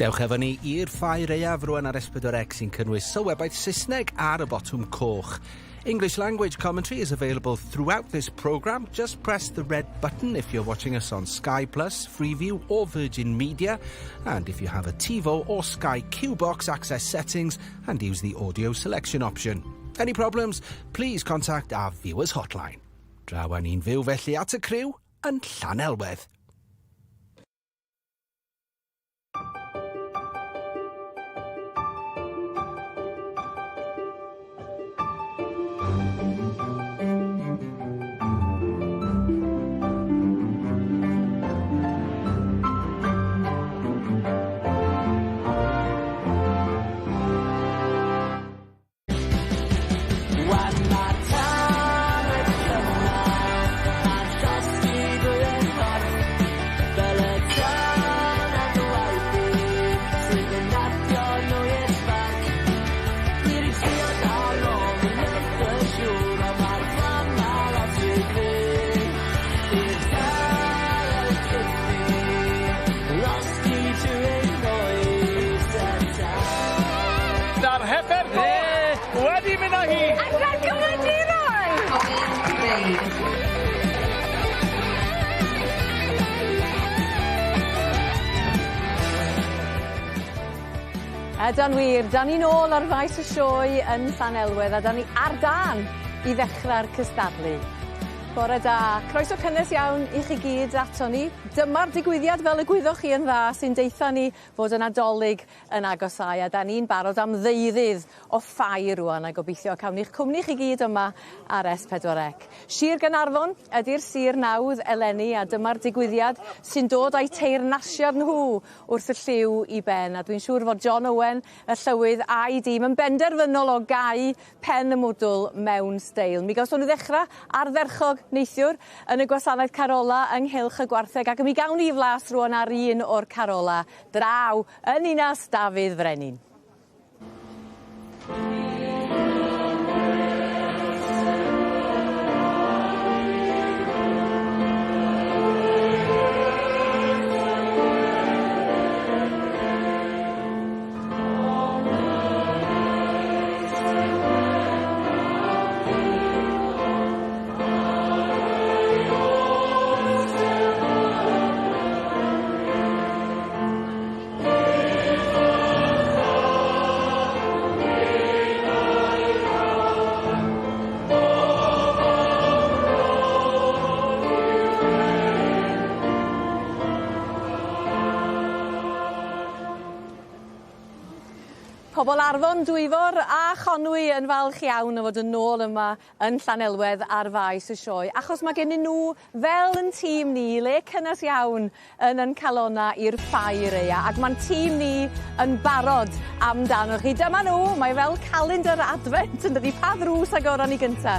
Dewch efo ni i'r Ffair Aeaf rwan ar S4C sy'n cynnwys sylwebaeth Saesneg ar y botwm coch. English language commentary is available throughout this programme. Just press the red button if you're watching us on Sky Plus, Freeview or Virgin Media. And if you have a TiVo or Sky Q box, access settings and use the audio selection option. Any problems, please contact our viewers hotline. Draw â ni'n fyw felly at y criw yn Llanelwedd. Wan ma' tân wedi cynnal a'n llosgi drwy ein corff Fel y tân ar dy waith di sydd yn adio nwy i'r sbarc Dwi 'di trio dal nôl dwi'n eitha siŵr ond ma'r fflama lot rhy gry' I'r tân yn cythu losgi trwy ein oes ta-ta. Da'r heffer goch wedi mynd â hi! Adran Cyfrifiaduron! Ydan wir, 'dan ni nôl ar faes y sioe yn Llanelwedd a 'dan ni ar dân i ddechrau'r cystadlu. Bore da, croeso cynnes iawn i chi gyd ato ni. Dyma'r digwyddiad fel y gwyddoch chi yn dda sy'n deutha ni fod y Nadolig yn agosáu a 'dan ni'n barod am ddeuddydd o ffair rŵan a gobeithio cawn ni'ch cwmni chi gyd yma ar S4C. Sir Gaernarfon ydi'r sir nawdd eleni a dyma'r digwyddiad sy'n dod â'u teyrnasiad nhw wrth y llyw i ben a dwi'n siŵr fod John Owen y llywydd a'i dîm yn benderfynol o gau pen y mwdwl mewn steil. Mi gawson nhw ddechra ardderchog neithiwr yn y gwasanaeth carola ynghylch y gwartheg ac mi gawn ni flas rŵan ar un o'r carola draw yn ninas Dafydd Frenin. Pobol Arfon, Dwyfor a Chonwy yn falch iawn o fod yn ôl yma yn Llanelwedd ar faes y sioe achos mae gennyn nhw fel yn tîm ni le cynnes iawn yn 'yn calonna i'r ffair aea ac ma'n tîm ni yn barod amdanoch chi. Dyma nhw, mae fel calendar adfent yndydi? Pa ddrws agoron ni gynta?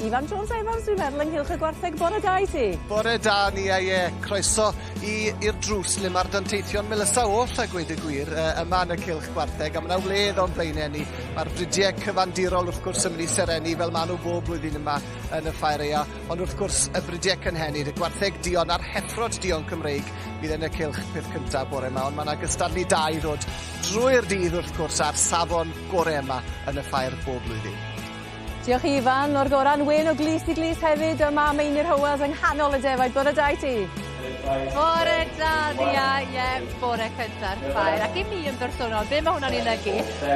Ifan Jones Evans dwi'n meddwl ynghylch y gwartheg. Bore da i ti. Bore da Nia ie croeso i i'r drws le ma'r danteithion melysa oll a gweud y gwir yy yma yn y cylch gwartheg a ma' 'na wledd o'n blaenau ni. Ma'r bridiau cyfandirol wrth gwrs yn mynd i serennu fel ma' nhw bob blwyddyn yma yn y ffair aea Ond wrth gwrs, y bridiau cynhenid, y gwartheg duon a'r heffrod duon Cymreig fydd yn y cylch peth cyntaf bore yma, ond mae yna gystadlu da i ddod drwy'r dydd wrth gwrs a'r safon gore yma yn y ffair bob blwyddyn. Diolch i Ifan o'r gorau'n wên o glust i glust hefyd yma Meinir Howells yng nghanol y defaid. Bore da i ti. Bore da Nia, ie, bore cynta'r ffair. Ac i mi yn bersonol, be mae hwnna'n ei olygu?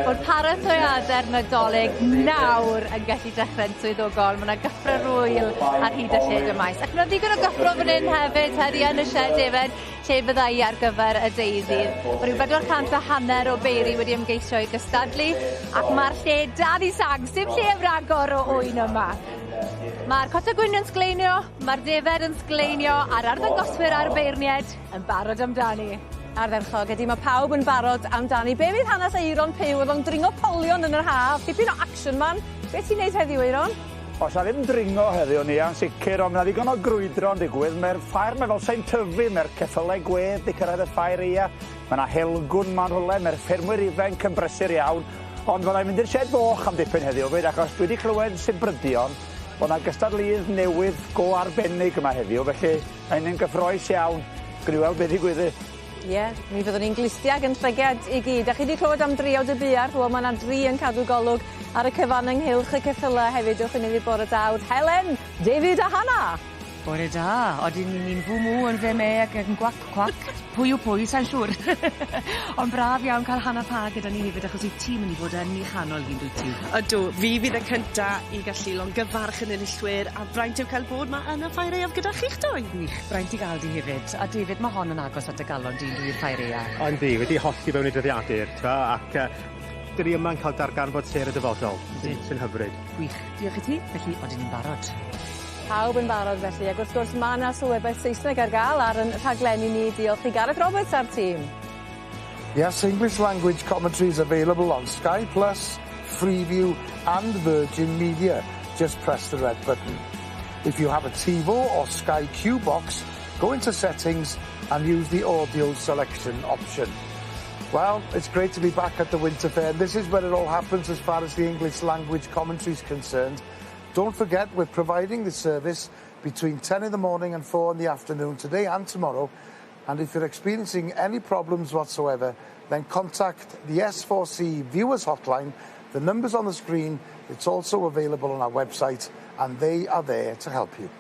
Bod paratoiadau'r Nadolig nawr yn gallu dechrau'n swyddogol. Mae yna gyffro rwyl ar hyd a lled y maes. Ac mae yna ddigon o gyffro fan hyn hefyd, heddi yn y shed defaid, lle fydda i ar gyfer y deuddydd. Mae rhyw 400 a hanner o beiri wedi ymgeisio i gystadlu, ac mae'r lle dan i sang, sim lle am ragor o ŵyn yma. Mae'r cota gwynion sgleinio, mae'r defaid yn sgleinio, a'r arddangoswyr a'r beirniaid yn barod amdani. Ardderchog, ydy, mae pawb yn barod amdani. Be fydd hanes Aeron Pugh? Oedd o'n dringo polion yn yr haf, dipyn o action man. Be ti'n neud heddiw, Aeron? O's 'na ddim dringo heddiw Nia, yn sicr, ond ma' 'na ddigon o grwydro'n digwydd. Mae'r ffair 'ma fel sai'n tyfu, mae'r ceffylau gwedd 'di cyrraedd y ffair aea, ma' 'na helgwn 'ma'n rhywle, mae'r ffermwyr ifainc yn brysur iawn, ond fydda i'n mynd i'r sied foch am dipyn heddiw 'fyd, achos dwi 'di clywed sibrydion bod 'na gystadleuydd newydd go arbennig yma heddiw, felly mae'n un gyffrous iawn. Gawn ni weld be' ddigwyddi. Ie, mi fyddwn ni'n glustiag yn llyged i gyd. A chi 'di clywed am driawd y buarth? Wel ma' 'na dri yn cadw golwg ar y cyfan ynghylch y ceffyla hefyd wrth i ni ddeu bore da wrth Helen, David a Hannah. Bore da. Odyn ni'n fw mw yn fe me ac yn gwac cwac. Pwy yw pwy sai'n siŵr. Ond braf iawn ca'l Hannah Parr gyda ni hefyd achos wyt ti myn' i fod yn 'i chanol hi yndwyt ti? Ydw, fi fydd y cynta i gallu longyfarch yn enillwyr a braint yw cael bod 'ma yn y Ffair Aeaf gyda chi'ch doi. Gwych, braint i ga'l di hefyd. A David ma' hon yn agos at dy galon di yndw i'r Ffair Aea? Yndi, wedi hollti fewn i dyddiadur, t'mo' ac yy 'dyn ni yma'n ca'l darganfod sêr y dyfodol. Yndi. Sy'n hyfryd. Gwych. Diolch i ti. Felly, odyn ni'n barod? Pawb yn barod felly ac wrth gwrs ma' 'na sylwebaeth Saesneg ar ga'l ar 'yn rhaglenni ni diolch i Gareth Roberts a'r tîm. Yes, English language commentary is available on Sky Plus, Freeview and Virgin Media. Just press the red button. If you have a TiVo or Sky Q box, go into settings and use the audio selection option. Well, it's great to be back at the Winter Fair. This is where it all happens as far as the English language commentary is concerned. Don't forget, we're providing the service between 10 in the morning and 4 in the afternoon today and tomorrow. And if you're experiencing any problems whatsoever, then contact the S4C Viewers Hotline. The number's on the screen. It's also available on our website, and they are there to help you.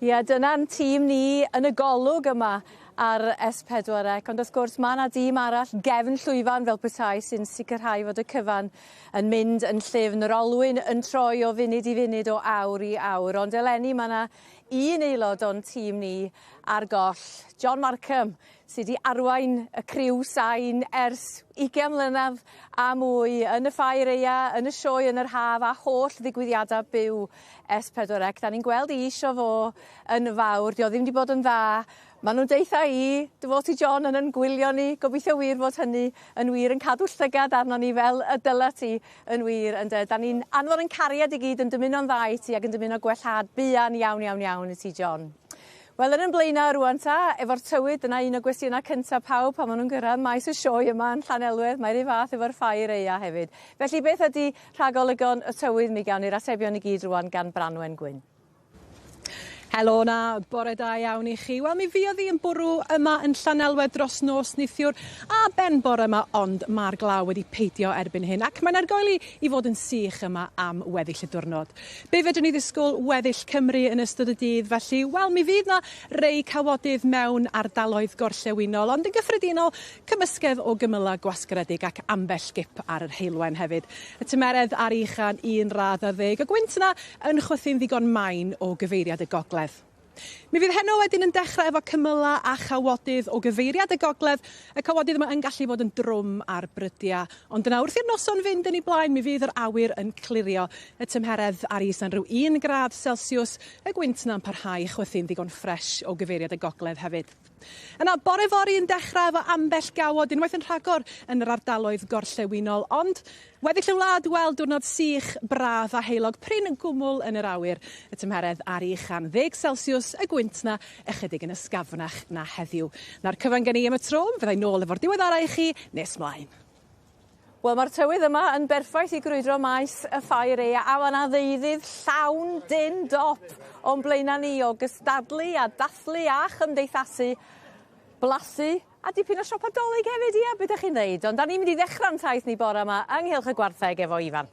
Ie, dyna'n tîm ni yn y golwg yma ar S4C, ond wrth gwrs ma' 'na dîm arall gefn llwyfan fel petai sy'n sicrhau fod y cyfan yn mynd yn llyfn, yr olwyn yn troi o funud i funud o awr i awr, ond eleni ma' 'na un aelod o'n tîm ni ar goll, John Markham, sy 'di arwain y criw sain ers ugian mlynadd a mwy yn y ffair aea, yn y sioe yn yr haf a holl ddigwyddiada byw S4C. 'Dan ni'n gweld 'i isio fo yn fawr, 'di o ddim 'di bod yn dda. Ma' nw'n deutha i dy fod ti John yn 'yn gwylio ni, gobeithio wir fod hynny yn wir yn cadw llygad arnon ni fel y dyla ti yn wir ynde. 'Dan ni'n anfon 'yn cariad i gyd yn dymuno'n dda i ti ac yn dymuno gwellhad buan iawn iawn iawn i ti John. Wel yn 'yn blaena' rŵan ta, efo'r tywydd, dyna un o gwestiyna' cynta pawb pan ma' nw'n gyrradd maes y sioe yma yn Llanelwedd, mae'r un fath efo'r ffair aea hefyd. Felly beth ydi rhagolygon y tywydd mi gawn ni'r atebion i gyd rŵan gan Branwen Gwyn. Helo 'na, bore da iawn i chi. Wel mi fuodd hi yn bwrw yma yn Llanelwedd dros nos neithiwr a ben bore yma, ond ma'r glaw wedi peidio erbyn hyn ac mae'n argoeli i fod yn sych yma am weddill y diwrnod. Be fedrwn ni ddisgwyl weddill Cymru yn ystod y dydd felly? Wel mi fydd 'na rei cawodydd mewn ardaloedd gorllewinol, ond yn gyffredinol cymysgedd o gymylau gwasgaredig ac ambell gip ar yr heulwen hefyd. Y tymeredd ar uchan 1 radd ar ddeg, y gwynt yna yn chwythu'n ddigon main o gyfeiriad y gogledd. Mi fydd heno wedyn yn dechrau efo cymylau a chawodydd o gyfeiriad y gogledd. Y cawodydd yma yn gallu bod yn drwm ar brydiau, ond yna wrth i'r noson fynd yn ei blaen mi fydd yr awyr yn clirio. Y tymheredd ar is na'n rhyw 1 gradd Celsius, y gwynt yna'n parhau chwythu'n ddigon ffres o gyfeiriad y gogledd hefyd. Yna bore fory yn dechrau efo ambell gawod unwaith yn rhagor yn yr ardaloedd gorllewinol, ond weddill y wlad, wel, diwrnod sych, braf a heulog, prin yn gwmwl yn yr awyr. Y tymheredd ar uchan 10 Celsius, y gwynt 'na ychydig yn ysgafnach na heddiw. 'Na'r cyfan gen i am y tro, fyddai nôl efo'r diweddara i chi nes mlaen. Wel ma'r tywydd yma yn berffaith i grwydro maes y ffair aea a ma' 'na ddeuddydd llawn dyn dop o'n blaena' ni o gystadlu a dathlu a chymdeithasu, blasu a dipyn o siopa 'Dolig hefyd ia be' 'dach chi'n ddeud? Ond 'dan ni'n mynd i ddechrau'n taith ni bore yma ynghylch y gwartheg efo Ifan.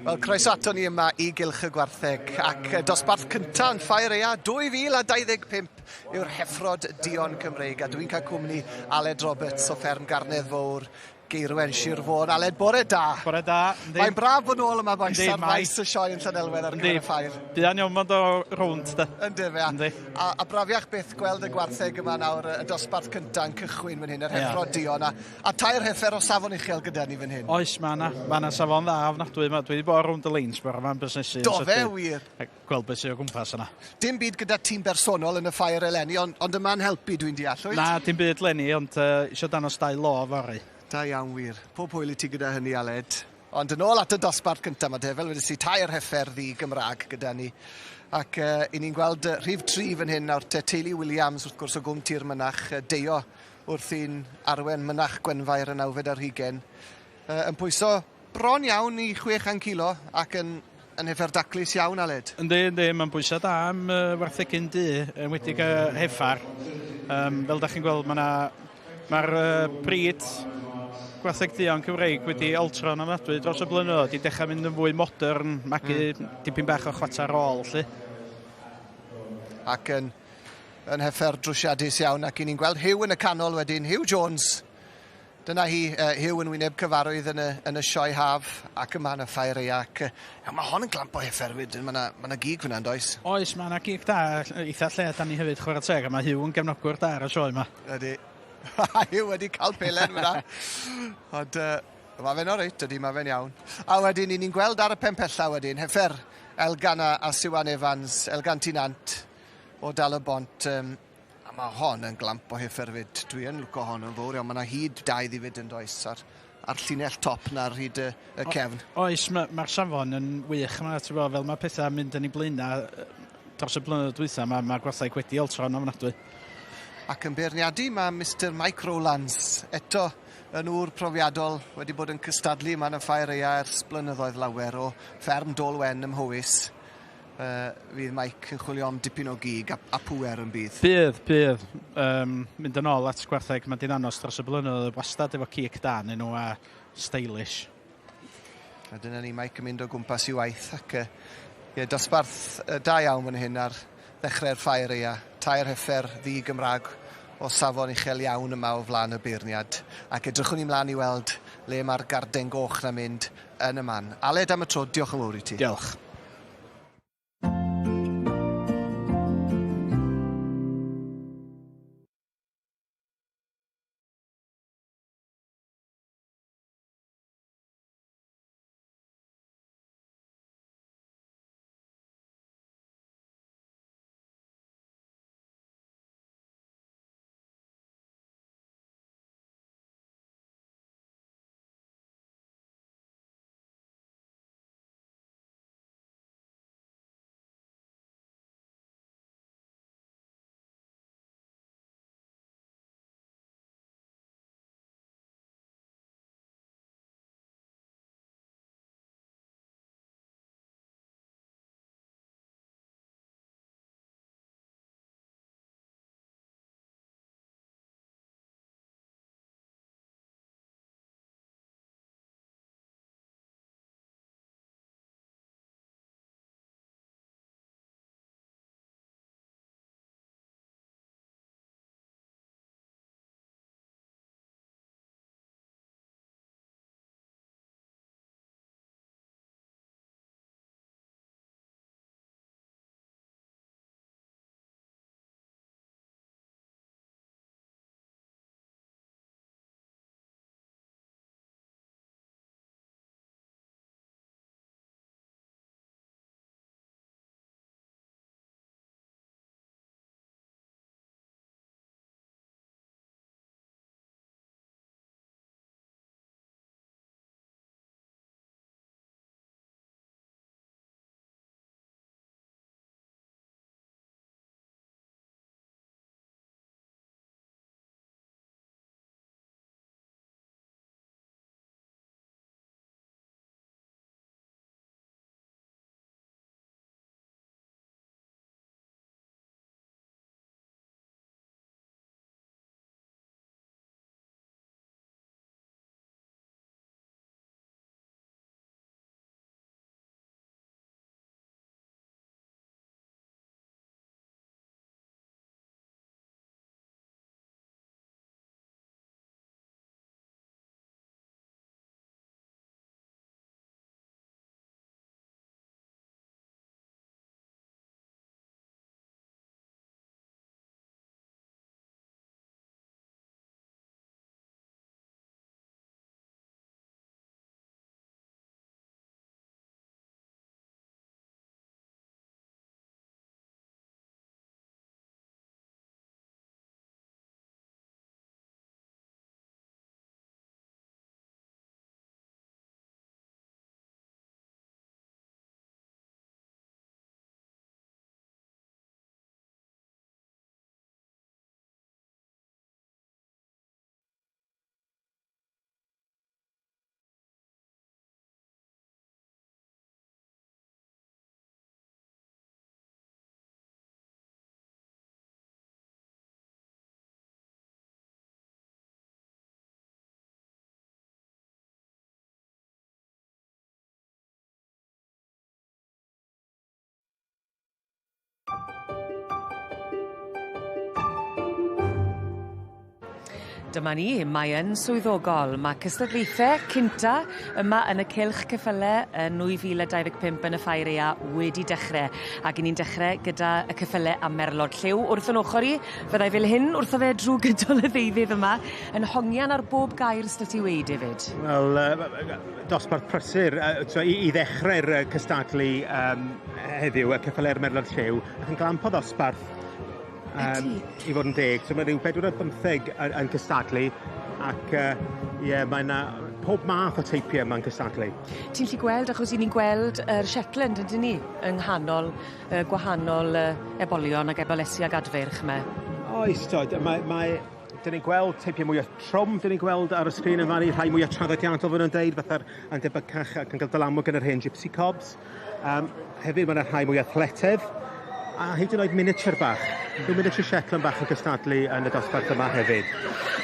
Wel, croeso ato ni yma i Gylch y Gwartheg ac dosbarth cyntaf yn Ffair Aea 2025 yw'r Heffrod Duon Cymreig a dwi'n cael cwmni Aled Roberts o fferm Garnedd Fowr, Geirwen, Sir Fôn. Aled, bore da. Bore da. Yndi. Mae'n braf bod nôl yma bois ar faes y sioe yn Llanelwedd ar gyfer y ffair. Buan iawn fod o rownd de. Yndi fe. Yndi. A, a brafiach byth gweld y gwartheg yma nawr, y dosbarth cyntaf yn cychwyn fan hyn, yr Heffrod Duon a A tair heffer o safon uchel gyda ni fan hyn. Oes, mae yna. Mae yna safon dda ofnadwy yma. Dwi wedi bod rownd y leins bore yma'n busnesu. Do fe, wir? A gweld beth sydd o gwmpas yna. Dim byd gyda tîm bersonol yn y ffair eleni, ond, ond yma'n helpu dwi'n deall, wyt? Na, dim byd leni, ond uh, eisiau danos dau lo fory. Da iawn wir. Pob hwyl i ti gyda hynny, Aled. Ond yn ôl at y dosbarth cyntaf, mae fel wedes i, tair heffer ddi Gymraeg gyda ni. Ac uh, i ni'n gweld rhif tri fan hyn nawr, te teulu Williams, wrth gwrs, o Gwm Tir Mynach, Deio wrthi'n arwen Mynach Gwenfair y nawfed ar hugain, yn pwyso bron iawn i 600 kilo ac yn, yn heffer daclus iawn, Aled. Yndi, yndi, mae'n bwyso da am uh, warthegyn du, enwedig y heffar. Fel da chi'n gweld, mae'r brid gwartheg duon Cymreig wedi altro'n ofnadwy dros y blynyddoedd, wedi dechrau mynd yn fwy modern, magu dipyn bach o chwata rôl, 'lly. Ac yn heffer drwsiadus iawn, ac i ni'n gweld Huw yn y canol wedyn, Huw Jones. Dyna hi, Huw yn wyneb cyfarwydd yn y sioe haf ac yma yn y ffair aea. Ac mae hon yn glamp o heffer fyd, mae yna ma gig fyna, does? Oes, mae yna gig da, eitha lle da ni hefyd, chwarae teg, a mae Huw yn gefnogwr da ar y sioe yma. Ydy. Huw wedi cael pelen fyna. Ond mae fe'n oreit, ydy, mae fe'n iawn. A wedyn, ni'n gweld ar y pen pella wedyn, heffer Elgan a Siwan Evans, Elgan Tinant o Dal y Bont. A mae hon yn glamp o heffer fyd. Dwi yn lwco hon yn fawr iawn. Mae yna hyd da iddi fyd yn does ar llinell top na'r hyd y cefn. Oes, mae'r ma safon yn wych yma, ti'n bod, fel mae pethau mynd yn ei blaenau dros y blynyddoedd dwytha, mae ma gwartheg wedi altro'n ofnadwy. Ac yn beirniadu mae Mr Mike Rowlands, eto yn ŵr profiadol, wedi bod yn cystadlu yma yn y ffair aea ers blynyddoedd lawer o fferm Dôl Wen ym Mhowys. Fydd Mike yn chwilio am dipyn o gig a pŵer yn bydd. Bydd. Mynd yn ôl at gwartheg, mae di'n anos dros y blynyddoedd wastad efo cig da yn nhw a stylish. A dyna ni Mike yn mynd o gwmpas i waith ac ie, dosbarth da iawn fan hyn ar ddechrau'r ffair aea. Tair heffer ddu Gymraeg o safon uchel iawn yma o flaen y beirniad. Ac edrychwn ni mlaen i weld le mae'r garden goch na mynd yn y man. Aled, am y tro, diolch yn fawr i ti. Diolch. Dyma ni, mae yn swyddogol. Mae cystadlaethe cynta yma yn y cylch ceffyle yn 2025 yn y Ffair Aea wedi dechre ac 'yn ni'n dechre gyda y ceffyle a merlod lliw wrth 'yn ochor i fyddai fel hyn wrtho fe drw gydol y ddeuddydd yma yn hongian ar bob gair s'da ti weud efyd. Wel yy dosbarth prysur yy t'o' i ddechre'r yy cystadlu yym heddiw y ceffyle'r merlod lliw ac yn glamp o ddosbarth Yym i fod yn deg. So ma' ryw 4 ar 15 yn yn cystadlu ac yy ie mae 'na pob math o teipie yma'n cystadlu. Ti'n 'llu gweld achos 'yn ni'n gweld yr Shetland yndyn ni yng nghanol y gwahanol yy ebolion ag ebolesi ag adfeirch 'me. Oes t'od mae mae 'dyn ni'n gweld teipie mwya trwm 'dyn ni'n gweld ar y sgrin yn fan 'ny rhai mwya traddodiadol fel nw'n deud fatha'r yn debycach ac yn ga'l dylanwad gan yr hen Gipsy Cobs. Yym hefyd ma' 'na rhai mwy athletedd a hyd yn oed miniature bach. Rhyw miniature Shetland bach yn cystadlu yn y dosbarth yma hefyd.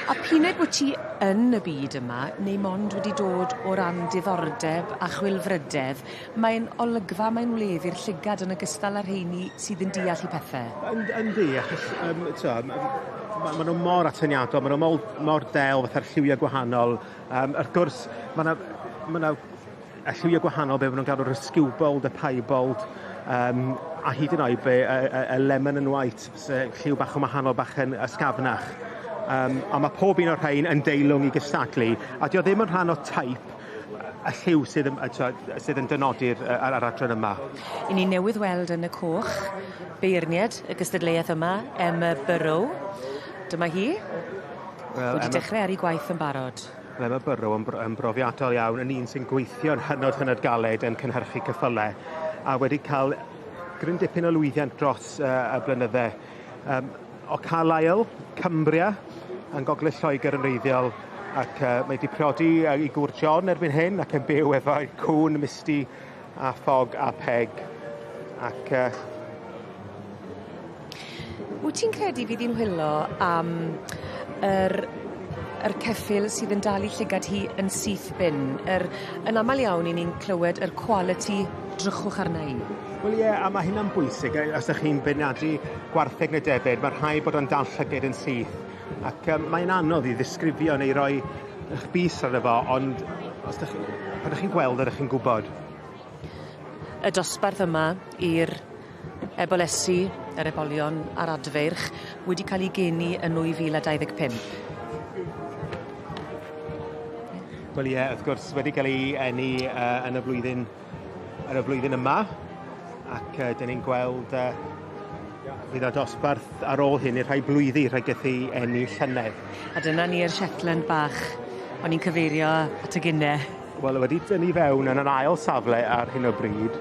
A p'un ai bo' ti yn y byd yma neu mond wedi dod o ran diddordeb a chwilfrydedd mae'n olygfa mae'n wledd i'r llygad yn ogystal â rheini sydd yn deall 'u pethe. Ynd- yndi achos yym t'o' ma' ma' ma' nw mor atyniadol ma' nw mol mor del fatha'r lliwie gwahanol yym wrth gwrs ma' 'na ma' 'na y lliwie gwahanol be' ma' nw'n galw'r y skewbald y piebald yym a hyd yn oed be' y y y lemon and white se lliw bach yn wahanol bach yn ysgafnach. Yym a ma' pob un o'r rhein yn deilwng i gystadlu a 'di o ddim yn rhan o teip y lliw sydd yn yy t'od sydd yn dynodi'r yy yr yr adran yma. 'Yn ni newydd weld yn y coch beirnied y gystadleuaeth yma, Emma Burrow. Dyma hi. Wel Wedi Emma... dechre ar 'i gwaith yn barod. Wel Emma Burrow yn bro- yn brofiadol iawn yn un sy'n gweithio'n hynod hynod galed yn cynhyrchu ceffyle a wedi ca'l gryn dipyn o lwyddiant dros yy y blynydde. Yym o Carlisle, Cumbria, yn gogledd Lloegr yn wreiddiol ac yy mae 'di priodi yy 'i gŵr John erbyn hyn ac yn byw efo'i cŵn Misty a Ffog a Peg ac yy Wyt ti'n credu fydd 'i'n whilo am yr yr ceffyl sydd yn dal 'i llygad hi yn syth bin? Yr yn amal iawn 'yn ni'n clywed yr quality drychwch arna i. Wel ie, a ma' hynna'n bwysig os 'dych chi'n beirniadu gwartheg ne' defyd ma' rhai' bod o'n dal llyged yn syth ac yym mae'n anodd i ddisgrifio neu roi 'ych bys arno fo ond os 'dych chi pan 'dych chi'n gweld e 'dych chi'n gwbod. Y dosbarth yma i'r ebolesi, yr ebolion a'r adfeirch wedi ca'l 'u geni yn 2025. Wel ie, wrth gwrs wedi ga'l 'i eni yy yn y flwyddyn yn y flwyddyn yma ac yy 'dyn ni'n gweld yy fydd y dosbarth ar ôl hyn i'r rhai blwyddi rhai geth 'u eni llynedd. A dyna ni'r Shetland bach o'n i'n cyfeirio at y gynne. Wel wedi dynnu fewn yn yr ail safle ar hyn o bryd.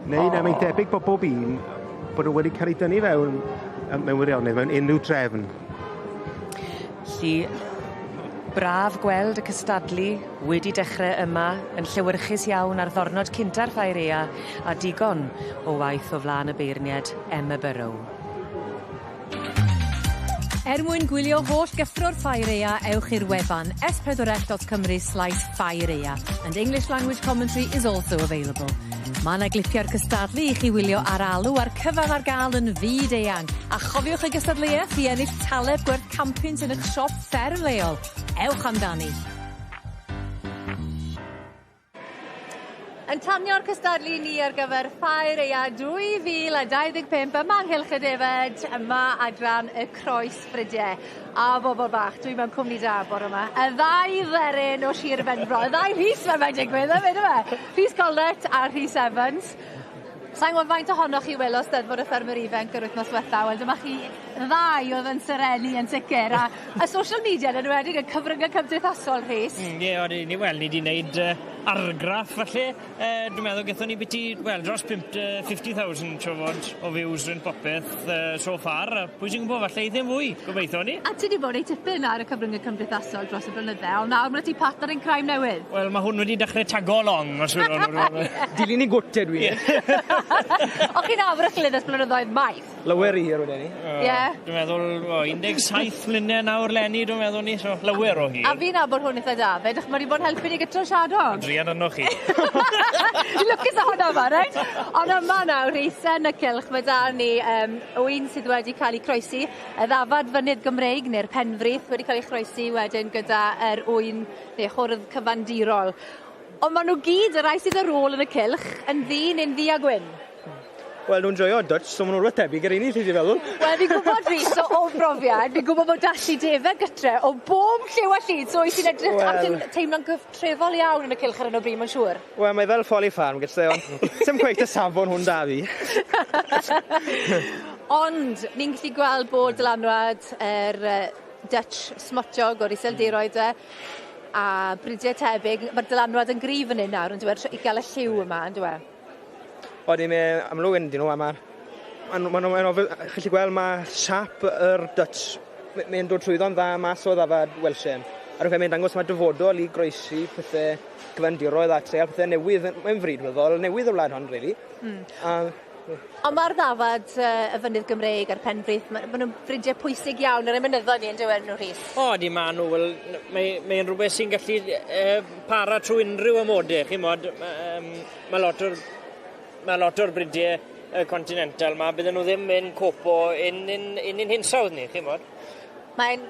Neu na mae'n debyg bod bob un bod nhw wedi cael eu dynnu fewn mewn wirionedd mewn unrhyw drefn. 'Lly braf gweld y cystadlu wedi dechre yma yn llewyrchus iawn ar ddornod cynta'r Ffair Aea a digon o waith o flan y beirnied Emma Burrow. Er mwyn gwylio holl gyffro'r Ffair Aea, ewch i'r wefan s4c.cymru/ffairaea and English language commentary is also available. Ma' 'na glipiau'r cystadlu i chi wylio ar alw a'r cyfan ar ga'l yn fyd eang. A chofiwch y gystadleuaeth i ennill taleb gwerth canpunt yn 'ych siop fferm leol. Ewch amdani. Yn tanio'r cystadlu ni ar gyfer Ffair Aea 2025 yma yng Nghylch y Defed, yma adran y Croes Ffrydie. A bobol bach, dwi mewn cwmni da bore yma. Y ddau dderyn o Sir Benfro, y ddau Rhys fel mae'n digwydd hefyd yfe? Rhys Collett a Rhys Evans. Sai'n gwybod faint ohonoch chi welodd Steddfod y Ffermwyr Ifanc yr wythnos dwetha, wel dyma chi ddau oedd yn serennu yn sicr a y social media yn enwedig y cyfrynge cymdeithasol Rhys. Ie odi ni wel ni 'di neud argraff falle dwi'n meddwl gethon ni biti wel dros pump 50,000 siŵr o fod o views rhwng popeth so far a pwy sy'n gwbo falle eith e'n fwy gobeithio ni. A ti 'di bod reit tipyn ar y cyfrynge cymdeithasol dros y blynydde ond nawr ma' 'na ti partner in crime newydd. Wel ma' hwn wedi dechre tago along os Dilyn 'i gwt e dwi. O'ch chi'n nabod 'ych gilydd ers blynyddoedd maith? Lawer i hir wedyn ni. Ie. Dwi'n meddwl, o, 17 mlynedd nawr leni, dwi'n meddwl ni, so lawer o hir. A fi'n nabod hwn eitha da, fed, achos mae wedi bod yn helpu ni gyda'r siadog. Druan arnoch chi. Dwi'n lwcus o hwnna yma, reit? Ond yma nawr, Rhys, yn y cylch, mae da ni ŵyn sydd wedi cael ei croesi, y ddafad fynydd Gymreig neu'r penfrith wedi cael ei chroesi wedyn gyda yr ŵyn neu hwrdd cyfandirol. Ond maen nhw gyd, y rai sydd ar ôl yn y cylch, yn ddu neu'n ddu a gwyn. Wel, nhw'n joio Dutch, so maen nhw'n rhywbeth tebyg i'r un i, ti feddwl? Wel, fi'n gwybod, Rhys, o brofiad, fi'n gwybod bod dallu defed gytre o bob lliw a llid, so wyt ti'n edrych well, a ti'n teimlo'n gyftrefol iawn yn y cylch ar hyn o bryd, mae'n siŵr. Wel, mae fel Folly Farm gyda, ond sim cweit y safon hwn da fi. Ond, ni'n gallu gweld bod dylanwad yr Dutch smotiog o'r Iseldiroedd e, a bridiau tebyg, mae'r dylanwad yn gryf yn hyn nawr, yn i gael y lliw yma, yn dweud? Odi, mae amlwg yn dyn nhw, a mae... Ma'n chi gallu gweld mae siap yr Dutch, mae'n dod trwyddo'n dda mas o ddafad Welshen. A rwy'n mae'n dangos mae dyfodol i groesi pethau cyfandiroedd a treial pethau newydd, mae'n fryd weddol, newydd y wlad hon, really. A, Ond mae'r ddafad y fynydd Gymreig a'r penfrith, ma' nhw'n fridiau pwysig iawn ar y mynyddoedd ni yn dywen nhw, Rhys? O, di ma nhw, wel, mae'n rhywbeth sy'n gallu para trwy unrhyw amodau, chi'n mod, mae lot o'r mae lot o'r bridiau y continental ma, bydden nhw ddim yn copo yn hinsawdd ni, chi'n mod. Mae'n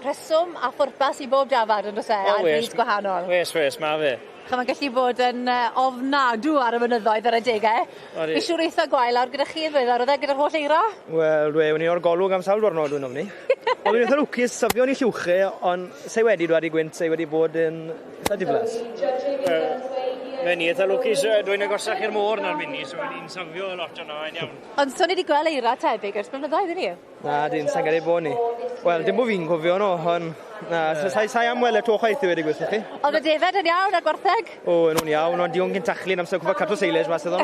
rheswm a phwrpas i bob dafad yn does e, ar bryd gwahanol. Wes, wes, ma fe. Ch'mo' mae'n gallu bod yn ofnadw ar y mynyddoedd ar adegau. Odi. Fi'n siŵr eitha gwael lawr gyda chi yn ddiweddar, o'dd e gyda'r holl eira? Wel, dwi, o'n i o'r golwg am sawl diwrnod dwi'n ofni. Ond fi'n eitha lwcus, safio ni lluwche, ond sei wedi dwad i gwynt, sei wedi bod yn eitha diflas. Mae ni eitha lwcus, dwi'n agosach i'r môr na'r mini, so ni'n safio lot o'no, yn iawn. Ond so ni wedi gweld eira tebyg ers blynyddoedd, y'n ni? Na, dim, sa'n credu bod ni. Wel, dim bod fi'n cofio no, ond na, sai am weld y to chwaith i wedi gweithio chi. Ond y defed yn iawn, a gwartheg? O, yn nhw'n iawn, ond digon cyntachlun amser cofio cadw silage mas iddo.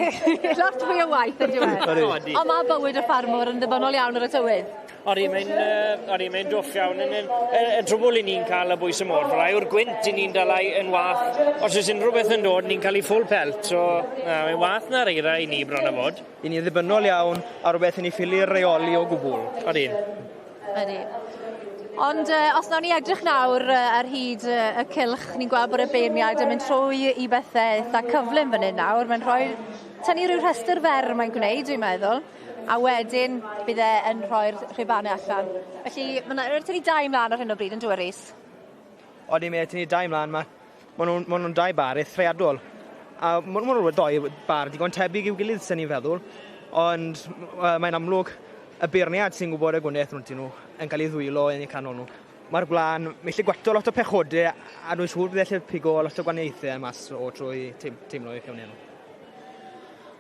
Lot fwy o waith yn diwedd. Odi. Ond mae bywyd y ffarmwr yn ddibynnol iawn ar y tywydd. Odi, mae'n dwff iawn. Y trwbwl i ni'n cael y bwys y môr, fel yw'r gwynt i ni'n dalai yn wath. Os oes unrhyw beth yn dod, ni'n cael ei full pelt, so na, mae'n wath na'r eira i ni bron a fod. I ni'n ddibynnol iawn ar rhywbeth i ni ffili reoli o gwbl. Odi. Odi. Ond os nawn ni edrych nawr ar hyd y cylch, ni'n gweld bod y beirniaid yn mynd trwy i bethau eitha cyflym fan hyn nawr. Mae'n rhoi, tynnu rhyw rhestr fer mae'n gwneud, dwi'n meddwl. A wedyn bydd e yn rhoi'r rhubanau allan. Felly, mae'n tynnu dau mlaen ar hyn o bryd yn dwi, Rhys? Odi, mae tynnu dau mlaen. Ma nhw'n dau bar eithriadol. A ma nhw'n doi bar digon tebyg i'w gilydd, sy'n ni'n feddwl. Ond mae'n amlwg y beirniad sy'n gwybod y gwnaeth nhw'n nhw yn cael ei ddwylo yn eu canol nhw. Mae'r gwlân, mae lle gwato lot o pechodau a dwi'n siŵr bydd lle pigo lot o gwahaniaethau mas o trwy teimlo i'w cefnau nhw.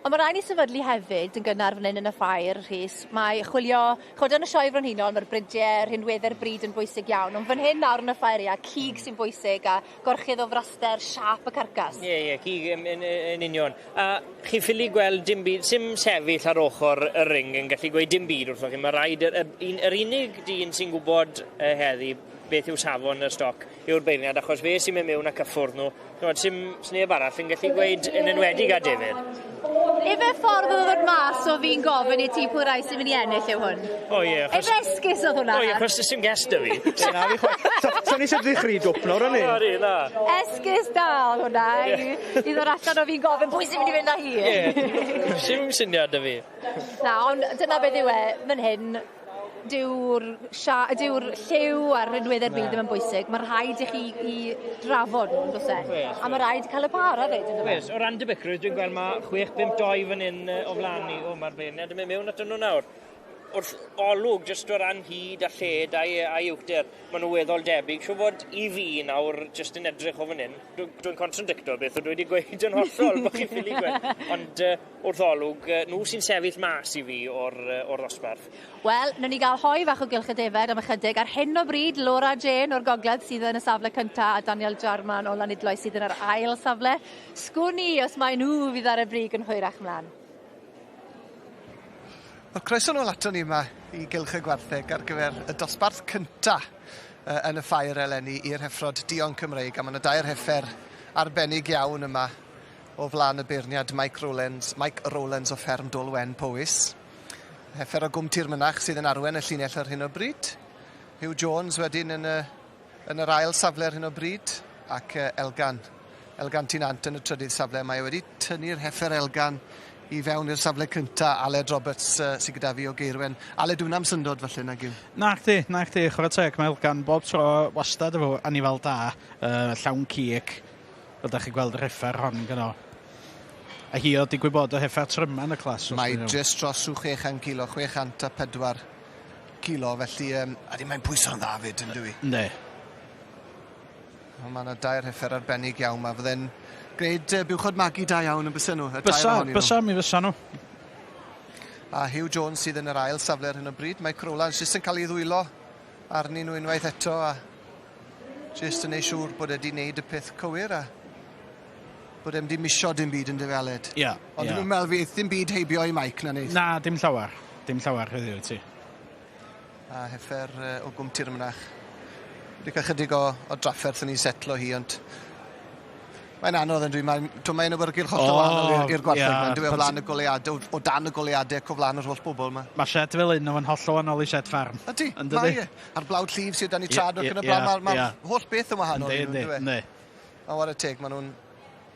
Ond mae rhaid ni sefydlu hefyd yn gynnar fan hyn yn y ffair, Rhys. Mae chwilio, chwilio yn y sioe frenhinol, mae'r bridiau, rhinweddau'r bryd yn bwysig iawn. Ond fan hyn nawr yn y ffair, ia, cig sy'n bwysig a gorchudd o fraster, siâp y carcas. Ie, ie, cig yn union. A chi ffili gweld dim byd, sim sefyll ar ochr y ring yn gallu gweud dim byd wrthoch chi. Mae rhaid, yr unig dyn sy'n gwybod heddi beth yw safon y stoc yw'r beirniad, achos fe sy'n mynd mewn a cyffwrdd nhw. Ch'mod, sim sneb arall yn gallu gweud yn enwedig â David. Efe ffordd oedd ddod mas o fi'n gofyn i ti pwy rai sy'n mynd i ennill yw hwn? O ie, achos... Efe esgus oedd hwnna? O ie, achos sim guess da fi. Na fi chwaith. So ni eisiau ddechrau dwp nawr, o'n i? Odi, na. Esgus da oedd hwnna, i ddod allan o fi'n gofyn pwy sy'n mynd i fynd â hi. Ie, sim syniad da fi. Na, ond dyna beth yw e, fan hyn, dyw'r lliw a'r rhinweddau'r byd ddim yn bwysig. Mae rhaid i chi i drafod nhw, does e? A mae rhaid cael y par hefyd, yn Wes, o ran debygrwydd, dwi'n gweld mae 6-5-2 fan hyn o flaen ni. O, mae'r beirniad yn mynd mewn atyn nhw nawr. Wrth olwg, jyst o ran hyd a lled a'i uwchder, maen nhw weddol debyg. Siŵr fod i fi nawr, jyst yn edrych o fan hyn, dwi'n contradicto beth o dwi wedi gweud yn hollol, bod chi'n ffili gweud. Ond wrth olwg, nhw sy'n sefyll mas i fi o'r dosbarth. Wel, nawn ni gael hoi fach o gylch y defed am ychydig. Ar hyn o bryd, Laura Jane o'r Gogledd sydd yn y safle cyntaf a Daniel Jarman o Lanidloes sydd yn yr ail safle. Sgwn i os mae nhw fydd ar y brig yn hwyrach mlaen. Wel, croeso nôl ato ni yma i Gylch y Gwartheg ar gyfer y dosbarth cynta yn y ffair eleni i'r heffrod Duon Cymreig, a mae yna dair heffer arbennig iawn yma o flaen y beirniad Mike Rowlands o fferm Dolwen Powys. Heffer o Gwm Tirmynach sydd yn arwen y llinell ar hyn o bryd. Hugh Jones wedyn yn, y, yn yr ail safle ar hyn o bryd ac Elgan. Elgan Tinant yn y trydydd safle. Mae e wedi tynnu'r heffer Elgan i fewn i'r safle cynta. Aled Roberts sydd gyda fi o Geirwen. Aled, dwi'n am syndod falle nag yw? Na chdi, na chdi. Chwarae teg, mae Elgan bob tro wastad efo anifal da, llawn cig. Fel da chi'n gweld yr heffer hon gyno. A hi oedd digwydd bod y heffer tryma yn y clas. Mae jyst dros 600 kilo, 604 kilo, felly ydy mae'n pwyso'n dda fyd, yn dwi? Yndi. Mae yna dair heffer arbennig iawn. Mae fydde'n gwneud buwchod magu da iawn yn bysa nhw. Bysa, bysa, mi fysa nhw. A Hugh Jones sydd yn yr ail safle ar hyn o bryd. Mae Crowlands jyst yn cael ei ddwylo arnyn nhw unwaith eto a jyst yn ei siŵr bod e wedi wneud y peth cywir a bod e'n di misio dim byd yn dy Aled. Ie. Ond dwi'n meddwl fydd dim byd heibio i Mike na neith. Na, dim llawer. Dim llawer heddiw ti. A heffer o Gwm Tirmynach. Wedi cael chydig o drafferth yn ei setlo hi, ond mae'n anodd yn dwi. Mae'n mae awyrgylch hollol wahanol i'r gwartheg. Mae'n dwi o flaen y goleuadau, o dan y goleuadau ac o flaen yr holl bobl yma. Mae shed fel un o'n hollol wahanol i shed ffarm. Ydy, mae e. A'r blawd llif sydd dan i trad ac yn y blaen, mae'r holl beth yn wahanol. Yndi, yndi. A whare teg, maen nhw'n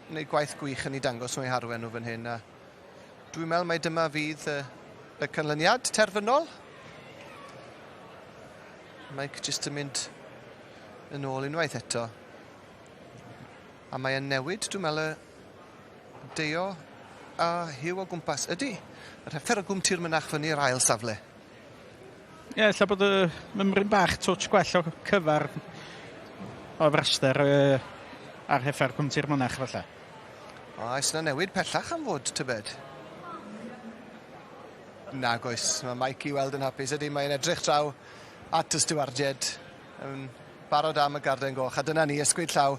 gwneud gwaith gwych yn ei dangos nhw eu harwen nhw fan hyn. A dwi'n meddwl mai dyma fydd y canlyniad terfynol. Mike jyst yn mynd yn ôl unwaith eto. A mae e'n newid, dwi'n meddwl, y Deio a Hugh o gwmpas. Ydy, yr heffer o Gwm Tirmynach fyny i'r ail safle. Ie, yeah, ella bod y mymryn bach twtsh gwell o cyfar o fraster ar heffer Cwm Tirmynach falle. Oes yna newid pellach am fod, tybed? Nag oes, mae Mike i weld yn hapus. Ydy, mae'n edrych draw at y stiwardied yn barod am y garden goch. A dyna ni, ysgwyd llaw,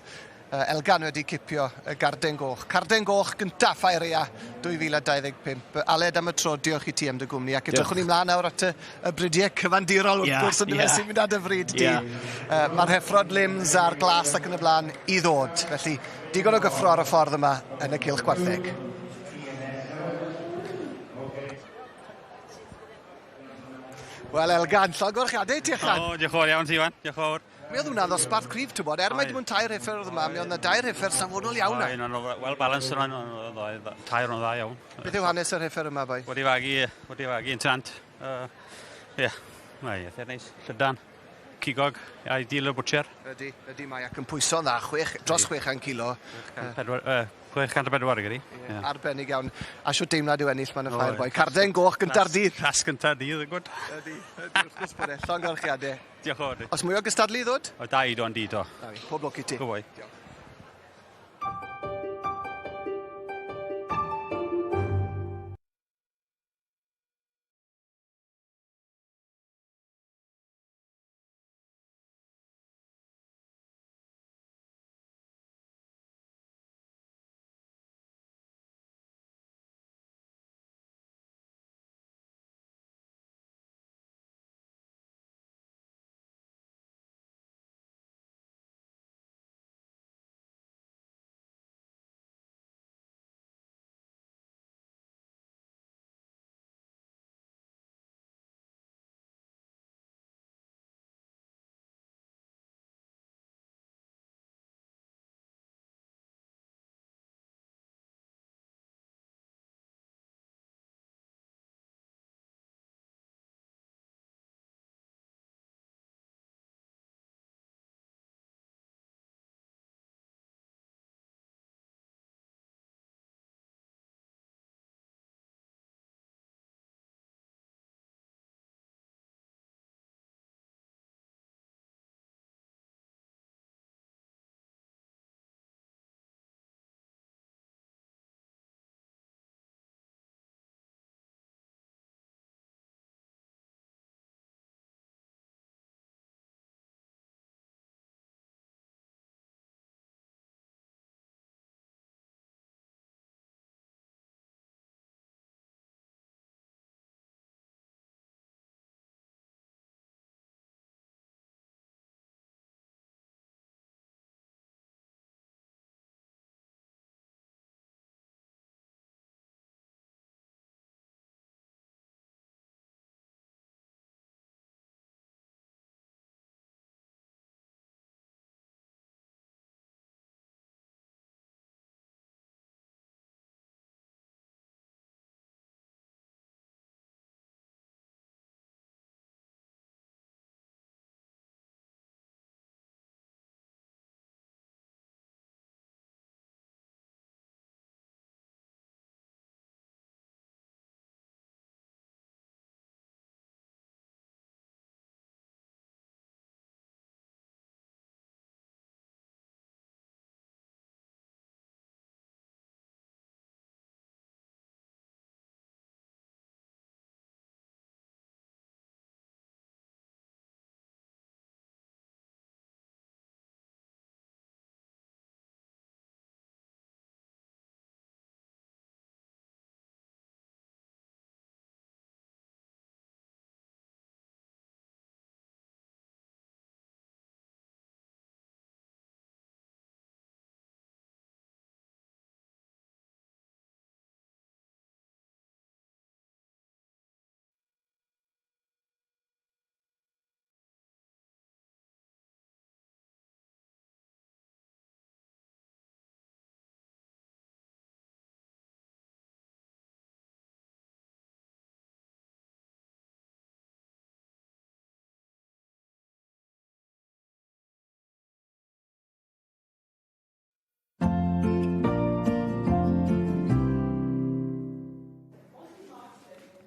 Elgan wedi cipio y garden goch. Carden goch gyntaf Ffair Aeaf 2025. Aled, am y tro, diolch i ti am dy gwmni. Ac edrychwn ni mlaen nawr at y bridiau cyfandirol, wrth gwrs, yn yeah. sy'n mynd ar dy fryd di. Mae'r heffrod limbs a'r glas ac yn y blaen i ddod. Felly, digon o gyffro ar y ffordd yma yn y cylch gwartheg. Wel, Elgan, llongyfarchiadau i ti, Elgan. O, diolch yn fawr iawn ti, Iwan. Diolch yn fawr. Mi oedd hwnna'n ddosbarth cryf, ti'n bod, er mai dim ond tair heffer oedd yma, mi oedd yna dair heffer safonol iawn. Oedd, o'n well balanced yna, oedd tair o'n dda iawn. Beth yw hanes yr heffer yma, bai? Wedi fagu yn Trant. Ie, mae, eitha neis, llydan, cigog, ideal o'r butcher. Ydy, ydy mae, ac yn pwyso'n dda, dros 600 kilo. 604 gyda. Arbennig iawn. A siwt deimlad yw ennill ma'n y ffair, boi. Carden goch gynta'r dydd. Clas gynta'r dydd, yn gwd. Ydy, ydy, wrth gwrs bod e. Llongyfarchiadau. Diolch yn fawr. Oes mwy o gystadlu i ddod? O, da i do, ond i do. Pob lwc i ti. Good boy. Diolch.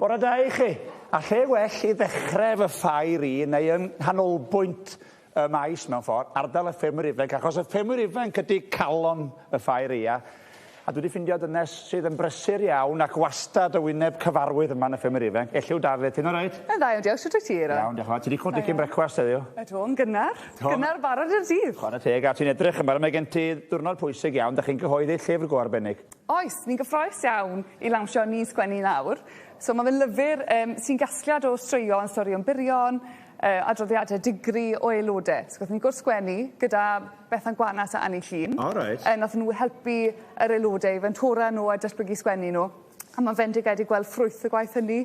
Bore da i chi. A lle well i ddechrau fy ffair i neu yng nghanolbwynt y maes mewn ffordd, ardal y ffermwyr ifanc, achos y ffermwyr ifanc ydy calon y ffair aea. A dwi 'di ffindio dynes sydd yn brysur iawn ac wastad y wyneb cyfarwydd yma yn y ffermwyr ifanc. Elliw Dafydd, ti'n oreit? Yn dda iawn, diolch. Shwt wyt ti, Eira? Iawn, diolch yn fawr. Ti 'di codi cyn brecwast heddiw? Ydw, yn gynnar. Gynnar barod i'r dydd. Chwarae teg, a ti'n edrych yma, mae gen ti ddiwrnod pwysig iawn, da chi'n cyhoeddi llyfr go arbennig. Oes, ni'n gyffroes iawn i lawnsio Ni'n Sgwennu Nawr. So mae fe'n lyfr um, sy'n gasgliad o straeon, straeon byrion, adroddiadau digri o aelodau. So gathon ni gwrs sgwennu gyda Bethan Gwanas a Anni Llŷn. O reit. Nathon nhw helpu yr aelodau i fentora nhw a datblygu sgwennu nhw. A ma'n fendigedig gweld ffrwyth y gwaith hynny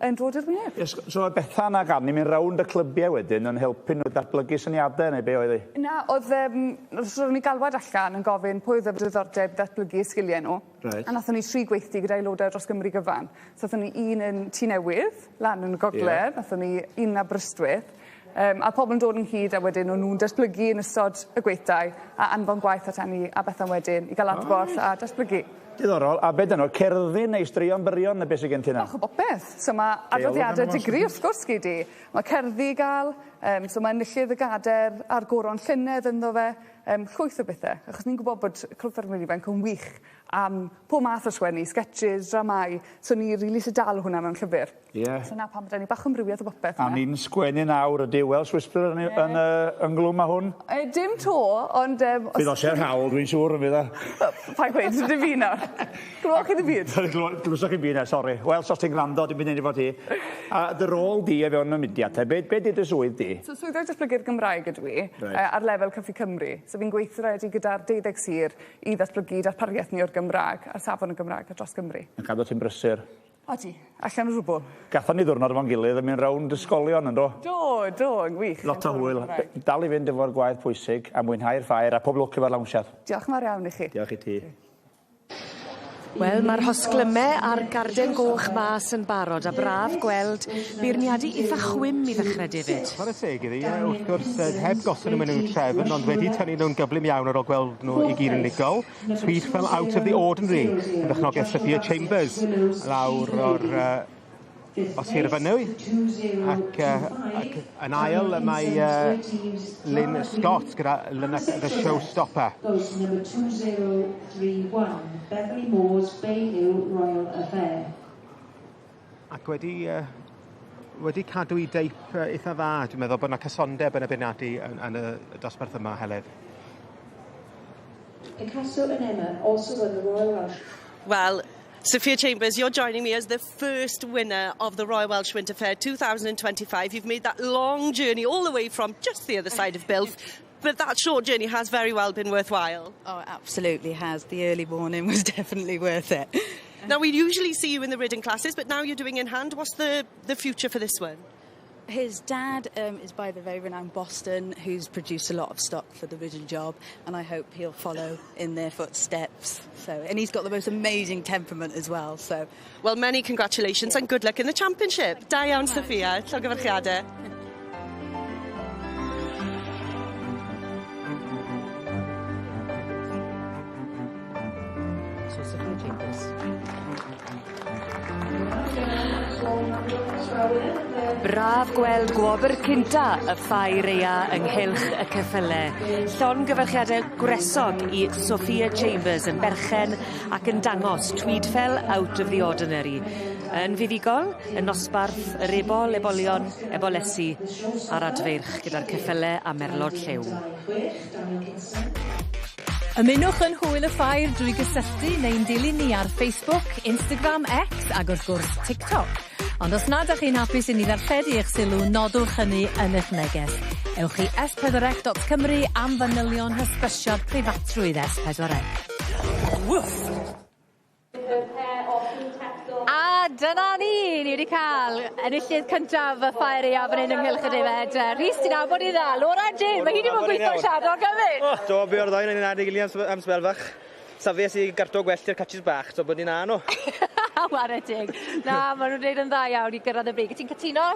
yn dod i'r wyneb. Ie so oedd Bethan ag Anni mynd rownd y clybiau wedyn yn helpu nhw datblygu syniadau neu be oedd hi? Na, oedd yym ro'n ni galwad allan yn gofyn pwy oedd efo diddordeb ddatblygu eu sgiliau nhw. Reit. A nathon ni tri gweithdy gyda aelodau dros Gymru gyfan. So athon ni un yn Tŷ Newydd, lan yn y gogledd, yeah. athon ni un yn Aberystwyth. Um, a pobl yn dod ynghyd a wedyn o'n nhw'n datblygu yn ystod y gweithdai a anfon gwaith at Anni a Bethan wedyn i gael adborth a datblygu. Diddorol. A be dyn nhw, cerddi neu straeon byrion neu beth sydd gen ti 'na? Bach o bopeth. So mae adroddiadau digri wrth gwrs gei di. Mae cerddi i gael, um, so mae enillydd y gader a'r goron llynedd ynddo fe, um, llwyth o bethau. Achos ni'n gwybod bod Clwb Ffermwyr Ifanc yn wych am pob math o sgwennu, sketches, dramâu, so ni rili isie dal hwnna mewn llyfr. Ie. So 'na pam bo' 'da ni bach o amrywiaeth o bopeth 'na. A ni'n sgwennu nawr ydi Welsh Whisperer yn yn yy ynghlwm â hwn? Yy dim 'to ond yym os... Bydd Osian Hawl dwi'n siŵr yn fydd o? Paid gweud dim fi nawr. Glywch chi ddim byd. Glywsoch chi'm byd na sori. Wel os ti'n gwrando dim byd i neud efo ti. A dy rôl di o fewn y mudiad te be' be' 'di dy swydd di? So swyddog datblygu'r Gymraeg ydw i. Reit. Ar lefel Cyffi Cymru. So fi'n gweithredu gyda'r deuddeg sir i ddatblygu darpariaeth ni o'r Gymraeg a'r safon y Gymraeg ar dros Gymru. Yn cadw ti'n brysur. Odi, allan o rwbwl. Gathon ni ddiwrnod efo'n gilydd yn mynd rownd ysgolion yndo? Do, do, yn wych. Lot o hwyl. Dal i fynd efo'r gwaith pwysig a mwynhau'r ffair a pob lwc efo'r lawnsiad. Diolch yn fawr iawn i chi. Diolch i ti. Wel ma'r hosglyme a'r garden goch mas yn barod a braf gweld beirniadu itha chwim i ddechre David. Chware teg iddi ie wrth gwrs yy heb gosod nhw mewn unryw trefn ond wedi tynnu nhw'n gyflym iawn ar ôl gweld nhw i gyd yn unigol. Tweed fell out of the ordinary yn berchnogaeth Sophia Chambers lawr o'r uh, o Sir Fynwy ac, uh, ac yn ail mae uh, Lynn Scott gyda Lynnock the Showstopper. Goes to number 2031, Beverly Moores, Bayview Royal Affair. Ac wedi, uh, wedi cadw i deip uh, eitha dda. Dwi'n meddwl bod yna cysondeb yn y beirniadu yn, yn y dosbarth yma, Heledd. Picasso and Emma also won the Royal Welsh. Well, Sophia Chambers, you're joining me as the first winner of the Royal Welsh Winter Fair 2025. You've made that long journey all the way from just the other side of Builth. But that short journey has very well been worthwhile. Oh, it absolutely has. The early morning was definitely worth it. Now, we usually see you in the ridden classes, but now you're doing in hand. What's the, the future for this one? His dad um, is by the very renowned Boston, who's produced a lot of stock for the ridden job, and I hope he'll follow in their footsteps. So, and he's got the most amazing temperament as well. So, well, many congratulations and good luck in the championship. Da iawn, Sophia. Llongyfarchiadau. So Sophia Chambers. Braf gweld gwobr cynta y ffair aea ynghylch y ceffyle. Llongyfarchiade gwresog i Sophia Chambers yn berchen ac yn dangos Tweed Fell out of the ordinary. Yn fuddugol, yn nosbarth yr ebol, ebolion, ebolesi a'r adfeirch gyda'r ceffyle a merlod lliw. Ymunwch yn hwyl y ffair drwy gysylltu neu'n dilyn ni ar Facebook, Instagram, X ac wrth gwrs TikTok. Ond os nad ydych chi'n hapus i ni ddarlledu eich sylw, nodwch hynny yn eich neges. Ewch i s4c.cymru am fanylion hysbysiad preifatrwydd S4C. Woof! A dyna ni, ni wedi cael enillydd cyntaf y ffair aeaf fan hyn ynghylch y defaid. Rhys, ti'n nabod hi dda. Laura Jane, mae hi wedi bod yn gweithio siarad gymaint. O, do, fi o'r ddau yn ei gilydd am, am sbel fach. Safes i garto gwellt i'r catches bach, so bod ni'n ano. Ware teg. Na, maen nhw'n gwneud yn dda iawn i gyrraedd y brig. Ti'n cytuno?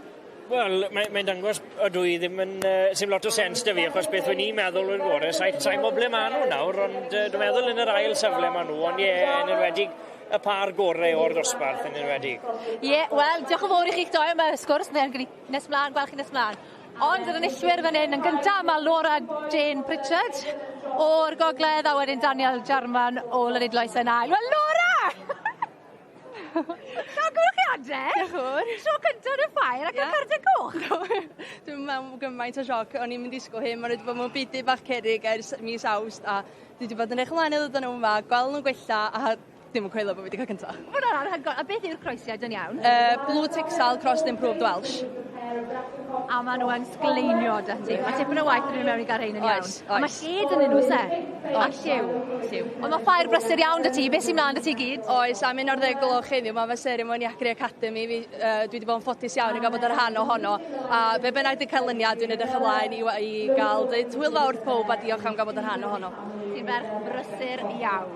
Wel, mae'n mae dangos ydw i ddim yn... Uh, sim lot o sens da fi, achos beth o'n i'n meddwl o'r gorau, sa'i sa mo ble maen nhw nawr, ond uh, dwi'n meddwl yn yr ail safle maen nhw, ond ie, yn enwedig y pâr gore o'r dosbarth yn enwedig. Ie, yeah, wel, diolch yn fawr i chi'ch doi am y sgwrs, nes mlaen, gweld chi nes mlaen. Ond yr enillwyr fan hyn yn gyntaf, mae Laura Jane Pritchard o'r Gogledd a wedyn Daniel Jarman o Lanidloes yn ail. Wel, Laura! Llongyfarchiadau! Diolch yn fawr. Tro cyntaf yn y ffair ac yn cardyn coch. Dwi'n mewn gymaint o sioc, o'n i'n mynd i disgwyl hyn, maen nhw wedi bod mewn beudy bach cerrig ers mis Awst a dwi wedi bod yn edrych ymlaen i ddod â nhw yma, gweld nhw'n gwella a dim yn coelio bod fi wedi cael cyntaf. Ma' hwnna'n anhygoel. A beth yw'r croesiad yn iawn? Blue Texel Cross Improved Welsh. A maen nhw yn sgleinio 'da ti. Mae tipyn o waith yn mynd mewn i gael rhein yn iawn. Oes, A mae oes. lled yn nhw, oes e? A lliw. Lliw. Ond mae ffair brysur iawn 'da ti. Beth sy'n mlaen 'da ti i gyd? Oes, am 11 gloch heddiw, mae fy seremoni Agri Academy. Fi, dwi wedi bod yn ffodus iawn i gael bod yn rhan ohono. A be bynnag 'di canlyniad, dwi'n edrych ymlaen i gael dweud hwyl fawr wrth pob a diolch am gael bod yn rhan ohono. Ti'n ferch brysur iawn.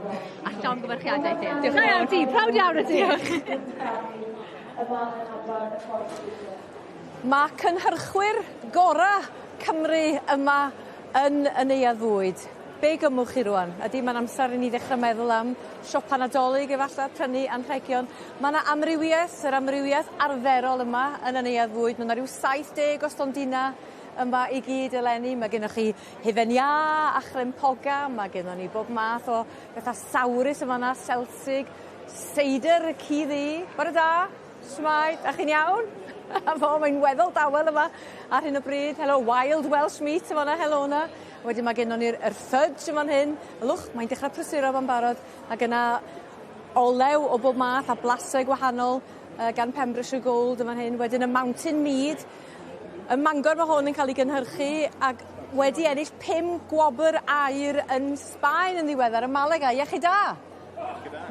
A llongyfarchiadau i ti. Diolch yn Da iawn fawr. ti, proud iawn o ti. Mae cynhyrchwyr gora Cymru yma yn y Neuadd Fwyd. Be gymwch chi rwan? Ydy mae'n amser i ni ddechrau meddwl am siopa Nadolig efallai, prynu anrhegion. Mae yna amrywiaeth, yr amrywiaeth arferol yma yn y Neuadd Fwyd. Mae yna rhyw 70 o stondina yma i gyd eleni. Mae gennych chi hufen iâ a chrempoga, mae gennym ni bob math o bethau sawrus yma yna, selsig, seidr y ci ddu. Bore da, shwmae, da chi'n iawn? A fo, mae'n weddol dawel yma ar hyn o bryd. Helo, Wild Welsh Meat yma yna, helo yna. Wedyn mae gennon ni'r yr fudge yma'n hyn. Lwch, mae'n dechrau prysuro fo'n barod. Ac yna olew o bob math a blasau gwahanol gan Pembrokeshire Gold yma'n hyn. Wedyn y Mountain Mead. Ym Mangor mae hwn yn cael ei gynhyrchu ac wedi ennill 5 gwobr aur yn Sbaen yn ddiweddar ym Malaga. Iechyd da!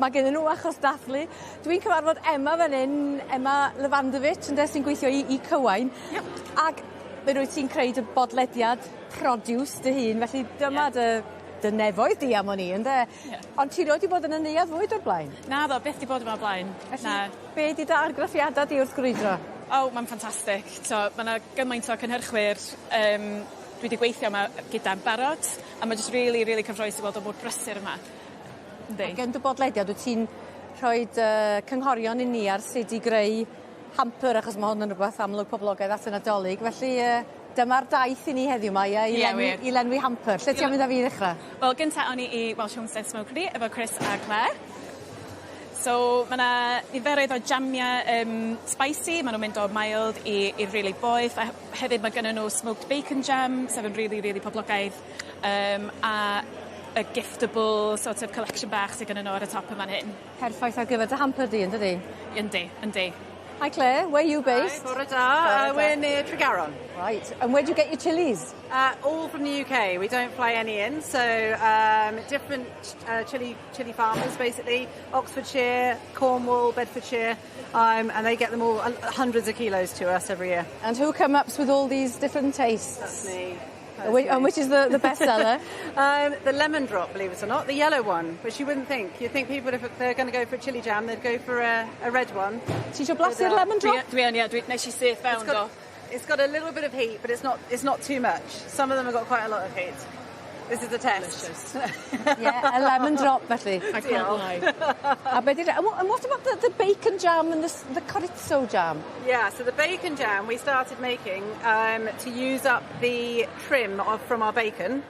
Mae gennyn nhw achos dathlu. Dwi'n cyfarfod Emma fan hyn, Emma Levandovic, ynde, sy'n gweithio i Cywain. Yep. Ac fe rwyt ti'n creu dy bodlediad produce dy hun, felly dyma dy nefoedd di am o'n i, ynde? Yeah. Ond ti rioed 'di bod yn y neuadd fwyd o'r blaen? Naddo, byth 'di bod yma o'r blaen. Felly, Na. be 'di dy argraffiada di wrth grwydro? O, mae'n ffantastig. So, ma' 'na gymaint o cynhyrchwyr dwi 'di gweithio yma gyda'n barod, a ma' jyst rili, rili cyffrous i weld o mor brysur yma. Yndi. Ac yn dy bodlediad, wyt ti'n rhoi cynghorion i ni ar sut i greu hamper, achos ma' hwn yn rhywbeth amlwg poblogaidd at y Nadolig, felly dyma'r daith i ni heddiw 'ma, ie, i Ie, lenwi, wir. i lenwi hamper. Lle ti am mynd â fi i ddechrau? Wel, gynta o'n i i Welsh Homestead Smokery efo Chris a Claire. So, ma' 'na niferoedd o jamiau spicy, ma' nhw'n mynd o mild i really boeth, a hefyd ma' gynnyn nhw smoked bacon jam, sef yn really, really poblogaidd, a y giftable sort of collection bach sydd gynnyn nhw ar y top yn fan hyn. Perffaith ar gyfer dy hamper di, yn dydi? Yndi, yndi. Hi Claire, where are you based? Hi, bore da. We're near Tregaron. Right, and where do you get your chilies? All from the UK. We don't fly any in, so different chili farmers, basically. Oxfordshire, Cornwall, Bedfordshire, and they get them all, hundreds of kilos to us every year. And who come up with all these different tastes? That's me. And which is the best seller? The lemon drop, believe it or not, the yellow one, which you wouldn't think. You'd think people, if they're going to go for a chili jam, they'd go for a red one. Ti eisiau blasu'r lemon drop? Dwi yn, ie, dwi, nes i syth fewn, do. It's got a little bit of heat, but it's not too much. Some of them have got quite a lot of heat. This is the test. Yeah, a lemon drop, felly. I can't lie. A be 'di'r- and what about the bacon jam and the chorizo jam? Yeah, so the bacon jam we started making to use up the trim from our bacon.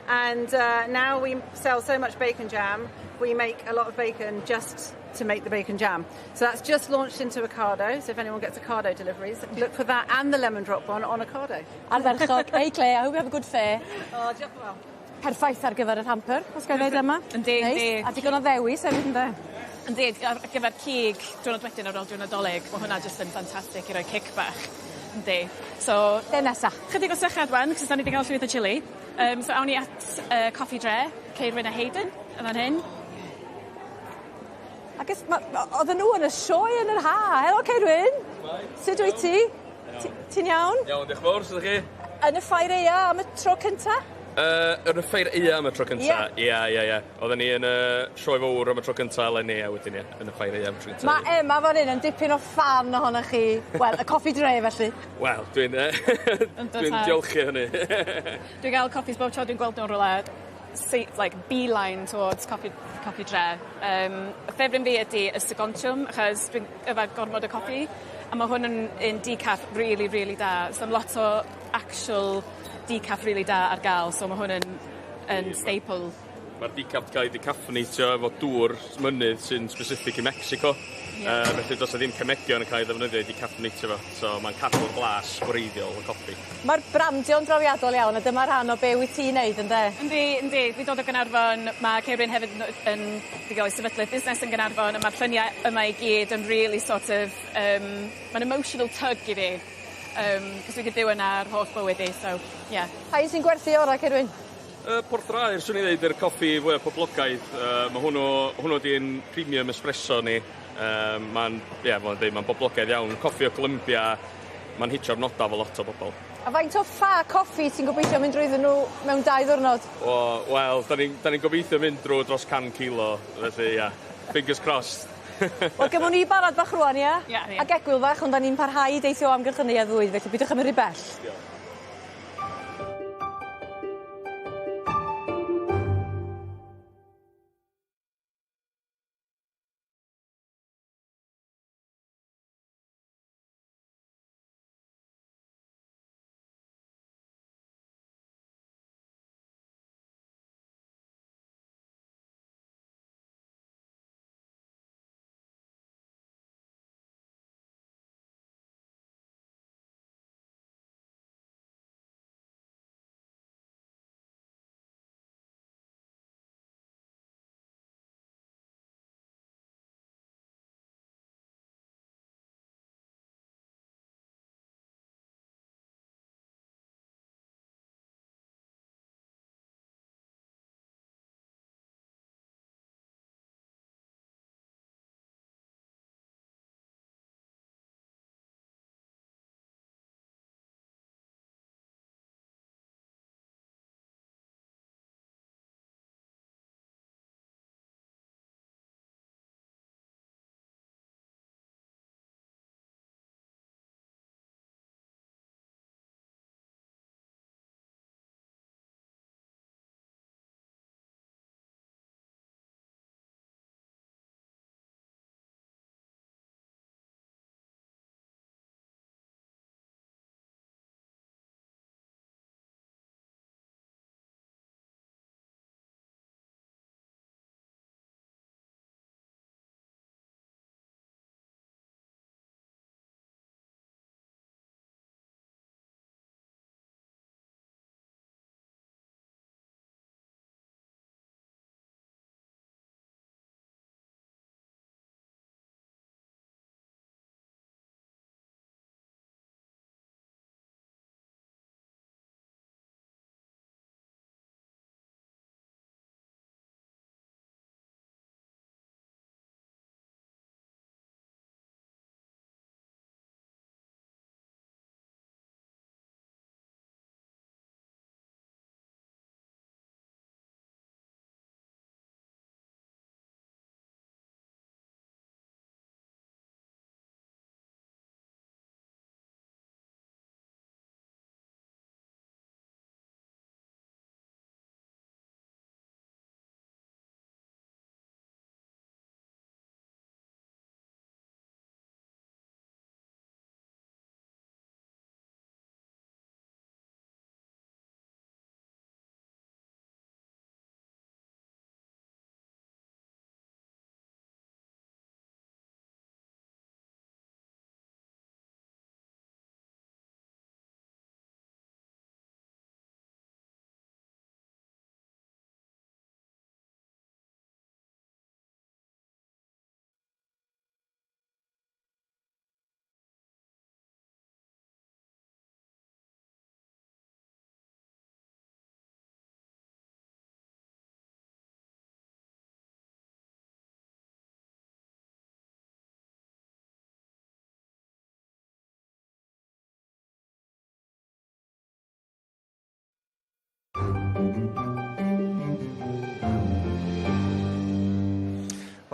And now we sell so much bacon jam, we make a lot of bacon just to make the bacon jam. So that's just launched into Ocado. So if anyone gets Ocado deliveries, look for that and the lemon drop one on Ocado. Ardderchog. Hey Claire, I hope you have a good fair. Oh, diolch yn fawr. Perffaith ar gyfer yr hamper, os gael dweud yma. Yndi, Neis. yndi. A digon o ddewis hefyd, ynde? Yndi, ar gyfer cig diwrnod wedyn ar ôl diwrnod Nadolig, mae hwnna jyst yn ffantastig i roi cic bach. Yndi. So... Be nesa? Chydig o sychad wan, cos da ni wedi cael llwyth o chili. So awn ni at Coffi Dre, Ceirwyn a Hayden, yn fan hyn. Ac oedden nhw yn y sioe yn yr ha. Helo Ceirwyn. Sut wyt ti? Ti'n iawn? Iawn, diolch yn fawr, sut ydych chi? Yn y ffair aea am y tro cynta? Yn y ffair aea am y tro cynta. Ie, ie, ie. Oedden ni yn y sioe fawr am y tro cynta eleni, a wedyn ie, yn y ffair aea am y tro cynta. Mae Emma fan hyn yn dipyn o ffan ohonoch chi. Wel, y Coffi Dre felly. Wel, dwi'n Yndw, dwi'n tad. diolch i hynny. Dwi'n gael coffis bob tro dwi'n gweld nhw'n rhywle. like beeline towards coffi dre. Y ffefryn fi ydi y Segontiwm, achos dwi'n yfed gormod o coffi, a ma' hwn yn un decaf really, really da. So lot o actual decaf really da ar ga'l, so ma' hwn yn staple. Mae'r decaf 'di cael ei decaffeinatio efo dŵr mynydd sy'n specific i Mexico. Ie. Felly does 'na ddim cemegion yn cael ei ddefnyddio i decaffeinatio fo. So mae'n cadw'r blas gwreiddiol y coffi. Mae'r brandio'n drawiadol iawn a dyma rhan o be wyt ti'n neud ynde? Yndi. Fi'n dod o Gaernarfon, ma' Cerin hefyd yn 'di ga'l ei sefydlu busnes yn Gaernarfon a ma'r llyniau yma i gyd yn really sort of ma'n emotional tug i fi. 'Cos dwi 'di byw yna yr holl bywyd i, so ie. Pa un sy'n gwerthu ora Cerwyn? Y Porth Aur, swn i ddeud, yr coffi fwyaf poblogaidd. Mae hwnnw di'n premium espresso ni. Mae'n, ie, yeah, fel dweud, mae'n boblogaidd iawn. Coffi o Columbia, mae'n hitio'r noda fo lot o bobl. A faint o ffa coffi ti'n gobeithio mynd drwyddyn nhw mewn 2 ddiwrnod? O, wel, da ni'n ni gobeithio mynd drwy dros 100 kilo, felly, ia, fingers crossed. Wel, gymwn ni barod bach rwan, ia? Ia, ia. Ac egwyl fach, ond da ni'n parhau i deithio o amgylch y neuadd fwyd, felly bidwch am rhy bell. Diolch.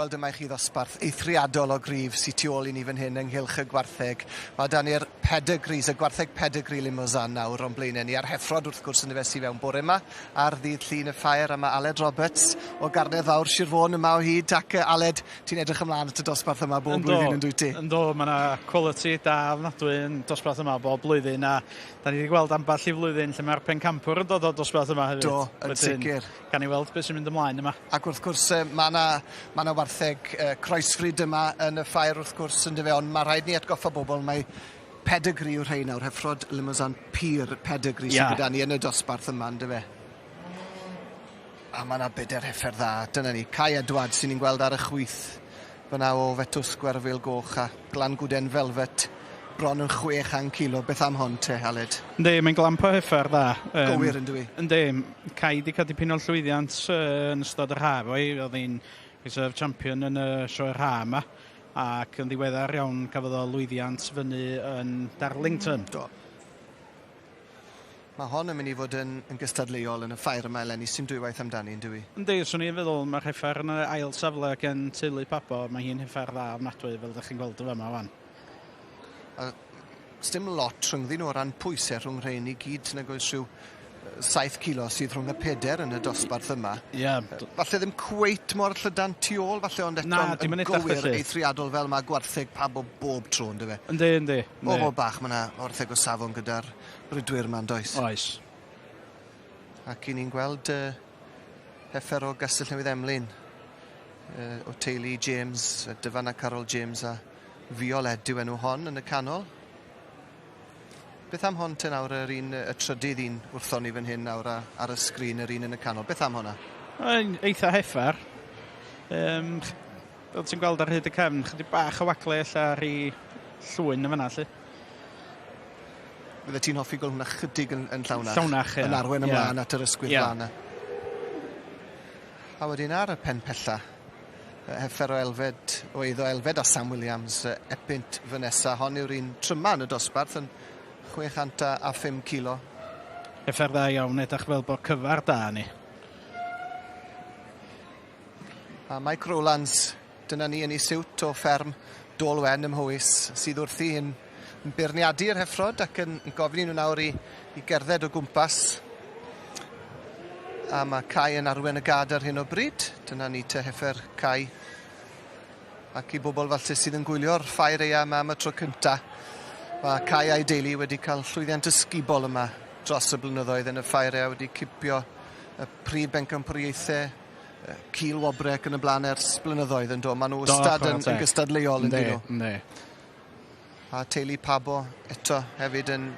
Wel, dyma i chi ddosbarth eithriadol o gryf sy tu ôl i ni fan hyn ynghylch y gwartheg. Mae 'da ni'r pedigrees, y gwartheg pedigree Limousin nawr o'n blaenau ni, a'r heffrod wrth gwrs yn dyfe fewn bore yma ar ddydd Llun y ffair, a mae Aled Roberts o Garnedd Fawr Sir Fôn yma o hyd, ac Aled, ti'n edrych ymlaen at y dosbarth yma bob blwyddyn yn dwyt ti? Yndw, mae yna quality da ofnadwy yn dosbarth yma bob blwyddyn, a da ni wedi gweld ambell i flwyddyn lle mae'r pencampwr yn dod o'r dosbarth yma hefyd. Do, yn sicr. Gawn ni weld beth sy'n mynd ymlaen yma. Ac wrth gwrs, mae yna ma 'na wartheg croesfrid yma yn y ffair wrth gwrs yn dyfe, ond mae rhaid ni atgoffa bobl mai pedigree yw'r rhein nawr, heffrod Limousin pur pedigree sydd gyda ni yn y dosbarth yma, yn dyfe. A mae yna bedair heffer dda, dyna ni. Cai Edwards sy'n ni'n gweld ar y chwith fyna o Fetws Gwerfyl Goch a Glan Gwden Velvet bron yn 600 kilo. Beth am hon te, Aled? Yndi, mae'n glamp o heffer dda. Gywir yn dwi? Yndi, Cai di cael dipyn o llwyddiant yn ystod yr haf o'i, oedd hi'n reserve champion yn y sioe'r haf yma, ac yn ddiweddar iawn cafodd o lwyddiant fyny yn Darlington. Do. Mae hon yn mynd i fod yn, yn gystadleuol yn y ffair yma eleni, sy'n dwywaith amdani, yn dwi? Yndi, swn i'n feddwl mae'r heffer yn y ail safle gen teulu Pabo, mae hi'n heffer dda ofnadwy fel ydych chi'n gweld y fama wan. A sdim lot rhyngddyn nhw o ran pwysau rhwng rhain i gyd, nag oes rhyw 7 kilo sydd rhwng y peder yn y dosbarth yma. Ie. Yeah. Falle ddim cweit mor llydan tu ôl, falle, ond eto yn gywir eithriadol fel mae gwartheg pab o bob tro, ynddo fe? Yndi, yndi. Bob o bach, mae yna wartheg o safon gyda'r brydwyr yma, does? Oes. Ac i ni'n gweld heffer o Gastell Newydd Emlyn, o teulu James, Dyfan a Carol James a Violet yw enw hon yn y canol. Beth am hon te nawr, yr un, y trydydd un wrthon ni fan hyn nawr ar y sgrin, yr un yn y canol. Beth am honna? Mae'n eitha heffer. Fel ti'n gweld ar hyd y cefn, chydig bach o wagle ella ar ei llwyn yn fan'na, lly. Fydde ti'n hoffi gweld hwnna chydig yn llawnach? Llawnach, ie. Yn arwen ymlaen at yr ysgwydd yeah. Lan. A wedyn ar y pen pella, heffer o Elfed, o eiddo Elfed a Sam Williams, Epynt Vanessa. Hon yw'r un tryma yn y dosbarth yn 605 kilo. Heffer dda iawn, edrych fel bod cyfar da ni. A Mike Rowlands, dyna ni yn ei siwt o fferm Dôl Wen ym Mhowys, sydd wrthi yn beirniadu'r heffrod ac yn gofyn i nhw nawr i gerdded o gwmpas. A mae Cai yn arwen y gad ar hyn o bryd. Dyna ni te heffer Cai. Ac i bobl falle sydd yn gwylio'r ffair eia yma am y tro cynta, mae Cai a'i deulu wedi cael llwyddiant ysgubol yma dros y blynyddoedd yn y ffair eia, wedi cipio y prif bencampwriaethau, cil wobre ac yn y blaen ers blynyddoedd yn do. Maen nhw wastad yn gystadleuol yn dyn nhw. Yndi. A teulu Pabo eto hefyd yn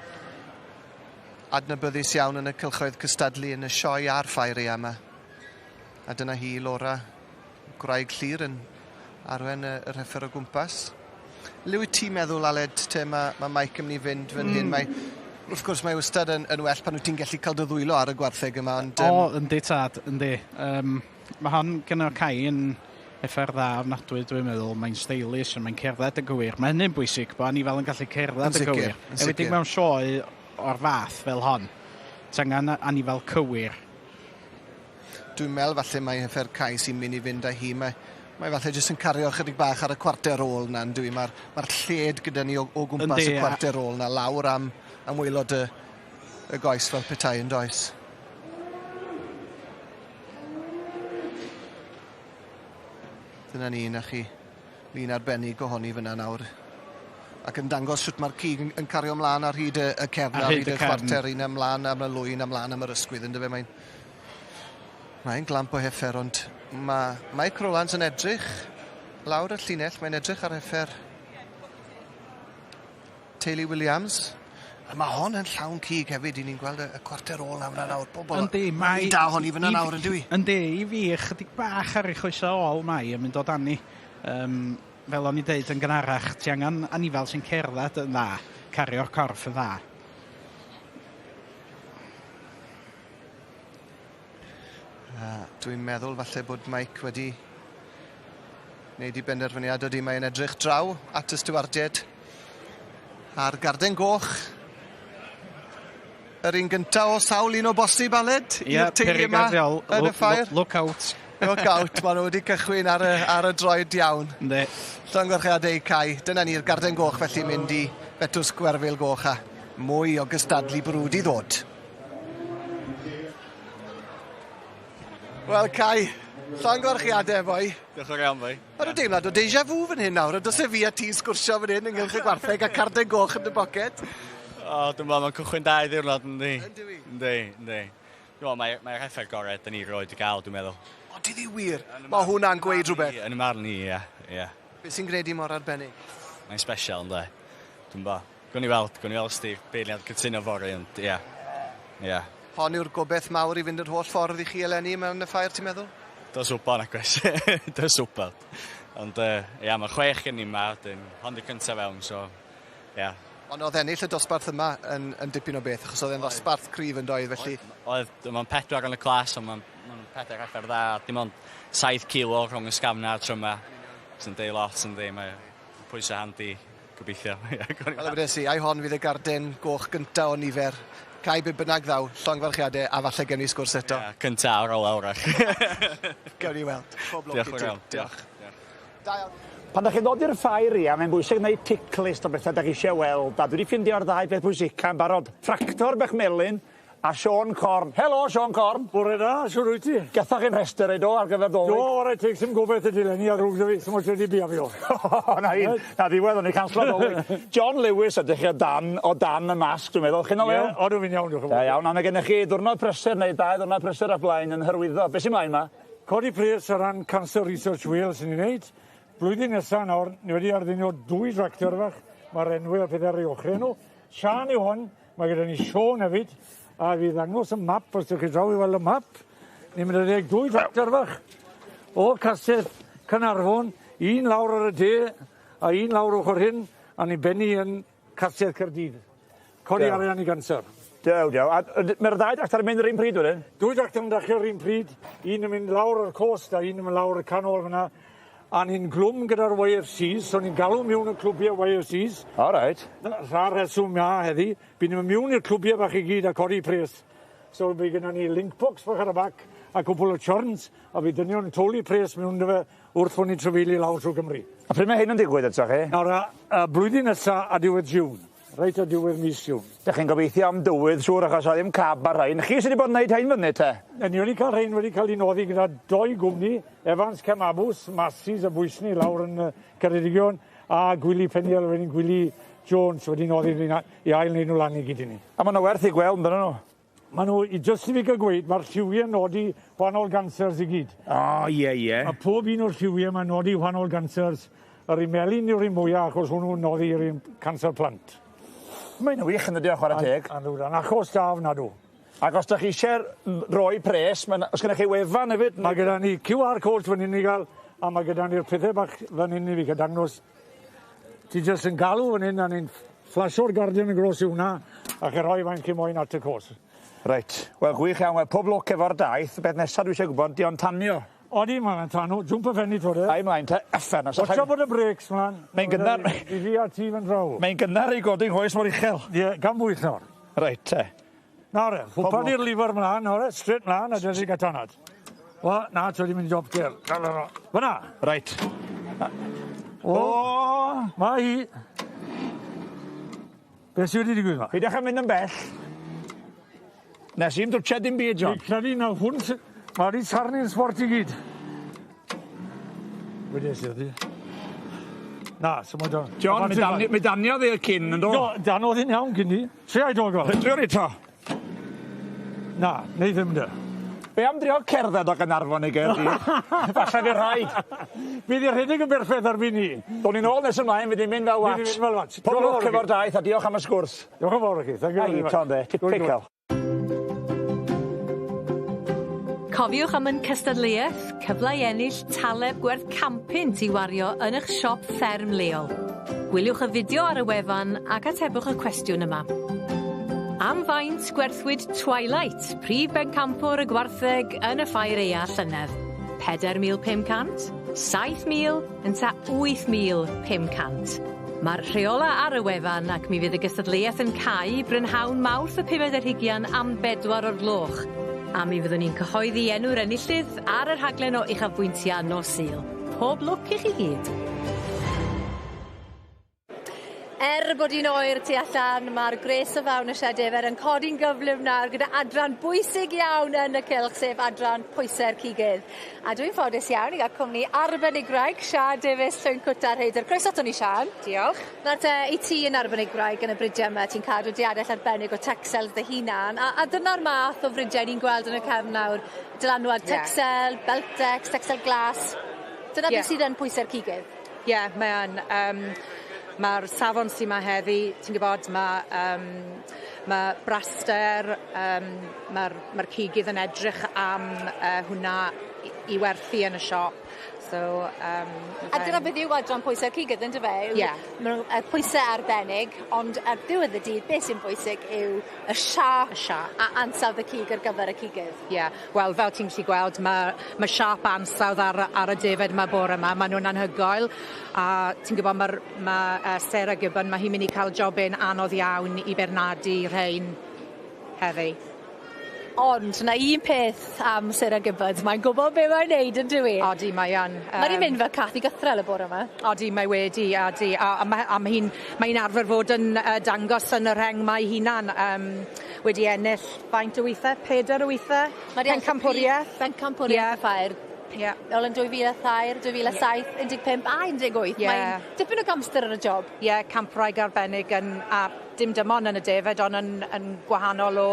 adnabyddus iawn yn y cylchoedd cystadlu yn y sioe a'r ffair eia yma. A dyna hi, Laura, gwraig Llyr, yn arwen yr heffer o gwmpas. Le wyt ti'n meddwl, Aled, te mae Mike yn mynd i fynd fan hyn? Mae, wrth gwrs, mae wastad yn well pan wyt ti'n gallu cael dy ddwylo ar y gwartheg yma, ond... O, yndi tad, yndi. Mae hon gyda Cai yn heffer dda ofnadwy, dwi'n meddwl. Mae'n stylish, mae'n cerdded yn gywir. Mae hynny'n bwysig, bod anifal yn gallu cerdded yn gywir. Enwedig mewn sioe o'r fath fel hon. Ti angen anifal cywir. Dwi'n meddwl falle mae heffer Cai sy'n mynd i fynd â hi. Mae falle jyst yn cario chydig bach ar y cwarter ôl na, yn dwi? Mae'r lled gyda ni o gwmpas y cwarter ôl na, lawr am waelod y goes fel petai yn does. Dyna ni, na chi lun arbennig ohoni fyna nawr. Ac yn dangos sut mae'r cig yn cario ymlaen ar hyd y cefn, ar hyd y chwarter, un ymlaen am y lwyn, ymlaen am yr ysgwydd, yndyfe? Mae'n glamp o heffer, ond mae Mike Rowlands yn edrych lawr y llinell, mae'n edrych ar heffer teulu Williams. A mae hon yn llawn cig hefyd, i ni'n gweld y cwarter ôl na fyna nawr. Bobl, yndi, mae... Da hon i fyna nawr, yn dwi? Yndi, i fi, chydig bach ar ei choesau ôl mae yn mynd o dani. Fel o'n i deud yn gynharach, ti angen anifal sy'n cerdded yn dda, cario'r corff yn dda. Dwi'n meddwl falle bod Mike wedi wneud i benderfyniad ydy. Mae'n edrych draw at y stiwardiaid a'r garden goch. Yr un gyntaf o sawl un o bosib, Aled, i'r teulu yma yn y ffair. Look out. Look out, maen nhw wedi cychwyn ar y, ar y droed iawn. Yndi. Llongyfarchiadau i Cai. Dyna ni'r garden goch felly mynd i Betws Gwerfyl Goch a mwy o gystadlu brwd i ddod. Wel Cai, llongyfarchiadau boi. Diolch yn fawr iawn boi. Mae rhyw deimlad o deja vu fan hyn nawr, ond does e fi a ti'n sgwrsio fan hyn ynghylch y gwartheg a carden goch yn dy boced. O, dwi'n meddwl mae'n cychwyn da i ddiwrnod, yndi? Yndi. Yndi, yndi. Dwi'n meddwl mae'r mae heffer gorau dyn ni roed i gael, dwi'n meddwl. O, ti ddi wir? Mae hwnna'n gweud rhywbeth. Yn y marn i, ie. Ie. Beth sy'n gwneud i mor arbennig? Mae'n special, ynddo. Dwi'n bo. Gwni weld, gwni weld os di'r beirniad cytuno fory, ond ie. Ie. Hon yw'r gobeith mawr i fynd yr holl ffordd i chi eleni mewn y ffair, ti'n meddwl? Does wbod, nag oes. Does wbod. Ond ie, yeah, mae chwech gen i yma, dyn, hon di cyntaf fewn, so ie. Yeah. Ond oedd ennill y dosbarth yma yn, yn dipyn o beth, achos oedd e'n ddosbarth cryf yn doedd, felly... Oedd, mae'n pedwar yn y clas, ond mae'n ma pedair effer dda, dim ond 7 kilo rhwng y sgafna a'r tryma, sy'n deud lot yn ddi, mae pwysau handi, gobeithio. Fel y wedes i, ai hon fydd y garden goch gynta o nifer. Cai be bynnag ddaw, llongyfarchiadau, a falle gewn ni sgwrs eto. Ie, cynta o'r ola wrach. Gewn ni weld. Pob lwc i ti. Diolch yn fawr. Diolch. Da iawn. Pan 'dach chi'n dod i'r ffair ia, mae'n bwysig gwneud tick list o bethau 'dach chi eisiau weld, a dwi 'di ffindio'r ddau beth pwysica yn barod. Tractor bach melyn a Siôn Corn. Helo, Siôn Corn! Bore da, shwd wyt ti? Gathoch chi'n rhestr ei do ar gyfer Dolig? Do, ware teg, sim gobeith y dileni a ddrwg 'da fi, sim ots wedi biafio. Na un, na ddiwedd, o'n i canslo Dolig. John Lewis ydych chi o dan, o dan y masg, dwi'n meddwl. Chi'n o lew? Ie, odw fi'n iawn, diolch yn fawr. Da iawn, a mae gennych chi ddiwrnod prysur neu dau ddiwrnod prysur o'ch blaen yn hyrwyddo. Be sy'n mlaen 'ma? Codi pres ar ran Cancer Research Wales ni'n neud. Blwyddyn nesa nawr, ni wedi ardunio dwy dractor fach, mae'r enwe a pethau ar eu ochrau nhw. Siân yw hon, mae gyda ni Siôn hefyd, a fi ddangos y map, os ydych chi draw i weld y map. Ni'n mynd i ddeg dwy tractor fach o Castell Caernarfon, un lawr ar y de a un lawr ochr hyn, a ni'n bennu yn Castell Caerdydd. Codi arian i ganser. Dew, dew. A mae'r ddau dractor yn mynd yr un pryd wedyn? Dwy dractor yn dechrau yr un pryd, un yn mynd lawr yr coast a un yn mynd lawr y canol fyna. A ni'n glwm gyda'r YFCs, so ni'n galw miwn y clwbiau YFCs. All right. Rha'r rheswm ma heddi, by ni'n mynd miwn i'r clwbiau bach i gyd a codi pres. So by gyda ni link box bach ar y bac a cwpwl o churns, a fydd dynion yn towlu pres miwn 'da fe wrth fod ni'n trafeili lawr trwy Gymru. A pryd mae hyn yn digwydd eto chi? Nawr, a, a blwyddyn nesa a diwedd June. Reit ar diwedd mis June. Dych chi'n gobeithio am dywydd siŵr achos oedd ddim cab ar rhain. Chi sydd wedi bod yn neud rhain fyny te? Ni wedi cael rhain wedi cael eu noddi gyda doi gwmni, Evans Cemabws, Massies a Bwysni lawr yn Ceredigion, a Gwili Peniel wedyn Gwili Jones wedi noddi i ail wneud nhw lan i gyd i ni. A maen nhw werth i gweld, yn nhw? Maen nhw, i jyst i fi gael gweud, mae'r lliwiau'n nodi wahanol gancers i gyd. O, oh, ie, yeah, ie. Yeah. A pob un o'r lliwiau mae'n nodi wahanol gancers. Yr un melyn yw'r un mwyaf, achos hwnnw'n nodi yr un canser plant. Mae'n wych yn dydi o, chwarae teg. An achos da ofnadw. Ac os da chi eisiau rhoi pres, ma os gennych chi wefan hefyd? Mae gyda ni QR codes fan hyn i gael, a mae gyda ni'r pethau bach fan hyn i fi gael dangos. Ti jyst yn galw fan hyn a ni'n flasho'r Guardian yn gros i hwnna a chi rhoi faint chi moyn at y cos. Reit, wel gwych iawn, wel pob lwc efo'r daith. Beth nesaf dwi eisiau gwybod, di o'n tanio? Odi, mae'n tanio, jwmp y ffenni twr e. Ai mlaen te, uffern. Watcha bod y brakes mlaen. Mae'n gynnar. I fi a ti fynd draw. Mae'n gynnar i godi nghoes mor uchel. Ie, gan bwyll nawr. Reit te. Nawr e, chwpan i'r lifer mlaen, nawr e, straight mlaen, a dyna gatanad. O, na, ti wedi mynd i job gel. Fyna. Reit. O! Mae hi. Beth sydd wedi digwydd 'ma? Peidiwch â mynd yn bell. Nes i'm dwtsiad dim byd, John. Fi'n credu na hwn sy... Mae wedi sarnu'n sbort i gyd. Wedes i wrthi. Na, symud o. John, mi dani, mi daniodd i'r cyn, yn do? Do, danodd hi'n iawn cyn ni. Tria i dogol. Trio eto. Na, neu ddim de. Be am drio cerdded o Gaernarfon i Gaerdydd? Falle fydd rhaid. Fydd i'r rhedeg yn berffaith erbyn ni. Down ni'n ôl nes ymlaen, fydd i'n mynd fel wat. Fydd i'n mynd fel wat. Pob lwc efo'r daith a diolch am y sgwrs. Diolch yn fawr i chi. Thank you very much. Ai, Typical. Cofiwch am yn cystadleuaeth, cyfle i ennill taleb gwerth 100 i wario yn eich siop fferm leol. Gwyliwch y fideo ar y wefan ac atebwch y cwestiwn yma. Am faint gwerthwyd Twilight, prif bencampwr y gwartheg yn y ffair aea llynedd? 4,500, 7,000, ynta 8,500. Mae'r rheola ar y wefan ac mi fydd y gystadleuaeth yn cau brynhawn Mawrth y pumed ar hugian am bedwar o'r gloch. A mi fyddwn ni'n cyhoeddi enw'r enillydd ar y rhaglen o uchafbwyntiau nos Sul. Pob lwc i chi gyd. Er bod hi'n oer tu allan, mae'r gwres o fewn y sied defaid yn codi'n gyflym nawr gyda adran bwysig iawn yn y cylch, sef adran pwysau'r cigydd. A dwi'n ffodus iawn i gael cwmni arbenigwraig Siân Davies Llwyncwt ar Rhaeadr. Croeso aton ni, Siân. Diolch. Nawr te, i ti yn arbenigwraig yn y bridiau yma, ti'n cadw diadell arbennig o Texels dy hunan, a dyna'r math o fridiau ni'n gweld yn y cefn nawr. Dylanwad Texel, Beltex, Texel Glas. Dyna beth sydd yn pwysau'r cigydd. Ie, yeah, mae yn. Mae'r safon sy'n ma heddi, ti'n gwybod, mae ma braster, mae'r ma cigydd yn edrych am hwnna i werthu yn y siop. So, a dyna beth yw adran pwysau'r cigydd, yndyfe? Ie. Yeah. Mae pwysau arbennig, ond ar ddiwedd y dydd, beth sy'n bwysig yw y siâp a ansawdd y cig ar gyfer y cigydd. Ie, yeah. Wel, fel ti'n gallu gweld, mae siâp ansawdd ar y defaid yma bore yma, maen nhw'n anhygoel, a ti'n gwybod, mae Sarah Gibbon, mae hi'n mynd i cael jobyn anodd iawn i beirniadu rhain heddi. Ond na un peth am Sarah Gibbons, mae'n gwybod be mae'n neud yn dyw 'i? Odi, mae yn. Mae 'di mynd fel cath i gythrel y bore yma. Odi, mae wedi, odi. A mae hi'n arfer fod yn dangos yn y rheng mae hunan. Wedi ennill faint o weithiau? 4 o weithiau? Pencampwriaeth. Pencampwriaeth y ffair. Yeah. Nôl yn 2003, 2007, 15 a 18. Yeah. Mae'n dipyn o gamster ar y job. Ie, yeah, campwraig arbennig yn, a dim dim ond yn y defaid, ond yn gwahanol o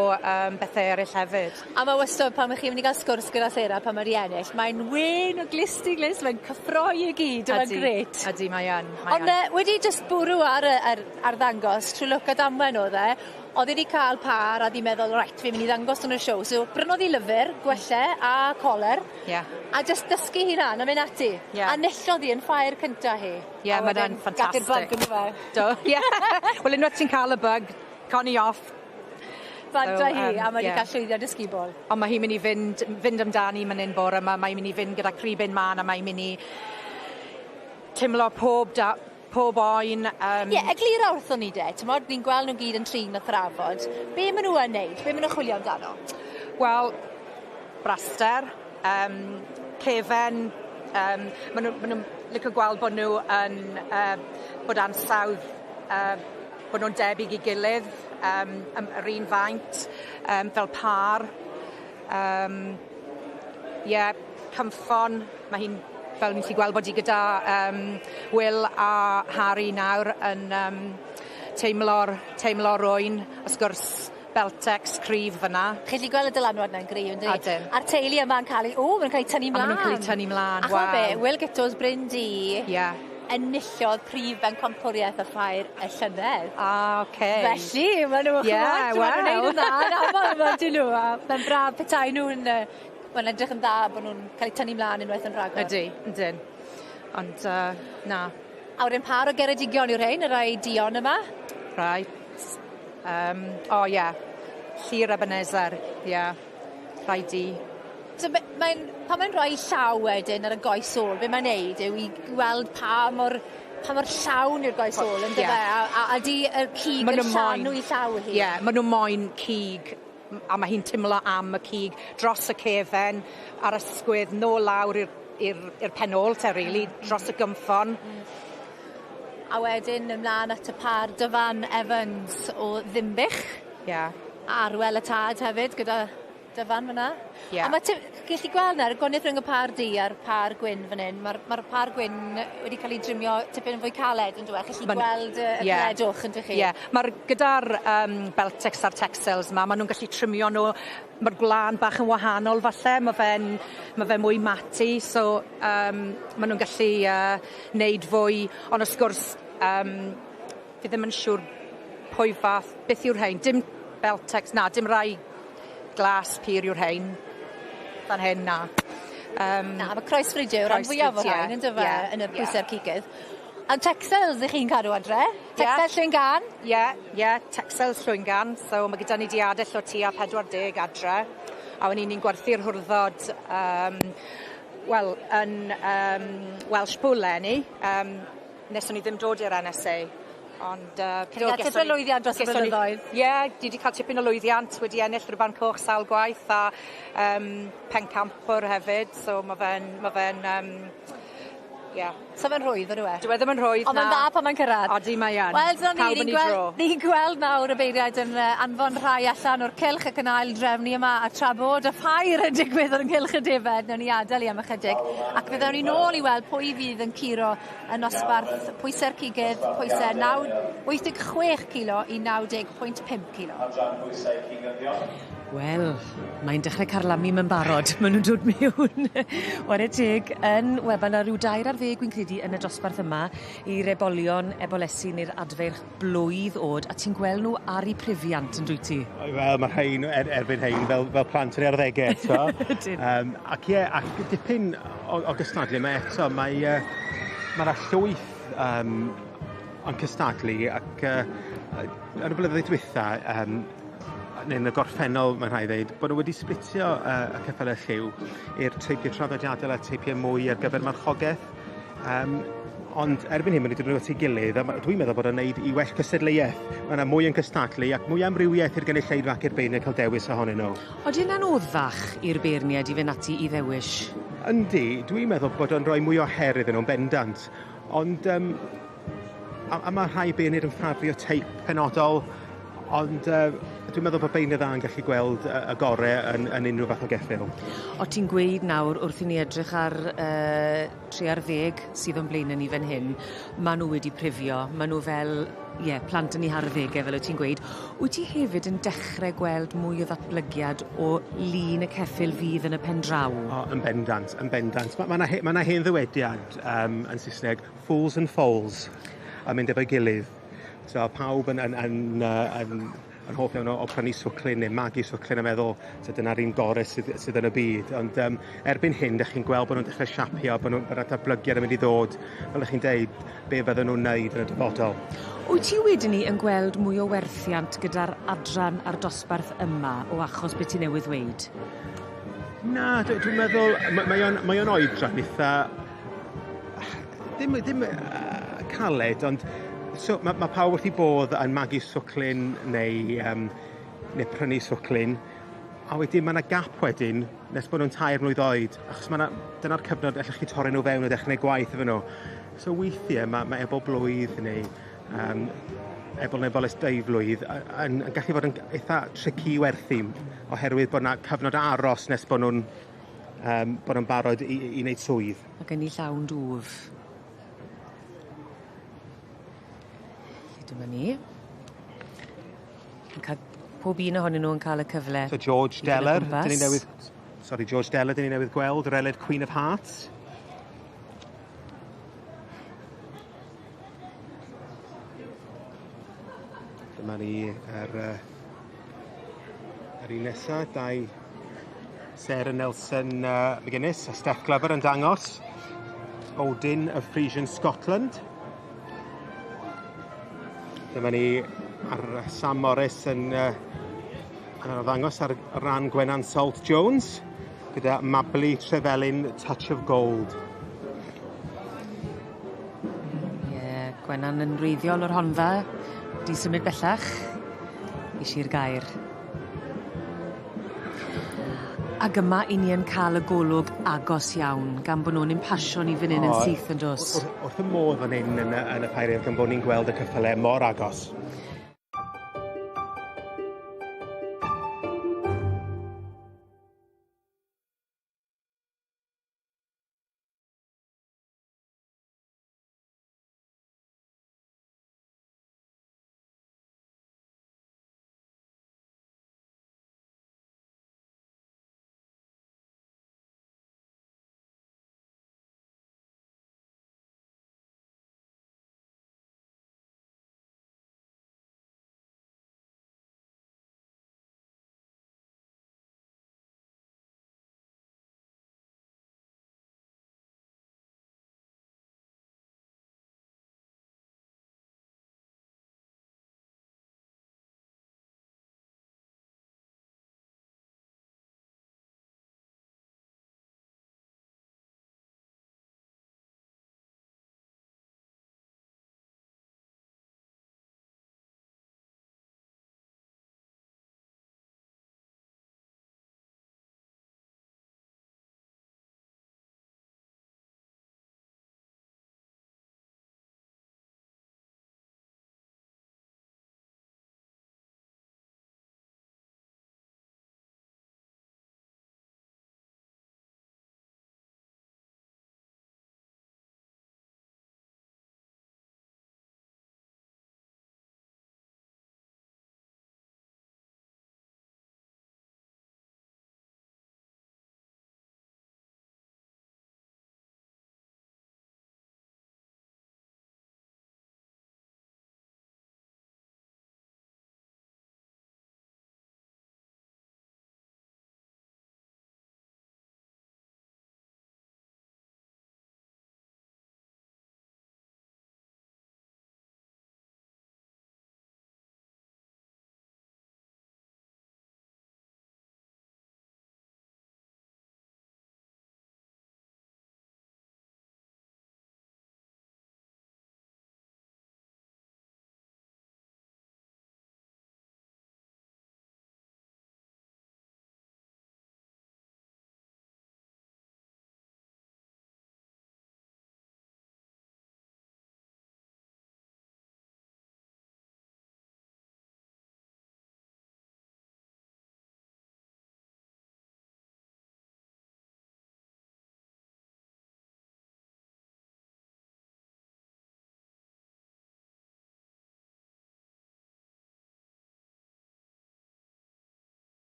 bethau eraill hefyd. A mae wastad pan ych chi'n mynd i gael sgwrs gyda Sarah pan mae 'di ennill, mae'n wên o glust i glust, mae'n cyffroi i gyd, mae'n grêt. Ydy, mae yn. Ond wedi just bwrw ar y arddangos, trwy lwc a damwen oedd e, oedd wedi cael par a di meddwl, right, fi'n mynd i ddangos yn y siow. So brynodd hi lyfr, gwelle a coler. Yeah. A just dysgu hunan a mynd ati. Yeah. A nillodd hi yn ffair cynta hi. Ie, yeah, mae'n ffantastig. Gath i'r bug yn fe. Do, ie. Wel, unwaith ti'n cael y bug, con i off. Fanta hi, a mae wedi cael llwyddiant ysgubol. Ond mae hi'n mynd i fynd amdani man hyn bore yma, mae'n mynd i fynd gyda cribyn man a mae'n mynd i teimlo pob oen. Ie, eglura wrthon ni de, t'mod, ni'n gweld nhw gyd yn trin a thrafod. Be maen nhw yn neud? Be maen nhw'n chwilio amdano? Wel, braster, cefen, maen nhw'n licio gweld bod nhw yn, bod ansawdd, bod nhw'n debyg i gilydd, yr un faint, fel par. Ie, cymffon, mae hi'n, fel ni'n gallu gweld bod hi gyda Will a Harry nawr yn teimlo'r oen, wrth gwrs Beltex cryf fyna. Chi'n gallu gweld y dylanwad na'n gryf, ynddi? Ydyn. A'r teulu yma'n cael ei... O, maen nhw'n cael eu tynnu mlaen. A maen nhw'n cael eu tynnu mlaen, waw. A be, Will Gittos Bryn Du enillodd prif bencampwriaeth y ffair y llynedd. Ah, oce. Felly, maen nhw'n chwmod, maen nhw'n neud yn dda, yn aml yma, dyn nhw. A mae'n braf petai nhw'n... Mae'n edrych yn dda bod nhw'n cael eu tynnu mlaen unwaith yn rhagor. Ydy, yndyn. Ond, na. A wedyn par o Geredigion yw'r rhain, y rai duon yma? Right. O, ie. Llyr Ebenezer, ie. Rhai du. So, pan mae'n rhoi llaw wedyn ar y goes ôl, be mae'n neud yw i gweld pa mor llawn yw'r goes ôl, yndyfe? A di y cig yn llanw i llaw hi? Ie, maen nhw moyn cig, a mae hi'n teimlo am y cig dros y cefen, ar ysgwydd, nôl lawr i'r pen ôl te, really, dros y gymffon. A wedyn ymlaen at y par Dyfan Evans o Ddinbych. Ie. A Arwel y tad hefyd gyda Dyfan fyna. Ie. A mae gallu gweld nawr, y gwahaniaeth rhwng y par du a'r par gwyn fan hyn, mae'r par gwyn wedi cael ei drimio tipyn yn fwy caled, yn dyw e? Chi'n gallu gweld y caledwch, yn dych chi? Ie. Mae'r gyda'r Beltex a'r Texels yma, maen nhw'n gallu trimio nhw, mae'r gwlân bach yn wahanol falle, mae fe mwy mati, so maen nhw'n gallu neud fwy, ond wrth gwrs, fi ddim yn siŵr pwy fath, beth yw'r rhain, dim Beltex, na, dim rai glas pur yw'r rhain, fan hyn, na. Na, mae croesfridiau yw'r rhan fwyaf o'r rhain, yn dyfe, yn y pwysau'r cigydd. A Texels ych chi'n cadw adre? Texel Llwyngan? Ie, ie, Texel Llwyngan. So mae gyda ni diadell o tua 40 adre. A wedyn ni'n gwerthu'r hwrddod, wel, yn Welsh Pool eleni. Nes o'n i ddim dod i'r NSA. Ond... Ti'n cael tipyn o lwyddiant dros y blynyddoedd? Ie, yeah, di wedi cael tipyn o lwyddiant, wedi ennill Rhuban Coch sawl gwaith a pencampwr hefyd, so mae fe'n ma fe Ie. So fe'n rhwydd, on'd yw e? Dyw e ddim yn rhwydd, na. Ond mae'n dda pan mae'n cyrraedd. Odi, mae yn. Wel, dyna ni, ni'n gweld, ni gweld nawr y beiriaid yn anfon rhai allan o'r cylch ac yn ail drefnu yma, a tra bod y ffair yn digwydd yn nghylch y defaid, newn ni adael i am ychydig, ac fe ddawn ni nôl i weld pwy fydd yn curo yn nosbarth pwysau'r cigydd, pwysau 86 kilo i 90.5 kilo. Wel, mae'n dechrau carlamu mewn barod. Maen nhw'n dod mewn. Ware teg, yn wefan ar ryw 13 wy'n credu yn y dosbarth yma i'r ebolion, ebolesi neu'r adfeirch blwydd o'd, a ti'n gweld nhw ar eu prifiant yn dwyt ti? Wel, mae rhain erbyn hein fel plant yn ei arddegau, eto. Ac ie, ac dipyn o gystadlu yma eto, mae ma 'na llwyth yn cystadlu ac yn y blynyddoedd dwytha, neu yn y gorffennol, mae'n rhaid dweud, bod nhw wedi splitio y ceffylau lliw i'r teipiau traddodiadol a teipiau mwy ar gyfer marchogaeth. Ond erbyn hyn, maen nhw wedi dod at ei gilydd, a dwi'n meddwl bod o'n neud i well cystadleuaeth. Mae yna mwy yn cystadlu ac mwy amrywiaeth i'r gynulleidfa ac i'r beirniaid cael dewis ohonyn nhw. Odi hynna'n oddfach i'r beirniaid i fynd ati i ddewis? Yndi, dwi'n meddwl bod o'n rhoi mwy o her iddyn nhw'n bendant. Ond a mae rhai beirniaid yn ffafrio teip penodol, ond dwi'n meddwl bod beirniaid dda yn gallu gweld y gore yn unrhyw fath o geffyl. O ti'n gweud nawr wrth i ni edrych ar 30 sydd o'n blaenau ni fan hyn, maen nhw wedi prifio, maen nhw fel, ie, plant yn eu harddegau fel wyt ti'n gweud. Wyt ti hefyd yn dechrau gweld mwy o ddatblygiad o lun y ceffyl fydd yn y pen draw? O, yn bendant, yn bendant. Mae ma 'na hen ddywediad yn Saesneg, fools and foals, a mynd efo'i gilydd. So pawb yn hoff iawn o prynu swclyn neu magu swclyn a meddwl, so dyna'r un gorau sydd yn y byd. Ond erbyn hyn, dych chi'n gweld bod nhw'n dechrau siapio, bod 'na datblygiad yn mynd i ddod, fel ych chi'n deud, be fydden nhw'n neud yn y dyfodol. Wyt ti wedyn ni yn gweld mwy o werthiant gyda'r adran a'r dosbarth yma o achos beth ti newydd ddweud? Na, dwi'n meddwl, mae o'n oedran eitha... Ddim caled, ond so, mae pawb wrth i bodd yn magu swclyn neu prynu swclyn, a wedyn mae yna gap wedyn nes bod nhw'n 3 mlwydd oed, achos dyna'r cyfnod allwch chi torri nhw fewn a dechrau gwneud gwaith efo nhw. So weithiau mae ebol blwydd neu ebol neu eboles 2 flwydd yn gallu fod yn eitha tricky i werthu, oherwydd bod yna cyfnod aros nes bod nhw'n barod i wneud swydd. Ac yn ei llawn dwf. Dyma ni. Yn cael, pob un ohonyn nhw yn cael y cyfle. So George Deller, dyn ni newydd, sorry, George Deller, dyn ni newydd gweld, yr Eled Queen of Hearts. Dyma ni yr un nesaf, dau Sarah Nelson McGuinness a Steph Glover yn dangos. Odin of Frisian Scotland. Dyma ni ar Sam Morris yn arddangos ar ran Gwenan Salt Jones gyda Mabli Trefelin Touch of Gold. Ie, yeah, Gwenan yn wreiddiol o'r Rhondda, di symud bellach i Sir Gaer. Ac yma i ni yn cael y golwg agos iawn, gan bod nhw'n impasio ni fan hyn yn syth yn dos. Wrth y modd fan hyn yn y ffair, gan bod ni'n gweld y ceffylau mor agos.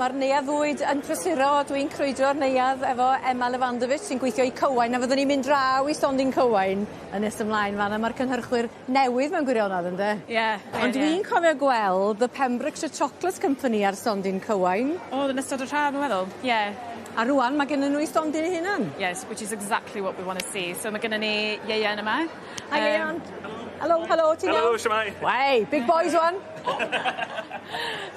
Mae'r neuadd fwyd yn prysuro, dwi'n crwydro'r neuadd efo Emma Lewandowicz sy'n gweithio i Cywain, a fyddwn ni'n mynd draw i stondin Cywain yn nes ymlaen fan 'na ma'r cynhyrchwyr newydd mewn gwirionedd ynde? Ie. Ond dwi'n cofio gweld the Pembrokeshire Chocolate Company ar stondin Cywain. O'dd yn ystod yr haf dwi'n meddwl. Ie. A rŵan ma' gennyn nhw 'u stondin eu hunan. Yes, which is exactly what we want to see. So ma' gynnon ni Ieuan yma. Hi Ieuan. Helo, helo, ti'n iawn? Helo, shwmae? Wey, big boys wan.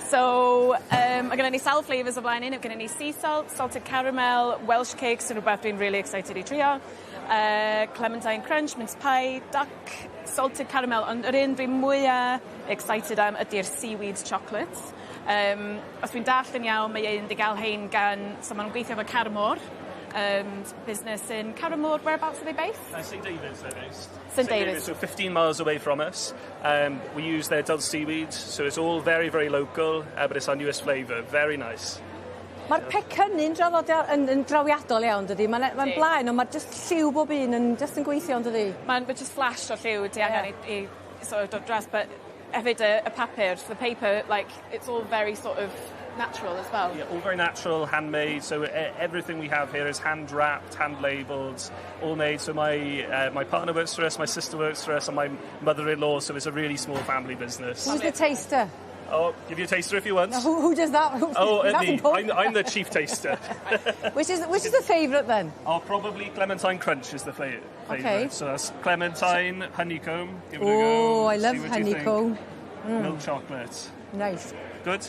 So, mae gennym ni sawl flavours o flaen ni. Mae gennym ni sea salt, salted caramel, Welsh cakes sy'n rhywbeth dwi'n really excited i trio. Clementine crunch, mince pie, duck, salted caramel, ond yr un dwi'n mwya excited am ydy'r seaweed chocolate. Os dwi'n dallt yn iawn, mae un 'di gael hein gan, so maen nhw'n gweithio efo Carmor, business in Carmor, whereabouts are they based? St David's they're based. St David's. So 15 miles away from us. We use their dulse seaweed, so it's all very, very local, but it's our newest flavour. Very nice. Mae'r pecynnu'n draddodiad yn, yn drawiadol iawn, dydy? Mae'n ma Ydi. blaen, ond mae just lliw bob un yn just yn gweithio, yn dydy? Mae'n ma just flash o lliw ti angen i sort of dod dros, but hefyd y papur, the paper, like, it's all very sort of natural as well. Yeah, all very natural, handmade. So everything we have here is hand wrapped, hand labelled, all made. So my partner works for us, my sister works for us, and my mother-in-law. So it's a really small family business. Who's the taster? Oh, give you a taster if you want. Now, who does that? Oh, That's me. important. I'm the chief taster. Which is the favourite then? Oh, probably Clementine Crunch is the favourite. Okay. So that's clementine, honeycomb. Give it a go. Oh, I love See what you think. honeycomb. Milk chocolate. Nice. Good?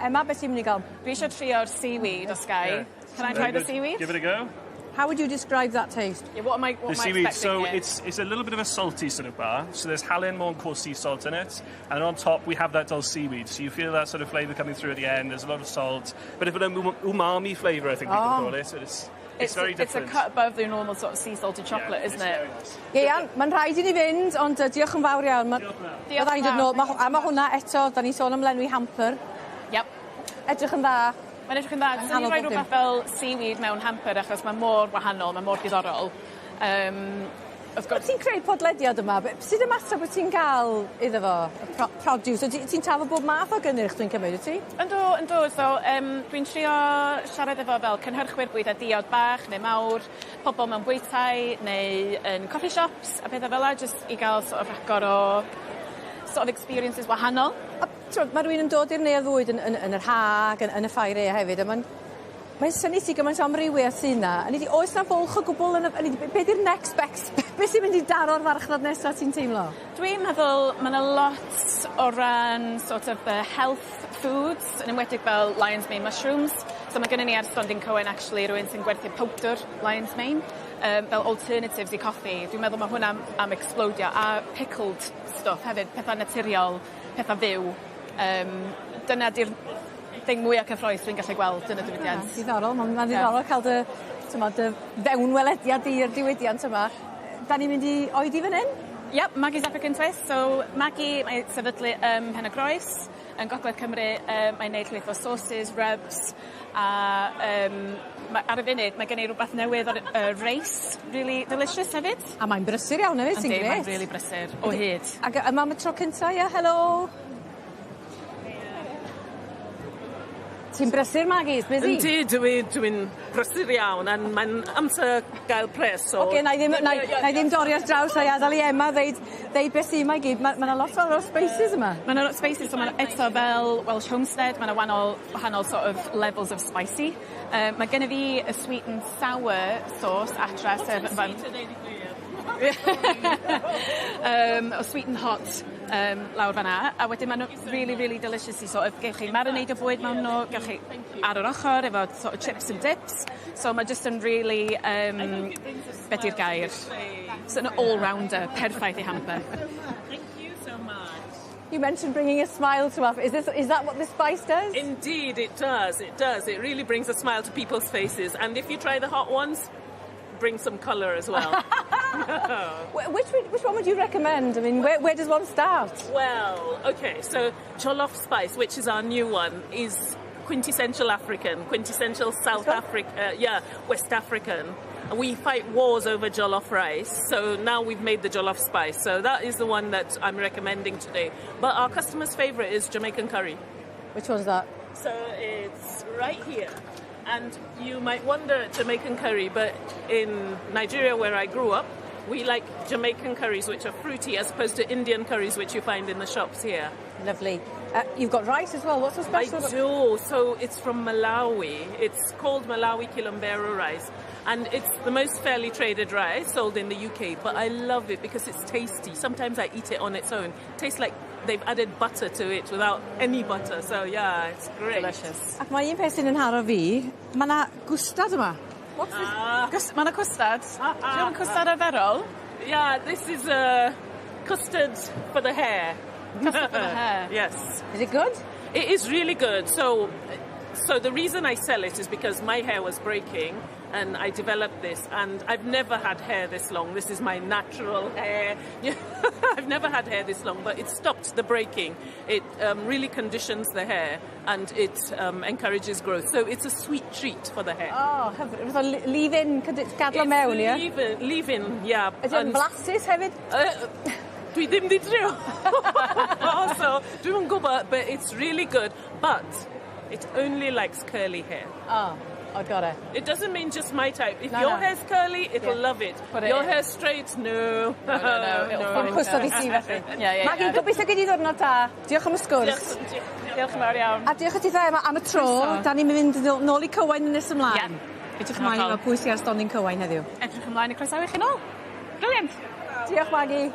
Emma, beth ti'n mynd i gael? Dwi eisiau trio'r seaweed os gai. Yeah. Can I Very try the good. seaweed? Give it a go. How would you describe that taste? Yeah, what The am I seaweed, expecting so here? it's a little bit of a salty sort of bar. So there's Halen Môn coarse sea salt in it, and on top we have that dulse seaweed. So you feel that sort of flavour coming through at the end. There's a lot of salt, bit of an umami flavour, I think we Oh. can call it. So it's very It's a different. cut above the normal sort of sea salted chocolate, Yeah, isn't it's it? very nice. Ieuan, mae'n rhaid i ni fynd, ond diolch yn fawr iawn. Ma, Diolch Bydda i'n dod yn nôl. fawr. A mae hwnna eto, da ni'n sôn am lenwi hamper. Yep. Edrych yn dda. Mae'n edrych yn dda. Swn i'n Nghanol rhoi bob dim. rhywbeth fel seaweed mewn hamper achos mae mor wahanol, mae mor diddorol. Wrth gwrs, Ti'n creu podlediad yma, sut ymateb wyt ti'n gael iddo fo, y produce? Ti'n trafod bob math o gynnyrch dwi'n cymryd, wyt ti? Yndw, yndw. So, dwi'n trio siarad efo fel cynhyrchwyr bwyd a diod bach neu mawr, pobl mewn bwytai neu yn coffee shops a pethau fel 'a, jyst i gael sort of rhagor o sort of experiences wahanol. A t'mod, mae rhywun yn dod i'r neuadd fwyd yn yr hag, yn y ffair aea hefyd, a mae'n synnu ti gymaint o amrywiaeth sydd 'na. A ni oes na fwlch o gwbl yn y... Be di'r next best? Be sy'n mynd i daro'r farchnad nesaf ti'n teimlo? Dwi'n meddwl ma' 'na lot o ran sort of the health foods, yn enwedig fel lion's mane mushrooms. So mae gynnon ni ar stondin Cywain actually rywun sy'n gwerthu powdr lion's mane fel alternatives i coffi. Dwi'n meddwl ma' hwnna am explodio a pickled stuff hefyd, petha naturiol, petha fyw. Dyna 'di'r thing mwya cyffrous dwi'n gallu gweld yn y diwydiant. Diddorol, mae'n ma ddiddorol cael dy, t'mod, dy fewnwelediad di i'r diwydiant yma. Da ni'n mynd i oedi fan hyn? Yep, Maggie's African Twist. So Maggie, mae sefydlu ym Mhen y Groes yn Gogledd Cymru. Mae'n neud llwyth o sauces, rubs, a ar y funud mae gen i rhywbeth newydd ar reis, really delicious hefyd. A mae'n brysur iawn hefyd, sy'n Yndi, grêt. Mae'n really brysur o hyd. Ac yma am y tro cynta, ie, helo. Ti'n brysur, Maggie? It's busy. Yndi, dwi brysur iawn, a mae'n amser gael pres. So... Oce, na i ddim dorri ar draws, na i adael i Emma ddeud beth sy'n yma i gyd. Mae ma lot fawr o spices yma. Mae yna lot o spices, so mae eto fel Welsh Homestead, mae yna wahanol sort of levels of spicy. Mae gennym fi y sweet and sour sauce atra, sef... o sweet and hot lawr fan'na. A wedyn maen nhw really, really delicious i sort of, gewch chi marinade o bwyd mewn nhw, gewch chi ar yr ochr efo sort of chips and dips. So mae just yn really, be di'r gair? It's an all-rounder, perffaith i hamper. Thank you so much. You mentioned bringing a smile to our... Is that what this spice does? Indeed, it does. It does. It really brings a smile to people's faces. And if you try the hot ones, bring some colour as well. Which one would you recommend? I mean, where does one start? Well, okay, so Jollof Spice, which is our new one, is quintessential African, quintessential South Africa, yeah, West African. And we fight wars over jollof rice, so now we've made the jollof spice. So that is the one that I'm recommending today. But our customers' favorite is Jamaican curry. Which one's that? So it's right here. And you might wonder Jamaican curry, but in Nigeria where I grew up, we like Jamaican curries which are fruity as opposed to Indian curries which you find in the shops here. Lovely. You've got rice as well. What's so special? I do. So it's from Malawi. It's called Malawi Kilombero rice. And it's the most fairly traded rice sold in the UK. But I love it because it's tasty. Sometimes I eat it on its own. It tastes like they've added butter to it without any butter. So yeah, it's great. Delicious. Ac mae un peth sy'n yn haro fi, mae 'na gwstad yma. What's this? Mae 'na cwstard. Dwi'n cwstard arferol? Yeah, this is a custard for the hair. Custard for the hair. Yes. Is it good? It is really good. So the reason I sell it is because my hair was breaking and I developed this and I've never had hair this long. This is my natural hair. I've never had hair this long, but it stopped the breaking. It really conditions the hair and it encourages growth. So it's a sweet treat for the hair. Oh, hyfryd. Fatha leave-in, gadlo mewn, ie? Leave-in, yeah. Ydy o'n flasus hefyd? Dwi ddim di trio. So, dwi'm yn gwybod, but it's really good. But it only likes curly hair. Oh, I got it. It doesn't mean just my type. If No, your no. hair's curly, it'll love it. Put it Your in. hair's straight, no. No, it'll No. Dim cwstard i ti felly. Yeah. Maggie, gobeithio gei di ddwrnod da. Diolch am y sgwrs. Diolch yn fawr iawn. A diolch i ti dde am y tro. Croeso. Da ni'n mynd nôl i Cywain yn nes ymlaen. Ie. Edrych ymlaen i weld pwy sy ar stondin Cywain heddiw. Edrych ymlaen i croesawu chi nôl. Brilliant. Diolch, Maggie.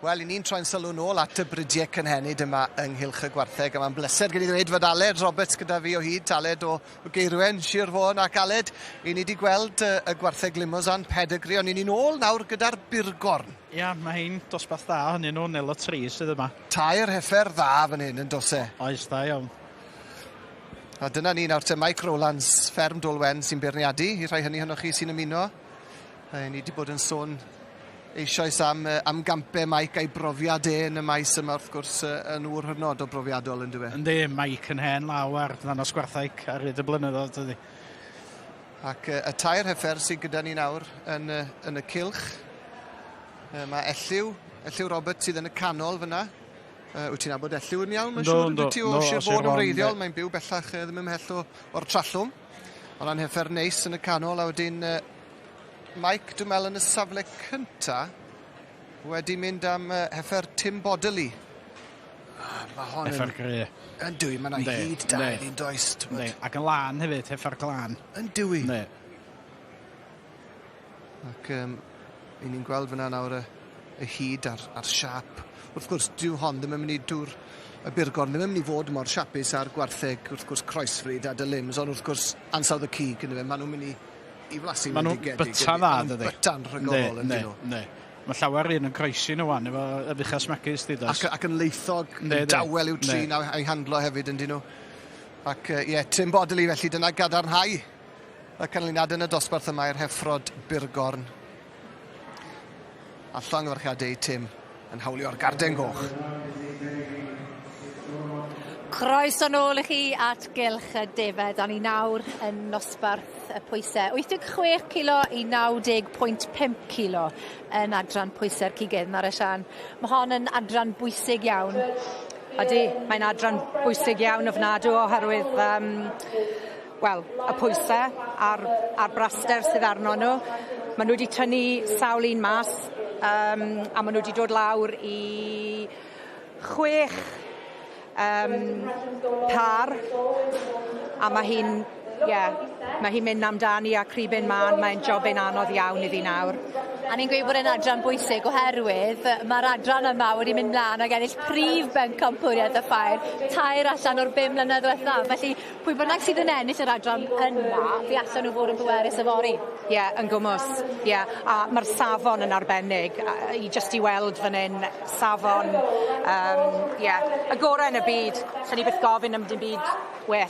Wel, i ni'n troi'n sylw nôl at y brydiau cynhenid yma ynghylch y gwartheg. A mae'n bleser gen i ddweud fod Aled Roberts gyda fi o hyd, Aled o Geirwen, Sir Fôn ac Aled. I ni wedi gweld y gwartheg Limousin pedigree, ond i ni'n ôl nawr gyda'r Burgorn. Ia, mae hein dosbarth da hynny nhw, Nelo 3 sydd yma. Tair heffer dda fan hyn yn dose. Oes, da iawn. A dyna ni nawr te Mike Rowlands, fferm Dolwen sy'n beirniadu, i rhai hynny ohonoch chi sy'n ymuno. Ni wedi bod yn sôn eisoes am gampau Mike a'i brofiad e yn y maes yma, wrth gwrs, yn ŵr hynod o brofiadol yn dyw e. Yndi, Mike yn hen law ar ddangos gwartheg ar hyd y blynyddoedd, dydy. Ac y tair heffer sydd gyda ni nawr yn y cylch. Mae Elliw Roberts sydd yn y canol fyna. Wyt ti'n nabod Elliw yn iawn, mae'n siŵr? Yndw, ti o Sir Fôn yn wreiddiol, mae'n byw bellach ddim ymhell o'r Trallwm. Ond a'n heffer neis yn y canol, a wedyn Mike, dwi'n meddwl, yn y safle cynta, wedi mynd am heffer Tim Bodley. Mae hon Heffer gry. Yn dwi, mae yna hyd da i'n does. Yndi, ac yn lân hefyd, heffer glân. Yn dwi. Yndi. Ac i ni'n gweld fyna nawr y hyd a'r siap. Wrth gwrs, dyw hon ddim yn mynd i dŵr y Burgorn ddim yn mynd i fod mor siapus ar gwartheg, wrth gwrs, croesfrid a Delims, ond wrth gwrs, ansawdd y cig yn fe, maen nhw'n mynd i flasu Maen nhw'n bendigedig, byta yndi? dda, Ma' nhw'n dydy. Byta'n rhagorol, yn nhw. Yndi. Mae llawer un yn croesi nhw wan, efo y fuchas magus, di dos. Ac yn leithog, Yndi, yndi. dawel i'w trin a'i handlo hefyd, yn nhw. Ac ie, Tim Bodley, felly dyna gadarnhau y canlyniad yn y dosbarth yma i'r heffrod Burgorn. A llongyfarchiadau i Tim yn hawlio'r garden goch. Croeso nôl i chi at gylch y defed. A ni nawr yn nosbarth y pwysau. 86 kilo i 90.5 kilo yn adran pwysau'r cigydd. Mara Sian, mae hon yn adran bwysig iawn. Ydy, mae'n adran bwysig iawn ofnadw oherwydd wel, y pwysau a'r braster sydd arno nhw. Maen nhw wedi tynnu sawl un mas a maen nhw wedi dod lawr i 6 par a mae hi'n yeah, mae hi'n mynd amdani a cribyn man, mae'n jobyn anodd iawn iddi nawr. A ni'n gweud bod e'n adran bwysig oherwydd mae'r adran yma wedi mynd mlaen ag ennill prif bencampwriaeth y ffair 3 allan o'r 5 mlynedd diwethaf. Felly pwy bynnag sydd yn ennill yr adran yma, fe allan nhw fod yn bwerus yfory. Ie, yeah, yn gwmws. Ie, yeah. A mae'r safon yn arbennig. I just i weld fan hyn, safon, yeah, y gorau yn y byd. Lle ni byth gofyn am dim byd well.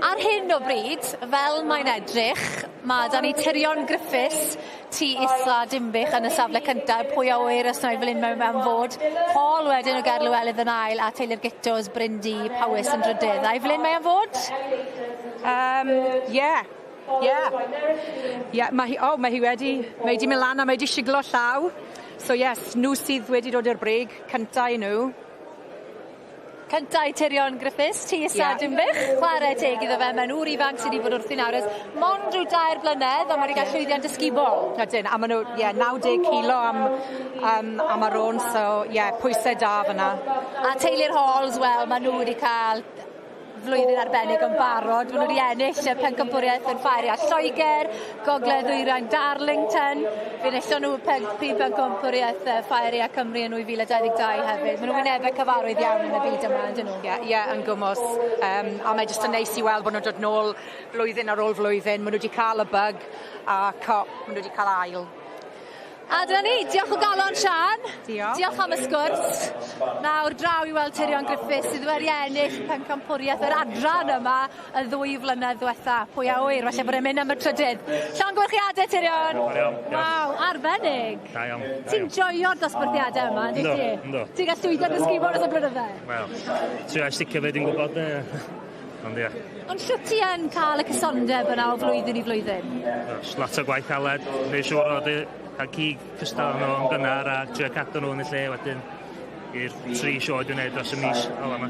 Ar hyn o bryd, fel mae'n edrych, mae da ni Tyrion Griffiths, Tŷ Isa Dinbych yn y safle cyntaf, pwy a ŵyr os na i fel un mewn fod. Paul wedyn o Gaerlywelydd yn ail a Taylor Gittos, Bryndi, Powys yn drydydd. A i fel un mae am fod? Ie. Mae hi, oh, mae hi wedi mynd lan a mae wedi siglo llaw. So yes, nhw sydd wedi dod i'r brig, cynta i nhw. Cynta i Tirion Griffiths, ti Isa yeah. Dinbych, chwarae teg iddo fe, mae'n ŵr ifanc sydd wedi bod wrthi nawr ers mond rhyw 3 blynedd, ond mae wedi cael llwyddiant ysgubol. Ydyn, a maen nhw, yeah, 90 kilo am ar ôn, so yeah, pwysau da fyna. A teulu'r Halls, wel, maen nhw wedi cael flwyddyn arbennig yn barod. Maen nhw wedi ennill y pencampwriaeth yn Ffair Aeaf Lloegr, Gogledd Ddwyrain Darlington. Fe enillon nhw prif pencampwriaeth Ffair Aeaf Cymru yn 2022 hefyd. Maen nhw'n wynebau cyfarwydd iawn yn y byd yma, ydyn nhw? Ie, yeah, yn gwmws. A mae jyst yn neis i weld bod nhw'n dod nôl blwyddyn ar ôl flwyddyn. Maen nhw wedi cael y bug a maen nhw wedi cael ail. A dyna ni, diolch o galon Sian. Diolch. Diolch am y sgwrs. Nawr draw i weld Tirion Griffiths sydd wedi ennill pencampwriaeth yr adran yma y 2 flynedd ddiwetha. Pwy a ŵyr, falle bod e'n mynd am y trydydd. Llongyfarchiadau Tirion. Waw, arbennig. Da iawn. Ti'n joio'r dosbarthiadau yma, ynddi ti? Yndw. Ti'n cael llwyddiant ysgubol dros y blynydde? Wel, trio sticio fe dwi'n gwybod. Ond ie. Ond shwt ti yn cael y cysondeb yna o flwyddyn i flwyddyn? Lot o gwaith caled, neud siŵr o cael cig cystal nhw yn gynnar a trio cadw nhw yn y lle wedyn i'r 3 sioe dwi'n neud dros y mis ola yma.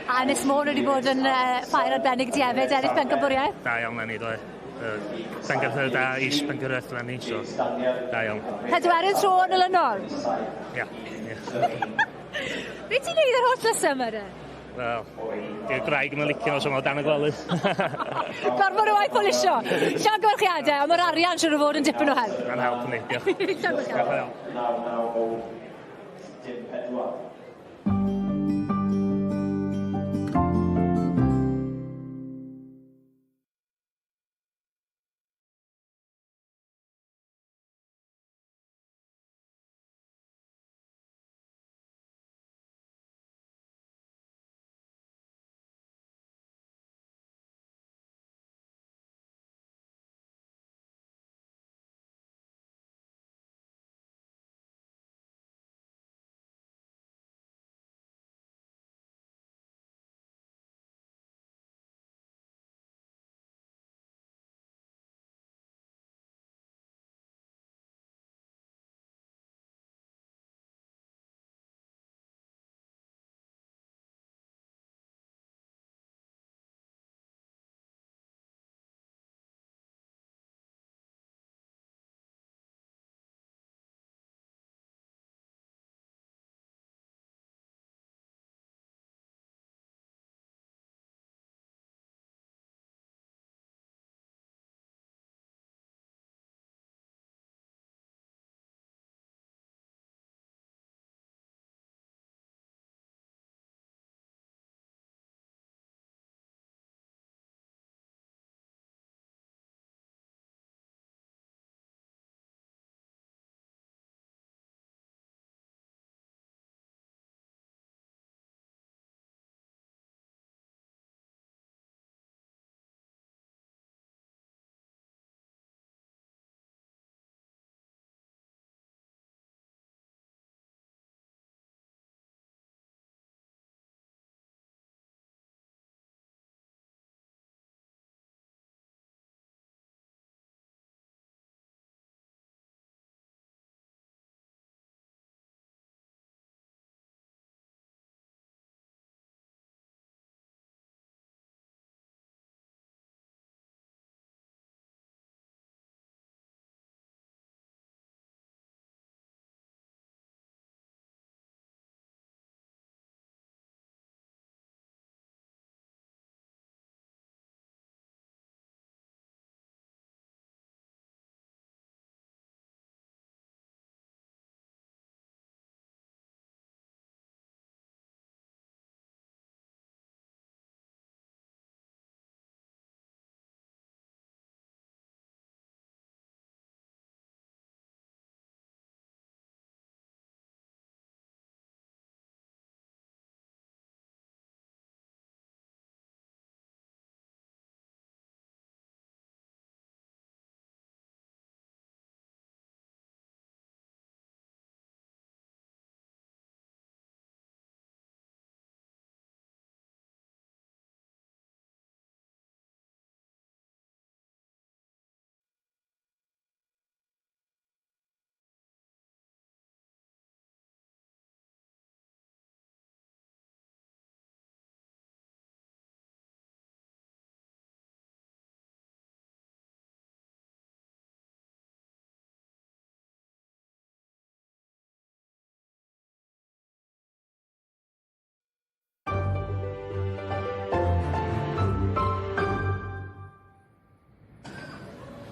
A Ynys Môn wedi bod yn ffair arbennig ti hefyd, ennill pencampwriaeth? Da iawn lenni, do. Pencampwriaeth da, is pencampwriaeth lenni, so da iawn. 4 tro yn olynol? Ia. Be ti'n neud yr holl tlysau yma de? Wel, di'r graig yn licio nhw, so mae o dan y gwely. Gorfod o waith polisio. Llongyfarchiadau, ond mae'r arian siŵr o fod yn dipyn o help. Mae'n help ni, diolch. Llongyfarchiadau. Diolch yn fawr.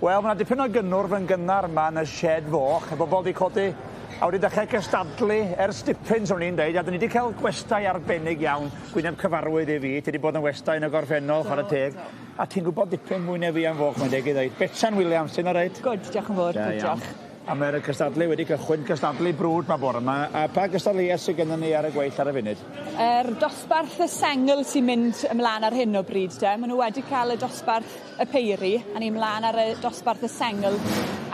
Wel, ma' 'na dipyn o gynnwrf yn gynnar 'ma yn y sied foch, y bobol 'di codi a wedi dechrau cystadlu ers dipyn, swn i'n deud, a 'dyn ni 'di cael gwestai arbennig iawn, gwyneb cyfarwydd i fi, ti 'di bod yn westai yn y gorffennol, chwarae teg. A ti'n gwybod dipyn mwy na fi am foch, mae'n deg i ddeud. Betsan Williams, ti'n oreit? Good, diolch yn fawr, good, diolch. A mae'r cystadlu wedi cychwyn, cystadlu brwd ma bore 'ma, a pa gystadleuaeth sydd gennym ni ar y gweill ar y funud? Yr dosbarth y sengl sy'n mynd ymlaen ar hyn o bryd de, ma' nhw wedi cael y dosbarth y peiri, a ni mlaen ar y dosbarth y sengl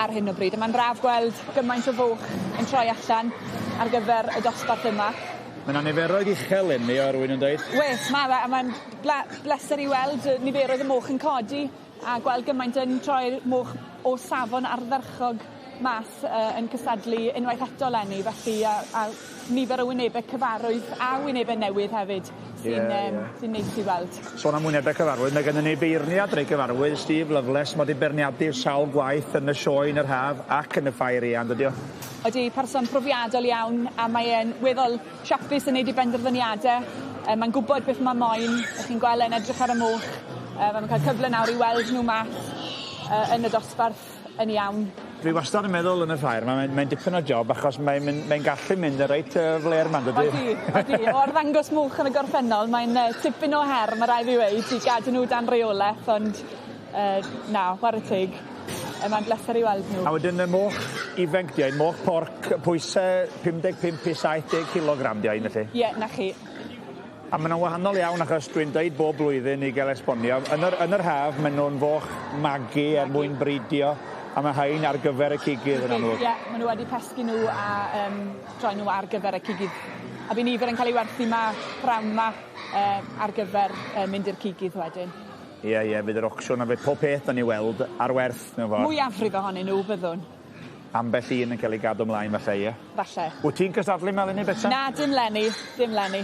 ar hyn o bryd. A mae'n braf gweld gymaint o foch yn troi allan ar gyfer y dosbarth yma. Mae 'na niferoedd uchel eleni o rywun yn deud. Wes, ma' fe, a mae'n bleser i weld niferoedd y moch yn codi a gweld gymaint yn troi'r moch o safon ardderchog mas yy yn cystadlu unwaith eto 'leni felly a a nifer o wynebe cyfarwydd a wynebe newydd hefyd sy'n Ie, yym ie. sy'n neis i weld. Sôn am wynebe cyfarwydd, mae gennym ni beirniad reit gyfarwydd, Steve Loveless, ma' 'di beirniadu sawl gwaith yn y sioe yn yr haf ac yn y ffair eang, dydi o? Odi, person profiadol iawn a mae e'n weddol siapus yn neud 'i benderfyniade. Yy mae'n gwbod beth ma' moyn, 'ych chi'n gwel' e'n edrych ar y moch yy ma' fe'n ca'l cyfle nawr i weld nhw mas yy yn y dosbarth yn iawn. Dwi wastad yn meddwl yn y ffair 'ma mae'n mae'n dipyn o job achos mae'n myn- mae'n gallu mynd yn reit yy flêr 'ma yndydi? Odi odi o arddangos moch yn y gorffennol mae'n yy tipyn o her ma' rai' fi weud i gadw nhw dan reoleth ond yy na ware teg. Yy mae'n bleser i weld nhw. A wedyn y moch ifanc 'di 'hein, moch porc pwyse 55 i 70 cilogram 'di 'hein felly? Ie, 'na chi. A ma' nw'n wahanol iawn achos dwi'n deud bob blwyddyn i ga'l esbonio yn yr yn yr haf ma' nw'n foch magu er mwyn bridio a ma' rhain ar gyfer y cigydd yn amlwg. Ie, ma' nw wedi pesgi nw a yym troi nw ar gyfer y cigydd. A by' nifer yn ca'l 'u werthu 'ma prawn 'ma yy ar gyfer yy mynd i'r cigydd wedyn. Ie ie fydd yr ocsiwn a fydd pob peth 'dan ni weld ar werth mewn ffor. Mwyafrif ohonyn nhw byddwn. Ambell un yn cael ei gadw ymlaen falle ie? Falle. Wt ti'n cystadlu 'ma leni Betsan? Na dim 'leni, dim 'leni.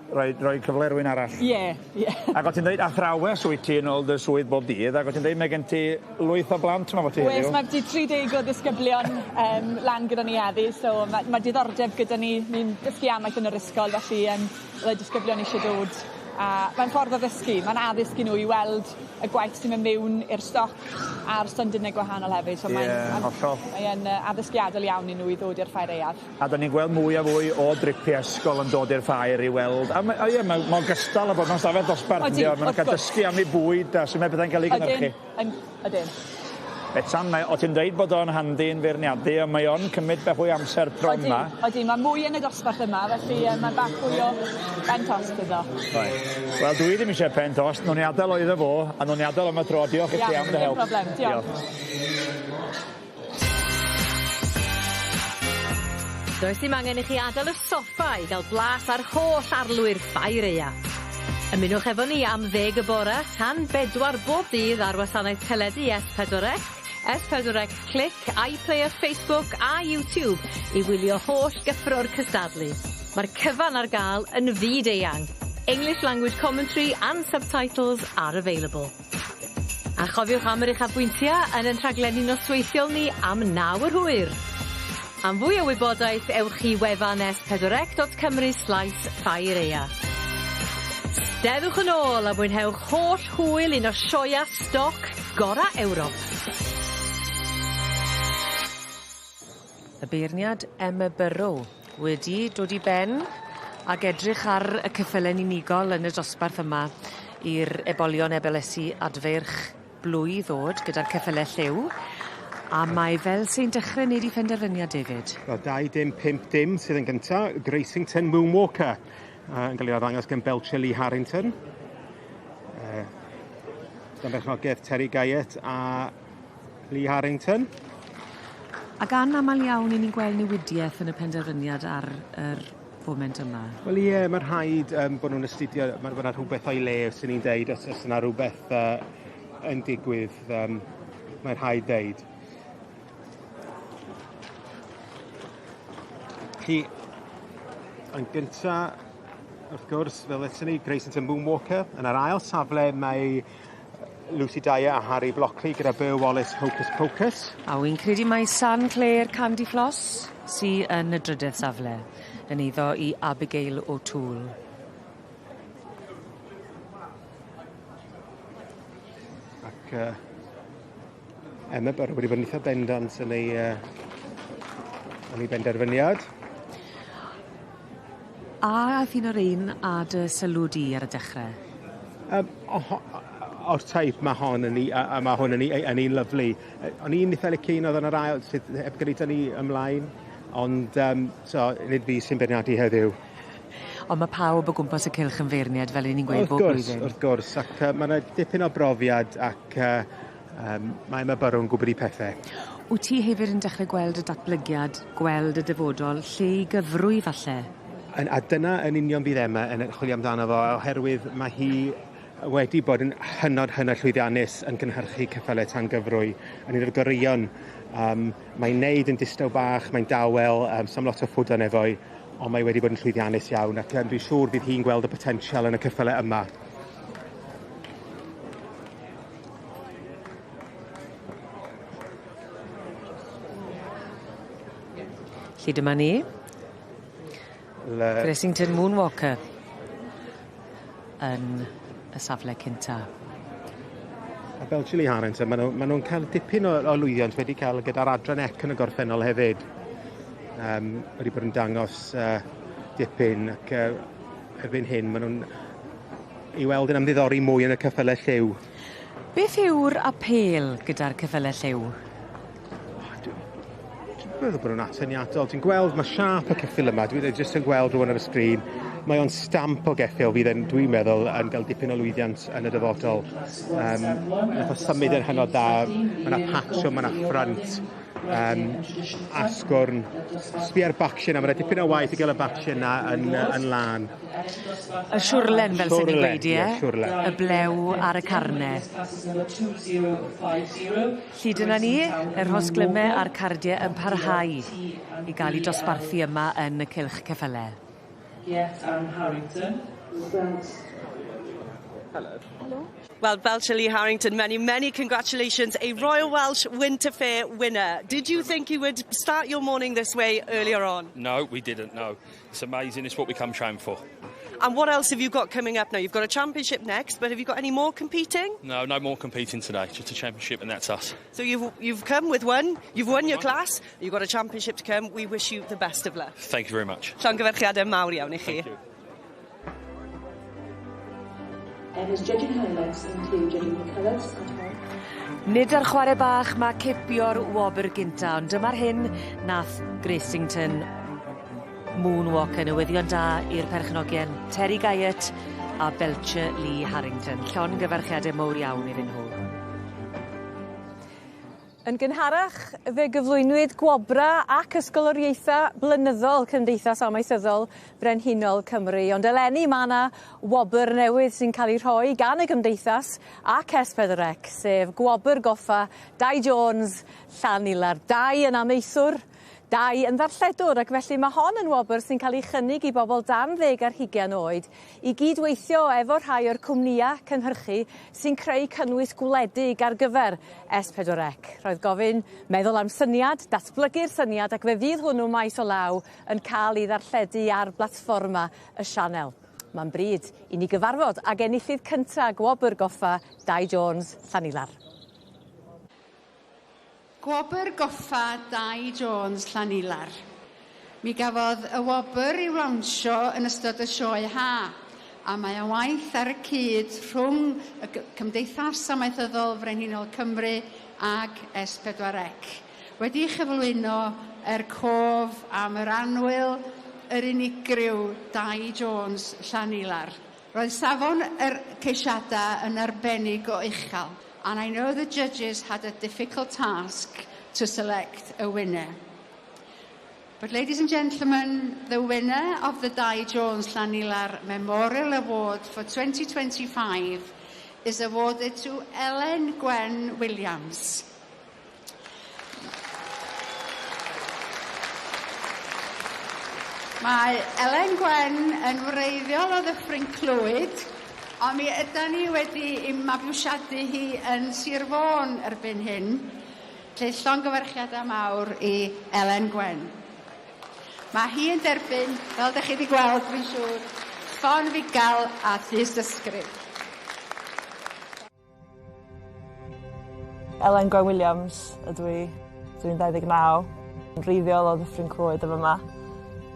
Rhoi rhoi cyfle i rywun arall. Ie ie. Ag o' ti'n deud athrawes wyt ti yn ôl dy swydd bob dydd ag o' ti'n deud mae gen ti lwyth o blant 'ma 'fo ti heddiw. Wes ma' byti 30 o ddisgyblion yym lan gyda ni heddi so ma' ma' diddordeb gyda ni ni'n dysgu amaeth yn yr ysgol felly yym Byddai disgyblion eisiau dod a mae'n ffordd o ddysgu, mae'n addysg i nhw i weld y gwaith sy'n mynd miwn i'r stoc a'r stondinne gwahanol hefyd so mae'n... Ie, hollol. Mae e'n yy addysgiadol iawn i nhw i ddod i'r ffair aeaf. A 'dan ni'n gweld mwy a fwy o dripiau ysgol yn dod i'r ffair i weld a ma' o ie ma' ma' ogystal â bod mewn stafell ddosbarth yndi o? Ma' nw'n ca'l dysgu am eu bwyd a su' mae pethe'n ca'l eu gynyrchu. Ydyn, yn ydyn. Betsan, mae, o ti'n deud bod o'n handi yn feirniadu, ond mae o'n cymryd bach fwy o amser pron 'ma. Odi, odi, mae mwy yn y dosbarth yma, felly yy mae bach fwy o ben tost iddo. Reit. Wel, dwi ddim eisiau pen tost, nawn ni adael o iddo fo, a nawn ni adael am y tro. Diolch i ti am dy help. Iawn, dim problem, diolch. Diolch. Does dim angen i chi adael y soffa i gael blas ar holl arlwy'r ffair aeaf. Ymunwch efo ni am ddeg y bore tan bedwar bob dydd ar wasanaeth teledu S4C, S4C Clic, iPlayer, Facebook a YouTube i wylio holl gyffro'r cystadlu. Mae'r cyfan ar gael yn fyd eang. English language commentary and subtitles are available. A chofiwch am yr uchafbwyntiau yn 'yn rhaglenni nosweithiol ni am naw yr hwyr. Am fwy o wybodaeth ewch i wefan s4c.cymru slaes ffair aea. Steddwch yn ôl a mwynhewch holl hwyl un o sioeau stoc gora Ewrop. Y beirniad Emma Burrow wedi dod i ben ag edrych ar y cyffyle'n unigol yn y dosbarth yma i'r ebolion ebelesi adfeirch blwy ddod gyda'r ceffyle lliw a mae fel sy'n dechre neud 'i phenderfyniad David. Wel dau dim pump dim sydd yn gynta, Gracington Moonwalker yy yn ga'l ei arddangos gan Belcher Lee Harrington. Yy dan berchnogaeth Terry Guyett a Lee Harrington. Ac anamal iawn 'yn ni'n gweld newidieth yn y penderfyniad ar yr foment yma. Wel ie ma' rhaid yym bo' nw'n astudio ma' ma' 'na rhwbeth o'i le swn i'n deud os o's yna rwbeth yy yn digwydd yym mae'n rhaid deud. Chi yn gynta wrth gwrs fel eton ni Gracington Moonwalker yn yr ail safle mae Lucy Dyer a Harry Blockley gyda Burr Wallace Hocus Pocus. A wy'n credu mai San Clair Candy Floss sy yn y drydedd safle yn eiddo i Abigail O'Toole. Ac yy Emma Burrow wedi bod yn eitha bendant yn ei, yn ei benderfyniad. A ath un o'r ein â dy sylw di ar y dechrau? Um, o'r teip mae hon yn, a, a mae hwn yn, yn un lyflu. O'n i'n eitha licio un oedd yn yr ail sydd heb gael ei dynnu ymlaen, ond um, so, nid fi sy'n beirniadu heddiw. Ond mae pawb o gwmpas y cylch yn feirniad, fel 'yn ni'n gweud bob blwyddyn. Wrth gwrs, wrth gwrs, ac mae yna dipyn o brofiad ac um, mae Emma Burrow yn gwybod ei pethau. Wyt ti hefyd yn dechrau gweld y datblygiad, gweld y dyfodol, lle i gyfrwy falle? A dyna yn union fydd Emma yn chwilio amdano fo, oherwydd mae hi wedi bod yn hynod, hynod llwyddiannus yn cynhyrchu ceffylau tan gyfrwy, yn un o'r goreuon. Um, mae'n neud yn distaw bach, mae'n dawel, um, sam lot o ffwdan efo'i, ond mae wedi bod yn llwyddiannus iawn ac um, dwi'n siŵr fydd hi'n gweld y potensial yn y ceffylau yma. Felly dyma ni. Le... Gressington Moonwalker yn y safle cynta. A fel Julie Harrington, maen nhw'n ma nhw cael dipyn o, o lwyddiant wedi cael gyda'r adran ec yn y gorffennol hefyd. Um, wedi bod yn dangos dipyn ac erbyn hyn maen nhw'n i weld yn ymddiddori mwy yn y ceffylau lliw. Beth yw'r apêl gyda'r ceffylau lliw? Dwi'n meddwl bod nhw'n atyniadol. Ti'n gweld, mae siâp y ceffyl yma, dwi'n jyst yn gweld rhywun ar y sgrin, mae o'n stamp o geffyl fydd yn, dwi'n meddwl, yn cael dipyn o lwyddiant yn y dyfodol. Um, nath o symud yn hynod dda, mae yna patrwm, mae yna ffrant, um, asgwrn. Sbia ar baction, a mae yna dipyn o waith i gael y baction na yn, yn lân. Y siwrlen, fel sy'n ni'n gweud, ie? Siwrlen. Y blew ar y carne. Lly dyna ni, y rhosglyme a'r cardiau yn parhau i gael eu dosbarthu yma yn y cylch ceffylau. Yes, Aaron Harrington. Hello. Hello. Well, Belcher Lee Harrington, many, many congratulations. A Royal Welsh Winter Fair winner. Did you think you would start your morning this way earlier on? No, we didn't, no. It's amazing. It's what we come train for. And what else have you got coming up now? You've got a championship next, but have you got any more competing? No, no more competing today. Just a championship and that's us. So you've come with one, you've won your class, you've got a championship to come. We wish you the best of luck. Thank you very much. Llongyfarchiadau mawr iawn i chi. Thank you. Emma's judging highlights include judging the colours and her Nid ar chwarae bach mae cipio'r wobr gynta, ond dyma'r hyn nath Gracington Moonwalker newyddion da i'r perchnogion Terry Guyett a Belcher Lee Harrington. Llongyfarchiadau mowr iawn iddyn nhw. Yn gynharach, fe gyflwynwyd gwobra ac ysgoloriaetha blynyddol Cymdeithas Amaethyddol Brenhinol Cymru. Ond eleni mae yna wobr newydd sy'n cael ei rhoi gan y Gymdeithas ac S4C, sef gwobr goffa Dai Jones Llanilar. Dai yn amaethwr, Dai yn ddarlledwr, ac felly mae hon yn wobr sy'n cael ei chynnig i bobl dan 20 oed i gydweithio efo rhai o'r cwmnïau cynhyrchu sy'n creu cynnwys gwledig ar gyfer S4C. Roedd gofyn meddwl am syniad, datblygu'r syniad, ac fe fydd hwnnw maes o law yn cael ei ddarlledu ar blatfforma y sianel. Mae'n bryd i ni gyfarfod ag enillydd cynta gwobr goffa Dai Jones Llanilar. Gwobr goffa Dai Jones Llanilar. Mi gafodd y wobr i'w lawnsio yn ystod y sioe ha, a mae o'n waith ar y cyd rhwng y Cymdeithas Amaethyddol Frenhinol Cymru ag S4C. Wedi'i chyflwyno er cof am yr annwyl yr unigryw Dai Jones Llanilar. Roedd safon yr ceisiadau yn arbennig o uchel, and I know the judges had a difficult task to select a winner. But ladies and gentlemen, the winner of the Dai Jones Llanilar Memorial Award for 2025 is awarded to Ellen Gwen Williams. Mae Ellen Gwen yn wreiddiol o Ddyffryn Clwyd, ond mi ydan ni wedi ei mabwysiadu hi yn Sir Fôn erbyn hyn, lle llongyfarchiadau mawr i Ellen Gwen. Mae hi yn derbyn, fel ydych chi wedi gweld, fi'n siŵr, ffon fugail a thystysgrif. Elen Gwen Williams ydw i. Dwi'n 29. Yn wreiddiol o Ddyffryn Clwyd o fyma.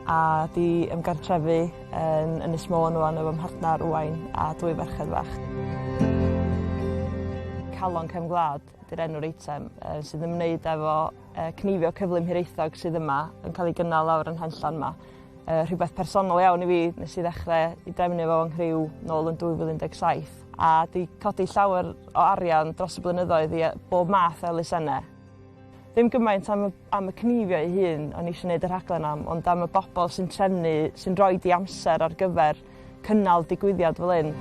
A 'di ymgartrefu yn Ynys Môn ŵan efo mhartnar Owain a dwy ferched fach. Calon Cefn Gwlad 'di'r enw'r eitem yy sydd ymwneud efo yy cneifio cyflym Hiraethog sydd yma yn ca'l ei gynnal lawr yn Henllan 'ma. Yy rhywbeth personol iawn i fi nes i ddechre i drefnu fo 'yn nghriw nôl yn 2017 a 'di codi llawer o arian dros y blynyddoedd i yy bob math o elusenne. Ddim gymaint am y am y cnifio ei hun o'n i isio neud y rhaglen am ond am y bobol sy'n trefnu sy'n roid 'u amser ar gyfer cynnal digwyddiad fel 'yn.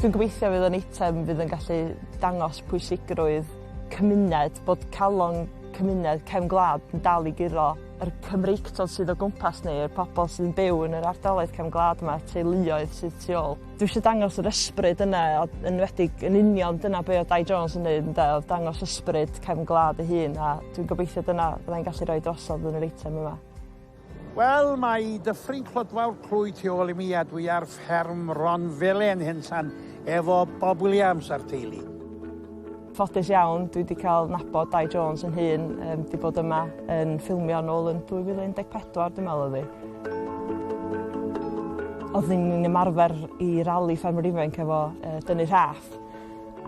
Dwi'n gobeithio fydd o'n eitem fydd yn gallu dangos pwysigrwydd cymuned bod calon cymuned cefn gwlad yn dal i guro yr Cymreictod sydd o gwmpas ni yr pobol sydd yn byw yn yr ardaloedd cefn gwlad 'ma teuluoedd sydd tu ôl. Dwi isio dangos yr ysbryd yna a enwedig yn union dyna be' o'dd Dai Jones yn neud ynde o'dd dangos ysbryd cefn gwlad ei hun a dwi'n gobeithio dyna fyddai'n gallu roi drosodd yn yr eitem yma. Wel, mae Dyffryn Clydfawr Clwyd tu ôl i mi a dwi ar fferm Ron Felen Henllan efo Bob Williams a'r teulu. Ffodus iawn, dwi 'di cael nabod Dai Jones yn hun, yym 'di bod yma yn ffilmio nôl yn 2014 dwi'n meddwl oedd 'i. Oeddwn ni'n ymarfer i rali ffermwyr ifanc efo yy dynnu rhaff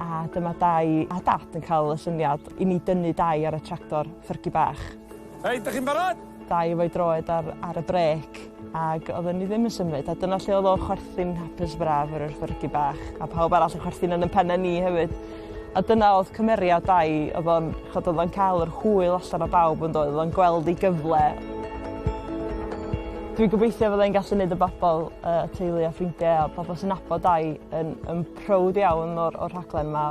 a dyma Dai a Dad yn cael y syniad i ni dynnu Dai ar y tractor ffyrgi bach. Reit, 'dych chi'n barod? Dai efo'i droed ar ar y brêc ag odden ni ddim yn symud a dyna lle o'dd o'n chwerthin hapus braf ar yr ffyrgi bach a pawb arall yn chwerthin yn 'yn penne ni hefyd. A dyna o'dd cymeriad Dai o'dd o'n ch'od o'dd o'n ca'l yr hwyl allan o bawb yndoedd o'dd o'n gweld 'i gyfle. Dwi'n gobeithio fyddai'n gallu neud y bobol yy y teulu a ffrindie a pobol sy'n nabod Dai yn yn prowd iawn o'r o'r rhaglen 'ma.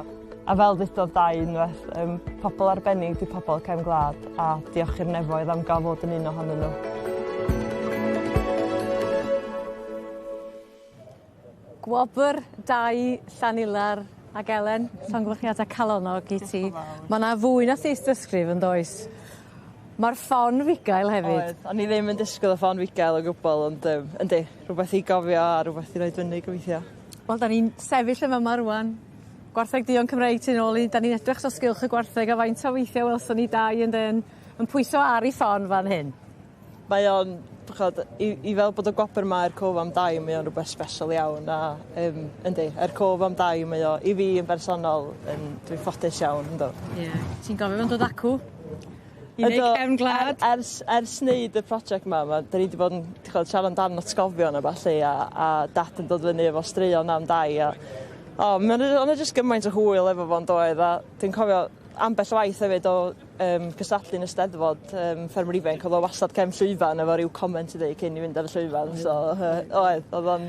A fel ddudodd Dai unwaith yym pobol arbennig 'di pobol cefn gwlad a diolch i'r nefoedd am ga'l fod yn un ohonyn nhw. Gwobr Dai Llanilar ag Elen, llongyfarchiada calonnog i ti. Ma' 'na fwy na thystysgrif yndoes? Ma'r ffon fugail hefyd. Oedd, o'n i ddim yn disgwyl y ffon fugail o gwbwl ond yym yndi, rhwbeth i gofio a rwbeth i roid fyny gobeithio. Wel 'dan ni'n sefyll yn fa' 'ma rŵan. Gwartheg duon Cymreig tu nôl i ni 'dan ni'n edrych dros gylch y gwartheg a faint o weithie welson ni Dai ynde yn yn pwyso ar 'i ffon fan hyn. Mae o'n d'chod i i fel bod y gwobyr 'ma er cof am Dai mae o'n rwbeth sbesial iawn a yym yndi er cof am Dai mae o i fi yn bersonol yn dwi ffodus iawn yndw. Ie. Ti'n gofio fo'n dod acw? I neud cefn gwlad? Ers ers neud y project 'ma ma' 'dyn ni 'di bod yn d'ch'od siarad amdan atgofion a ballu a a dad yn dod fyny efo straeon am Dai a o ma' 'na o' 'na jyst gymaint o hwyl efo fo yndoedd a dwi'n cofio ambell waith hefyd o yym cystadlu yn y Steddfod yym ffermwyr ifanc o'dd o wastad cefn llwyfan efo ryw comment i ddeud cyn i fynd ar y llwyfan so yy oedd o'dd o'n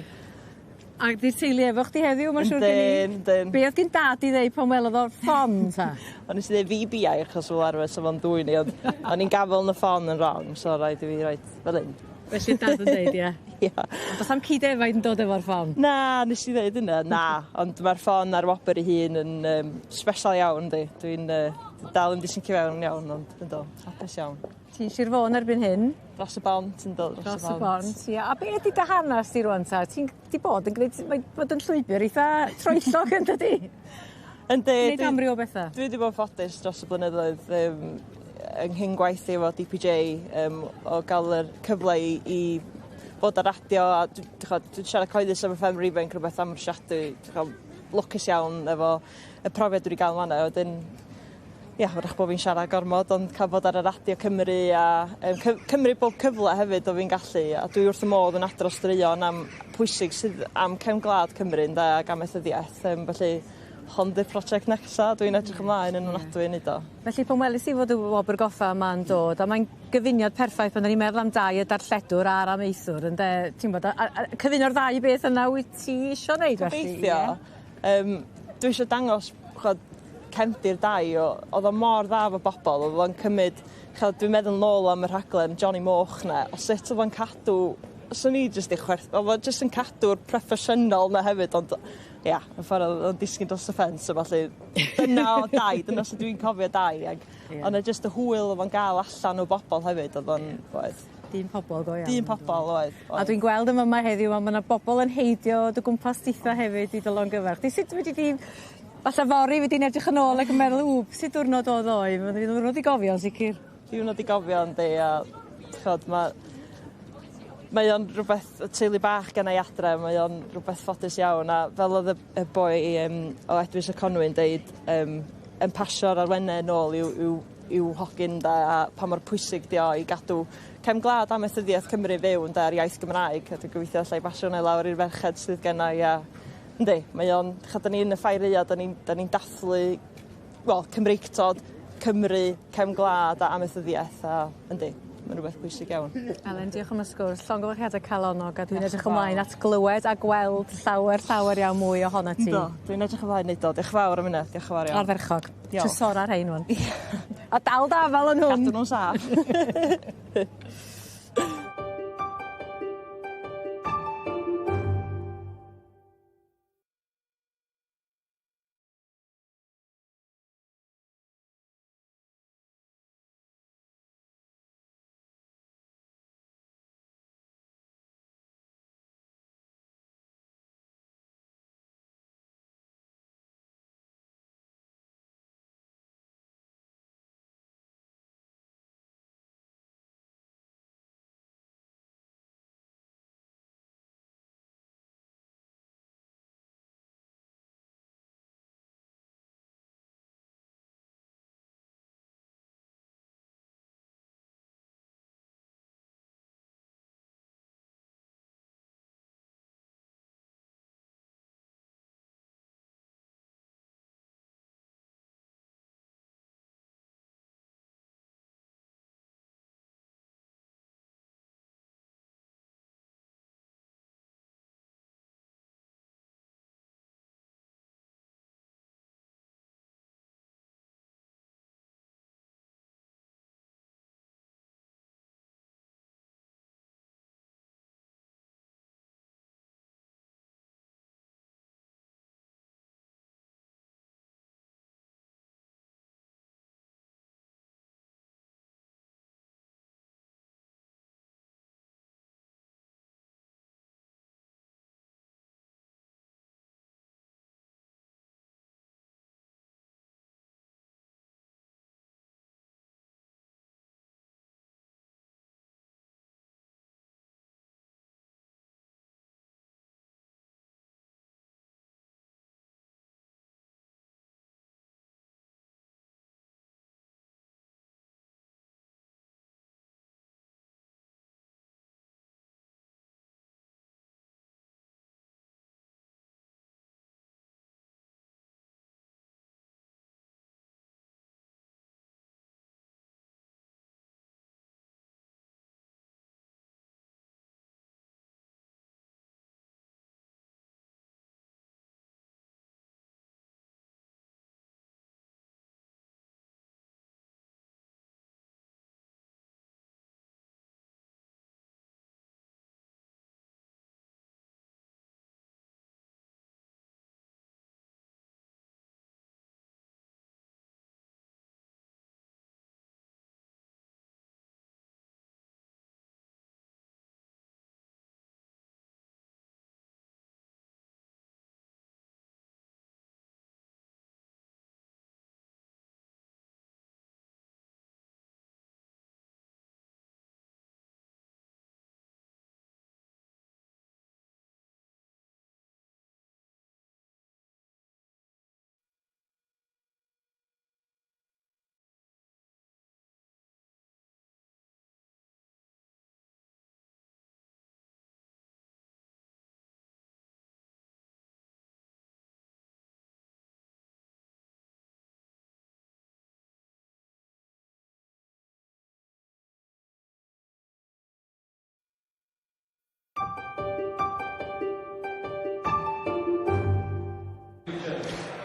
Ag 'di'r teulu efo chdi heddiw ma' siŵr gen i. Yndyn yndyn. Be' o'dd gin dad i ddeud pan welodd o'r ffon ta? O'n i 'llu ddeud fi biau achos fel arfer sa fo'n dwyn i ond o'n i'n gafel yn y ffon yn rong so raid i fi roid fel 'yn. Felly dad yn deud ie? Ia. Ond do's a'm ci defaid yn dod efo'r ffon? Na nes i ddeud hynna na ond ma'r ffon a'r wobr ei hun yn yym sbesial iawn yndi dwi'n yy dal 'im 'di sincio fewn yn iawn ond yndw hapus iawn. Ti'n Sir Fôn erbyn hyn. Dros y bont yndw dros y bont. Dros y bont ia. A be' ydi dy hanas di rŵan ta? Ti'n 'di bod yn gneud mae bod yn llwybyr eitha troellog yndydi? Yndi. Neud amryw o betha. Dwi 'di bod yn ffodus dros y blynyddoedd yym yng nghyn gwaith i efo Dee Pee Jay yym o ga'l yr cyfle i i fod ar radio a dw d'ch'od dwi'n siarad cyhoeddus efo ffermwyr ifanc rwbeth amhrisiadwy d'ch'o' lwcus iawn efo y profiad dwi 'di ga'l yn fan 'na wedyn ia 'w'rach bo' fi'n siarad gormod ond ca'l bod ar y radio Cymru a yym cy- cymryd bob cyfle hefyd o' fi'n gallu a dwi wrth 'ym modd yn adrodd straeon am pwysig sydd am cefn gwlad Cymru ynde ag amaethyddiaeth yym felly hon 'di'r prosiect nesa dwi'n edrych ymlaen yn ofnadwy i neud o. Felly pan weles i fod y wobr goffa yma'n dod a mae'n gyfuniad perffaith pan 'dan ni'n meddwl am dai y darlledwr a'r amaethwr ynde ti'n bod a a a cyfuno'r ddau beth yna wyt ti isio neud felly ie? Gobeithio. Yym dwi isio dangos ch'od cefndir Dai o o'dd o mor dda efo bobol o'dd o'n cymyd ch'od dwi'n meddwl nôl am y rhaglen Johnny Moch 'na o sut o'dd o'n cadw swn i jyst 'di chwerth- o'dd o jyst yn cadw'r proffesiynol 'na hefyd ond ia y ffor o'dd o'n disgyn dros y ffens a ballu. Dyna o'dd Dai dyna sut dwi'n cofio Dai ag Ie. o' 'na jyst y hwyl o'dd o'n ga'l allan o bobol hefyd o'dd o'n oedd. Dyn pobol go iawn. Dyn pobol oedd oedd. A dwi'n gweld yn fyma heddiw a ma' 'na bobol yn heidio o dy gwmpas ditha hefyd i dy longyfarch di. Sut fedri di Falle fory fyddi di'n edrych yn ôl ac yn meddwl, ww, sut diwrnod oedd ddoe? Mae'n ddiwrnod i gofio, yn sicr. Diwrnod i gofio, yndi, a ch'od ma' mae o'n rhywbeth y teulu bach genna i adre, mae o'n rhywbeth ffodus iawn a fel o'dd y y boi o Edwys y Conwy'n deud yn pasio'r arwenne nôl i'w i'w i'w hogyn 'de a pa mor pwysig 'di o i gadw cefn gwlad amaethyddiaeth Cymru fyw ynde a'r iaith Gymraeg a dwi gobeithio allai basio wnna i lawr i'r ferched sydd genna i a yndi mae o'n ch'od 'dan ni yn y ffair aea 'dan ni'n 'dan ni'n dathlu wel Cymreictod, Cymru, cefn gwlad a amaethyddiaeth a yndi mae'n rwbeth pwysig iawn. Elen diolch am y sgwrs. Llongyfarchiade calonnog a dwi'n edrych ymlaen at glywed a gweld llawer llawer iawn mwy ohonat ti. Yndw dwi'n edrych ymlaen neud o. Diolch yn fawr am ynna. Diolch yn fawr iawn. Ardderchog. Diolch. Trysora rhein ŵan. A dal dy afal yn hwn. Cadw nw'n saff.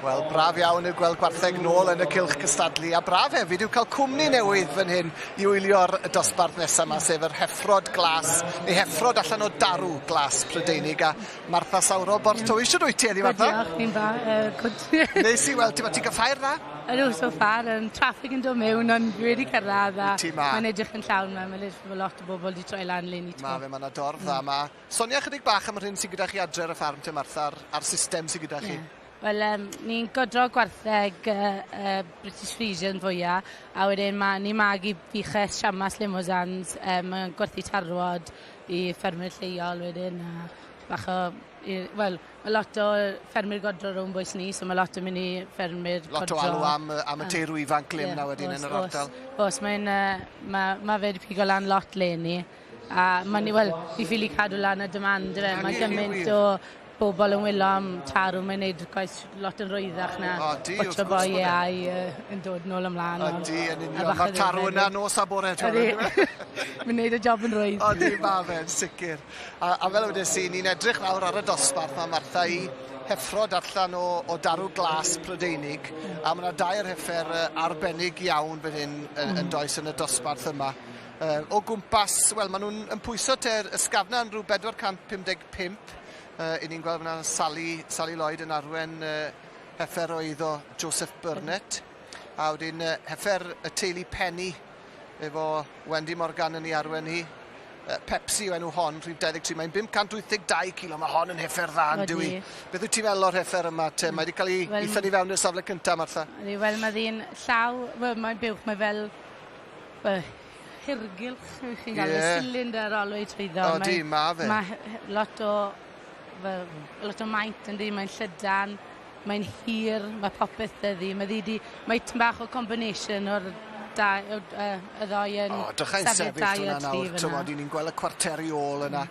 Wel, braf iawn yw gweld gwartheg nôl yn y cylch cystadlu, a braf hefyd yw cael cwmni newydd fan hyn i wylio'r dosbarth nesaf yma, sef yr heffrod glas, neu heffrod allan o darw glas Prydeinig, a Martha Sauro Borth Tywys. Shwd wyt ti heddi, Martha? Diolch, fi'n ba, good. Neis i weld ti, ma' ti'n cael ffair dda? Ydw, so far, traffic yn dod mewn, ond dwi wedi cyrraedd a Ti 'ma. mae'n edrych yn llawn ma, mae'n edrych fel lot o bobl wedi troi lan leni. Ma fe, ma' 'na dorf dda 'ma. Sonia chydig bach am yr hyn sydd gyda chi adre ar y ffarm te, Martha, a'r, a'r system sydd gyda chi. Ie. Wel, ni'n godro gwartheg British Friesian fwya, a wedyn ni'n magu buches Shamas Limousins, gwerthu tarwod i ffermwyr lleol wedyn, a bach o, wel, mae lot o ffermwyr godro rownd bwys ni, so mae lot yn mynd i ffermwyr Lot godro. o alw am y teirw ifanc lim na wedyn yn yr ardal. Oes, mae'n, ma fe wedi pigo lan lot leni, a ma ni, wel, ni ffili cadw lan y demand, yfe, mae gymaint o bobl yn wylo am tarw, mae'n neud gwaith lot yn rwyddach na Odi, wrth butcher gwrs boy bod e. AI yn dod nôl ymlaen. Ydy, yn A union. bach o Mae'r tarw ddifyr. yna nos a bore. Ydy. Mae'n neud y job yn rwydd. Ydy, ma fe'n sicr. A fel wedes i, ni'n edrych nawr ar y dosbarth mae Martha i heffrod allan o darw glas Prydeinig, a mae yna dair heffer arbennig iawn fan hyn yn does yn y dosbarth yma. O gwmpas, wel, maen nhw'n yn pwyso te'r ysgafna yn rhyw 455. I ni'n gweld fyna Sally Lloyd yn arwen heffer o eiddo Joseph Burnett. A wedyn heffer y teulu Penny efo Wendy Morgan yn ei arwen hi. Pepsi yw enw hon, rhif 23. Mae'n 582 kilo. Mae hon yn heffer dda, yn dyw i. Beth wyt ti'n meddwl o'r heffer yma, te? Mae wedi cael ei Wel, ei thynnu fewn i'r safle cyntaf, Martha. Ydy, wel, mae ddi'n llaw, wel, mae'n buwch, mae fel, wel, hirgylch, chi'n gael y cylinder olwy trwyddo. Odi, ma' fe. Mae lot o, fel, lot o maint yndi, mae'n llydan, mae'n hir, mae popeth dyddi. Mae ddi di, mae tipyn bach o combination o'r da, o'r, y ddoi yn O, drychai'n safle sefyll dau a hwnna tri nawr. fyna. Tymod, i ni'n gweld y cwarteri ôl yna.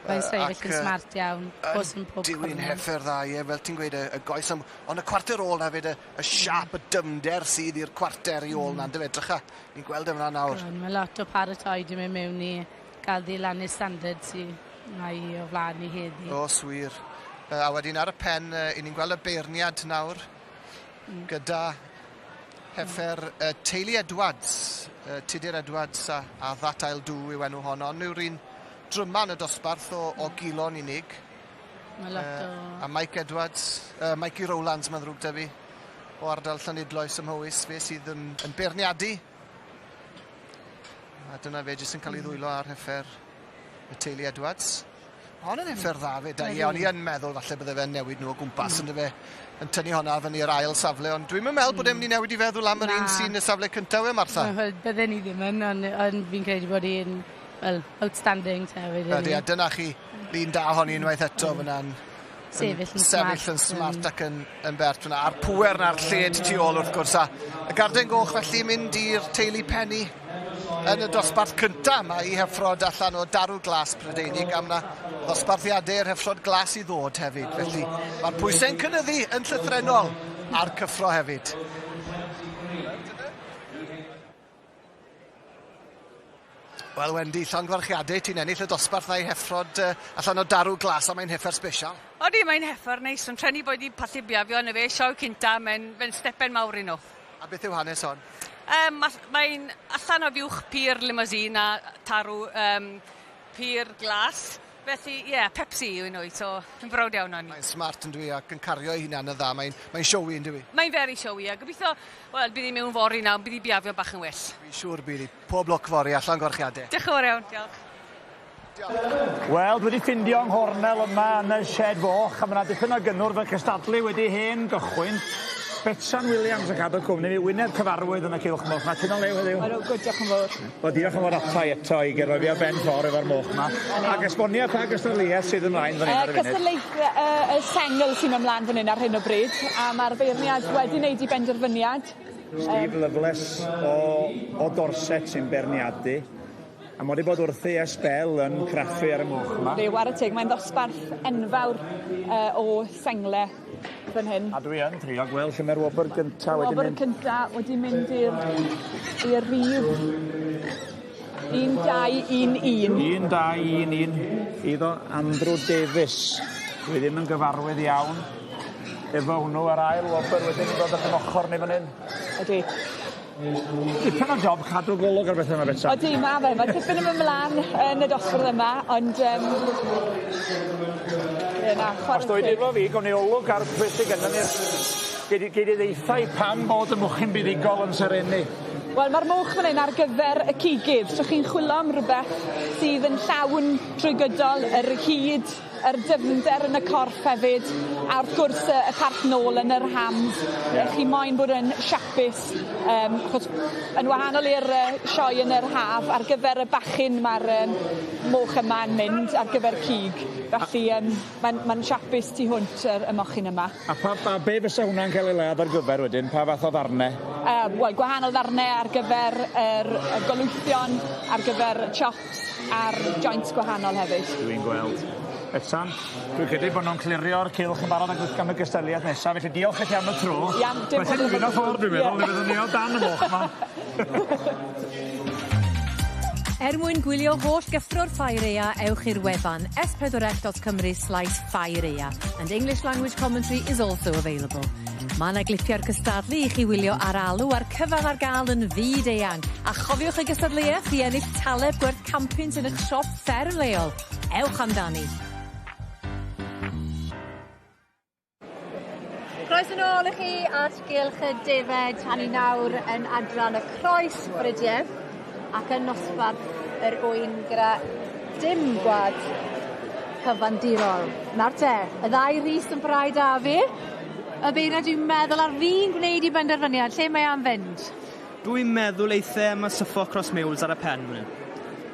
Mae'n sefyll Ac, yn smart iawn, bos yn pob Dyw'n cornel. heffer dda, ie, fel ti'n gweud, y goes am... Ond y cwarter ôl hefyd, y siap, y dyfnder sydd i'r cwarter i ôl na, yndyfe? Drycha, ni'n gweld e fyna nawr. Ond Mae lot o paratoi di mynd mewn i gael ddi lan i'r standard sy mae i o flaen i heddi. Oes wir. A wedyn ar y pen, i ni'n gweld y beirniad nawr, gyda heffer teulu Edwards, Tudur Edwards a That I'll Do yw enw honno. Ond yw'r un dryma yn y dosbarth o gilo'n unig. Mae lot o... A Mike Edwards, Mikey Rowlands, mae'n ddrwg 'da fi, o ardal Llanidloes ym Mhowys, fe sydd yn beirniadu. A dyna fe jyst yn cael ei ddwylo ar heffer y teulu Edwards. Hon yn heffer dda fe, da. Ie, o'n i yn meddwl falle bydde fe'n newid nhw o gwmpas, mm. fe, yn tynnu honna fyny i'r ail safle, ond dwi'm yn meddwl bod e'n mynd i newid i feddwl am yr un sy'n y safle cyntaf e, Martha. Wel, bydden ni ddim yn, ond fi'n credu bod hi'n, well, outstanding te wedyn. Ydy, a dyna chi lun da honni unwaith eto fyna'n Sefyll yn sefyll smart. yn smart ac yn bert fyna. A'r pwer na'r lled tu ôl wrth gwrs. A y garden goch felly mynd i'r teulu Penny yn y dosbarth cyntaf. Mae i heffrod allan o darw glas Prydeinig am na ddosbarthiadau'r heffrod glas i ddod hefyd. Felly mae'r pwysau'n cynyddu yn llythrennol a'r cyffro hefyd. Wel, Wendy, llongyfarchiadau, ti'n ennill y dosbarth na'i heffrod allan o darw glas a mae'n heffer special. Odi, mae'n heffer neis, ond treni bod i pallu biafio yn y fe, sioe cynta, mae'n stepen mawr i nhw. A beth yw hanes hon? Mae'n allan o fuwch pur limousine a tarw pur glas. Felly, ie, yeah, Pepsi yw nhw, so dwi'n browd iawn o'n. Mae'n smart yn dwi ac yn cario ei hunan yn dda, mae'n showy yn dwi. Mae'n very showy, a gobeithio, wel, bydd hi mewn fory nawr, bydd hi biafio bach yn well. Dwi'n siŵr bydd hi. Pob lwc fory a llongyfarchiadau. Diolch yn fawr iawn, diolch. Wel, dwi wedi ffindio yng nghornel yma yn y shed foch, a mae yna dipyn o gynnwrf yn cystadlu wedi hen gychwyn. Betsan Williams yn cadw cwmni fi, wyneb cyfarwydd yn y cylch moch. Ma ti'n o lew heddiw? Wel, good, diolch yn fawr. Wel, diolch yn fawr ata i eto i gyrraedd fi ar ben ffordd efo'r moch ma. Ac esbonio pa gystadleuaeth sydd ymlaen fan hyn ar y funud. Cystadleuaeth y sengl sy'n ymlaen fan hyn ar hyn o bryd, a mae'r beirniad wedi wneud i benderfyniad. Steve Loveless o Dorset sy'n beirniadu. A mae wedi bod wrthi ers sbel yn craffu ar y moch yma. Yndi, whare teg, mae'n ddosbarth enfawr o sengle fan hyn. A dwi yn trio gweld lle mae'r wobr gyntaf wedi Wobr mynd. cynta wedi mynd i'r rhif 1, 2, 1, 1. 1, 2, 1, 1. Iddo Andrew Davies. Dwi ddim yn gyfarwydd iawn efo hwnnw ar ail wobr wedyn yn dod at yn ochr ni fan hyn. Ydy. Dipyn o job cadw golwg ar bethau yma, Betsan. Odi, ma fe. Mae tipyn yn mynd mlaen yn y dosbarth yma, ond ie, na, Os chwarae dwi teg. efo fi, gawn ni olwg ar beth sydd gennym ni. Gei di ddeutha i pam bod y mochyn buddugol yn serennu. Wel, mae'r moch fan hyn ar gyfer y cigydd. So chi'n chwilio am rhywbeth sydd yn llawn trwy gydol yr hyd. Yr dyfnder yn y corff hefyd, a wrth gwrs y, y part nôl yn yr hams. Yeah. Chi moyn bod yn siapus, achos yn wahanol i'r sioe yn yr haf, ar gyfer y bachyn mae'r moch yma yn mynd ar gyfer cig. Felly mae'n ma siapus tu hwnt y mochyn yma. A, pa, a be fysa hwnna'n cael ei ladd ar gyfer wedyn? Pa fath o ddarnau? Wel, gwahanol ddarnau ar gyfer yr golwythion, ar gyfer chops a'r joints gwahanol hefyd. Dwi'n gweld. Betsan, dwi'n credu bod nhw'n clirio'r cylch yn barod ac am y gystadleuaeth nesaf, felly diolch i chi am y tro. Iawn, dim Felly dwi'n o'r ffordd, dwi'n meddwl, yeah. Fyddwn ni o dan y moch yma. Er mwyn gwylio holl gyffro'r Ffair Aea, ewch i'r wefan s4c.cymru/ffairaea and English language commentary is also available. Mae yna glipiau'r cystadlu i chi wylio ar alw a'r cyfan ar gael yn fyd eang. A chofiwch y gystadleuaeth i ennill taleb gwerth 100 punt yn eich siop fferm leol. Ewch amdani. Croeso nôl i chi at Gylch y Defed, a ni nawr yn adran y croes bridiau ac yn nosbarth yr ŵyn gyda dim gwad cyfandirol. Nawr te, y ddau Rhys yn brau da fi. Y beirniad dwi'n meddwl ar fi'n gwneud i benderfyniad, lle mae am fynd? Dwi'n meddwl eitha am y Suffolk Cross Mules ar y pen fan hyn.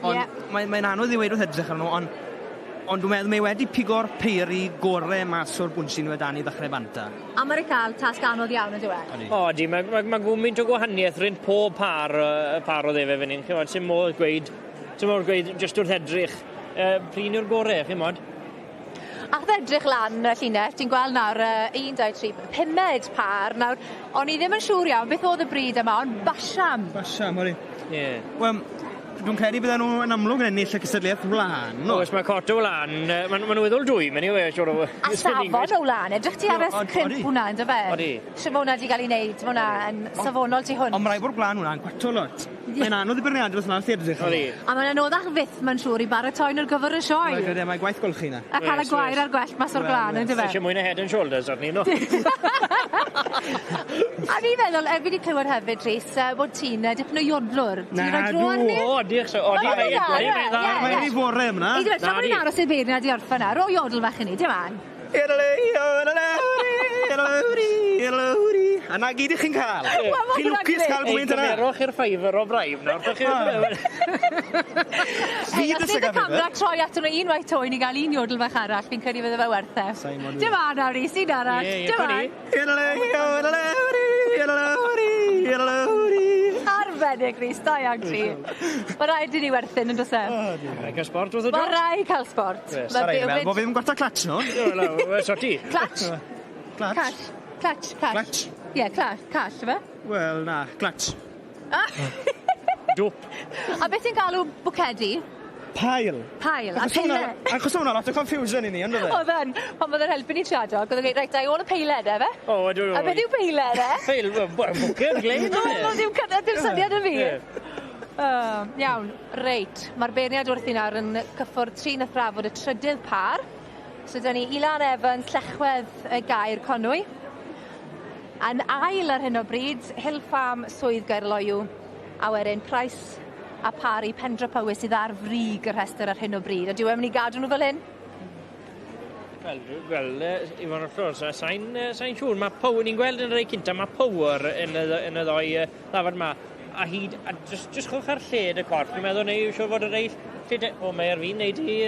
Ond yeah. mae'n mae anodd i weud wrth edrych arno nhw, ond dwi'n meddwl mae wedi pigo'r peiri gore mas o'r bwnsi nhw dan i ddechrau banta. A mae'n cael tasg anodd iawn yn dweud. O, di, mae ma, ma gwmynt o gwahaniaeth rhwng pob par o ddefed fan hyn. Chi'mod, sy'n modd gweud, just wrth edrych, p'run yw'r gore, chi'mod? A wrth edrych lan y llinell, ti'n gweld nawr 1, 2, 3, pumed par. Nawr, o'n i ddim yn siŵr iawn beth oedd y bryd yma, ond Basham. Basham, ori. Ie. Yeah. Wel, dwi'n credu bydden nhw yn amlwg yn ennill y cystadleuaeth wlân. No. Oes, mae cot o wlân, maen ma nhw weddol dwy, mae'n i we, siwr o. A safon o wlân, edrych ti ar y crimp hwnna, ynddo fe? Odi. Siwr fod hwnna wedi cael ei wneud, mae hwnna yn safonol tu hwnt. Ond mae rhaid bod gwlân hwnna'n cwato lot. Mae'n anodd i beirniadu wrth wrth edrych. Odi. A mae'n anoddach fyth, mae'n siŵr, i baratoi nhw'r gyfer y sioe. Mae'n credu, mae gwaith golchi na. A cael y gwair a'r gwellt mas o'r gwlân, ynddo fe? Eisiau mwy na head and shoulders arni, no? A fi'n meddwl, fi wedi clywed hefyd, Rhys, bod ti'n dipyn o iodlwr. Ti'n rhoi dro arni? O, diolch. O, di, mae Mae'n ei fore yma. Ei, tra bod ni'n aros i'r beirniad i orffen na, ro iodl fach i ni, dim an. A na gyd i chi'n cael. Chi'n lwcus cael gwynt yna. Cymerwch i'r fiver o bribe nawr. Fi dy sy'n camera troi ato nhw unwaith to i ni gael un iodl fach arall, fi'n credu fydde fe werth e. Dim an nawr, Rhys, un arall. Dim an. Arbennig, Rhys, da iawn ti. Mae rhaid i ni werthyn yn does e? Rhaid cael sport wrth o Mae rhaid cael sport. Mae Bo fi ddim gwarta clatch no? So ti. Clatch? Clatch. Clutch, clutch. Clutch. Ie, yeah, clutch, call, ife? Wel, na, clutch. Dwp. A beth ti'n galw bwcedi? Pile. Pile. A peile. Achos hwnna lot o confusion i ni, ond oedd e? Oedd yn. Pan oedd yn helpu ni siarad, oedd yn gweud, reit, da i ôl y peiled, efe? O, ydw. A beth yw peiled, e? Peil, bwced, glein. O, dim syniad y fi. Iawn, reit. Mae'r beirniad wrthi nawr yn cyffwrdd trin a thrafod y trydydd par. So, dyna ni Ilan Evans, Llechwedd y Gaer Conwy. Yn ail ar hyn o bryd, Hill Farm Swydd Gaerloyw, a wedyn Price a Parry Pentre Powys sydd ar frig y rhestr ar hyn o bryd. Ydyw e'n mynd i gadw nhw fel hyn? Wel, i fod yn hollol, sa'n sa siŵr. Mae power, ni'n gweld yn y rei cynta, mae power yn y ddoi ddafad yma. A hyd, a just chwch ar lled y corff. Dwi'n meddwl neu siŵr fod y rei lled. O, mae ar fi'n neud i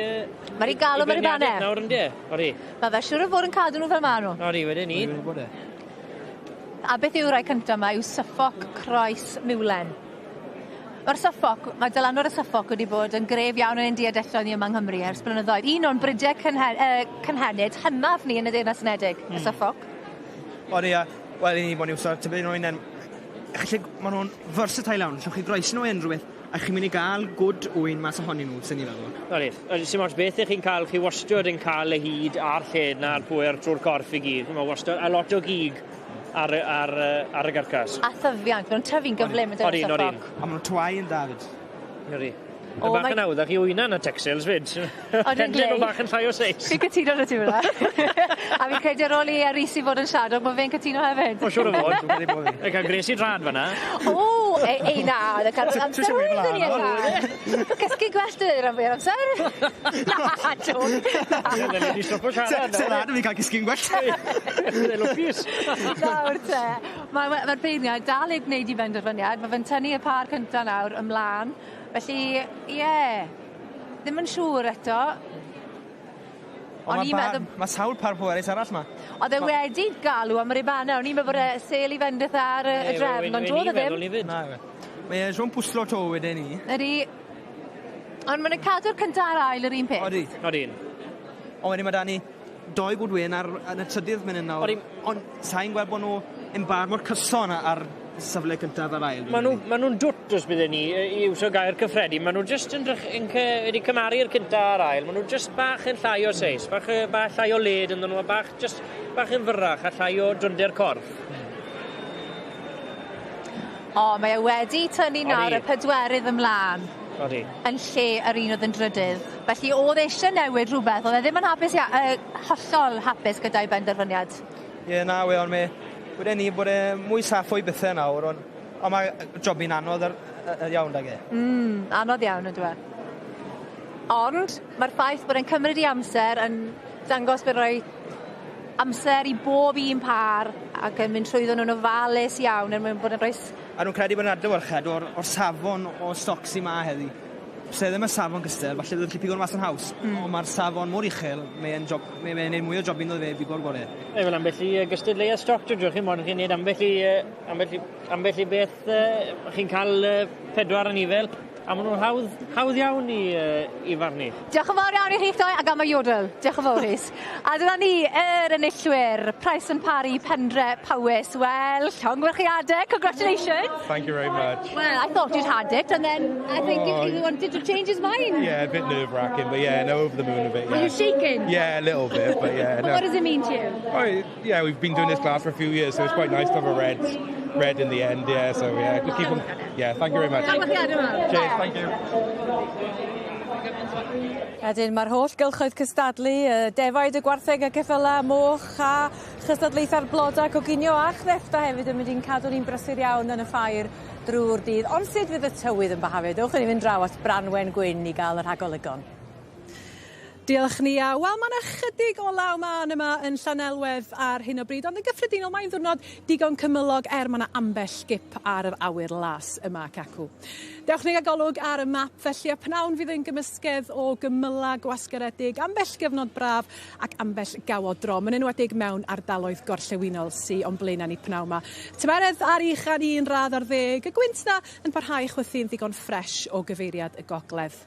Mae'r i galw mae'r i banau. Nawr yn de, odi. Mae fe siŵr o fod yn cadw nhw fel maen nhw. Odi, wedyn ni. A beth yw'r rai cyntaf yma yw Suffolk Croes Miwlen. Mae'r Suffolk, mae dylanwad y Suffolk wedi bod yn gref iawn yn ein diadelloedd ni yma yng Nghymru ers blynyddoedd. Un o'n bridiau cynhenid hynaf ni yn y Deyrnas Unedig, y Suffolk. Odi, a, wel, i ni bod yn iwso, tybed nhw'n un. Maen nhw'n versatile iawn, allwch chi groesi nhw unrhyw beth, a chi'n mynd i gael good ŵyn mas ohonyn nhw, sy'n ni'n meddwl. Odi, sy'n ots beth ych chi'n cael, chi wastad yn cael y hyd a'r lled na'r pwer trwy'r corff i gyd. Mae wastad, a lot o gig ar y garcas. A thyfiant, maen nhw'n tyfu'n gyflym yn Odi, dyn odi. Suffolk. A maen nhw'n twau yn David. Odi. O, O, bach yn hawdd, chi wyna na Texels fyd. Odyn Pendyn nhw glei. bach yn llai o seis. Fi'n cytuno 'da ti fyna. A fi'n credu ar ôl i Rhys i fod yn siarad, bod fe'n cytuno hefyd. O, siŵr o fod. Mae'n cael gres i drad fyna. O, ei, ei na, oedd y cadw amser oeddwn i yna. Cysgu gwellt oedd rhan fwy o'r amser. Na, joke. Se na, dwi'n cael cysgu'n gwell. Lwcus. Nawr te, mae'r beirniad dal i gwneud i benderfyniad. Mae fe'n tynnu y par cynta nawr ymlaen. Felly, ie, yeah, ddim yn siŵr eto. O'n i'n meddwl... Mae sawl par pwerus arall ma. Oedd e wedi galw am yr Ibana, o'n i'n meddwl bod e sel i fendith ar y drefn, ond doedd e ddim. Mae e'n Jean Pwslo to wedyn ni. Ydy. Ond maen nhw'n cadw'r cynta a'r ail yr un peth. Odi. Odi. Ond wedyn mae da ni doi Goodwin ar yn y trydydd mynd yn nawr. Ond sa'n gweld bod nhw yn bar mor cyson ar safle cyntaf a'r ail. Maen nhw'n ma nhw dwt os bydden ni, i iwsio gair cyffredin, maen nhw jyst yn, yn, wedi cymaru'r cynta a'r ail, maen nhw jyst bach yn llai o seis, bach, bach llai o led ynddyn nhw, a bach, jyst bach yn fyrrach a llai o dwnder corff. O, mae e wedi tynnu nawr y pedwerydd ymlaen. Odi. Yn lle yr un oedd yn drydydd. Felly oedd eisiau newid rhywbeth, oedd e ddim yn hapus, hollol hapus gyda'i benderfyniad. Ie, na, we, ond me, wedyn ni bod e mwy saff o'i bethau nawr, ond on mae jobyn anodd ar, iawn dag e. Anodd iawn yndyw e. Ond mae'r ffaith bod e'n cymryd i amser yn dangos bod rhoi amser i bob un par ac yn mynd trwyddo nhw'n ofalus iawn er mwyn bod yn rhoi... A nhw'n credu bod yn adlewyrchiad o'r, or safon o stoc sy'n ma heddi. Se ddim y safon gystal, falle bydd yn pigo'r mas yn haws. Ond mae'r safon mor uchel, mae'n job, mae mae'n neud mwy o jobyn iddo fe bigo'r gorau. Ei, fel ambell i gystadleuaeth stoc, dwi'n chi'n moyn chi'n neud ambell i, ambell i, ambell i beth, chi'n cael pedwar anifel, a maen nhw'n hawdd, hawdd iawn i, i farnu. Diolch yn fawr iawn i chi'ch doi ac am y jodl. Diolch yn fawr, Rhys. A dyna ni, yr enillwyr, Price and Parry, Pendre, Powys. Wel, llongyfarchiadau, congratulations. Thank you very much. Well, I thought you'd had it, and then I think you wanted to change his mind. Yeah, a bit nerve-wracking, but yeah, no, over the moon a bit. Yeah. Were you shaking? Yeah, a little bit, but yeah. But no. what does it mean to you? Oh, yeah, we've been doing this class for a few years, so it's quite nice to have a red in the end, yeah, so yeah, just keep on, yeah, thank you very much. Cheers, thank you. Wedyn mae'r holl gylchoedd cystadlu, y defaid, y gwartheg, y ceffyla, moch a chystadlaethau'r blodau, coginio a chrefftau hefyd yn mynd i'n cadw ni'n brysur iawn yn y ffair drwy'r dydd. Ond sut fydd y tywydd yn byhafio? Dewch i ni fynd draw at Branwen Gwyn i gael y rhagolygon. Diolch Nia. Wel, mae yna chydig o law mân yma yn Llanelwedd ar hyn o bryd, ond yn gyffredinol mae'n ddiwrnod digon cymylog er mae yna ambell gip ar yr awyr las yma ac acw. Dewch ni gael golwg ar y map felly, a pnawn fydd yn gymysgedd o gymyla gwasgaredig, ambell gyfnod braf ac ambell gawod drom, yn enwedig mewn ardaloedd gorllewinol sy o'n blaenau ni pnawn 'ma. Tymheredd ar uchan 1 radd ar ddeg, y gwynt 'na yn parhau chwythu'n ddigon ffres o gyfeiriad y gogledd.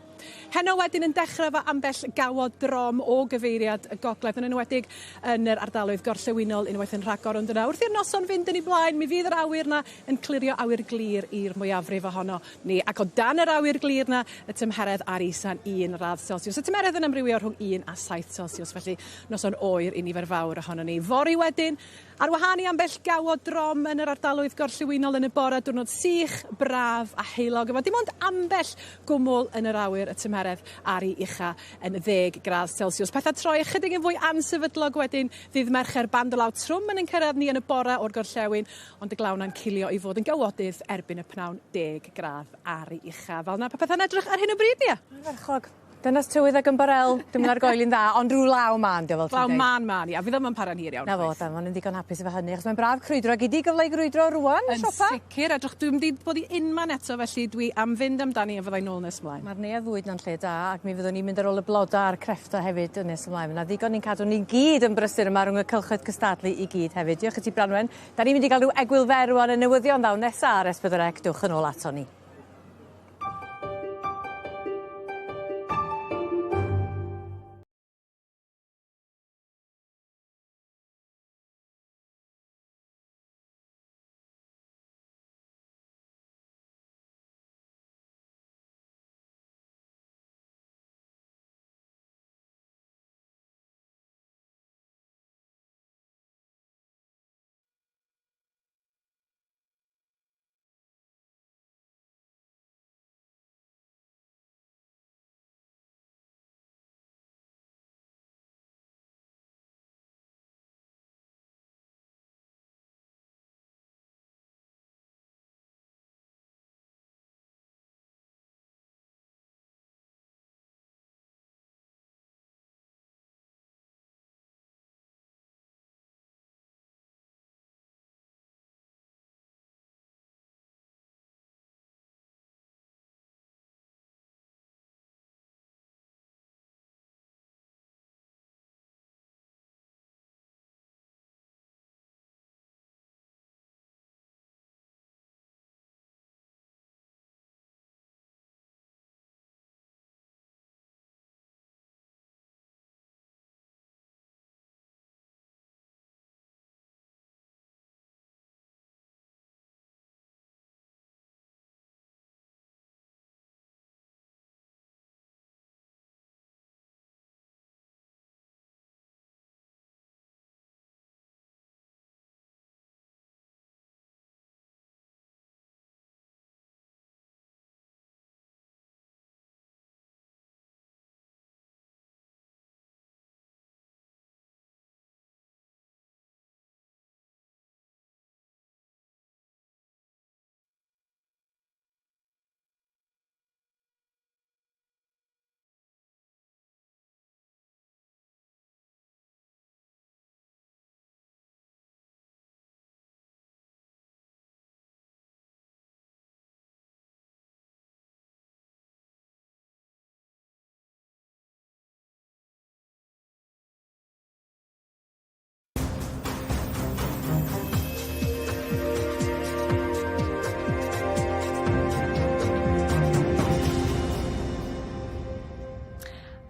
Heno wedyn yn dechrau efo ambell gawod drom o gyfeiriad y gogledd, yn enwedig yn yr ardaloedd gorllewinol unwaith yn rhagor, ond yna wrth i'r noson fynd yn ei blaen, mi fydd yr awyr 'na yn clirio awyr glir i'r mwyafrif ohono ni, ac o dan yr awyr glir 'na, y tymheredd ar isa'n 1 radd Celsius. Y tymheredd yn amrywio rhwng 1 a 7 Celsius, felly noson oer i nifer fawr ohono ni. Fory wedyn, ar wahân i ambell gawod drom yn yr ardaloedd gorllewinol yn y bore, diwrnod sych, braf a heulog, efo dim ond ambell gwmwl yn yr awyr, y tymheredd ar ei ucha yn 10 gradd Celsius. Pethau troi ychydig yn fwy ansefydlog wedyn ddydd Mercher, band o law trwm yn ein cyrraedd ni yn y bore o'r gorllewin, ond y glaw na'n cilio i fod yn gawodydd erbyn y pnawn 10 gradd ar ei ucha. Fel 'na popeth yn edrych ar hyn o bryd, Nia. Ardderchog. Dyna's tywydd ag ymbarel, dim yn argoeli'n dda, ond rhyw law mân, diolch fel ti'n Law deud. mân mân, ia. Fydd o'm yn para'n hir iawn. Na fo, da, ma'n ddigon hapus efo hynny, achos mae'n braf crwydro. Gei di gyfle i grwydro rŵan, Yn siopa? sicr, edrych, dwi'n mynd i bod i unman eto, felly dwi am fynd amdani a fyddai nôl nes ymlaen. Mae'r neuadd fwyd na'n lle da, ac mi fyddwn ni'n mynd ar ôl y bloda a'r creffta hefyd yn nes ymlaen. Mae 'na ddigon ni'n cadw ni gyd yn brysur yma rhwng y cylchoedd cystadlu i gyd hefyd. Diolch i ti, Branwen. Da ni'n mynd i gael rhyw egwyl fer rŵan y newyddion ddaw nesa ar S4C. Dewch yn ôl ato ni.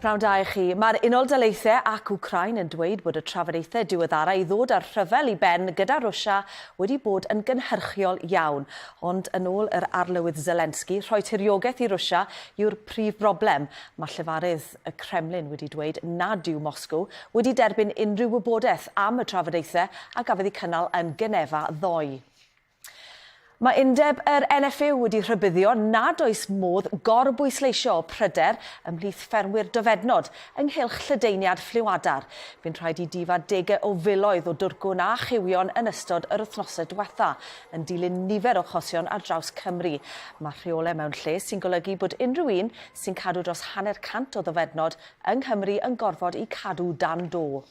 Pnawn da i chi. Mae'r Unol Daleithiau ac Wcráin yn dweud bod y trafodaethau diweddara i ddod â'r rhyfel i ben gyda Rwsia wedi bod yn gynhyrchiol iawn. Ond yn ôl yr Arlywydd Zelensky, rhoi tiriogaeth i Rwsia yw'r prif broblem. Mae llefarydd y Kremlin wedi dweud nad yw Moscow wedi derbyn unrhyw wybodaeth am y trafodaethau a gafodd eu cynnal yn Genefa ddoe. Mae undeb yr NFU wedi rhybuddio nad oes modd gorbwysleisio pryder ymhlith ffermwyr dofednod ynghylch lledaeniad ffliw adar. Bu'n rhaid i difa degau o filoedd o dwrcwn a chywion yn ystod yr wythnosau diwetha, yn dilyn nifer o achosion ar draws Cymru. Mae rheolau mewn lle sy'n golygu bod unrhyw un sy'n cadw dros hanner cant o ddofednod yng Nghymru yn gorfod eu cadw dan do.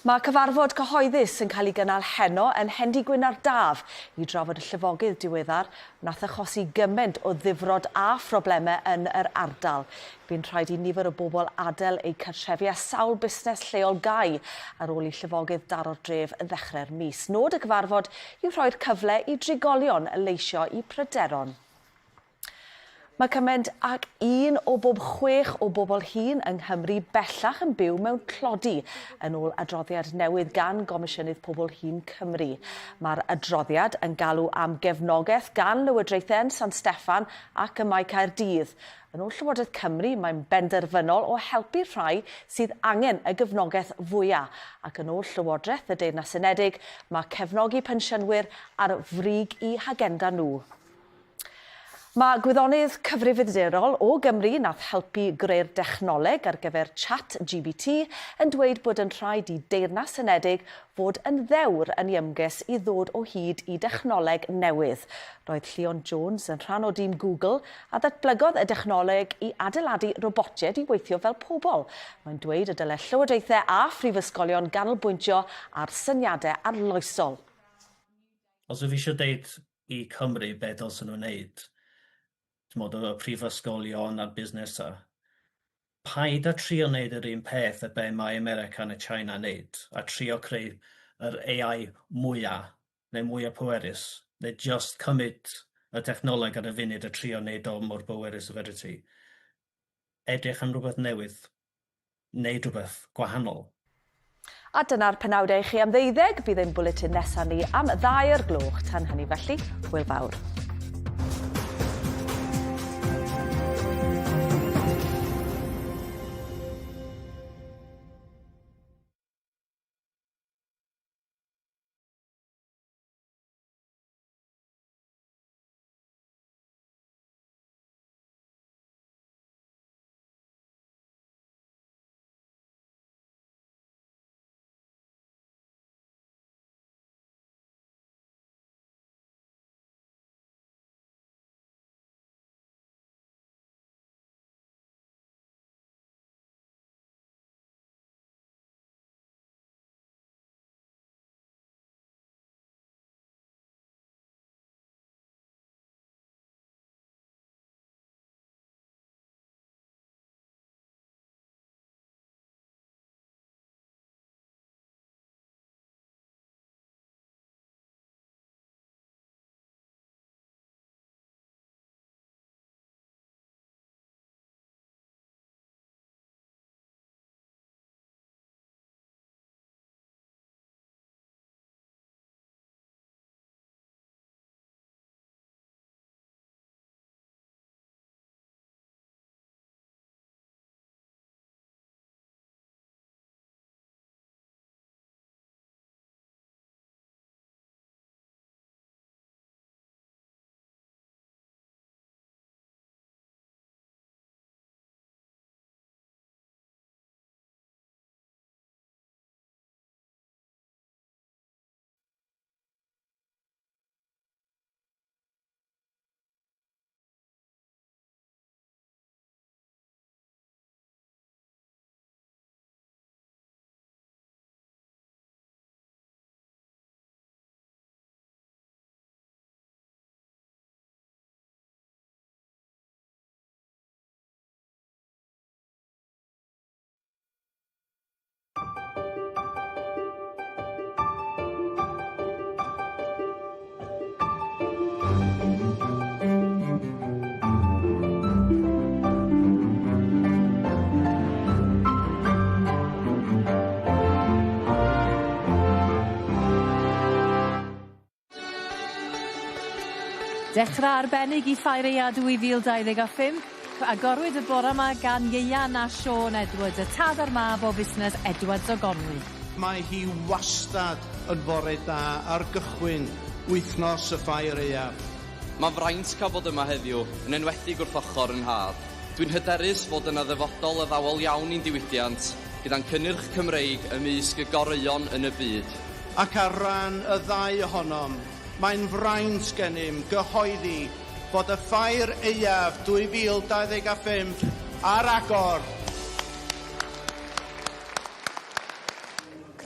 Mae cyfarfod cyhoeddus yn cael ei gynnal heno yn Hendy-gwyn-ar-Daf i drafod y llifogydd diweddar wnaeth achosi gymaint o ddifrod a phroblemau yn yr ardal. Bu'n rhaid i nifer o bobl adael eu cartrefi a sawl busnes lleol gau ar ôl i llifogydd daro'r dref ddechrau'r mis. Nod y cyfarfod yw rhoi'r cyfle i drigolion leisio eu pryderon. Mae cymaint ag un o bob chwech o bobl hŷn yng Nghymru bellach yn byw mewn tlodi, yn ôl adroddiad newydd gan Gomisiynydd Pobl Hŷn Cymru. Mae'r adroddiad yn galw am gefnogaeth gan lywodraethau yn San Steffan ac ym Mae Caerdydd. Yn ôl Llywodraeth Cymru, mae'n benderfynol o helpu'r rhai sydd angen y gefnogaeth fwya', ac yn ôl Llywodraeth y Deyrnas Unedig, mae cefnogi pensiynwyr ar frig eu hagenda nhw. Mae gwyddonydd cyfrifiadurol o Gymru nath helpu greu'r dechnoleg ar gyfer Chat GBT yn dweud bod yn rhaid i Deyrnas Unedig fod yn ddewr yn ei ymgais i ddod o hyd i dechnoleg newydd. Roedd Llion Jones yn rhan o dîm Google a ddatblygodd y dechnoleg i adeiladu robotiaid i weithio fel pobl. Mae'n dweud y dylai llywodraethau a phrifysgolion ganolbwyntio ar syniadau arloesol. Os wyf eisiau deud i Cymru be dylsen nhw wneud, t'mod, y prifysgolion a'r busnesau, paid â trio wneud yr un peth â be mae America neu China yn wneud, a trio creu yr AI mwya neu mwya pwerus, neu just cymryd y technoleg ar y funud a trio wneud o mor bwerus a fedri ti. Edrych am rhywbeth newydd. Wneud rhywbeth gwahanol. A dyna'r penawdau i chi am ddeuddeg. Bydd ein bwletin nesaf ni am ddau o'r gloch. Tan hynny felly, hwyl fawr. Dechrau arbennig i Ffair Aeaf 2025. Agorwyd y bore yma gan Ieuan a Siôn Edwards, y tad a'r mab o fusnes Edwards o Gonwy. Mae hi wastad yn fore da ar gychwyn wythnos y Ffair Aeaf. Mae'n fraint cael bod yma heddiw, yn enwedig wrth ochr 'y nhad. Dwi'n hyderus fod yna ddyfodol addawol iawn i'n diwydiant, gyda'n cynnyrch Cymreig ymysg y goreuon yn y byd. Ac ar ran y ddau ohonom, mae'n fraint gennym gyhoeddi fod y Ffair Aeaf 2025 ar agor.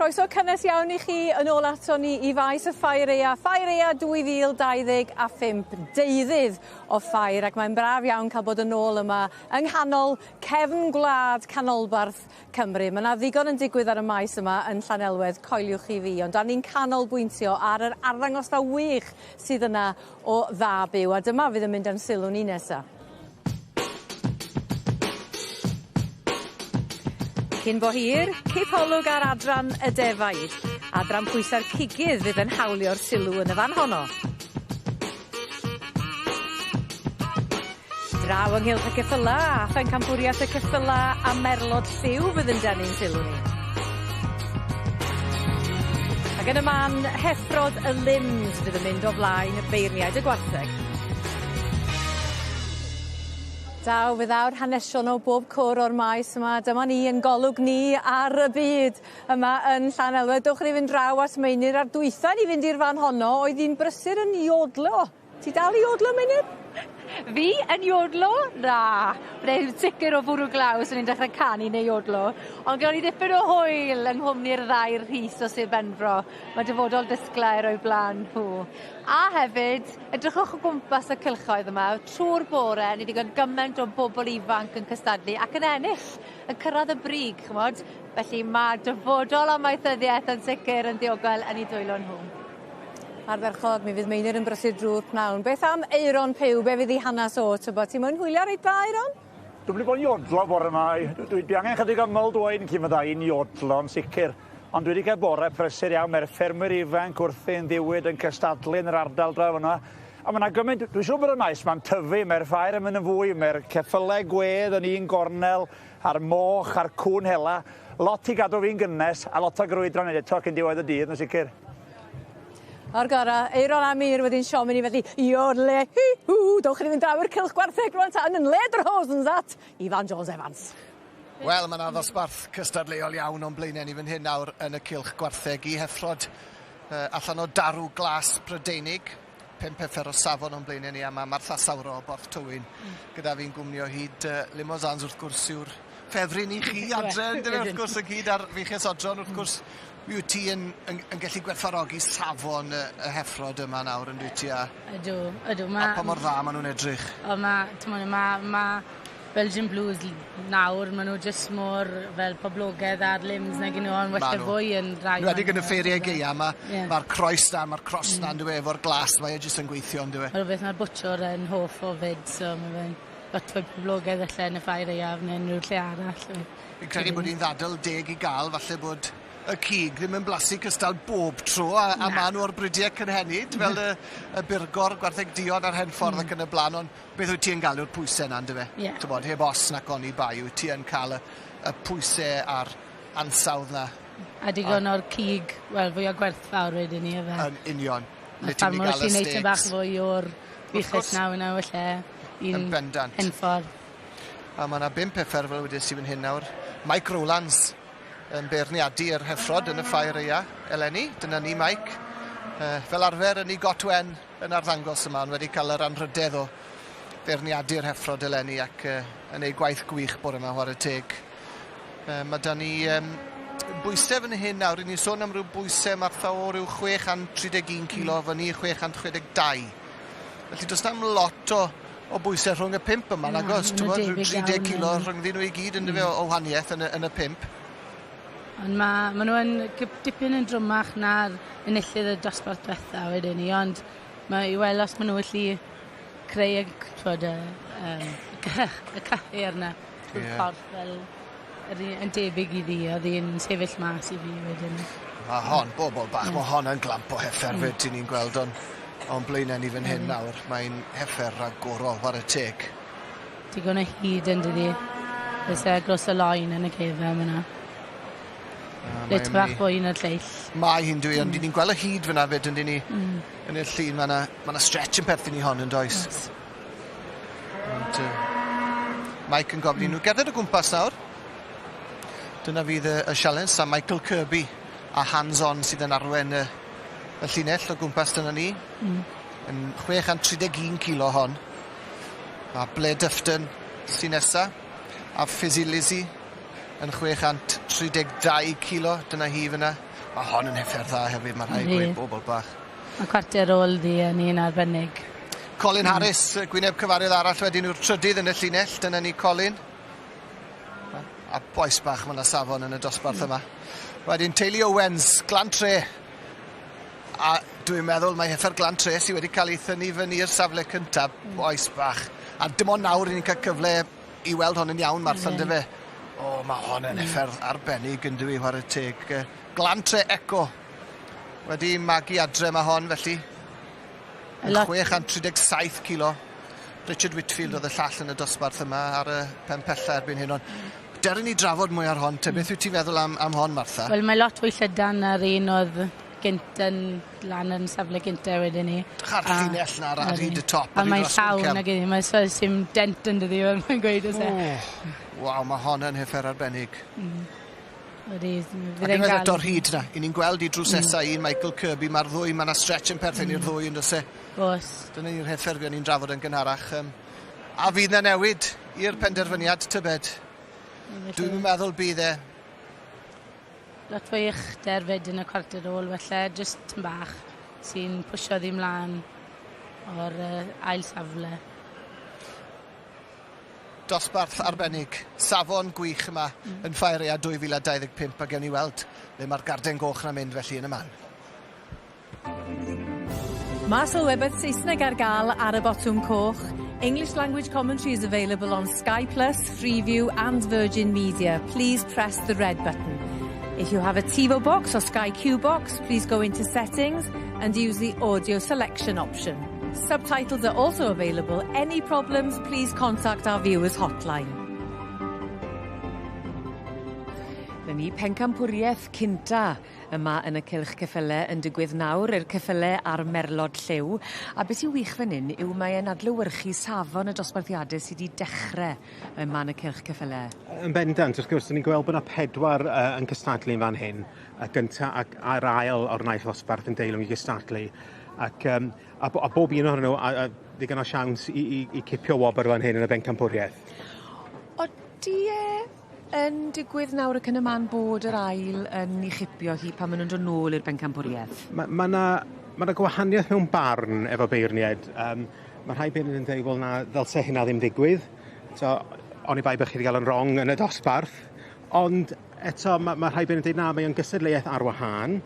Croeso cynnes iawn i chi yn ôl ato ni i faes y Ffair Aeaf, Ffair Aeaf 2025, deuddydd o ffair ac mae'n braf iawn cael bod yn ôl yma yng nghanol cefn gwlad canolbarth Cymru. Mae 'na ddigon yn digwydd ar y maes yma yn Llanelwedd, coeliwch chi fi, ond 'dan ni'n canolbwyntio ar yr arddangosfa wych sydd yna o dda byw a dyma fydd yn mynd â'n sylw ni nesa. Cyn bo hir, cipolwg ar adran y defaid. Adran pwysa'r cigydd fydd yn hawlio'r sylw yn y fan honno. Draw ynghylch y ceffyla a phencampwriaeth y ceffyla a merlod lliw fydd yn denu'n sylw ni. Ac yn y man, heffrod y limbs fydd yn mynd o flaen y beirniaid y gwartheg. Daw, fe ddaw'r hanesion o bob cwr o'r maes yma. Dyma ni yn golwg ni ar y byd yma yn Llanelwedd. Dowch i ni fynd draw at Meinir a'r dwytha ni fynd i'r fan honno oedd hi'n brysur yn iodlo. Ti dal i iodlo, Meinir? Fi yn iodlo? Na. Byddai'n sicr o fwrw glaw swn i'n dechrau canu neu iodlo. Ond gawn ni ddipyn o hwyl yng nghwmni'r ddau Rhys o Sir Benfro. Mae dyfodol disglair o'u blaen nhw. A hefyd, edrychwch o gwmpas y cylchoedd yma, trwy'r bore, ni wedi gweld gymaint o bobl ifanc yn cystadlu ac yn ennill, yn cyrraedd y brig, ch'mod. Felly mae dyfodol amaethyddiaeth yn sicr yn ddiogel yn eu dwylo nhw. Ardderchog, mi fydd Meinir yn brysur drwy'r pnawn. Beth am Euron Pugh, be fydd 'i hanes o, tybod? Ti'n moyn hwylio reit dda, Euron? Dwi'm 'di bod yn iodlo bore 'ma. Dwi angen chydig o mulled wine cyn fydda i'n iodlo yn sicr. Ond dwi wedi cael bore prysur iawn. Mae'r ffermwyr ifanc wrthi'n ddiwyd yn cystadlu yn yr ardal draw yna. A mae yna gymaint, dwi'n siŵr bod y maes ma'n tyfu, mae'r ffair yn mynd yn fwy, mae'r ceffylau gwedd yn un gornel, a'r moch, a'r cŵn hela. Lot i gadw fi'n gynnes, a lot o grwydro wneud eto cyn diwedd y dydd, yn sicr. O'r gora, Euron a Mur wedi'n siomi ni felly, iodle, hi hw, dowch i ni fynd draw i'r cylch gwartheg rwan ta yn yn lederhosens at Ifan Jones Evans. Wel, mae yna ddosbarth cystadleuol iawn o'n blaenau ni fan hyn nawr yn y cylch gwartheg i heffrod allan o darw glas Prydeinig. 5 heffer o safon o'n blaenau ni a mae Martha Sauro o Borth Tywyn gyda fi'n gwmni o hyd. Limousins wrth gwrs yw'r ffefryn i chi adre, yn dyfe, wrth gwrs, ynghyd â'r Feichias Odron, wrth gwrs, mi wyt ti yn, yn, yn gallu gwerthfawrogi safon y, y heffrod yma nawr, yn dwyt ti, a... Ydw, ydw. Ma, a pa mor dda maen nhw'n edrych. O, ma, t'mod, ma, ma Belgian Blues nawr, maen nhw jyst mor fel poblogaidd ar limbs nag 'yn nhw, ond falle fwy yn rhai... Enwedig yn y ffeiriau gaea, mae'r yeah. ma croes na, mae'r cross na, yndyw e, efo'r glas, mae e jyst yn gweithio, yndyw e. Mae rhywbeth mae'r bwtshwr yn hoff o fyd, so mae fe'n lot fwy poblogaidd falle yn y ffair aeaf neu unrhyw lle arall. Fi'n credu bod hi'n ddadl deg i gael, falle bod y cig ddim yn blasu cystal bob tro, a, a maen nhw o'r bridiau cynhenid, fel y, y burgor, gwartheg duon a'r hen ffordd ac yn y blaen, ond beth wyt ti yn gael yw'r pwysau yna, yndyfe? Yeah. Tybod, heb os nac oni bai, wyt ti yn cael y, y pwysau a'r ansawdd na. A digon o'r cig, wel, fwy o gwerthfawr wedyn ni, efe. Yn union. Mae ffarmwr sy'n neud tipyn bach fwy o'r fuches nawr yna, felly, un bendant. Henffordd. A mae yna bump heffer fel wedes i fan hyn nawr. Mike Rowlands yn beirniadu yr heffrod yn y ffair aea eleni. Dyna ni, Mike. Fel arfer yn ei got wen yn arddangos yma, ond wedi cael yr anrhydedd o feirniadu'r heffrod eleni ac yn ei gwaith gwych bore yma, chwarae teg. Mae da ni bwysau fan hyn nawr, ni'n sôn am ryw bwysau Martha o ryw 631 kilo fyny 662. Felly does na'm lot o, o bwysau rhwng y pump yma, nagos? Ti'n gwybod, rhyw 30 kilo rhyngddyn nhw i gyd yn mm. o, o wahaniaeth yn y, yn y pump. Ond mae ma nhw yn dipyn yn drwmach na'r enillydd y dosbarth diwetha wedyn ni, ond mae i weld os maen nhw wedi creu y, twod, y, um, y cyhyr yna trwy'r yeah. corff fel yr un, yn debyg i ddi, oedd hi'n sefyll mas i fi wedyn. Mae hon, bobl bach, mae hon yn glamp o heffer fyd, ti'n ni'n gweld, ond O'n blaenau ni fan hyn nawr, mae'n heffer ragorol, whare teg. Digon o hyd yn dydi. Oes e gros y loen yn y cefen fyna. Lit bach fwy na'r lleill. Mae hi'n dwi, ond ni'n gweld y hyd fyna fyd, yn ni. Yn y llun, mae yna stretch yn perthyn i hon yn does. Oes. Ond, Mike yn gofyn i nhw gerdded o gwmpas nawr. Dyna fydd y sialens, a Michael Kirby a Hands On sydd yn arwen y llinell o gwmpas dyna ni. Yn 631 kilo hon. A Blair Dufton sy'n nesa. A Fizzy Lizzy yn 632 kilo. Dyna hi fyna. Mae hon yn heffer dda hefyd, mae rhaid gweud bobl bach. Mae cwarter ôl ddi yn un arbennig. Colin Harris, gwyneb cyfarwydd arall wedyn yw'r trydydd yn y llinell. Dyna ni Colin. A boes bach, mae yna safon yn y dosbarth yma. Wedyn teulu Owens, Glantre. A dwi'n meddwl mae heffer Glantre sydd wedi cael ei thynnu fyny i'r safle cyntaf, boes bach. A dim ond nawr i ni'n cael cyfle i weld hon yn iawn, Martha, mm. fe? O, mae hon yn heffer arbennig yn dwi, whare teg. Glantre Eco. Wedi magu adre mae hon, felly. Yn 637 kilo. Richard Whitfield oedd y llall yn y dosbarth yma ar y pen pella erbyn hyn. Ond dere ni drafod mwy ar hon. Te, beth wyt ti'n feddwl am hon, Martha? Wel, mae lot fwy llydan na'r un oedd gynt yn lan yn safle gynta wedyn ni. A'r llinell na ar hyd y top. A mae'n llawn ag iddi, mae'n so sim dent yn dydi, fel mae'n gweud oes e. Waw, mae hon yn heffer arbennig. Ydy, Ac unwaith eto'r hyd na, i ni'n gweld i drws nesa un Michael Kirby, mae'r ddwy, mae yna stretch yn perthyn i'r ddwy yn does e? Oes. Dyna ni'r heffer fuon ni'n drafod yn gynharach. A fydd na newid i'r penderfyniad, tybed? Dwi'n meddwl bydd e. Lot fwy uchder fyd yn y cwarter ôl, felly jyst tym bach sy'n pwysio ddi mlaen o'r ail safle. Dosbarth arbennig, safon gwych yma yn Ffair Aeaf 2025, a gewn ni weld le mae'r garden goch na'n mynd felly yn y man. Mae sylwebaeth Saesneg ar gael ar y botwm coch. English language commentary is available on Sky Plus, Freeview and Virgin Media. Please press the red button. If you have a TiVo box or Sky Q box, please go into settings and use the audio selection option. Subtitles are also available. Any problems, please contact our viewers hotline. 'Na ni pencampwriaeth cynta yma yn y cylch ceffyle yn digwydd nawr i'r ceffyle a'r merlod lliw. A beth sy'n wych fan 'yn yw mae e'n adlewyrchu safon y dosbarthiade sy 'di dechre yma yn y cylch ceffyle. Yn bendant, wrth gwrs, 'dyn ni'n gweld bod 'na pedwar yn cystadlu yn fan hyn. Y gynta ac a'r ail o'r naill ddosbarth yn deilwng i gystadlu. Ac a bob un ohonyn nhw a ddigon o siawns i cipio wobr fan hyn yn y bencampwriaeth. Odi e yn digwydd nawr ac yn y man bod yr ail yn ei chipio hi pan maen nhw'n dod nôl i'r bencampwriaeth? Ma' 'na gwahaniaeth mewn barn efo beirniaid. Ma' rhai beirniaid yn dweud, wel na, ddylse hynna ddim digwydd. So, oni bai bod chi wedi cael yn wrong yn y dosbarth. Ond eto, ma rhai beirniaid yn dweud na, mae o'n gystadleuaeth ar wahân.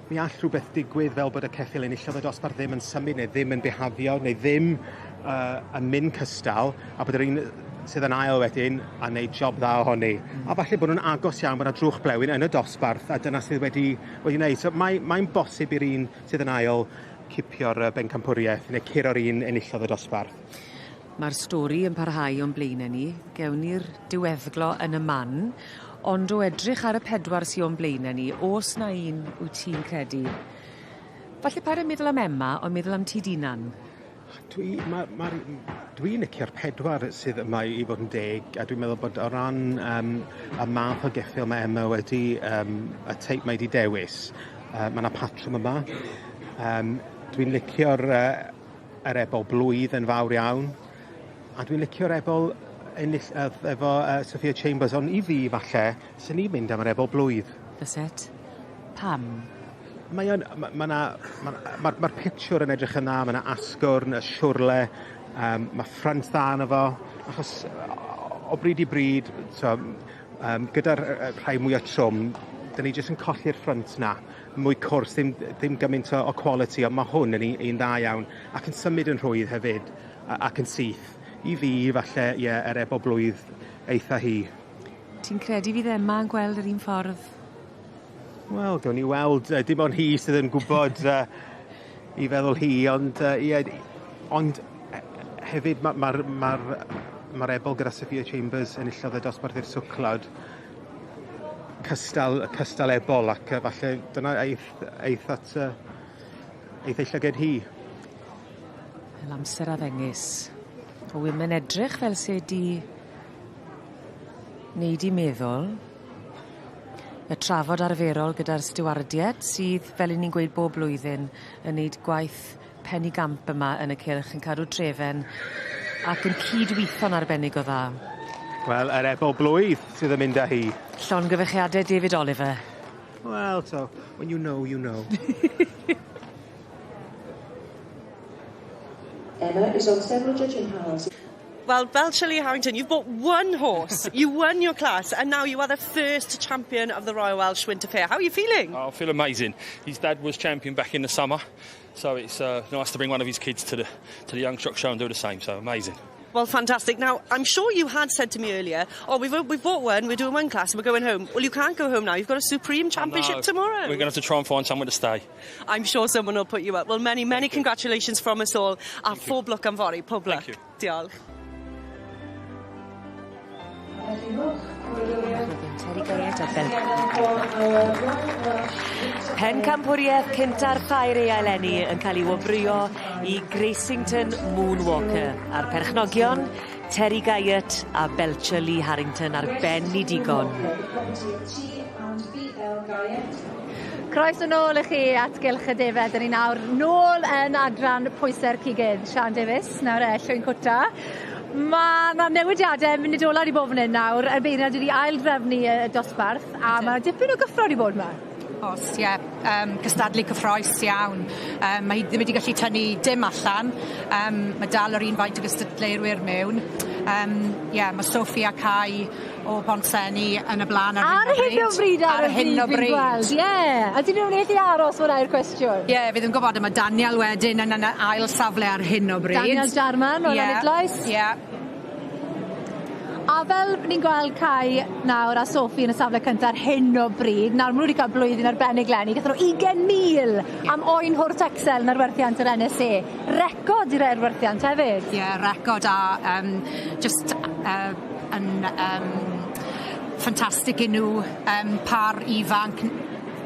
Mi all rhywbeth digwydd fel bod y ceffyl enillodd y dosbarth ddim yn symud neu ddim yn bihafio neu ddim yn mynd cystal, a bod yr un sydd yn ail wedyn a wneud job dda ohoni. A falle bod nhw'n agos iawn bod yna drwch blewyn yn y dosbarth a dyna sydd wedi wneud. So mae'n bosib i'r un sydd yn ail cipio'r bencampwriaeth neu curo'r un enillodd y dosbarth. Mae'r stori yn parhau o'n blaenau ni. Gewn ni'r diweddglo yn y man. Ond o edrych ar y pedwar sy o'n blaenau ni, oes 'na un wyt ti'n credu? Falle paid â meddwl am Emma, ond meddwl am ti d'hunan. Dwi'n licio'r pedwar sydd yma i fod yn deg, a dwi'n meddwl bod o ran y math o geffyl mae Emma wedi, y teip mae wedi dewis, mae yna patrwm yma. Dwi'n licio'r yr ebol blwydd yn fawr iawn, a dwi'n licio'r ebol ennill efo Sophia Chambers, ond i fi falle, sy'n ni'n mynd am yr ebol blwydd. Fyset? Pam? Mae o'n, ma' ma' 'na, ma' pictiwr yn edrych yn dda, ma' 'na asgwrn, y siwrle, ma' ffrynt dda arno fo, achos o bryd i bryd, so, gyda'r rhai mwyaf trwm, dyn ni jyst yn colli'r ffrynt 'na, mwy cwrs, ddim gymaint o quality, ond ma' hwn yn un dda iawn, ac yn symud yn rhwydd hefyd, ac yn syth. I fi, falle, ie, yr ebol blwydd eitha hi. Ti'n credu fydd Emma yn gweld yr un ffordd? Wel, gawn ni weld, dim ond hi sydd yn gwybod. i feddwl hi, ond ie, ond hefyd mae'r ma, ma, ma, ma ebol gyda Sophia Chambers enillodd y dosbarth i'r swclad cystal, cystal ebol ac falle dyna eith, eith at eith ei llyged hi. Fel amser a ddengys. O wym yn edrych fel se di neud i meddwl. Y trafod arferol gyda'r stiwardied sydd, fel 'yn ni'n gweud bob blwyddyn, yn neud gwaith penigamp yma yn y cylch yn cadw trefen ac yn cydwitho'n arbennig o dda. Wel, yr ebol blwydd sydd yn mynd â hi. Llongyfarchiade David Oliver. Wel, so, when you know, you know. Emma is on several judging panels. Well, Belcher Lee Harrington, you've bought one horse, you won your class, and now you are the first champion of the Royal Welsh Winter Fair. How are you feeling? Oh, I feel amazing. His dad was champion back in the summer, so it's nice to bring one of his kids to the Young Stock Show and do the same. So amazing. Well, fantastic. Now, I'm sure you had said to me earlier, oh, we've bought one, we're doing one class and we're going home. Well, you can't go home now. You've got a Supreme Championship No, tomorrow. We're going to have to try and find somewhere to stay. I'm sure someone will put you up. Well, many, many congratulations from us all. A phob lwc am fory, pob lwc. Thank you. Diolch. Terry Guyett a Bel Pencampwriaeth cynta'r ffair aea eleni yn cael ei wobrwyo i Gracington Moonwalker a'r perchnogion Terry Guyett a Belcher Lee Harrington ar ben i digon. Croeso nôl i chi at Gylch y Defed. Dyn ni nawr nôl yn adran pwyse'r cigydd. Sian Davies, nawr e, Llwyn Cwta. Mae yna newidiadau munud ola 'di bod fan hyn nawr. Y beirniad wedi ail-drefnu y dosbarth a mae dipyn o gyffro wedi bod yma. Oes, ie. Yeah. Cystadlu cyffrous iawn. Mae hi ddim wedi gallu tynnu dim allan. Mae dal yr un faint o gystadleurwyr mewn. Yeah, mae Sophie a Kai o Bontsenni yn y blaen ar, Ar hyn o bryd ar, ar hyn o bryd. Gweld, ie. Yeah. A dyn nhw'n methu aros fod i'r cwestiwn. Ie, yeah, fydd yn gwybod, mae Daniel wedyn yn ail safle ar hyn o bryd. Daniel Jarman o Ie, Llanidloes. Ie. A fel ni'n gweld Kai nawr a Sophie yn y safle cyntaf ar hyn o bryd, nawr maen nhw wedi cael blwyddyn arbennig leni, gathon nhw 20,000 am oen Hort Excel yn arwerthiant yr NSA. Record i'r arwerthiant hefyd. Ie, yeah, record a just yn ffantastig i nhw, par ifanc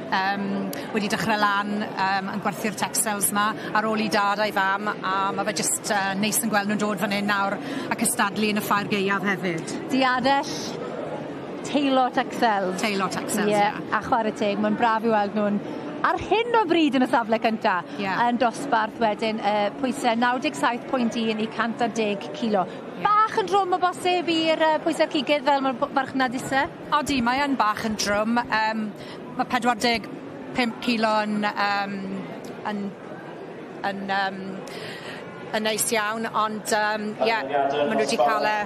wedi dechrau lan yn gwerthu'r texels ma ar ôl i dad a'i fam, a mae fe just neis yn gweld nhw'n dod fan hyn nawr a cystadlu yn y ffair gaeaf hefyd. Diadell Teilo Texels. Teilo Texels, ie. Yeah, A chwarae teg, mae'n braf i weld nhw'n ar hyn o bryd yn y safle cynta. Yn dosbarth wedyn pwysau 97.1 i 110 kilo. Bach yn drwm o bosib i'r pwysau'r cigydd fel mae'r farchnad ise? Odi, mae yn bach yn drwm. Mae 45 kilo yn neis iawn, ond yeah, maen nhw wedi cael e.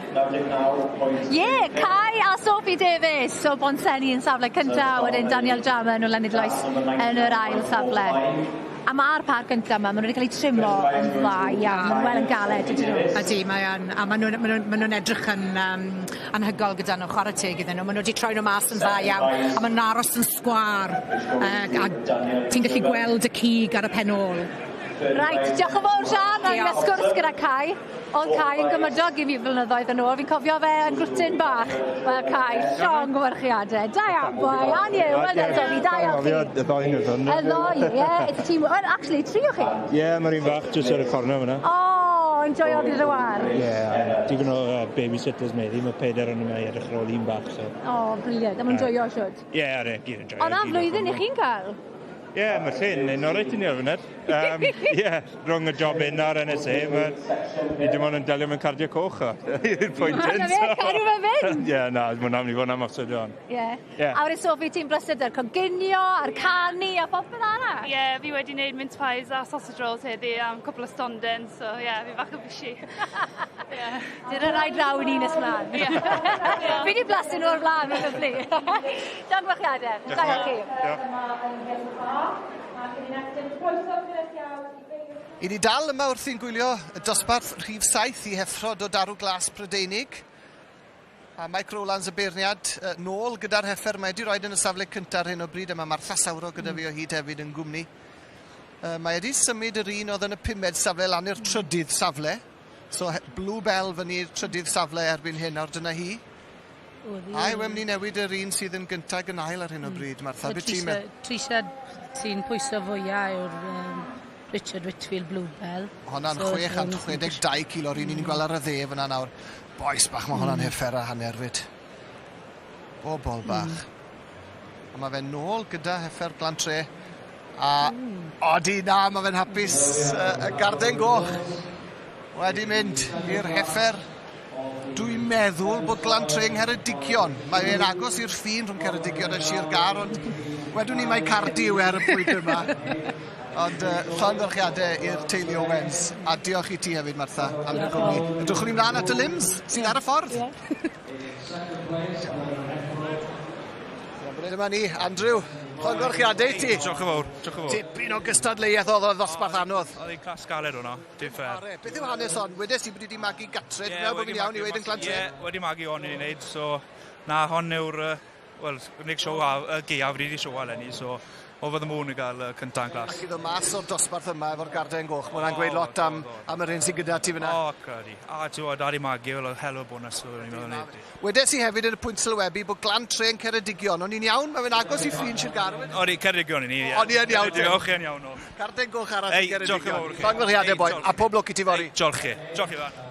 Ie, yeah, Kai a Sophie Davies o Bontsenni yn safle cynta, wedyn Daniel Jarman o Lenidloes yn yr ail safle. A mae'r par cynta yma, maen nhw wedi cael eu trimo yn dda iawn, maen nhw wel yn galed, ydyn nhw? Ydy, mae yn, a maen nhw'n edrych yn anhygoel gyda nhw, chwarae teg iddyn nhw. Maen nhw wedi troi nhw mas yn dda iawn, a maen nhw'n aros yn sgwar, a ti'n gallu gweld y cig ar y pen ôl. Reit, diolch yn fawr Sian, o'n i'n sgwrs gyda Kai. Oedd Kai yn gymydog i fi flynyddoedd yn ôl, fi'n cofio fe yn grwtyn bach. Wel Kai, llongyfarchiadau. Da iawn boi, and you, well done Sophie, da iawn chi. Y ddoi nhw. Y ddoi, ie, it's a team, well, actually, tri o chi. Ie, mae'r un fach jyst ar y corner fyna. Oh, enjoyo gyda dy war. Ie, digon o babysitters meddi, mae peder yn yma i edrych ar ôl un bach. So. Oh, brilliant, a ma'n joio siwt. Ie, ar e, gyd yn joio. Ond am flwyddyn i chi'n cael? Ie, yeah, mae llun yn oreit i ni ar funud. Ie, yeah, rhwng y job hyn a'r NSA, mae ni dim ond yn delio mewn cardiau coch o. I'r pwynt hyn. Na fe, cadw fe fynd. Ie, na, mae'n am ni fod yn amosod o'n. Ie. Ie. A wedyn Sophie, ti'n brysur 'da'r coginio, a'r canu, a popeth arall? Ie, yeah, fi wedi gwneud mince pies a sausage rolls heddi am cwpl o stondin, so ie, yeah, fi bach yn busy. Yeah. Dyna rai draw i ni nes mlaen. Ie. Fi di blasu nhw o'r blaen, mae'n lyfli. Llongyfarchiadau. Da iawn chi. I ni dal yma wrthi'n gwylio y dosbarth rhif 7 i heffrod o darw glas Prydeinig. A Mike Rowlands y beirniad nôl gyda'r heffer mae wedi rhoi yn y safle cyntaf ar hyn o bryd, a mae Martha Sauro gyda fi o hyd hefyd yn gwmni. Mae wedi symud yr un oedd yn y pumed safle lan i'r trydydd safle. So Blue Bell fyny i'r trydydd safle erbyn hyn, nawr dyna hi. A yw e'n mynd i newid yr un sydd yn gyntaf yn ail ar hyn o bryd, Martha? Beth ti'n meddwl? Trisha sy'n pwyso fwyaf yw'r Richard Whitfield Blue Bell. Honna'n so, 662 kilo, yr un ni'n gweld ar y dde fyna nawr. Bois bach, mae honna'n heffer a hanner fyd. Bobol bach. A mae fe nôl gyda heffer Glantre. A odi na, mae fe'n hapus. Y garden goch wedi mynd i'r heffer. Dwi'n meddwl bod Glantre yng Ngheredigion. Mae fe'n agos i'r ffin rhwng Ceredigion a Sir Gâr, ond wedwn ni mai Cardi yw e ar y pwynt yma. Ond llongyfarchiadau i'r teulu Owens, a diolch i ti hefyd, Martha, am dy gwmni. Edrychwn ni mlaen at y limbs sydd ar y ffordd. Dyma ni, Andrew, llongyfarchiadau i ti. Diolch yn fawr, diolch yn fawr. Tipyn o gystadleuaeth oedd o ddosbarth anodd. Oedd hi'n clas galed hwnna, dim ffair. Beth yw hanes hon? Wedes i bod wedi magu gatre, dwi'n meddwl bod fi'n iawn i weud yn Glantre. Ie, wedi magu hon i ni wneud, so na, hon yw'r, wel, unig sioe gaeaf ni wedi sioe eleni, so over the moon i gael cynta yn clas. Ac i ddod mas o'r dosbarth yma efo'r garden goch, mae hwnna'n gweud lot am yr hyn sydd gyda ti fyna. O, credu. A ti'n gwybod, ar ei magu, fel hell o bonus, o'n i'n meddwl neud. Wedes i hefyd yn y pwynt sylwebu bod Glantre yn Ceredigion. O'n i'n iawn? Mae fe'n agos i ffin Sir Gâr. Odi, Ceredigion i ni, ie. O'n i yn iawn. Diolch yn iawn o. Garden goch arall i Ei, diolch yn Ceredigion. fawr chi. Llongyfarchiadau, Ei, boi, diolch. a pob lwc i ti fory. Ei, Diolch chi. Diolch i fan.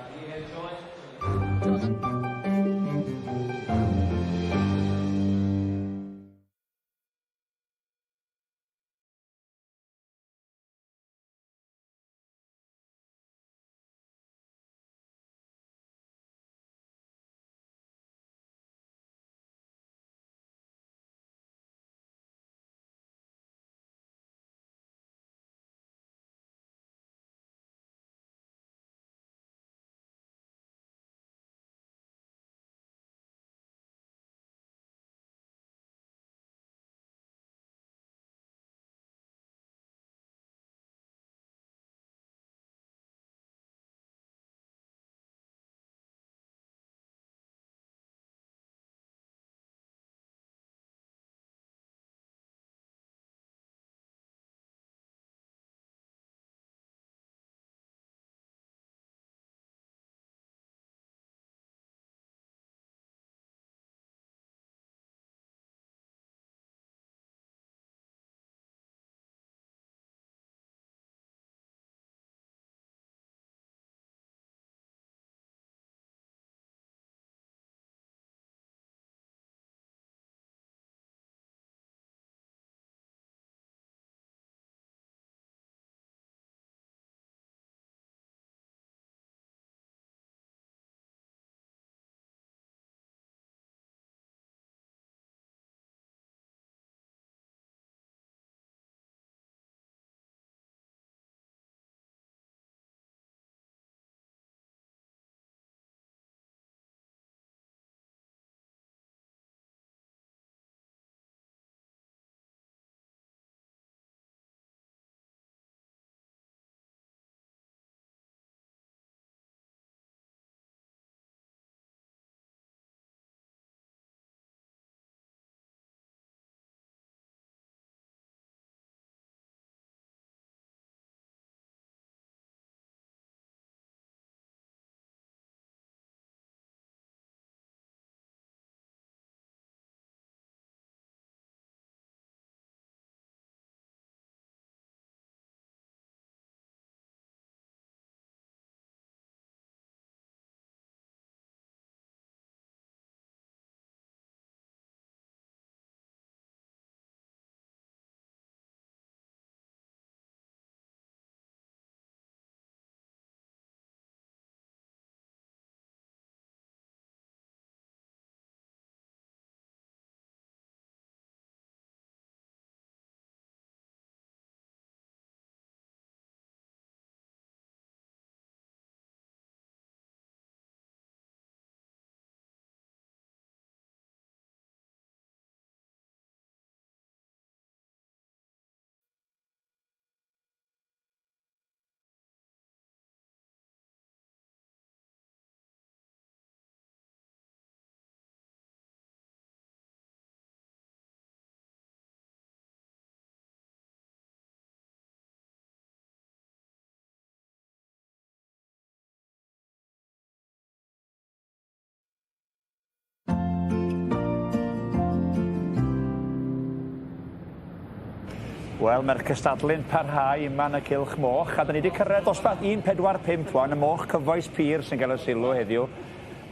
Wel, mae'r cystadlu'n parhau yma yn y Cylch Moch, a da ni wedi cyrraedd dosbarth 145 wan, y moch cyfoes pur sy'n cael y sylw heddiw,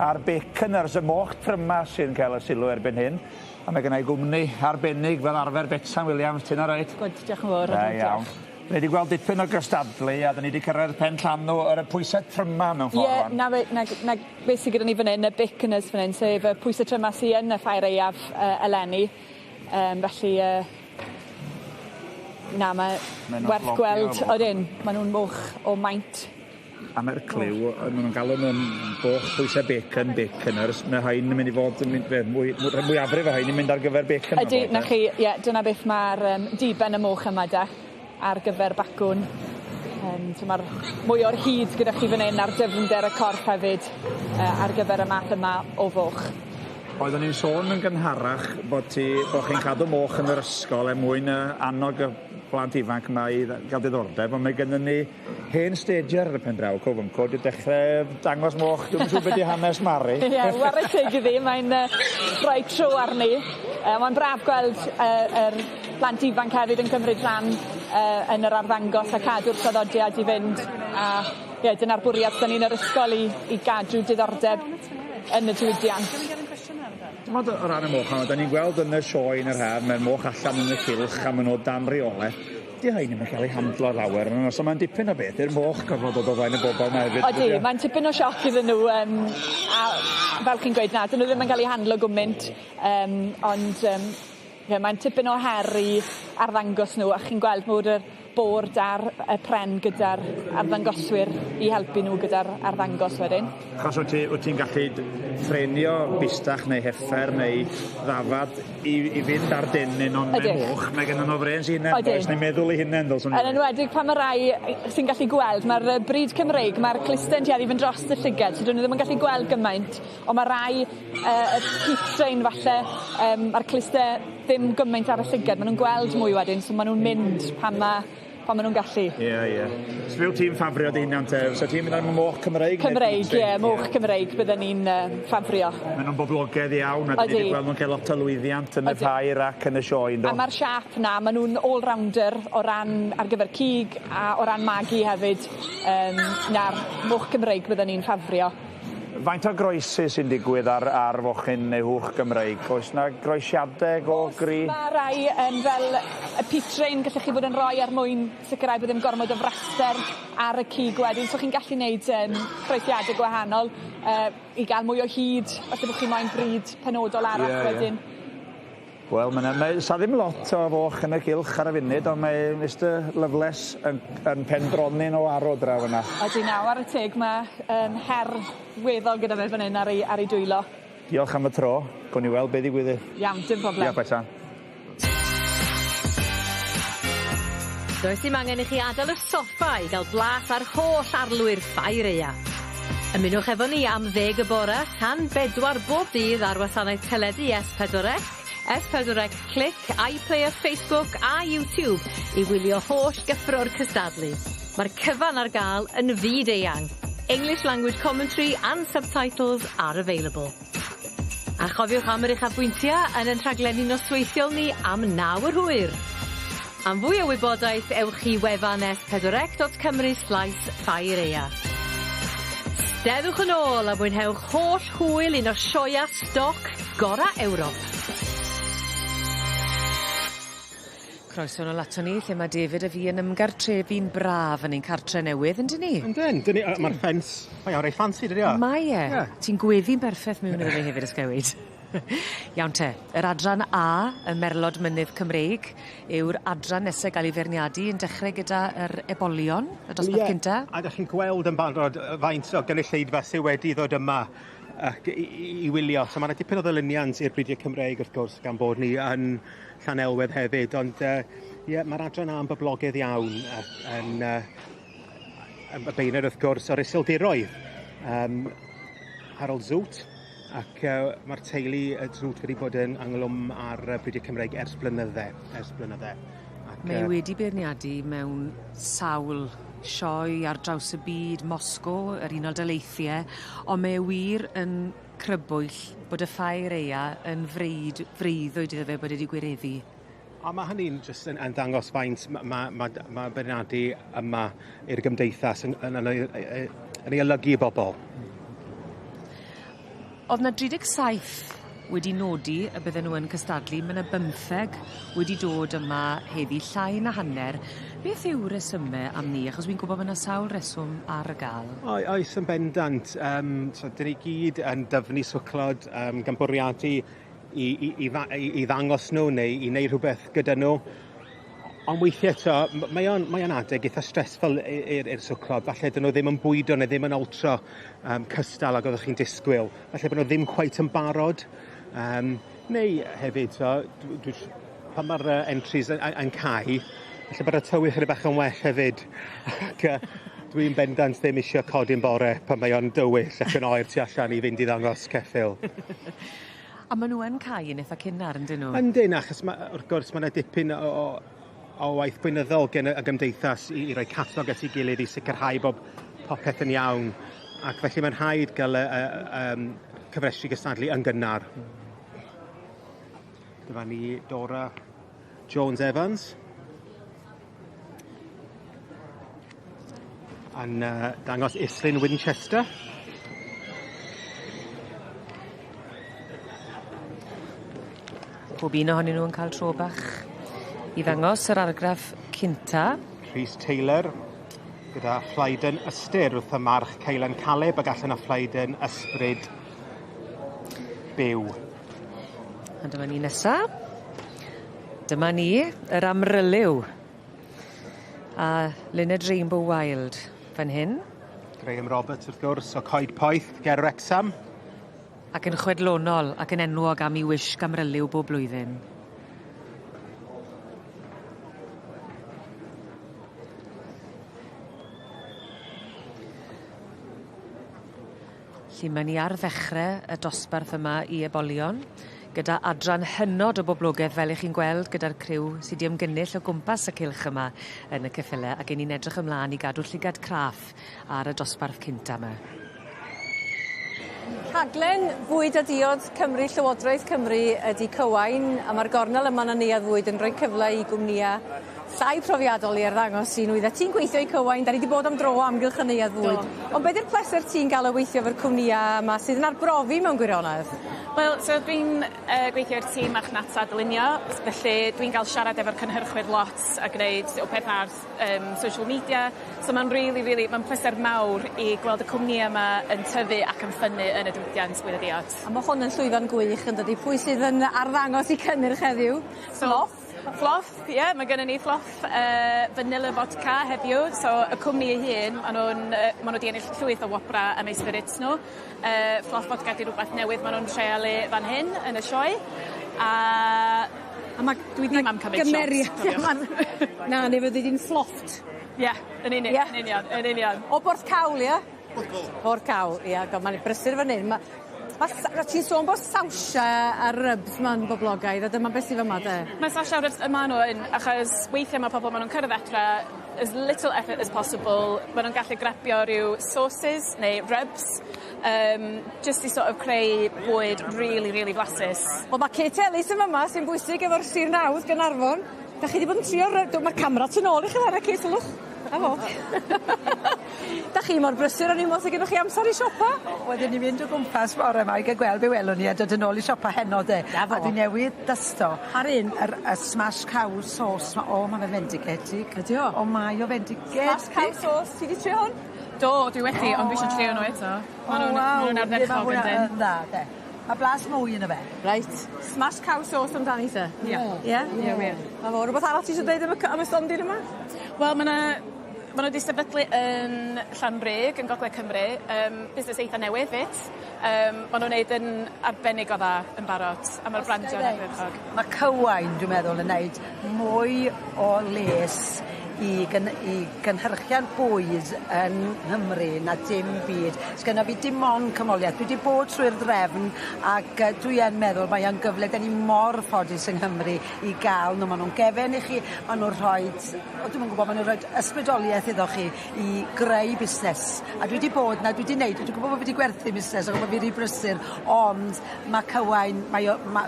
a'r baconers, y moch tryma sy'n cael y sylw erbyn hyn. A mae gennau gwmni arbennig fel arfer Betsan Williams, ti'n alright? Good, diolch yn fawr. Da iawn. Ni wedi gweld dipyn o gystadlu a da ni wedi cyrraedd pen llanw ar y pwysau tryma mewn ffordd Ie, na, fe, na, na beth sydd gyda ni fan hyn, y baconers fan hyn, sef y pwysau tryma sydd yn y ffair aeaf eleni. Felly, na, mae werth gweld, odyn, maen nhw'n moch o maint. A mae'r cliw, maen nhw'n galw nhw'n boch pwysau bacon, baconers. Mae rhain yn mynd i fod yn mynd, mwy, mwyafrif o rhain yn mynd ar gyfer bacon. Ydy, na chi, ie, dyna beth mae'r diben y moch yma da, ar gyfer bacwn. So mae'r mwy o'r hyd gyda chi fan hyn a'r dyfnder y corff hefyd ar gyfer y math yma o foch. Oeddwn i'n sôn yn gynharach bod ti, bod chi'n cadw moch yn yr ysgol er mwyn annog y blant ifanc yma i gael diddordeb, ond mae gennym ni hen stager ar y pen draw, co fynco, di dechrau dangos moch, dwi'n siŵr beth di hanes Mari. Ie, whare teg iddi, mae'n rhoi tro arni. Mae'n braf gweld yr plant ifanc hefyd yn cymryd rhan yn yr arddangos a cadw'r traddodiad i fynd. A ie, dyna'r bwriad 'da ni yn yr ysgol i gadw diddordeb yn y diwydiant. Dim ond o ran y moch, da ni'n gweld yn y sioe yn yr haf, mae'r moch allan yn y cylch a maen nhw dan reolaeth. Di rhain ddim yn cael eu handlo lawer, so mae'n dipyn o beth i'r moch gorfod dod o flaen y bobl yma hefyd. Odi, mae'n tipyn o sioc iddyn nhw, a fel chi'n gweud na, dyn nhw ddim yn cael eu handlo gwmynt, ond ie, mae'n tipyn o her i arddangos nhw, a chi'n gweld bod yr bord ar y pren gyda'r arddangoswyr i helpu nhw gyda'r arddangos wedyn. Achos wyt ti'n gallu ffrenio bistach neu heffer neu ddafad i fynd ar dennyn, ond mae moch, mae gen nhw frêns i hunain, does, neu meddwl i hunain, ddylswn i. Yn enwedig pan mae rai sy'n gallu gweld, mae'r bryd Cymreig, mae'r clusten tueddu i fynd dros y llygad, so dyn nhw ddim yn gallu gweld gymaint, ond mae rai, y peat falle, mae'r clustau ddim gymaint ar y llygad, maen nhw'n gweld mwy wedyn, so maen nhw'n mynd pan maen nhw'n gallu. Ie, ie. So fel ti'n ffafrio dy hunan te? So ti'n mynd am y moch Cymreig? Cymreig, ie, moch Cymreig bydden ni'n ffafrio. Maen nhw'n boblogaidd iawn, a dyn ni wedi gweld nhw'n cael lot o lwyddiant yn y ffair ac yn y sioe, ynddo? A mae'r siâp na, maen nhw'n all-rounder o ran ar gyfer cig a o ran magu hefyd. Na'r moch Cymreig bydden ni'n ffafrio. Faint o groesi sy'n digwydd ar fochyn neu hwch Gymreig? Oes na groesiadau go gry? Mae rai fel y peat-train gallech chi fod yn rhoi er mwyn sicrhau bod ddim gormod o fraster ar y cig wedyn. So chi'n gallu gwneud croesiadau gwahanol i gael mwy o hyd, falle bod chi moyn bryd penodol arall wedyn. Wel, sa ddim lot o foch yn y cylch ar y funud, ond mae Mr Loveless yn pendronin o arw draw yna. Ydy naw, ar y teg, mae her weddol gyda fe fan hyn ar ei dwylo. Diolch am y tro. Gwn i weld beth ddigwyddi. Iawn, dim problem. Diolch, Betsan. Does dim angen i chi adael y soffa i gael blas ar holl arlwy'r ffair aeaf. Ymunwch efo ni am 10 y bore tan 4 bob dydd ar wasanaeth teledu S4C, S4C Clic, iPlayer, Facebook a YouTube i wylio holl gyffro'r cystadlu. Mae'r cyfan ar gael yn fyd eang. English language commentary and subtitles are available. A chofiwch am yr uchafbwyntiau yn ein rhaglenni nosweithiol ni am 9 yr hwyr. Am fwy o wybodaeth, ewch i wefan s4c.cymru/ffairaeaf. Steddwch yn ôl a mwynhewch holl hwyl un o sioea stoc gora Ewrop. Croeso nôl ato ni, lle mae David a fi yn ymgartrefu'n braf yn ein cartre newydd, yndyn ni? Yndyn, mae'r ffens, mae o'n reit ffansi, dydy o? Mae e. Ti'n gweddi'n berffaith mewn iddo fe hefyd, Ysgewyd. Iawn te, yr adran A, y Merlod Mynydd Cymreig, yw'r adran nesaf gael ei feirniadu yn dechrau gyda yr ebolion, y dosbarth cynta. A ydych chi'n gweld yn barod faint o gynulleidfa sydd wedi ddod yma i wylio. So mae yna dipyn o ddilyniant i'r bridiau Cymreig, wrth gwrs, gan bod ni yn Llanelwedd hefyd, ond ie, mae'r adran A yn boblogaidd iawn yn y beirniad, wrth gwrs, o'r Iseldiroedd. Harold Zoet, ac mae'r teulu Zoet wedi bod yn ynglwm ar bridiau Cymreig ers blynydde. Ac, mae wedi beirniadu mewn sawl sioe ar draws y byd, Moscow, yr Unol Daleithiau, ond mae wir yn crybwyll bod y ffair aeaf yn freuddwyd iddo fe bod wedi gwireddu. A mae hynny'n jyst yn dangos faint ma' beirniadu yma i'r gymdeithas yn ei olygu i bobl. O'dd 'na 37 wedi nodi y bydden nhw yn cystadlu, ma' 'na bymtheg wedi dod yma heddi, llai na hanner. Beth yw resyme am 'ny? Achos wi'n gwbod ma' 'na sawl reswm ar y ga'l. Oes yn bendant yym so 'dyn ni gyd yn dyfnu swclod gan bwriadu i ddangos nhw neu i wneud rhywbeth gyda nhw. Ond weithiau eto, mae o'n adeg eitha stressful i'r swclod. Falle dyn nhw ddim yn bwydo neu ddim yn altro cystal ag oeddech chi'n disgwyl. Falle bod nhw ddim cweit yn barod. Neu hefyd, so, pan mae'r entries yn cau, falle bod y tywydd chydig bach yn well hefyd. Ac dwi'n bendant ddim eisiau codi'n bore pan mae o'n dywyll ac yn oer tu allan i fynd i ddangos ceffyl. A maen nhw yn cau yn eitha cynnar, yndyn nhw? Yndyn, achos wrth gwrs mae yna dipyn o waith gweinyddol gen y gymdeithas i roi catalog at ei gilydd i sicrhau bod popeth yn iawn. Ac felly mae'n rhaid gael y cyfrestru gystadlu yn gynnar. Dyma ni Dora Jones Evans. Yn dangos Islyn Winchester. Pob un ohonyn nhw yn cael tro bach i ddangos yr argraff cynta. Rhys Taylor gyda Fflaiden Ystyr wrth y march Ceilan Caleb ac allan o Fflaiden Ysbryd Byw. A dyma ni nesa. Dyma ni, yr amryliw. A Luned Rainbow Wild fan hyn. Graham Roberts wrth gwrs o Coed Poeth ger Wrexham. Ac yn chwedlonol ac yn enwog am 'i wisg amryliw bob blwyddyn. Felly ma' ni ar ddechre y dosbarth yma i ebolion gyda adran hynod o boblogeth fel 'ych chi'n gweld gyda'r criw sy 'di ymgynnull o gwmpas y cylch yma yn y ceffyle ac 'yn ni'n edrych ymlaen i gadw llygad craff ar y dosbarth cynta 'ma. Rhaglen Fwyd a Diod Cymru Llywodraeth Cymru ydi Cywain a ma'r gornel yma yn y Neuadd Fwyd yn rhoi cyfle i gwmnïa llai profiadol i arddangos 'u nwydde. Ti'n gweithio i Cywain, 'dan ni 'di bod am dro o amgylch y Neuadd Fwyd. Do. Ond be' 'di'r pleser ti'n ga'l o weithio efo'r cwmnïa yma sydd yn arbrofi mewn gwirionedd? Wel so dwi'n gweithio i'r tîm marchnata dylunio felly dwi'n ga'l siarad efo'r cynhyrchwyr lot a gneud o peth ar social media so ma'n rili rili ma'n pleser mawr i gweld y cwmnïa 'ma yn tyfu ac yn ffynnu yn y diwydiant bwyd a diod. A ma' hwn yn llwyfan gwych yndydi? Pwy sydd yn arddangos 'u cynnyrch heddiw? So Floff ie ma' gynnon ni Floff vanilla vodka heddiw so y cwmni ei hun ma' nw'n ma' nw 'di ennill llwyth o wobra am eu spirits n'w. Floff vodka 'di rwbath newydd ma' nw'n treialu fan hyn yn y sioe a A ma' dwi ddim am cymyd shots cofiwch. Na ne' fyddi di'n flofft. Ie yn uni- Ie? yn union yn union. O Borthcawl ie? Porthcawl. Porthcawl ia go- ma'n brysur fan 'yn ma' ti'n sôn bod sawsia a rybs 'ma'n boblogaidd a dyma beth sy fyma de? Ma' sawsia a rybs yma nhw yn achos weithie ma' pobol ma' nw'n cyrradd adre as little effort as possible ma' nw'n gallu grabio ryw sauces neu rubs jyst i sort of creu bwyd rili rili flasus. Wel ma' Kate Ellis yn fyma sy'n bwysig efo'r Sir Nawdd Gaernarfon. 'Dach chi 'di bod yn trio ma'r camera tu nôl i chi 'wan Kate sylwch. 'Na fo. 'Dach chi mor brysur o'n i'n me'wl se gynnoch chi amser i siopa? Wel 'dyn ni mynd o gwmpas bore 'ma i ga'l gweld be' welwn ni a dod yn ôl i siopa heno 'de. 'Na fo. A dwi newydd dysto. Ar un? Yr y smash cow sauce 'ma. O ma' fe fendigedig. Ydi o? O mae o fendigedig. Smash cow sauce. Ti 'di trio hwn? Do dwi wedi ond dwi isio trio n'w eto. Ma' nw'n ma' nw'n ardderchog yndyn? Yn dda 'de. Ma' blas mwy yno fe. Reit. Smash cow sauce amdani te? Ia. Ie? Ie wir. 'Na fo rwbeth arall ti isio deud am y am y stondin yma? Wel ma' 'na ma' n'w 'di sefydlu yn Llanrug yn gogledd Cymru yym busnes eitha newydd 'fyd. Ma' nw'n neud yn arbennig o dda yn barod a ma'r brandio'n ardderchog. Ma' Cywain dwi'n meddwl yn neud mwy o les i gynhyrchiant bwyd yn Nghymru na dim byd. Sgenna fi dim ond canmoliaeth. Dwi 'di bod trwy'r drefn ac dwi yn meddwl mae o'n gyfle 'dan ni mor ffodus yng Nghymru i ga'l n'w ma' nw'n gefen i chi ma' nw'n rhoid o dwi'm yn gwbod ma' nw'n rhoid ysbrydolieth iddo chi i greu busnes. A dwi 'di bod 'na dwi 'di neud dwi gwbo bo' fi 'di gwerthu busnes ac bo' fi ry brysur ond ma' Cywain mae o ma'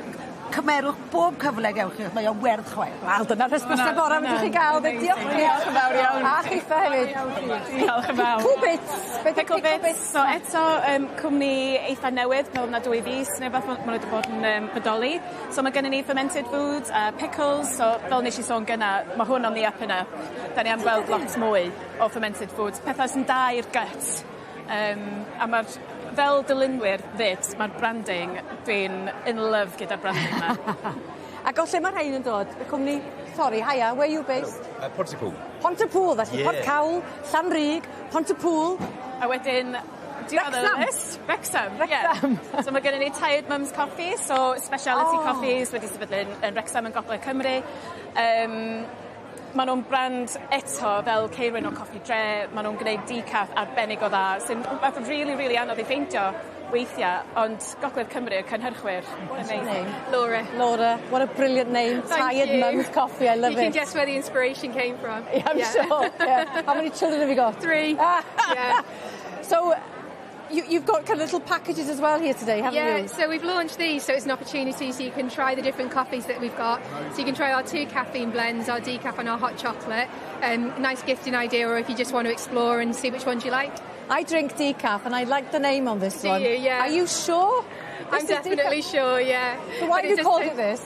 Cymerwch bob cyfle gewch chi, mae o werth chweil. Wel, dyna'r hysbyseb gorau fedrwch chi gael. Diolch Diolch yn fawr iawn. A chitha hefyd. Diolch yn fawr. Pickle Bits. Be' 'di Pickle Bits. So eto cwmni eitha newydd, meddwl na 2 fis neu beth ma' n'w wedi bod yn bodoli. So ma' gynnon ni fermented foods a pickles, so fel nesh i sôn gynna, ma' hwn on the up and up. 'Dan ni am gweld lot mwy o fermented foods, petha sy'n da i'r gut. A ma'r fel dylunwyr 'fyd, ma'r branding, dwi'n in love gyda'r branding 'ma. Ac o lle ma' rhein yn dod? Y cwmni, sori, hiya, where are you based? Pontypool. Pontypool, felly Yeah. Porthcawl, Llanrug, Pontypool. A wedyn do you have a Wrexham. list? Wrexham, Wrexham. yeah. So ma' gynnon ni Tired Mums Coffee, so speciality Oh. coffees wedi sefydlu yn Wrexham yn Gogledd Cymru. Ma' nw'n brand eto fel Ceirwyn o Coffi Dre, ma' nw'n gneud decaf arbennig o dda, sy'n rwbeth rili rili anodd i ffeindio weithia', ond Gogledd Cymru, y cynhyrchwyr. What's your name? Laura. Laura, what a brilliant name. Thank Tired you. Mums Coffee, I love You can it. guess where the inspiration came from. Yeah, I'm sure. Yeah. How many children have you got? Three. Yeah. So you've got kind of little packages as well here today, haven't Yeah, you? so we've launched these, so it's an opportunity so you can try the different coffees that we've got. So you can try our two caffeine blends, our decaf and our hot chocolate. Nice gifting idea, or if you just want to explore and see which ones you like. I drink decaf and I like the name on this Do one. you? Yeah. Are you sure? I'm This is definitely decaf? sure, yeah. So why But have you does called taste- it this?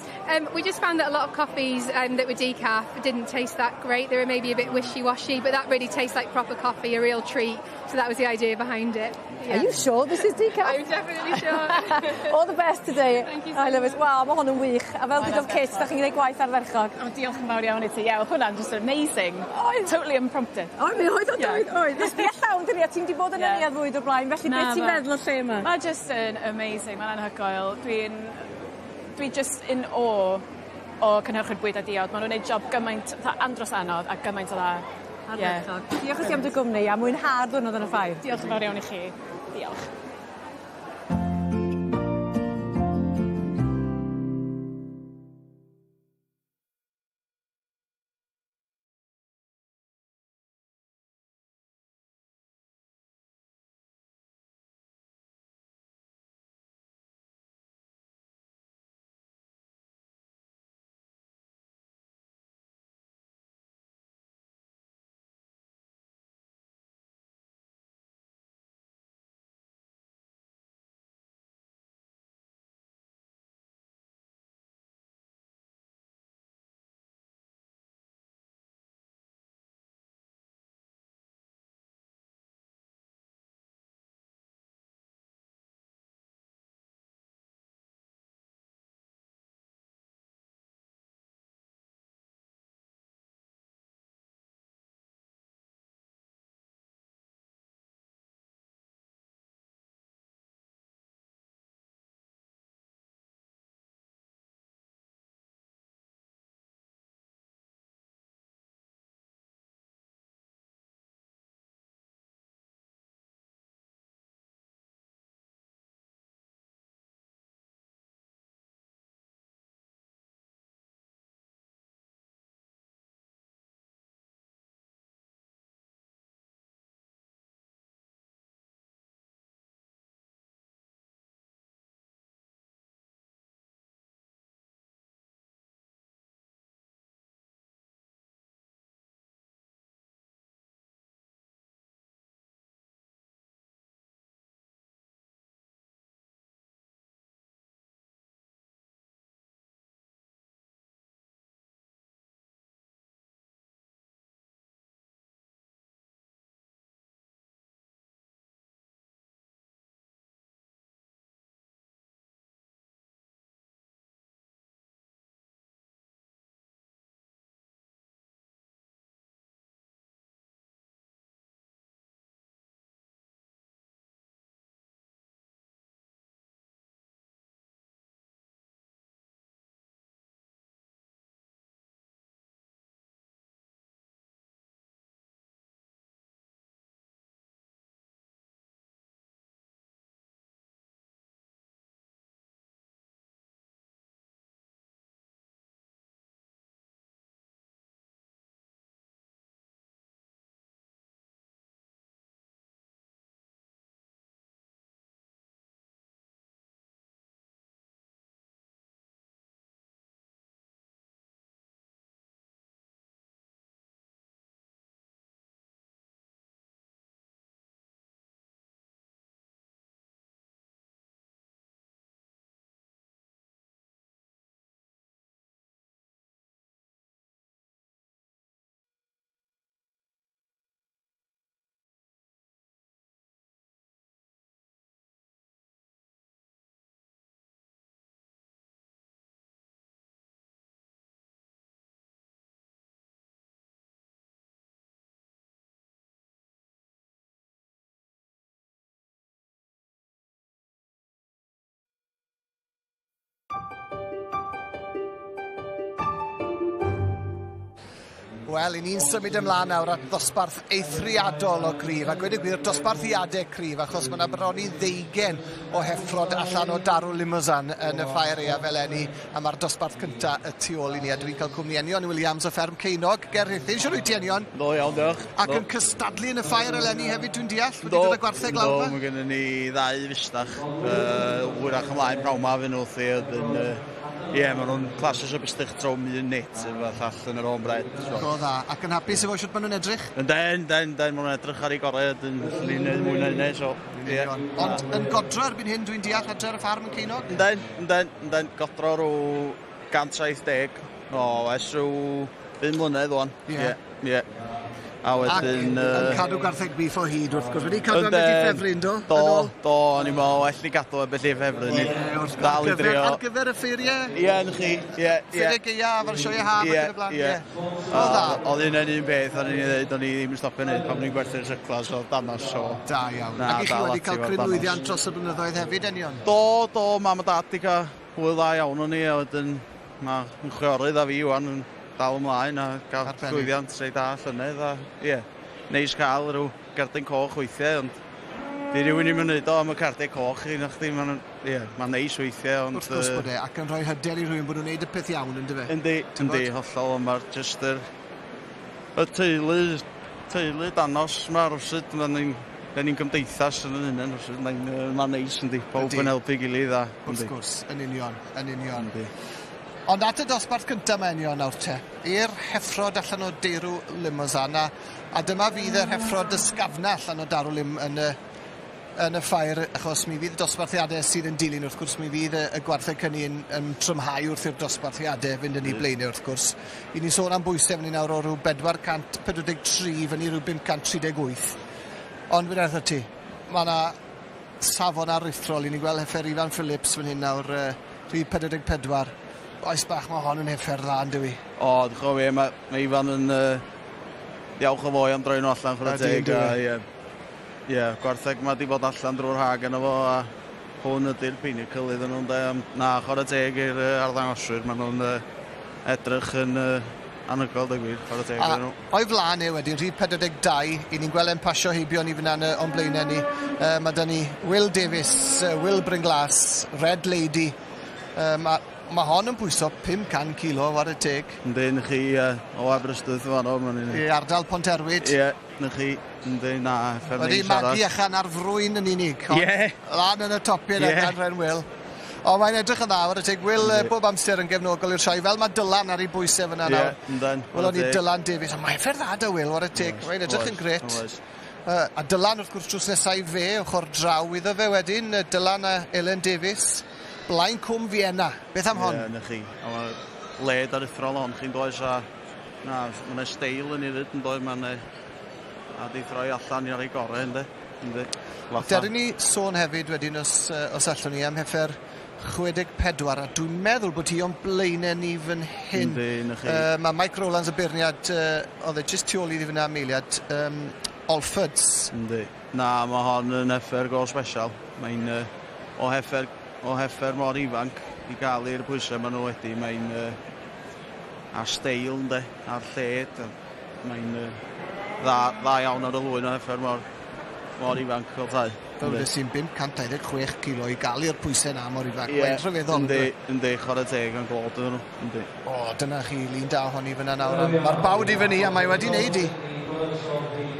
We just found that a lot of coffees that were decaf didn't taste that great. They were maybe a bit wishy-washy, but that really tastes like proper coffee, a real treat. So that was the idea behind it. Yeah. Are you sure this is decaf? I'm definitely sure. All the best today. Thank you so I love it. Wel, mae hwn yn wych. A fel dwedodd Kit, da chi'n gwneud gwaith ardderchog. O, diolch yn fawr iawn i ti. Ie, oedd hwnna'n just amazing. Oedd. Totally unprompted. O, mi oedd o, oedd, oedd. Sbia llawn, dydi, a ti'n di bod yn Ie. y neuadd fwyd o'r blaen, felly beth ti'n feddwl o'r lle yma? Mae just yn amazing, mae'n anhygoel. Dwi just in awe o cynhyrchwyr bwyd a diod. Maen nhw'n gwneud job gymaint, fatha andros anodd a gymaint o dda. Ardderchog. Diolch i ti am dy gwmni a mwynhau'r diwrnod yn y ffair. Diolch yn fawr iawn i chi. Diolch. Wel, i ni'n symud ymlaen nawr at ddosbarth eithriadol o gryf, a gweud y gwir, dosbarthiadau cryf, achos mae yna bron i ddeugen o heffrod allan o darw Limousin yn y ffair aeaf eleni, a mae'r dosbarth cynta y tu ôl i ni, a dwi'n cael cwmni Enion Williams o fferm Ceinog, ger Rhuthun. Shwd wyt ti, Enion? Do, iawn, diolch. Ac yn cystadlu yn y ffair eleni hefyd, dwi'n deall? Wedi dod â gwartheg lawr Do, mae gennym ni ddau fusnach, hwyrach ymlaen pnawn 'ma fy nhw wrthi, wedyn, Ie, maen nhw'n classes o bystych trwm un nit efo llall yn yr homebred. So. Go dda. Ac yn hapus efo sut maen nhw'n edrych? Ynden, ynden, ynden, maen nhw'n edrych ar ei gorau, ydyn, ni'n neud mwy na hynny, so... Ie. Ond yn godro erbyn hyn, dwi'n deall, adre ar y ffarm yn Ceinog? Ynden, ynden, ynden, godro rhyw 170, o, ers rhyw 5 mlynedd wan. Ie. Ie. A wedyn... Ac yn cadw gwartheg beef o hyd, wrth gwrs. Wedi cadw ambell i ffefryn, do? Do, do, o'n i'n meddwl, well i gadw ambell i ffefryn. Ie, wrth gwrs. Dal i drio. Ar gyfer y ffeiriau? Ie, yn chi. Ie, ie. Ffeiriau gaeaf a'r sioeau haf ac yn y blaen. Ie, ie. O, dda. Oedd un yn un peth, o'n i'n dweud, o'n i ddim yn stopio neud pan o'n i'n gwerthu'r syclas o danos, so... Da iawn. Ac i chi wedi cael cryn lwyddiant dros y blynyddoedd hefyd, Enion? Do, do, mam a dad 'di cael hwyl dda iawn o'n i, a wedyn mae yn chwiorydd a fi wan yn dal ymlaen a gael llwyddiant reit da llynedd a ie, yeah, neis cael rhyw gerdyn coch weithiau, ond di rhywun ddim yn neud o am y cardiau coch i na chdi, mae'n yeah, ma neis weithiau, ond... Wrth gwrs bod e, ac yn rhoi hyder i rhywun bod nhw'n neud y peth iawn, ynddo fe? Yndi, yndi, hollol, ond mae'r just yr, y teulu, teulu danos ma rywsut, mae'n ni'n Da ni'n gymdeithas yn yn hunain, mae'n ma neis yndi, pawb yn helpu gilydd a... Wrth gwrs, yn union, yn union. Yndi. Ond at y dosbarth cyntaf mae Enion nawr te. I'r heffrod allan o deirw Limousin, a, a dyma fydd yr heffrod ysgafna allan o darw lim yn y, yn y ffair, achos mi fydd y dosbarthiadau sydd yn dilyn, wrth gwrs, mi fydd y, y gwartheg hynny yn, yn trymhau wrth i'r dosbarthiadau fynd yn ei blaenau, wrth gwrs. I ni'n sôn am bwysau fyny nawr o rhyw 443 fyny rhyw 538. Ond fi'n edrych ti, mae yna safon aruthrol. I ni'n gweld heffer Ifan Phillips fan hyn nawr, rhif 44. Oes bach, mae hon yn heffer dda, yn dywi? O, dwi'n chofio, mae, mae Ifan yn diawch o foi am droi nhw allan, chwarae teg. Ie, ie, gwartheg mae di bod allan drwy'r hag yno fo, a hwn ydy'r pinnacle iddyn nhw'n de. Na, chwarae teg i'r arddangoswyr, maen nhw'n edrych yn anhygoel, dweud gwir, chwarae teg iddyn nhw. O'i flaen e wedyn, rhif 42, i ni'n gweld e'n pasio heibio ni fyna o'n blaenau ni. Mae 'da ni Will Davies, Will Brynglas, Red Lady. Mae ma hon yn pwyso 500 kilo, whare teg. Yndi, na chi, o Aberystwyth yn fanno. I ardal Ponterwyd. Ie, na chi, yndi, na, fferm Wedi neis arall. magu achan ar frwyn yn unig. Ie. Lan yn y topiau yeah. gan Ren Will. O, mae'n edrych yn dda, whare teg. Will bob amser yn gefnogol i'r sioe, fel mae Dylan ar ei bwysau fyna nawr. Ie, yndan. Welwn ni Dylan Davies. Mae'n ffer dda da Will, whare teg. Mae'n edrych yn gret. A Dylan, wrth gwrs, drws nesaf i fe, ochr draw iddo fe wedyn. Dylan a Elen Davies. Blaen Cwm Fienna. Beth am hon? Ie, na chi. A mae led aruthrol hon chi'n does a... Na, mae yna steil yn ei fyd yn does, mae'n a di throi allan i ar ei gorau, ynddi? Ynddi. Dere ni sôn hefyd wedyn os, os allwn ni am heffer 64, a dwi'n meddwl bod hi o'n blaenau ni fan hyn. Ynddi, na chi. Mae Mike Rowlands y beirniad, oedd e jyst tu ôl iddi fyna am eiliad, Olfords. Ynddi. Na, mae hon yn heffer go special. Mae'n o heffer o heffer mor ifanc i gael i'r pwysau maen nhw wedi, mae'n a steil, ynddi, a'r lled, mae'n dda, dda iawn ar y lwyn o heffer mor, mor ifanc fel tai. Fel wedes i'n 526 kilo i gael i'r pwysau na mor ifanc. Ie, Mae'n rhyfeddol. Yndi, yndi, chwarae teg yn glod iddyn nhw, yndi. O, dyna chi, lun da ohoni fyna nawr. Mae'r bawd i fyny a mae wedi wneud i.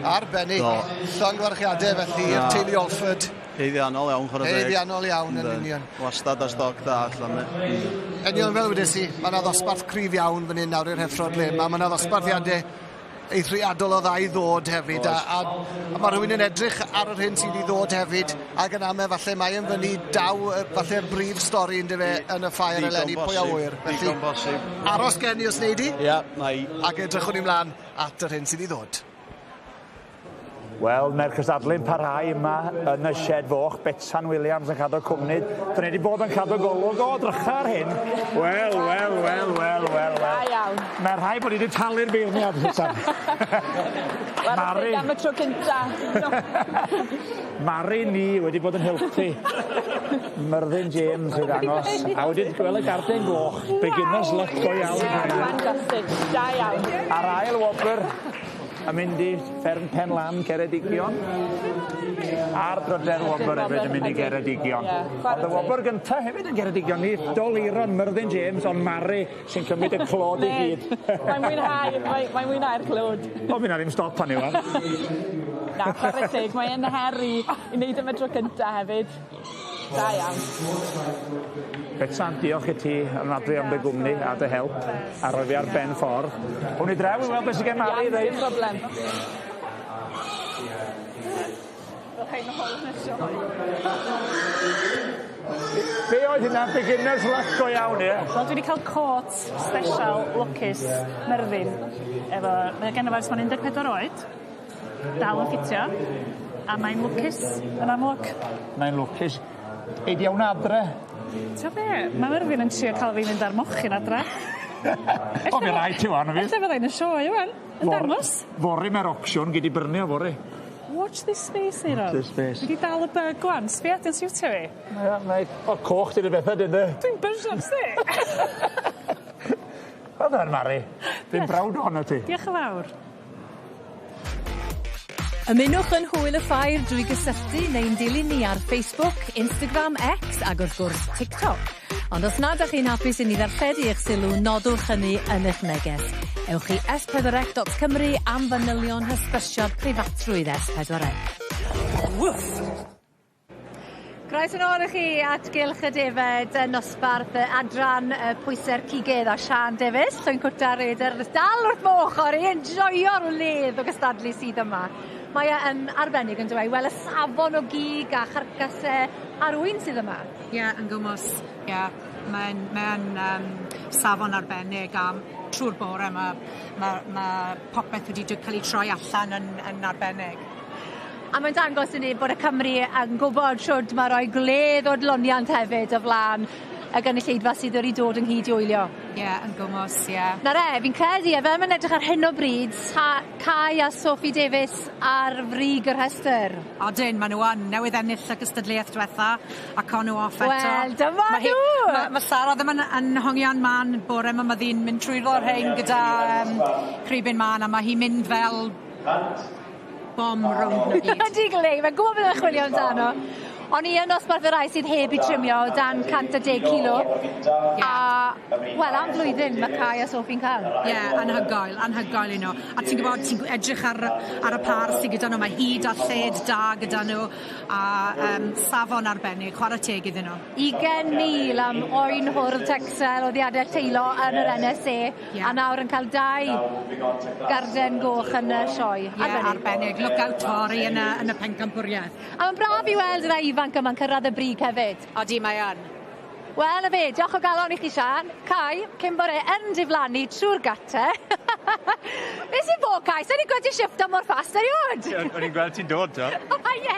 Arbennig. Do. Llongyfarchiadau felly i'r Na. teulu Olford. Haeddiannol iawn, chwarae teg. Haeddiannol iawn yn union. Wastad a stoc da allan ne. Union fel wedes i, mae yna ddosbarth cryf iawn fan hyn nawr i'r heffrod le yma. Mae yna ddosbarthiadau eithriadol o dda i ddod hefyd. A, a, a mae rhywun yn edrych ar yr hyn sydd i ddod hefyd ac yn amau falle mae yn fyny daw falle'r brif stori ynddo fe yn y ffair eleni, pwy a ŵyr. Felly, Digon bosib. aros gen i os wnei di. Ia, na i. Ac edrychwn ni mlaen at yr hyn sydd i ddod. Wel, mae'r cystadlu'n parhau yma yn y shed foch. Betsan Williams yn cadw cwmni. Dyn ni wedi bod yn cadw golwg o drycha ar hyn. Wel, wel, wel, wel, wel, wel. Da iawn. Mae rhai bod ni wedi talu'r beirniad, Betsan. Mari. Am y tro cynta. Mari ni wedi bod yn helpu Myrddin James i ddangos. A wedi gweld y garden goch. Beginner's luck go iawn. Fantastic. Da iawn. A'r ail wobr yn mynd i fferm Penlan Ceredigion. A'r drydedd wobr hefyd yn mynd i Geredigion. Ond y wobr gynta hefyd yn Geredigion ni Doliron Myrddin James ond Mari sy'n cymryd y clod i gyd. Mae'n mwynhau, mae'n mwynhau'r clod. O, fi na ddim stop arni wan. Na, chwarae teg, mae yn her i wneud am y tro cynta hefyd. Da iawn. Betsan, diolch i ti ofnadwy am dy gwmni a dy help a roi fi ar ben ffordd. Wn i draw i weld beth sy'n gen Mari i ddeud. Dim problem. Be oedd hynna? Beginner's luck go iawn, ie? Wel, dwi wedi cael cot special lwcus Myrddin. Efo, mae gen i fo ers mae'n 14 oed. Dal yn ffitio. A mae'n lwcus, yn amlwg. Mae'n lwcus. Ei di hwnna adre? T'o be'? Mae Myrddin yn trio ca'l fi fynd ar mochyn adre. O, mi rai ti wan, fydd. Ella fyddai'n y sioe ŵan. Yn dangos. Fory mae'r auction, gei di brynu o fory. Watch this space, Eiron. Watch this space. Dwi 'di dal y bug ŵan. Sbia, 'di o'n siwtio fi? Mae o, mae... O, coch di'r betha, dyn dy. Dwi'n byrsio, sti. Wel done, Mari. Dwi'n browd ohono ti. Diolch yn fawr. Ymunwch yn hwyl y ffair drwy gysylltu neu'n dilyn ni ar Facebook, Instagram, X ac wrth gwrs TikTok. Ond os nad ydych chi'n hapus i ni ddarlledu eich sylw, nodwch hynny yn eich neges. Ewch i s4c.cymru am fanylion hysbysiad preifatrwydd S4C. Woof! Croeso nôl i chi at Gylch y Defed yn nosbarth adran pwyse'r cigydd a Siân Davies, Llwyncwta Rhaeadr, dal wrth fy ochr i enjoio'r wledd o gystadlu sydd yma. Mae e yn arbennig yn dyw e, i weld y safon o gig a charcase a'r wyn sydd yma. Ie, yeah, yn gwmws, ie. Yeah. Mae'n mae safon arbennig a trwy'r bore mae ma, ma popeth wedi cael ei troi allan yn arbennig. A mae'n dangos i ni bod y Cymru yn gwybod shwd mae rhoi gwledd o adloniant hefyd o flaen y gynulleidfa sydd wedi dod ynghyd i wylio. Ie, yeah, yn gwmws, ie. Yeah. 'Na fe, fi'n credu, a fel mae'n edrych ar hyn o bryd, Kai a Sophie Davies ar frig y rhestr. Odyn, maen nhw yn newydd ennill y gystadleuaeth diwetha, ac o'n nhw off eto. Wel, dyma nhw! Mae Sara ddim yn hongian man bore yma, mae ddi'n mynd trwyddo'r rhain gyda cribyn man, a mae hi'n mynd fel bom rownd nhw gyd. Ydi glei, mae'n gwybod beth yn chwilio amdano. O'n i yn dosbarth y rai sydd heb i trimio o dan 110 kilo. A, wel, am flwyddyn mae Kai a Sophie'n cael. Ie, yeah, anhygoel, anhygoel i nhw. A ti'n gwybod, ti'n edrych ar y par sydd gyda nhw, mae hyd a lled da gyda nhw, a safon arbennig, chwarae teg iddyn nhw. 20,000 am oen hwrdd Texel o ddiadell Teilo yn yr NSA, yeah. A nawr yn cael 2 garden goch yn y sioe. Ie, yeah, arbennig. Look out fory yn y pencampwriaeth. A mae'n braf i weld y rai ifanc yma'n cyrraedd y brig hefyd. Odi, mae yn. Wel, na fe, diolch o galon i chi, Siân. Kai, cyn bod e yn diflannu trwy'r gate. Be sy'n bod, Kai? Sa'n i'n gweld ti shift mor fast erioed? O'n i'n gweld ti'n dod, to. O, ie!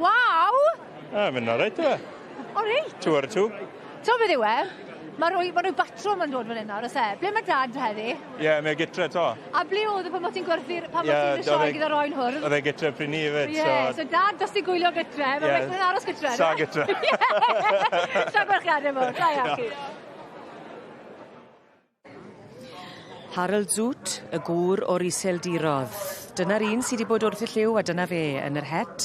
Waw! Mae'n alright, yw e? O, reit. 2 out of 2. Ti'n beth yw e? Mae rhyw batrwm yn dod fan hyn nawr, oes e? Ble mae dad heddi? Ie, yeah, mae gytre to. A ble oedd e pan o ti'n gwerthu'r, pan o ti'n sioe gyda'r oen hwrdd? Oedd e gytre pryd ni hefyd. Ie, so dad, dos ti gwylio gytre, mae'n well yn aros gytre. Sa gytre. Ie, sa gwerchiadau mawr, da iawn chi. Harold Zoot, y gŵr o'r Iseldirodd. Dyna'r un sydd wedi bod wrth y llyw a dyna fe yn yr het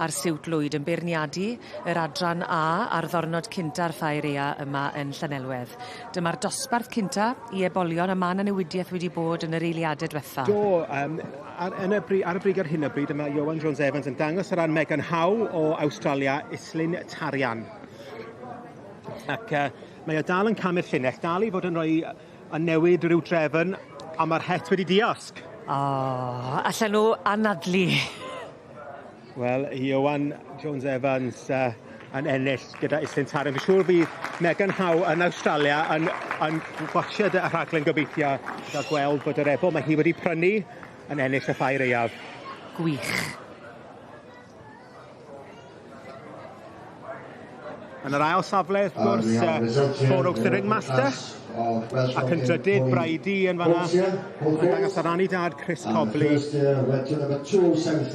a'r siwt lwyd yn beirniadu yr adran A ar ddornod cynta'r ffair ea yma yn Llanelwedd. Dyma'r dosbarth cynta i ebolion a ma' 'na newidieth wedi bod yn yr eiliade dwetha. Do, ar y brig ar hyn o bryd yma Ioan Jones Evans yn dangos ar ran Megan Howe o Awstralia, Islyn Tarian. Ac mae o dal yn camu'r llinell, dal i fod yn rhoi a newid rhyw drefn, a mae'r het wedi diosg. O, allan nhw anadlu. Wel, Ioan Jones Evans yn ennill gyda Islyn Tarian. Fi'n siŵr fydd Megan Howe yn Awstralia yn gwasiad y rhaglen gobeithio gael gweld bod yr ebol mae hi wedi prynu yn ennill y ffair aeaf. Gwych. Yn yr ail safle, wrth gwrs, Four Oaks the Ringmaster, ac yn drydydd Braidy yn fanna, yn dangos ar ran ei dad Chris Cobley,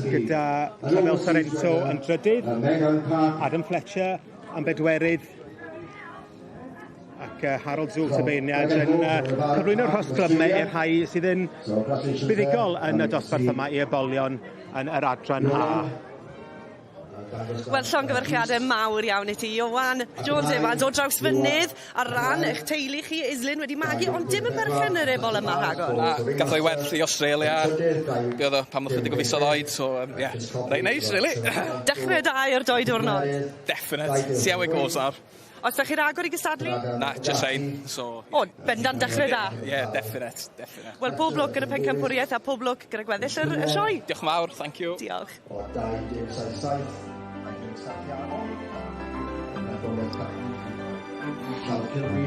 gyda Travel Sorrento yn drydydd, Adam Fletcher yn bedwerydd, ac Harold Zoot y beirniad yn cyflwyno'r rhosglymau i'r rhai sydd yn buddugol yn y dosbarth yma i ebolion yn yr adran A. Wel, llongyfarchiadau mawr iawn i ti, Ioan Jones Evans o Drawsfynydd ar ran eich teulu chi, Islyn, wedi magu, ond dim yn berchen yr ebol yma rhagor. Na, gath o'i werth i Australia, be oedd o, pan oedd chydig o fisoedd oed, so, yeah, reit neis, really. Dechrau da i'r doi diwrnod. Definite. See how it goes nawr. Os da chi ragor i gystadlu? Na, just ein, so... O, bendant dechrau da. Yeah, definite, definite. Wel, pob lwc gyda pencampwriaeth a pob lwc gyda gweddill yr sioe. Diolch yn fawr, thank you. Diolch. O 2.77, Satiano, Charles Kirby,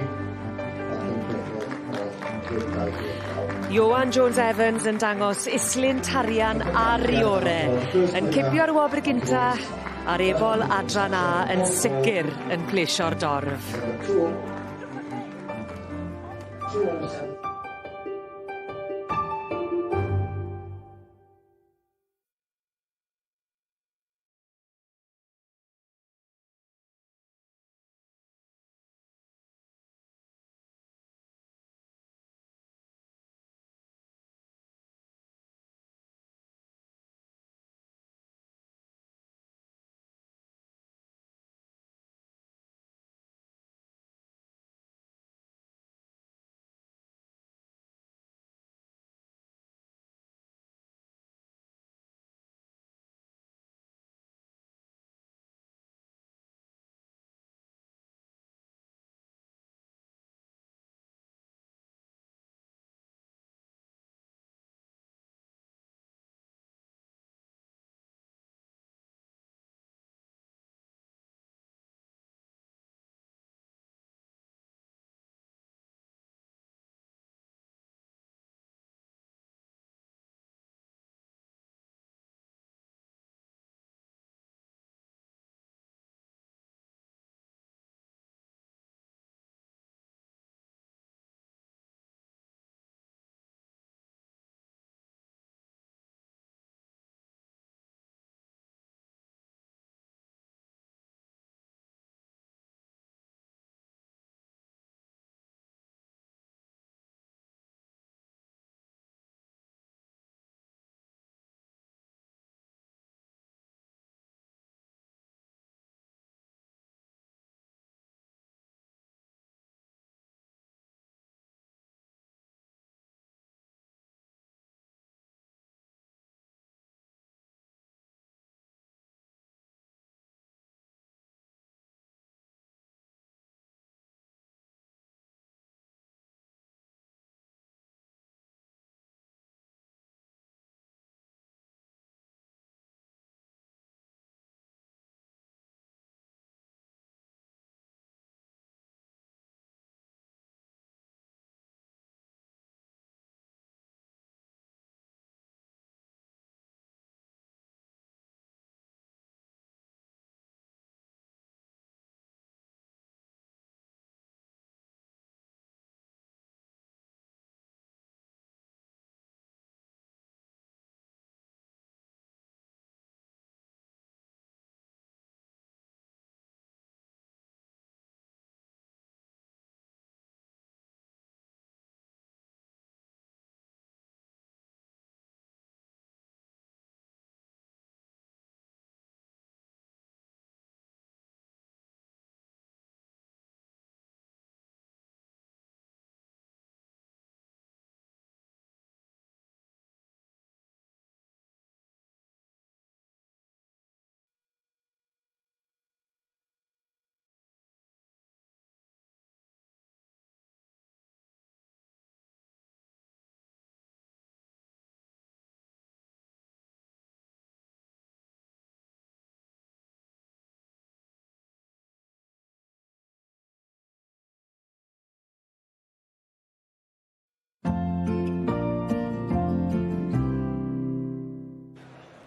ac yn chwefror o 12.9. Ioan Jones Evans yn dangos Islyn Tarian ar ei ore, yn cipio'r wobr gynta a'r ebol adran A yn sicr yn plesio'r dorf. 207.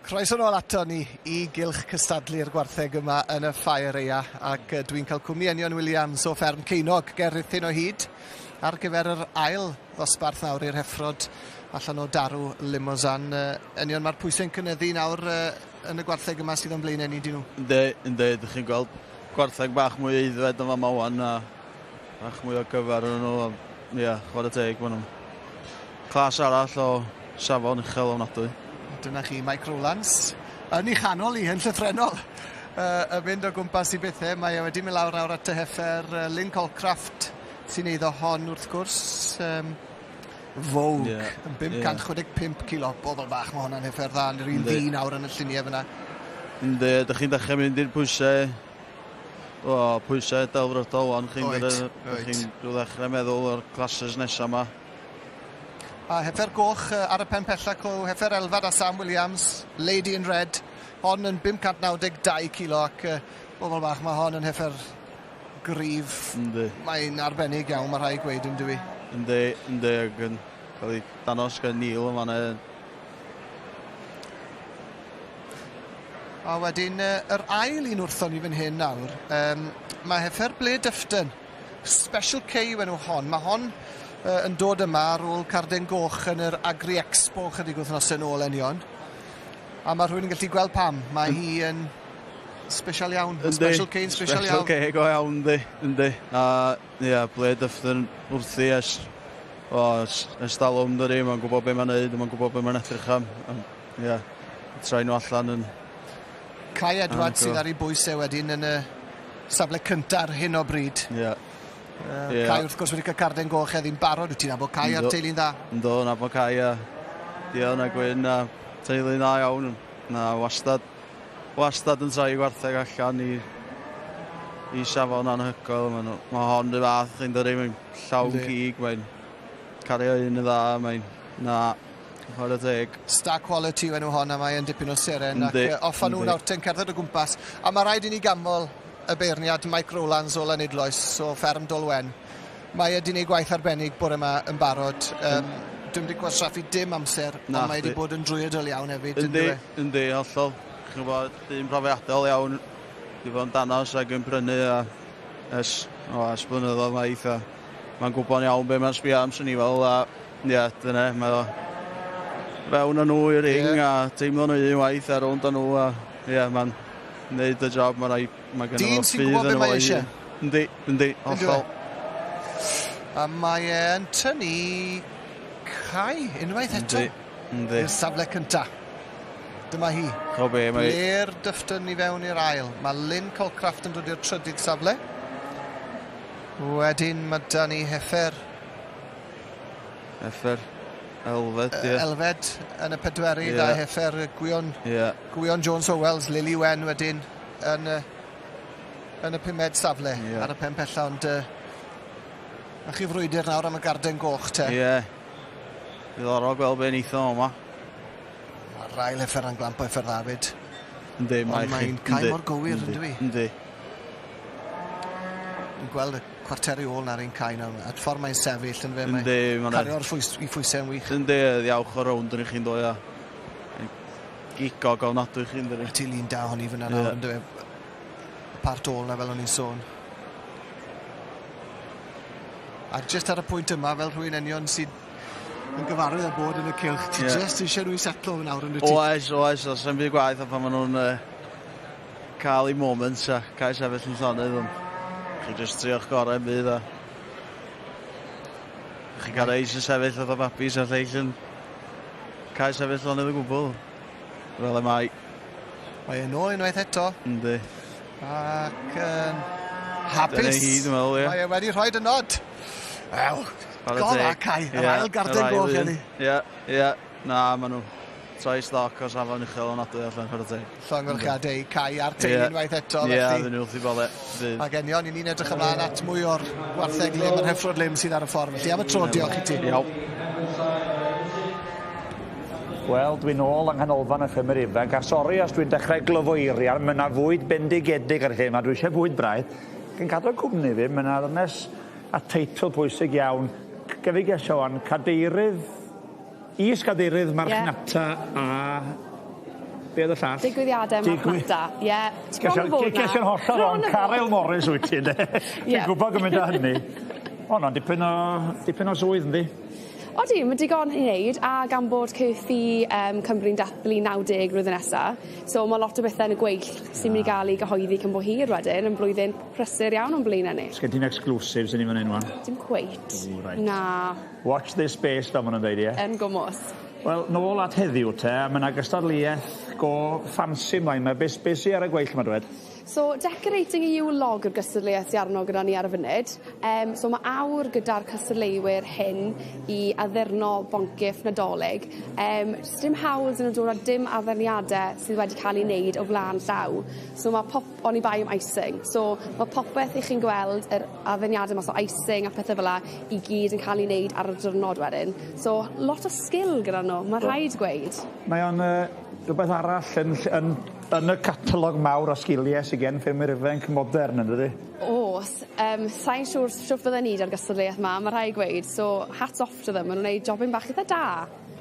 Croeso nôl ato ni i gylch cystadlu'r gwartheg yma yn y ffair eia ac dwi'n cael cwmni Enion Williams o fferm Ceinog ger Rhuthun o hyd ar gyfer yr ail ddosbarth nawr i'r heffrod allan o darw Limousin. Enion, mae'r pwysau'n cynyddu nawr yn y gwartheg yma sydd o'n blaenau ni, dyn nhw? Yndi, yndi, dych chi'n gweld gwartheg bach mwy aeddfed yn fama wan a bach mwy o gyfer yn nhw. Ia, chwarae teg, maen nhw'n clas arall o safon uchel ofnadwy. Dyna chi, Mike Rowlands, yn ei chanol hi, yn llythrennol, yn mynd o gwmpas i bethau. Mae e wedi mynd lawr nawr at y heffer Lynn Colcraft sy'n eiddo hon wrth gwrs. Vogue, yn 565 kilo. Bobl bach, mae hwnna'n heffer dda, yn yr un ddi nawr yn y lluniau fyna. Yndi, ydych chi'n dechrau mynd i'r pwysau, o, pwysau delfrydol wan, chi'n ddechrau meddwl o'r classes nesaf yma. A heffer goch ar y pen pella cw, heffer Elfed a Sam Williams, Lady in Red, hon yn 592 kilo ac bobl bach, mae hon yn heffer gryf. Yndi. Mae'n arbennig iawn, mae rhaid gweud yn dwi. Yndi, yndi, ac yn cael ei danos gan Neil yn fanna. A wedyn yr ail un wrthon ni fan hyn nawr, mae heffer Blair Dufton, Special K yw enw hon. Mae hon yn dod yma ar ôl carden goch yn yr Agri Expo chydig wythnosau nôl enion. A mae rhywun yn gallu gweld pam. Mae hi yn special iawn. Special K yn special iawn. Special K go iawn, yndi. Yndi. A ia, Blair Dufton wrthi ers talwm dydi. Mae'n gwybod be mae'n neud, mae'n gwybod be mae'n edrych am. Ia, troi nhw allan yn... Kai Edwards sydd ar ei bwysau wedyn yn y safle cyntaf ar hyn o bryd. Ie. Kai wrth gwrs wedi cael carden goch heddi'n barod, wyt ti'n nabod Kai a'r teulu'n dda? Ynddo, nabod Kai a Dion a Gwyn a teulu'n dda iawn. Na, wastad yn troi gwartheg allan i safon anhygoel. Mae hon y fath, chi'n dod mae'n llawn cig, mae'n cario un yn dda, mae'n na, chwarae teg. Star quality yw enw hon a mae'n dipyn o seren ac off â nhw nawr te'n cerdded o gwmpas. A mae rhaid i ni ganmol y beirniad Mike Rowlands o Lanidloes o fferm Dolwen. Mae wedi gwneud gwaith arbennig bore yma yn barod. Dwi'm wedi gwastraffu dim amser, ond mae wedi bod yn drwyadl iawn hefyd. Yndi, yndi, hollol. Chi'n gwybod, dyn profiadol iawn. Wedi bod yn danos ac yn prynu a ers blynyddoedd maith. Mae'n gwybod iawn be mae'n sbio am, swn i fel, a ie, dyna, mae o fewn â nhw i'r ring a teimlo nhw un waith a rownd â nhw a ie, mae'n neud y job, mae rai, mae gen Dyn sy'n gwybod beth mae eisiau. Yndi, yndi, hollol. A mae e'n tynnu Kai unwaith eto. Yndi, yndi. I'r safle cynta. Dyma hi. Cho be, mae... Blair Dufton i fewn i'r ail. Mae Lynn Colcraft yn dod i'r trydydd safle. Wedyn mae da ni heffer. Heffer Elfed, ie. Elfed yn y pedwerydd a heffer Gwion, Gwion Jones Owells, Lily Wen wedyn yn y pumed safle ar y pen pella, ond a chi frwydr nawr am y garden goch te. Ie. Diddorol gweld be neith o yma. Mae'r ail heffer yn glamp o heffer dda fyd. Yndi, mae chi. Ond mae'n cael mor gywir, yndw i? Yndi. Yn gweld y cwarteri ôl na'r un cae nawr. A ffordd mae'n sefyll yn fe, mae'n cario'r i phwysau yn wych. Yndi, ddiawch o rownd yn i chi'n dod, ia. Gigog ofnadwy chi'n dod. Ti lun da honni fyna nawr, ynddo fe. Y part ôl na fel o'n i'n sôn. A jyst ar y pwynt yma, fel rhywun enion sydd yn gyfarwydd â bod yn y cylch, ti jyst eisiau nhw i setlo nawr yn y ti. Oes, oes, os yn byd gwaith a pan maen nhw'n cael eu moments a cael sefyll yn llonydd, ond chi jyst trio'ch gorau yn byd a chi'n cael eis yn sefyll fatha babis a lleill yn cael sefyll llonydd o gwbl. Fel y mae. Mae e'n ôl unwaith eto. Yndi. Ac yn hapus. Dyna hi, dwi'n meddwl, ie. Mae e wedi rhoi y nod. Wel, gora Kai, yr ail garden goch heddi. Ie, ie. Na, maen nhw troi stoc o safon uchel ofnadwy allan, chwarae teg. Llongyfarchiadau i Kai a'r teulu unwaith eto. Ie, fy nhw wrth i bodde. Ac enion, i ni'n edrych ymlaen at mwy o'r gwartheg lym, yr heffrod lym sydd ar y ffordd. Felly am y tro, diolch i ti. Iawn. Wel, dwi'n ôl yng nghanolfan y ffermwyr ifanc, a sori os dwi'n dechrau glyfoeirian, mae yna fwyd bendigedig ar y lle yma, dwi eisiau bwyd braidd. Yn cadw cwmni fi, mae yna ddynes a teitl pwysig iawn. Gaf i gesio wan, cadeirydd, is-gadeirydd marchnata a Be oedd y llall? Digwyddiadau marchnata. Ie. Ces i'n hollol wrong. Caryl Morris wyt ti, de. Ti'n gwybod gymaint o hynny. O, no, dipyn o, dipyn o swydd, yndi? Odi, mae digon i wneud, a gan bod Cerfi Cymru'n dathlu 90 blwyddyn nesa, so mae lot o bethau yn y gweill sy'n mynd i gael ei gyhoeddi cyn bo hir wedyn, yn blwyddyn prysur iawn o'n blaenau ni. Sgen ti'n exclusives i ni fan hyn, wan? Dim cweit. O, reit. Na. Watch this space, fel maen nhw'n dweud, ie? Yn gwmws. Wel, nôl at heddiw te, a mae 'na gystadleuaeth go ffansi mlaen 'ma. Be' be' sy ar y gweill 'ma dwed? So, decorating a Yule log yw'r gystadleuaeth sy arno gyda ni ar y funud. So ma' awr gyda'r cystadleuwyr hyn i addurno boncyff Nadolig. Sdim hawl 'dyn nw dod â dim addurniade sydd wedi ca'l 'u neud o flan llaw. So ma' pop- oni bai am icing. So ma' popeth 'ych chi'n gweld yr addurniade mas o icing a pethe fel 'a i gyd yn ca'l 'u neud ar y diwrnod wedyn. So lot o sgil gyda nw, ma' rhaid gweud. Mae o'n rhywbeth arall yn ll- yn yn y catalog mawr o sgilie sy gen ffermwyr ifanc modern yndydi? O's. Sai'n siŵr shwt fydden i 'da'r gystadleuaeth 'ma, ma' rhai' gweud, so hats off to them, ma' nw'n neud jobyn bach itha da.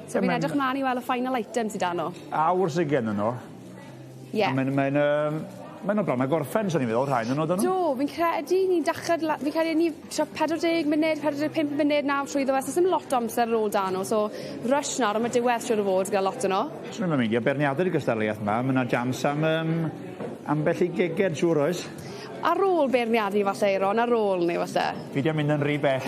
So fi'n edrych mlan i weld y final item sy 'da nw. Awr sy gennyn nhw. Ie. A mae'n mae'n yym maen nhw bron a gorffen, swn i'n feddwl, rhai ohonyn nhw, ydyn nhw? Do, fi'n credu ni'n dechre fi'n credu ni tua 40 munud, 45 munud nawr trwyddo fe, so sim lot o amser ar ôl 'da nhw, so rush nawr am y diwedd siŵr o fod gyda lot o nhw. Swn i'm yn meindio beirniadu'r gystadleuaeth 'ma, ma' 'na jans am yym ambell i geged siŵr oes? Ar ôl beirniadu falle Euron, ar ôl 'ny falle. Pidio mynd yn rhy bell.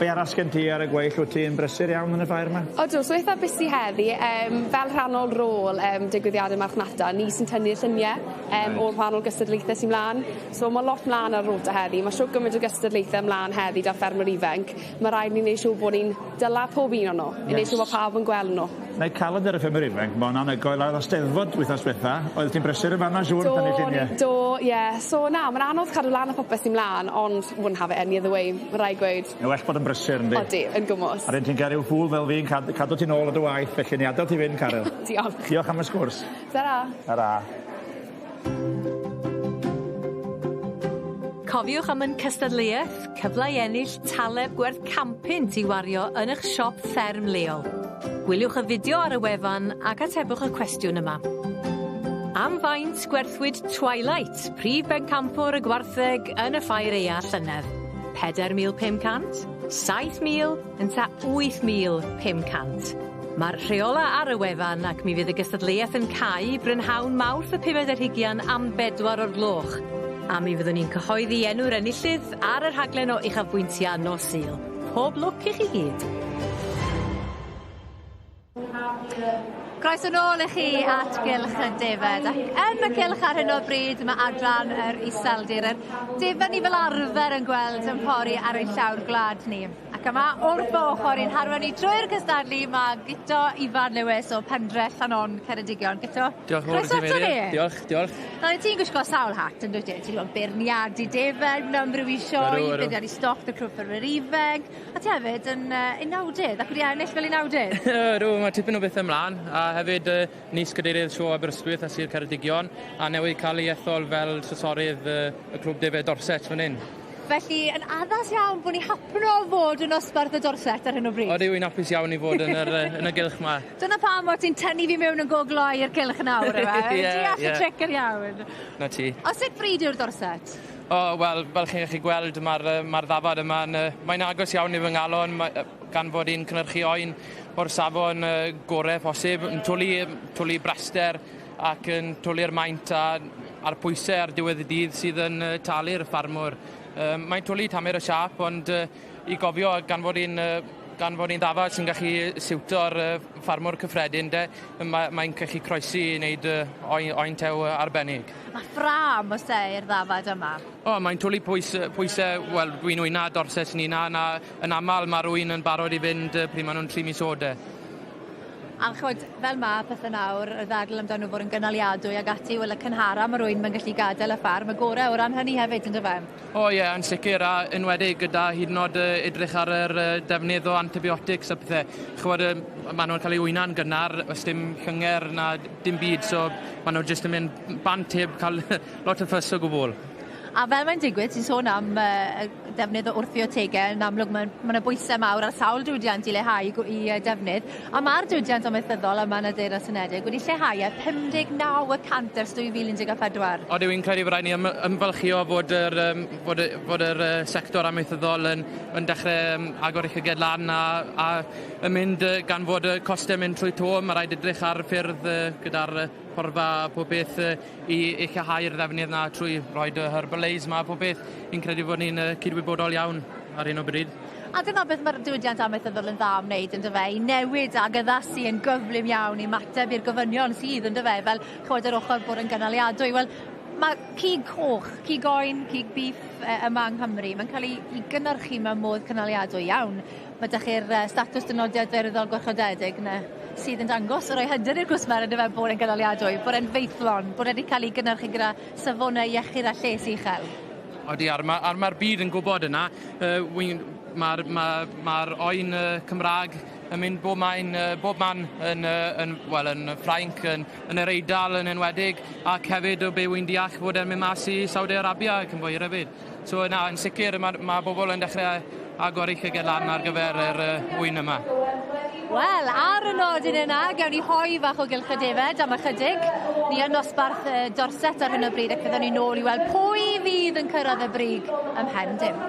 Be' arall sgen ti ar y gweill? Wyt ti'n brysur iawn yn y ffair 'ma? Odw, so eitha busy heddi yym fel rhan o'r rôl yym digwyddiade marchnata, ni sy'n tynnu'r llunie yym o'r wahanol gystadlaethe sy mlan. So ma' lot mlan ar y rota heddi, ma' shwd gymaint o gystadlaethe mlan heddi 'da'r ffermwyr ifenc. Ma' raid ni neu' siŵr bo' ni'n dyla pob un o nw. I neu' siŵr bo' pawb yn gweld nw. Mae calendar y ffermwyr ifanc, ma' o'n anhygoel a o'dd y Steddfod wythnos dwetha, oeddet ti'n brysur yn fan 'na siŵr yn tynnu llunie. Do, ie. So na, ma'n anodd cadw lan â popeth sy mlan, ond wouldn't have it any other way, ma' rai' gweud. Mae well bod yn brysur yndi? Odi, yn gwmws. A 'dyn ti'n cael ryw ffŵl fel fi yn cad- cadw ti nôl o dy waith, felly ni adel ti fynd, Caryl. Diolch. Diolch am y sgwrs. Tara. Tara. Cofiwch am 'yn cystadleuaeth, cyfle i ennill taleb gwerth 100 i wario yn 'ych siop fferm leol. Gwyliwch y fideo ar y wefan ac atebwch y cwestiwn yma. Am faint gwerthwyd Twilight, prif bencampwr y gwartheg yn y ffair aea llynedd? 4,500, 7,000, ynta 8,500? Mae'r rheola ar y wefan ac mi fydd y gystadleuaeth yn cau brynhawn Mawrth y pumed ar hugian am bedwar o'r gloch. A mi fyddwn ni'n cyhoeddi enw'r enillydd ar y rhaglen o uchafbwyntiau nos Sul. Pob lwc i chi gyd. Croeso nôl i chi at Gylch y Defed ac yn y cylch ar hyn o bryd mae adran yr Iseldir yr defed ni fel arfer yn gweld yn pori ar ein llawr gwlad ni. Ac yma wrth fy ochr i'n harwain ni trwy'r cystadlu mae Guto Ifan Lewis o Pendre Llanon Ceredigion. Guto, Diolch yn fawr i croeso ti ato ni. Meilir. Diolch, diolch. Nawr ti'n gwisgo sawl hat yn dwyt ti? Ti'n gwbod beirniadu defed mewn amryw i sioe, beirniadu stoc 'da Clwb Ffermwyr Ifanc, a ti hefyd yn unawdydd ac wedi ennill fel unawdydd. Ydw, mae tipyn o bethe mlan a hefyd Nis Cadeirydd Sioe Aberystwyth a Sir Ceredigion a newydd cael ei ethol fel trysorydd y Clwb Defed Dorset fan hyn. Felly, yn addas iawn bod ni hapno fod yn nosbarth y Dorset ar hyn o bryd. Odi, wy'n hapus iawn i fod yn yr, yn y gylch 'ma. Dyna pam o' ti'n tynnu fi mewn yn go gloi i'r cylch nawr yfe? Ie, ie. Deall y tric yn iawn. 'Na ti. O sut bryd yw'r Dorset? O, wel, fel chi'n gallu gweld, ma'r ma'r ddafad yma'n mae'n agos iawn i fy nghalon, ma' gan fod hi'n cynhyrchu oen o'r safon gore posib, yn twli twli braster ac yn twli'r maint a a'r pwyse ar diwedd y dydd sydd yn talu'r ffarmwr. Mae'n twli tamer o siâp ond i gofio gan fod hi'n gan fod hi'n ddafad sy'n gallu siwto'r ffarmwr cyffredin de, ma' mae'n gallu croesi i wneud oen oen tew arbennig. Ma' ffrâm o's e i'r ddafad yma? O mae'n twli pwys pwyse wel dwi'n wyna Dorset sy'n una na yn amal ma' rywun yn barod i fynd pryd ma' nw'n tri mis o'd de. A ch'mod, fel ma' pethe nawr, y ddadl amdano fod yn gynaliadwy ag ati, wel y cynhara ma' rywun ma'n gallu gadel y ffarm, y gore o ran hynny hefyd yndyfe? O ie, yn sicr, a enwedig gyda hyd yn o'd edrych ar yr defnydd o antibiotics a pethe. Ch'mod ma' nw'n ca'l eu wyna'n gynnar, o's dim llynger na dim byd, so ma' nw jyst yn mynd bant heb ca'l lot o fuss o gwbwl. A fel mae'n digwydd, ti'n sôn am y defnydd o wrthfiotegau, yn amlwg mae ma 'na bwysau mawr ar sawl diwydiant i leihau i defnydd, a mae'r diwydiant amaethyddol yma yn y Deyrnas Unedig wedi lleihau e 59% ers 2014. Odi, wy'n credu bod rhaid ni ymfalchïo fod yr, um, fod, fod yr sector amaethyddol yn dechrau agor ei llyged lan a yn mynd gan fod y costau mynd trwy to, mae rhaid edrych ar ffyrdd gyda'r porfa a pob beth i lleihau'r ddefnydd 'na trwy roid y herbal leys 'ma a pob beth. Fi'n credu fod ni'n cydwybodol iawn ar hyn o bryd. A dyna beth mae'r diwydiant amaethyddol yn dda am wneud yndyfe, i newid ag addasu yn gyflym iawn i ymateb i'r gofynion sydd yndyfe, fel ch'mod yr ochr bod yn gynaliadwy. Wel, mae cig coch, cig oen, cig beef yma yng Nghymru, mae'n cael ei gynhyrchu mewn modd cynaliadwy iawn. Mae 'da chi'r statws dynodiad daearyddol gwarchodedig 'na sydd yn dangos y rhoi hyder i'r cwsmer yndyfe bod e'n gynaliadwy, bod e'n feithlon, bod e wedi cael ei gynhyrchu gyda safonau iechyd a lles uchel. Odi, a'r ma' byd yn gwybod yna. Mae'r ma, ma oen Cymraeg yn mynd bob man yn, well, yn Ffrainc, yn yr Eidal yn enwedig, ac hefyd o be wy'n deall fod e'n mynd mas i Saudi Arabia ac yn fwy hefyd. So na, yn sicr mae ma bobl yn dechrau agor eu llygad lan ar gyfer yr ŵyn yma. Wel, ar y nodyn yna, gewn ni hoe fach o Gylch y Defed am ychydig. Ni yn nosbarth Dorset ar hyn o bryd ac fyddwn ni nôl i weld pwy fydd yn cyrraedd y brig ymhen dim.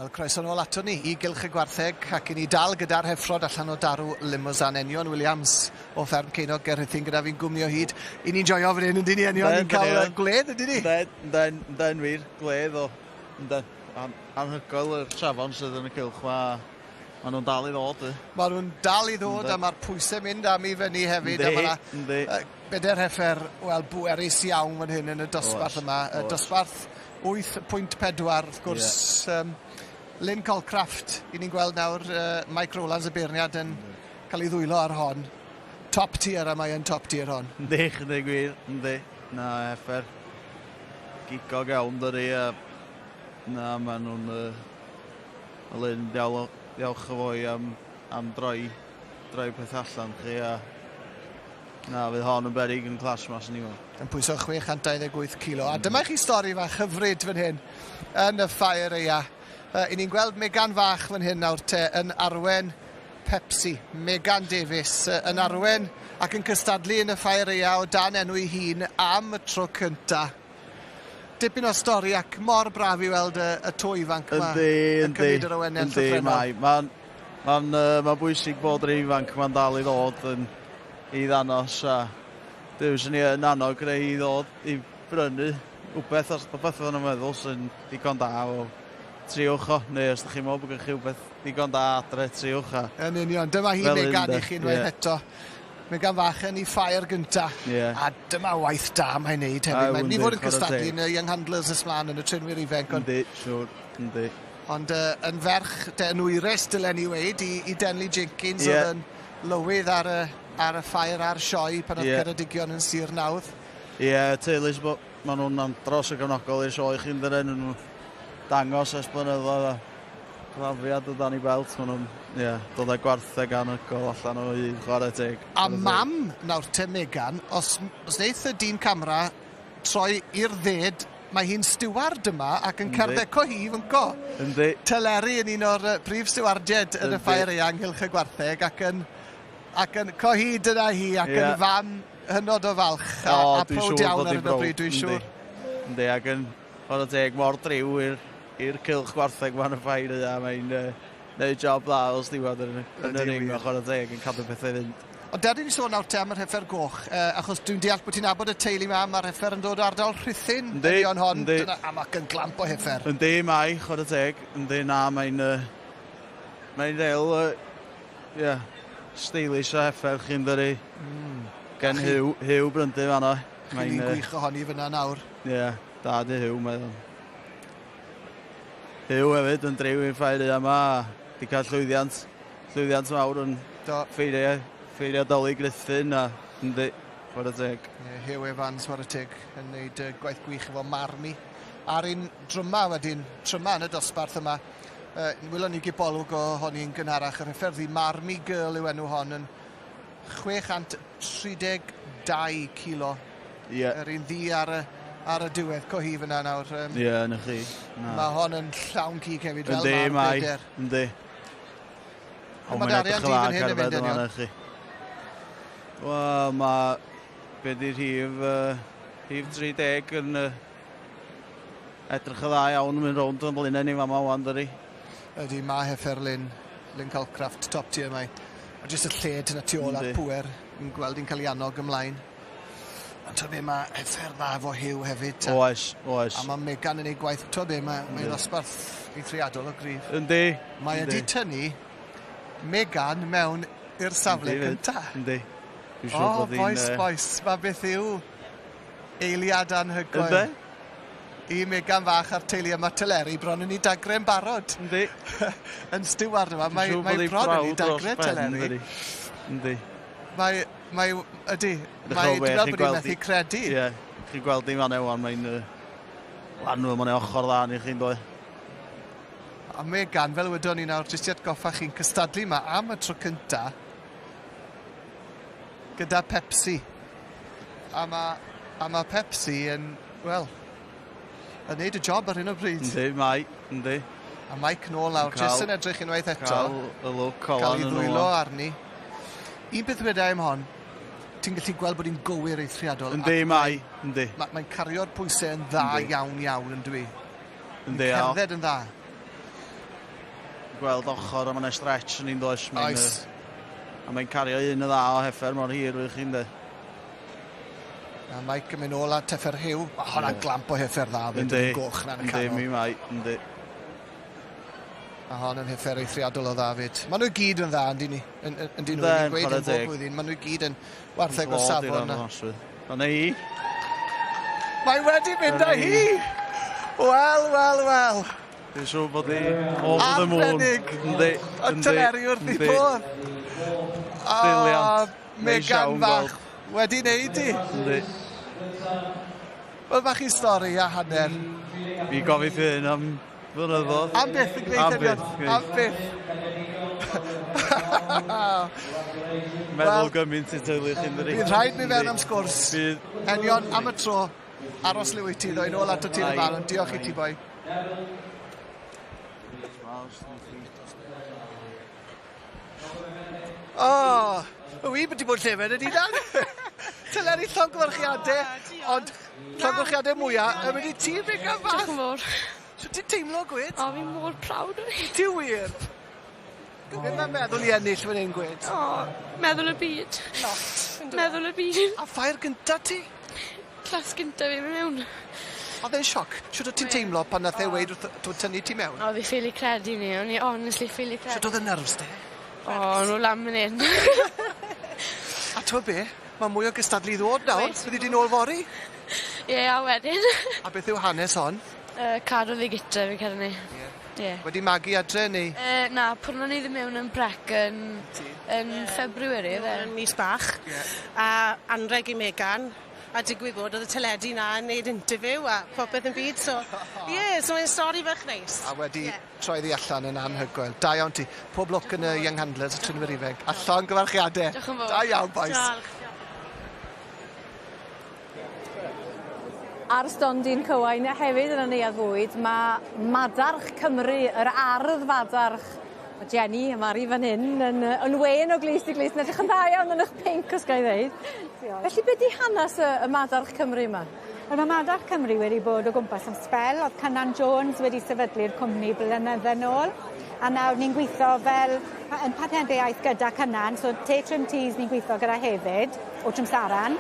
Wel, croeso nôl ato ni i Gylch y Gwartheg ac i ni dal gyda'r heffrod allan o darw Limousin Enion Williams o fferm Ceinog ger Rhuthun gyda fi'n gwmni o hyd. I ni'n joio fan hyn, yndyn ni, Enion? Ni'n cael gwledd, yndyn ni? Yndyn, yndyn, yndyn wir, gwledd o. Yndyn, anhygoel yr safon sydd yn y cylch ma. Maen nhw'n dal i ddod. Maen nhw'n dal i ddod a mae'r pwysau mynd am i fyny hefyd. Yndi, yndi. Bedair heffer, wel, bwerus iawn fan hyn yn y dosbarth yma. Y dosbarth 8.4, wrth gwrs. Yeah. Lynn Colcraft, i ni'n gweld nawr, Mike Rowlands y beirniad yn cael ei ddwylo ar hon. Top tier, a mae yn top tier hon. Yndi, yndi gwir, yndi. Na, heffer gigog iawn dyri. Na, maen nhw'n... Lynn, diolch o fwy am droi peth allan chi a na, fydd hon yn beryg yn clas mas yn iwan. Yn pwyso 628 kilo. A dyma chi stori fach hyfryd fan hyn yn y ffair eia. I ni'n gweld Megan fach fan hyn nawr te yn arwen Pepsi. Megan Davies yn arwen ac yn cystadlu yn y ffair eia o dan enw ei hun am y tro cynta. Dipyn o stori ac mor braf i weld y to ifanc yma yn cymryd yr awenau yn llythrennol. Yndi, mae'n bwysig bod yr ifanc ma'n dal i ddod yn i ddanos a dyw sy'n ni yn annog rei i ddod i brynu wbeth os wbeth oedden nhw'n meddwl sy'n digon da o triwch o, neu os ydych chi'n meddwl bod gennych chi wbeth digon da adre, triwch a... Yn union, dyma hi Megan i chi unwaith eto. Megan fach yn ei ffair gynta. Yeah. A dyma waith da mae'n neud hefyd. Mae'n mynd i fod yn cystadlu yn y Young Handlers ys mlaen yn y trenwyr ifanc. Yndi, siwr, yndi. Ond yn ferch, yn wyres, dylen ni weud, i Denley Jenkins oedd yn lywydd ar y ffair a'r sioe pan oedd Ceredigion yn Sir Nawdd. Ie, teulu, maen nhw'n andros o gefnogol i'r sioe chi'n dyn nhw'n dangos ers blynyddoedd a crafiad o dan i belt, maen nhw'n dod â gwartheg anhygoel allan o hyd, chwarae teg. A mam nawr te Megan, os wneith y dyn camera troi i'r dded, mae hi'n stiward yma ac yn cerdded co hi fynco. Yndi. Teleri yn un o'r prif stiwardiaid yn y ffair eang ynghylch y gwartheg ac yn co hi dyna hi ac yn fam hynod o falch a prowd iawn ar hyn o bryd, dwi'n siŵr. Yndi, ac yn chwarae teg mor driw i'r cylch gwartheg ma'n y ffair yna, mae'n neud job dda fel stiward yn y ring o chwarae teg yn cadw pethau fynd. Ond derdyn ni sôn nawr te am yr heffer goch, achos dwi'n deall bod ti'n nabod y teulu yma, mae'r heffer yn dod o ardal Rhuthun ydi hon, dyna, a mae yn glamp o heffer. Yndi, mae, chwarae teg, yndi, na, mae'n real, stylish o heffer chi'n dyrru. Gen Huw Bryndu fan'na. Chi'n gwych ohoni fyna nawr. Ie, da di Huw, mae'n. Huw hefyd yn driw i'r ffair yma, di cael llwyddiant mawr yn ffeiriau Dolig Rhuthun a yndi, chwarae teg. Huw Evans, chwarae teg, yn gwneud gwaith gwych efo Marmi. A'r un dryma wedyn, tryma yn y dosbarth yma, welon ni gibolwg ohoni'n gynharach, yr hyfforddi Marmi Girl yw enw hon yn 632 kilo. Yr un ddi ar y diwedd, cohi fyna nawr. Ie, na chi. Mae hon yn llawn cig hefyd, fel mae'r beder. Yndi, mae. Mae darian di fan hyn yn mynd enion. Wel, mae... Be di'r rhif 30 yn edrych yn dda iawn yn mynd rownd yn blaenau ni fama wan, dyri. Ydy, mae heffer Lynn Calcraft, top tier mae. Mae jyst y lled yna tu ôl a'r pŵer yn gweld hi'n cael ei annog ymlaen. Ond ta be, mae heffer dda efo Huw hefyd. Oes, oes. A mae Megan yn ei gwaith, ta be, mae'n ddosbarth eithriadol o gryf. Yndi. Mae wedi tynnu Megan mewn i'r safle cynta. Yndi. O, boes, boes, mae beth yw eiliad anhygoel. Yndi. I Megan fach a'r teulu yma Teleri bron yn ei dagre'n barod. Yndi. Yn stiward yma, mae bron yn ei dagre Teleri. Yndi. Mae, ydy, dwi'n meddwl bod hi'n methu credu. Ie, chi'n gweld hi fan ewan, mae'n lanw, mae'n ochr dda ni chi'n dod. A Megan, fel wedon ni nawr, jyst i atgoffa chi'n cystadlu yma am y tro cynta gyda Pepsi. A mae Pepsi yn, wel, yn neud y job ar hyn o bryd. Yndi, mae, yndi. A Mike nôl nawr, jyst yn edrych unwaith eto. Cael y look olan Cael ei ddwylo arni. Un beth wedai am hon, ti'n gallu gweld bod hi'n gywir eithriadol. Yndi, mae, yndi. Mae'n cario'r pwysau yn dda iawn, iawn, yn dwi. Yndi, cerdded yn dda. Gweld ochr a mae'n stretch yn un does. Mae'n, Oes. A mae'n cario un y dda o heffer mor hir wych chi'n de. A Mike yn mynd nôl at heffer Hugh. Ma' hwnna'n glamp o heffer dda. Fynd Yndi. yn goch na'n y Yndi, canol. mi mae, yndi. A hon yn heffer eithriadol o dda fyd. Maen nhw i gyd yn dda, yndyn ni? Yndyn nhw? Yndyn, Ni'n gweud chwarae yn bob teg. blwyddyn. Maen nhw i gyd yn wartheg o safon. Dyna hi. Mae wedi mynd â Dyna hi! Wel, wel, wel. Dwi'n siŵr bod hi over the moon. Arbennig. Yndi, Y yndi, Teleri wrth ei yndi. bodd. Brilliant. Neis Megan iawn fach wedi wneud i. Yndi. Wel, bach i stori a hanner. Mi gofith hyn am flynyddoedd. Am byth yn gwneud Am hynny. byth, gwneud. Am byth. Meddwl gymaint i teulu chi'n dydi. Bydd rhaid mi fewn am sgwrs. Bydd. Enion, am y tro, aros le wyt ti, ddoi nôl ato ti yn y Ai. fan, ond diolch i ti, boi. O, oh, wi wedi bod llefen ydi dan. Teleri llongyfarchiadau, ond llongyfarchiadau mwyaf yn mynd i ti, Megan fach. Diolch yn fawr. Sut ti'n teimlo, gwed? O, fi mor proud o fi. Ti wir? Beth mae'n meddwl i ennill fan hyn, gwed? O, meddwl y byd. Lot. Meddwl y byd. A ffair gynta ti? Clas gynta fi mynd mewn. Oedd e'n sioc. Sut o't ti'n teimlo pan nath e weud wrth tw'n tynnu ti mewn? O, fi ffili credu ni. O'n i honestly ffili credu. Sut oedd y nerves di? O, nhw lan fan hyn. A t'wod be? Mae mwy o gystadlu i ddod nawr. Byddi di nôl fory? Ie, a wedyn. A beth yw hanes hon? Cadw ddi gytre fi credu ni. Ie. Wedi magu adre neu? Na, pwrno ni ddim mewn yn Brecon yn February, oedd e? Yn mis bach. A anreg i Megan. A digwydd bod oedd y teledu na yn neud interview a popeth yn byd. So, ie, yeah, so mae'n stori fach neis. A wedi troi ddi allan yn anhygoel. Da iawn ti. Pob lwc yn y Young Handlers, y trinwyr ifanc. A llongyfarchiadau. Diolch yn fawr. Da iawn, boys. Diolch. Ar stondin Cywain a hefyd yn y neuadd fwyd, mae Madarch Cymru, yr ardd fadarch. Mae Jenny a Mari fan hyn yn, yn wen o glust i glust, yn edrych yn dda iawn yn eich pinc, os ga i ddeud. Felly, be di hanes y, y Madarch Cymru yma? Wel, mae Madarch Cymru wedi bod o gwmpas am sbel. Oedd Cynan Jones wedi sefydlu'r cwmni blynydde nôl. A nawr ni'n gweithio fel yn partneriaeth gyda Cynan, so Te Trim Teas ni'n gweithio gyda hefyd, o Trimsaran.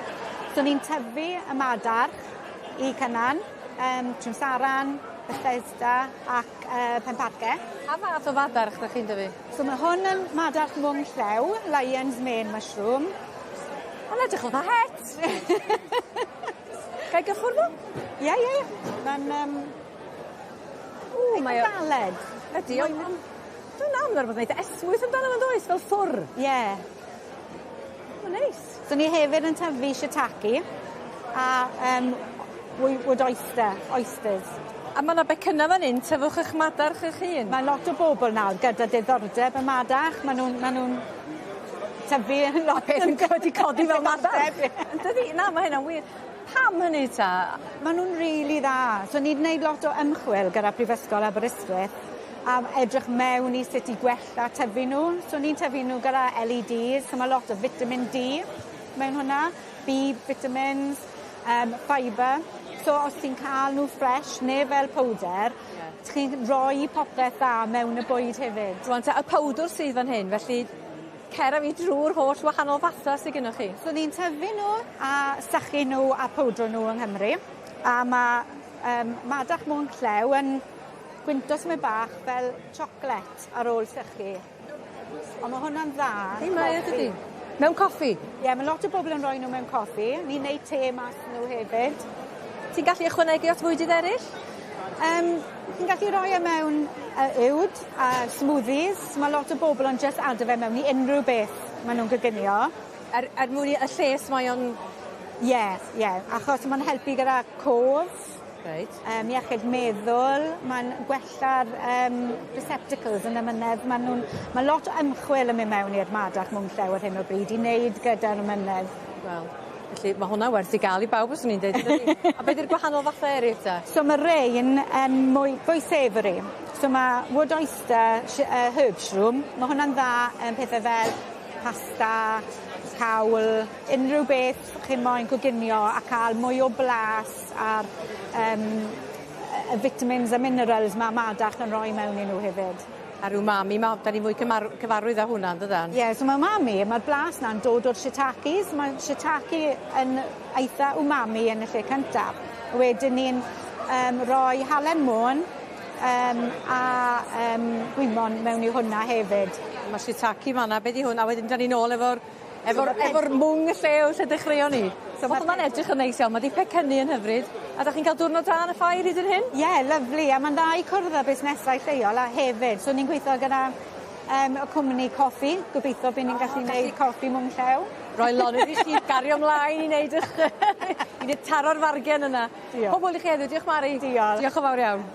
So ni'n tyfu y madarch i Cynan, Trimsaran, Bethesda ac Penparce. Pa fath o fadarch ydych chi'n dyfu? So mae hwn yn madarch mwng llew, Lion's Mane Mushroom. Mae'n edrych fatha het! Ga i gyffwrdd o? Ie, ie, ie. Mae'n... Ww, mae o... galed. Ydy, ond... Dwi'n am, mae'n rhywbeth eitha esmwyth amdano fo'n does, fel ffwr. Ie. Mae'n neis. So ni hefyd yn tyfu shiitake a wood oyster, oysters. A mae yna becynna fan hyn, tyfwch eich madarch eich hun. Mae lot o bobl nawr gyda diddordeb y madarch. Maen nhw'n ma nhw tyfu yn lot. Peth yn wedi codi fel madarch. Dydy, na, mae hynna'n wir. Pam hynny ta? Maen nhw'n rili dda. So ni wedi gwneud lot o ymchwil gyda Prifysgol Aberystwyth a edrych mewn i sut i gwella tyfu nhw. So ni'n tyfu nhw gyda LEDs, so mae lot o vitamin D mewn hwnna, B vitamins, fibre. So os ti'n cael nhw fresh neu fel powder, ti'n rhoi popeth dda mewn y bwyd hefyd. Rwan ta, y powdwr sydd fan hyn, felly cer â fi drwy'r holl wahanol fatha sydd gennych chi. So ni'n tyfu nhw a sychu nhw a powdro nhw yng Nghymru. A mae madarch mwng llew yn gwynto tymed bach fel chocolate ar ôl sychu. Ond mae hwnna'n dda. Yndi, mae o, dydi? Mewn coffi? Ie, mae lot o bobl yn rhoi nhw mewn coffi. Ni'n neud te mas nhw hefyd. Ti'n gallu ychwanegu at fwydydd eraill? Ti'n gallu rhoi e mewn uwd a smoothies. Mae lot o bobl yn just ado fe mewn i unrhyw beth maen nhw'n goginio. Er mwyn i y lles mae o'n... Ie, ie. Achos mae'n helpu gyda cof. Reit. Iechyd meddwl, mae'n gwella'r receptacles yn y mynedd. Mae nhw'n, mae lot o ymchwil yn mynd mewn i'r madarch mwng llew ar hyn o bryd i wneud gyda'r mynedd. Wel, felly mae hwnna werth i gael i bawb os o'n i'n dweud. yndydi? A beth yw'r gwahanol fathau eraill ta? So mae rein yn mwy, fwy savoury. So mae wood oyster, herb shroom, mae hwnna'n dda yn pethau fel pasta, cawl, unrhyw beth chi'n moyn coginio a cael mwy o blas a'r y vitamins a minerals mae madarch yn rhoi mewn i nhw hefyd. A'r umami, ma, da ni fwy cyfarwydd â hwnna, yndydan? Ie, so mae umami, mae'r blas na'n dod o'r shiitakes. Mae shiitake yn eitha umami yn y lle cyntaf. Wedyn ni'n rhoi halen môn a gwymon mewn i hwnna hefyd. Mae shiitake fan'na, be' 'di hwn? A wedyn 'dan ni nôl efo'r efo'r efo'r mwng y llew lle dechreuon ni. So ma' hwnna'n edrych yn neis iawn, ma' 'di pecynnu yn hyfryd. A 'dach chi'n ca'l diwrnod da yn y ffair hyd yn hyn? Ie, yeah, lyfli, a ma'n dda i cwrdd â busnesau lleol a hefyd. So ni'n gweithio gyda y cwmni coffi, gobeithio by' ni'n gallu neud coffi mwng llew. Roi lonydd i chi gario mlaen i neud 'ych i neud taro'r fargen yna. Diolch. Pob hwyl i chi heddiw, diolch Mari. Diolch. Diolch yn fawr iawn.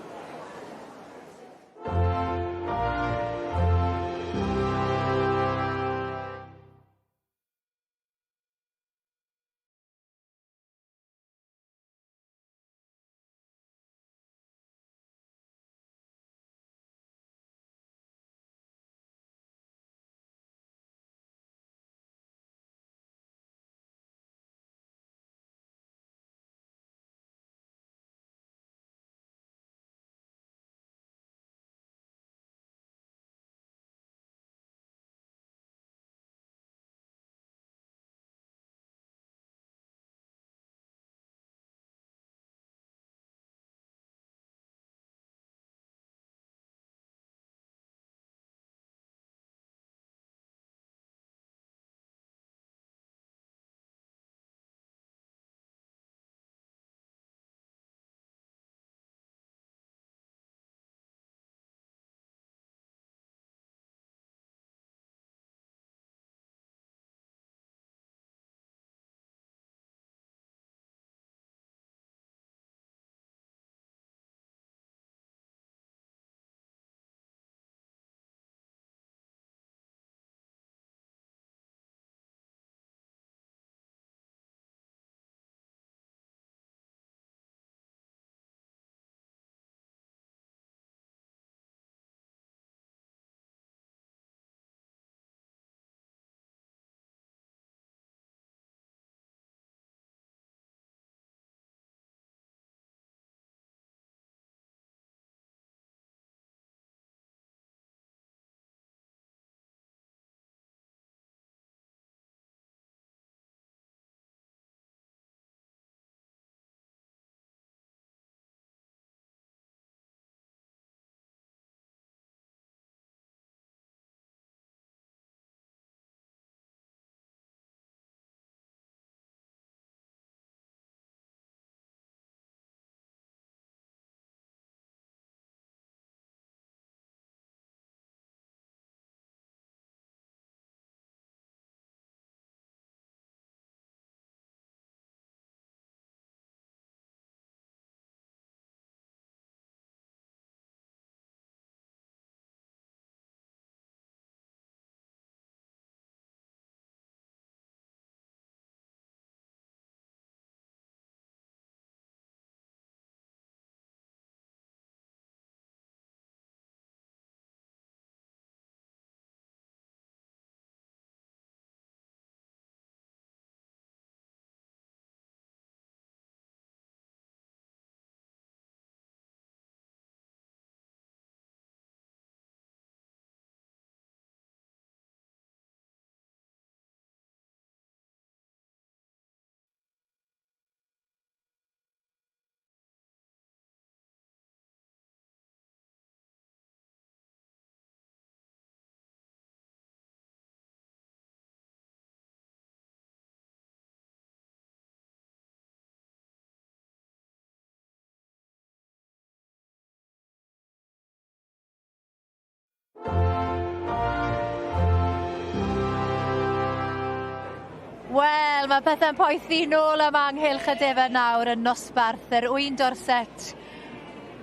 Wel, mae pethau'n poethi nôl yma ynghylch y defed nawr yn nosbarth yr ŵyn Dorset.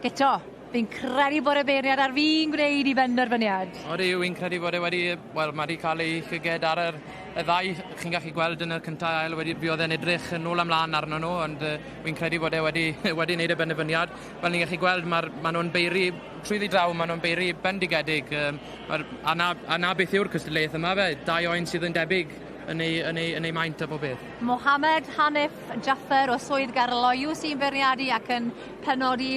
Guto, fi'n credu bod y beirniad ar fin gwneud i benderfyniad. Odi, wy'n credu bod e wedi, wel, mae wedi cael ei llyged ar yr, y ddau chi'n gallu gweld yn y cyntaf ail wedi fi oedd e'n edrych yn ôl ymlaen arno nhw, ond wy'n credu bod e wedi, wedi wneud y benderfyniad. Fel ni'n gallu gweld, mae ma nhw'n beiri, trwyddi draw, maen nhw'n beiri bendigedig. A na beth yw'r cystadleuaeth yma fe, dau oen sydd yn debyg yn ei maint a bob beth. Mohamed Hanif Jaffer o Swydd Gaerloyw sy'n beirniadu ac yn penodi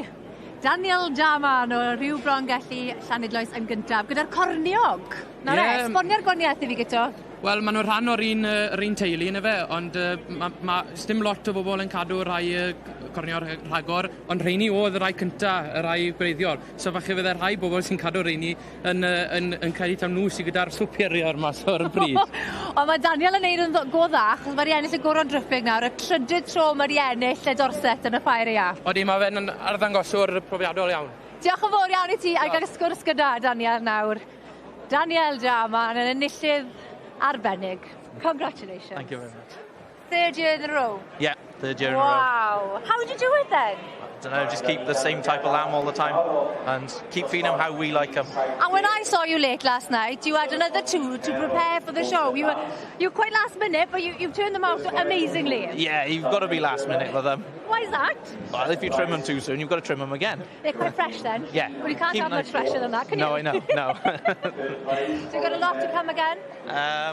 Daniel Jarman o Rhiw Brongelli, Llanidloes yn gyntaf, gyda'r corniog. Nawr e, esbonia'r gwaniaeth i fi Guto. Wel, maen nhw'n rhan o'r un, yr un teulu, yn efe, ond ma, sdim lot o bobl yn cadw rhai corniog rhagor, ond rheini oedd y rhai cynta, y rhai gwreiddiol. So falle fydde rhai bobl sy'n cadw rheini yn credu taw nhw sydd gyda'r superior mas o'r bryd. Ond mae Daniel yn neud yn go dda, achos mae 'di ennill y Goron Dripping nawr, y trydydd tro mae 'di ennill y Dorset yn y Ffair Aeaf. Odi, mae fe'n arddangoswr profiadol iawn. Diolch yn fawr iawn i ti, a gael sgwrs gyda Daniel nawr. Daniel Jarman yn enillydd arbennig. Congratulations. Thank you very much. Third year in a row. Yeah, third year in a row. Wow. How would you do it then? I don't know, just keep the same type of lamb all the time and keep feeding them how we like them. And when I saw you late last night, you had another two to prepare for the show. You were quite last minute, but you turned them out amazingly. Yeah, you've got to be last minute with them. Why is that? Well, if you trim them too soon, you've got to trim them again. They're quite fresh then. Yeah. Well, you can't Keep have them much fresher than that, can No, you? I know, no. So you've got a lot to come again?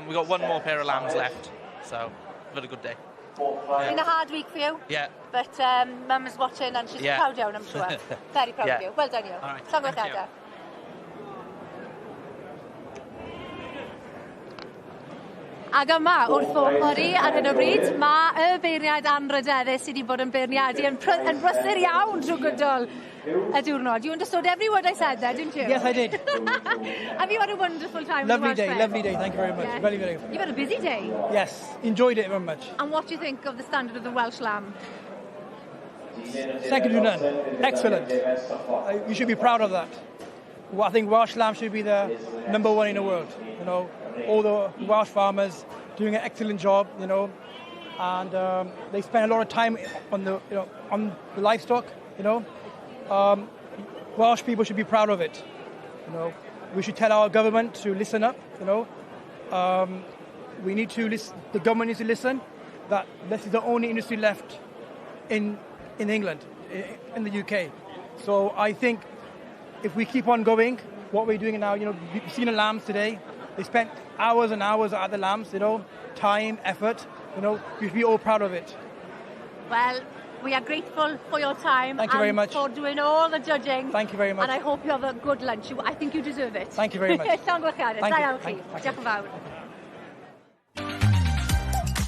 We've got one more pair of lambs left, so we've had a good day. Been a hard week for you. Yeah. But Mum is watching and she's proud iawn, I'm sure. Very proud of you. Well done you. All right, thank you. Llongyfarchiadau. Ac yma, wrth ochr i ar hyn o bryd, mae y beirniad anrydeddus sydd wedi bod yn beirniadu yn brysur iawn drwy gydol y diwrnod. You understood every word I said there, didn't you? Yes, I did. Have you had a wonderful time with the Lovely Welsh day, Fair? Lovely day. Thank you very much. Very, very. You've had a busy day. Yes, enjoyed it very much. And what do you think of the standard of the Welsh lamb? Second to none. Excellent. You should be proud of that. Well, I think Welsh lamb should be the number one in the world. All the Welsh farmers doing an excellent job. And they spend a lot of time on the livestock. Welsh people should be proud of it. We should tell our government to listen up. We need to listen. The government needs to listen. That this is the only industry left in England, in the UK. So I think if we keep on going, what we're doing now, we've seen the lambs today. They spent hours and hours at the lambs, time, effort. We should be all proud of it. Well, we are grateful for your time Thank you very and much. For doing all the judging. Thank you very much. And I hope you have a good lunch. I think you deserve it. Thank you very much. Llongyfarchiadau. Thank Da you. iawn chi. Thank you. Diolch yn fawr.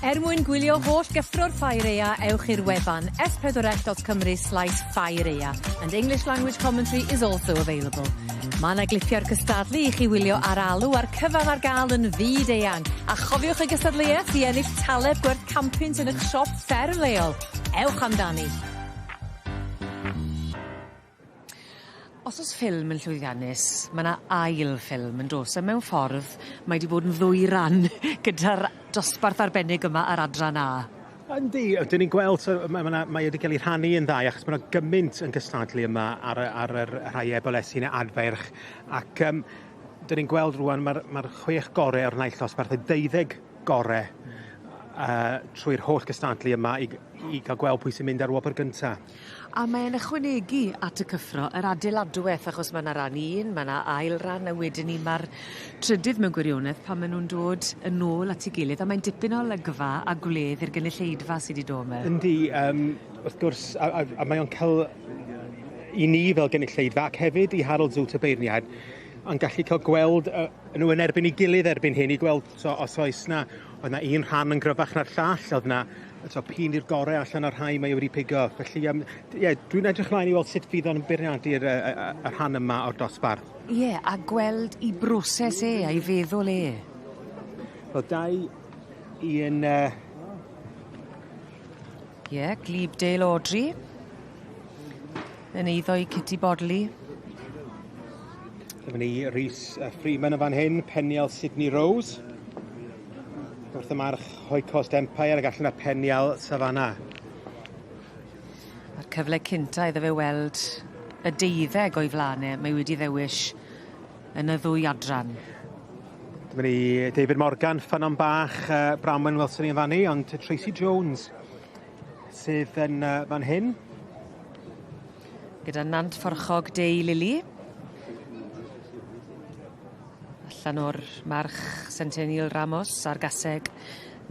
Er mwyn gwylio holl gyffro'r Ffair Aea, ewch i'r wefan s4c.cymru/ffairaea and English language commentary is also available. Mae yna glipiau'r cystadlu i chi wylio ar alw a'r cyfan ar gael yn fyd eang. A chofiwch y gystadleuaeth i ennill taleb gwerth 100 punt yn eich siop fferm leol. Ewch amdani. Os o's ffilm yn llwyddiannus, ma' 'na ail ffilm yn do's a mewn ffordd mae 'di bod yn ddwy ran gyda'r dosbarth arbennig yma ar adran A. Yndi, ydyn ni'n gweld, so, mae wedi cael ei rhannu yn ddau achos mae yna gymaint yn cystadlu yma ar yr rhai ebolesau neu adfeirch ac dyn ni'n gweld rwan mae'r 6 gorau o'r naill dosbarth, y 12 gorau trwy'r holl gystadlu yma i gael gweld pwy sy'n mynd ar wobr gynta. A mae'n ychwanegu at y cyffro yr adeiladweth achos ma' 'na ran un, ma' 'na ail ran a wedyn 'ny ma'r trydydd mewn gwirionedd pan ma' nw'n dod yn ôl at 'i gilydd a mae'n dipyn o olygfa a gwledd i'r gynulleidfa sy 'di do' 'ma. Yndi, wrth gwrs, a mae o'n cael i ni fel gynulleidfa ac hefyd i Harold Zoot y beirniad yn gallu cael gweld nhw yn erbyn ei gilydd erbyn hyn i gweld so, os oes na, oedd na un rhan yn gryfach na'r llall, oedd na so, p'un yw'r gorau allan o'r rhai mae wedi pigo. Felly, ie, dwi'n edrych mlaen i weld sut fydd o'n beirniadu'r y rhan yma o'r dosbarth. Ie, a gweld 'i broses e a'i feddwl e. Wel, 2 1. Ie, Glebe Audrey. Yn eiddo i Kitty Bodley. Dyma ni Rhys Freeman yn fan hyn, Peniel Sydney Rose. Wrth y march Hoycost Empire ac allan y Peniel Savannah. A'r cyfle cynta iddo fe weld y 12 o'i flaen e, mae wedi ddewis yn y ddwy adran. Dyma ni David Morgan, Ffynnon Bach, Bramwen welson ni yn fan ni, ond Tracy Jones sydd yn fan hyn. Gyda Nant Fforchog Dei Lili. Allan o'r march Centennial Ramos a'r gaseg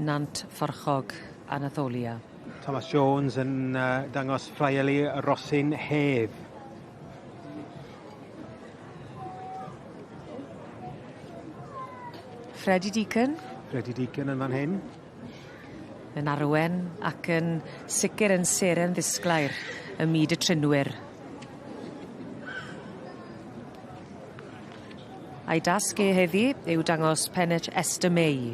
Nant Fforchog Anatholia. Thomas Jones yn dangos Friarly Rosyn Hedd. Freddie Deacon. Freddie Deacon yn fan hyn. Yn arwen ac yn sicir yn seren ddisglair ym myd y trinwyr. A'i dasg e heddi yw dangos pennet Esther May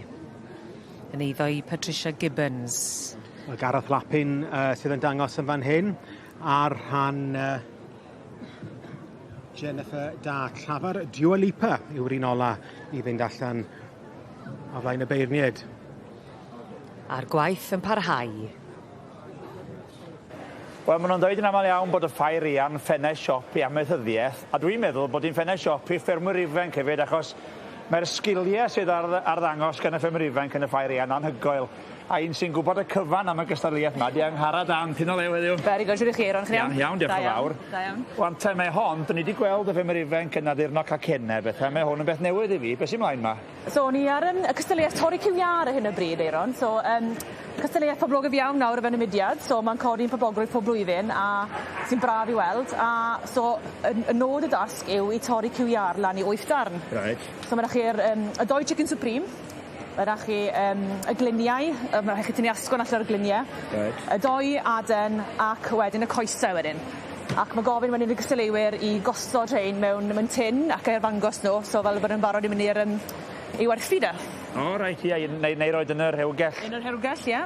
yn eiddo i Patricia Gibbons. Wel Gareth Lappin sydd yn dangos yn fan hyn ar rhan Jennifer Dart. Llafar Dua Lipa yw'r un ola i fynd allan o flaen y beirniaid. A'r gwaith yn parhau. Wel, maen nhw'n dweud yn aml iawn bod y ffair eang ffenest siop i amaethyddiaeth, a dwi'n meddwl bod hi'n ffenest siop i ffermwyr ifanc hefyd, achos mae'r sgiliau sydd ar, ar ddangos gan y ffermwyr ifanc yn y ffair eang anhygoel. A un sy'n gwybod y cyfan am y gystadleuaeth yma, di Angharad Ann, ti'n o lew heddiw? Very good, shwt 'ych chi Aeron, chi'n iawn? Iawn, iawn, diolch yn fawr. Da iawn. Wan te, mae hon, dyn ni wedi gweld y ffermwyr ifanc yn addurno cacennau bethau, mae hwn yn beth newydd i fi, beth sy'n mlaen ma? So o'n i ar yym y cystadleuaeth torri cyw iâr ar hyn o bryd Aeron, so yym cystadleuaeth poblogaidd iawn nawr o fewn y mudiad, so ma'n codi'n poblogrwydd pob blwyddyn a sy'n braf i weld a so y y nod y dasg yw i torri cyw iâr lan i wyth darn. Reit. So ma' 'da chi'r yym y doi chicken supreme, ma' 'da chi yym y gliniau, yy ma' rhai' chi tynnu asgwrn allan o'r glinie. Reit. Y doi aden ac wedyn y coese wedyn. Ac ma' gofyn wedyn i'r cystadleuwyr i gosod rhein mewn mewn tin ac eu arddangos nhw so fel bod nw'n barod i myn' i'r yym i werthu de. O reit ie neu neu roid yn y rhewgell. Yn y rhewgell ie.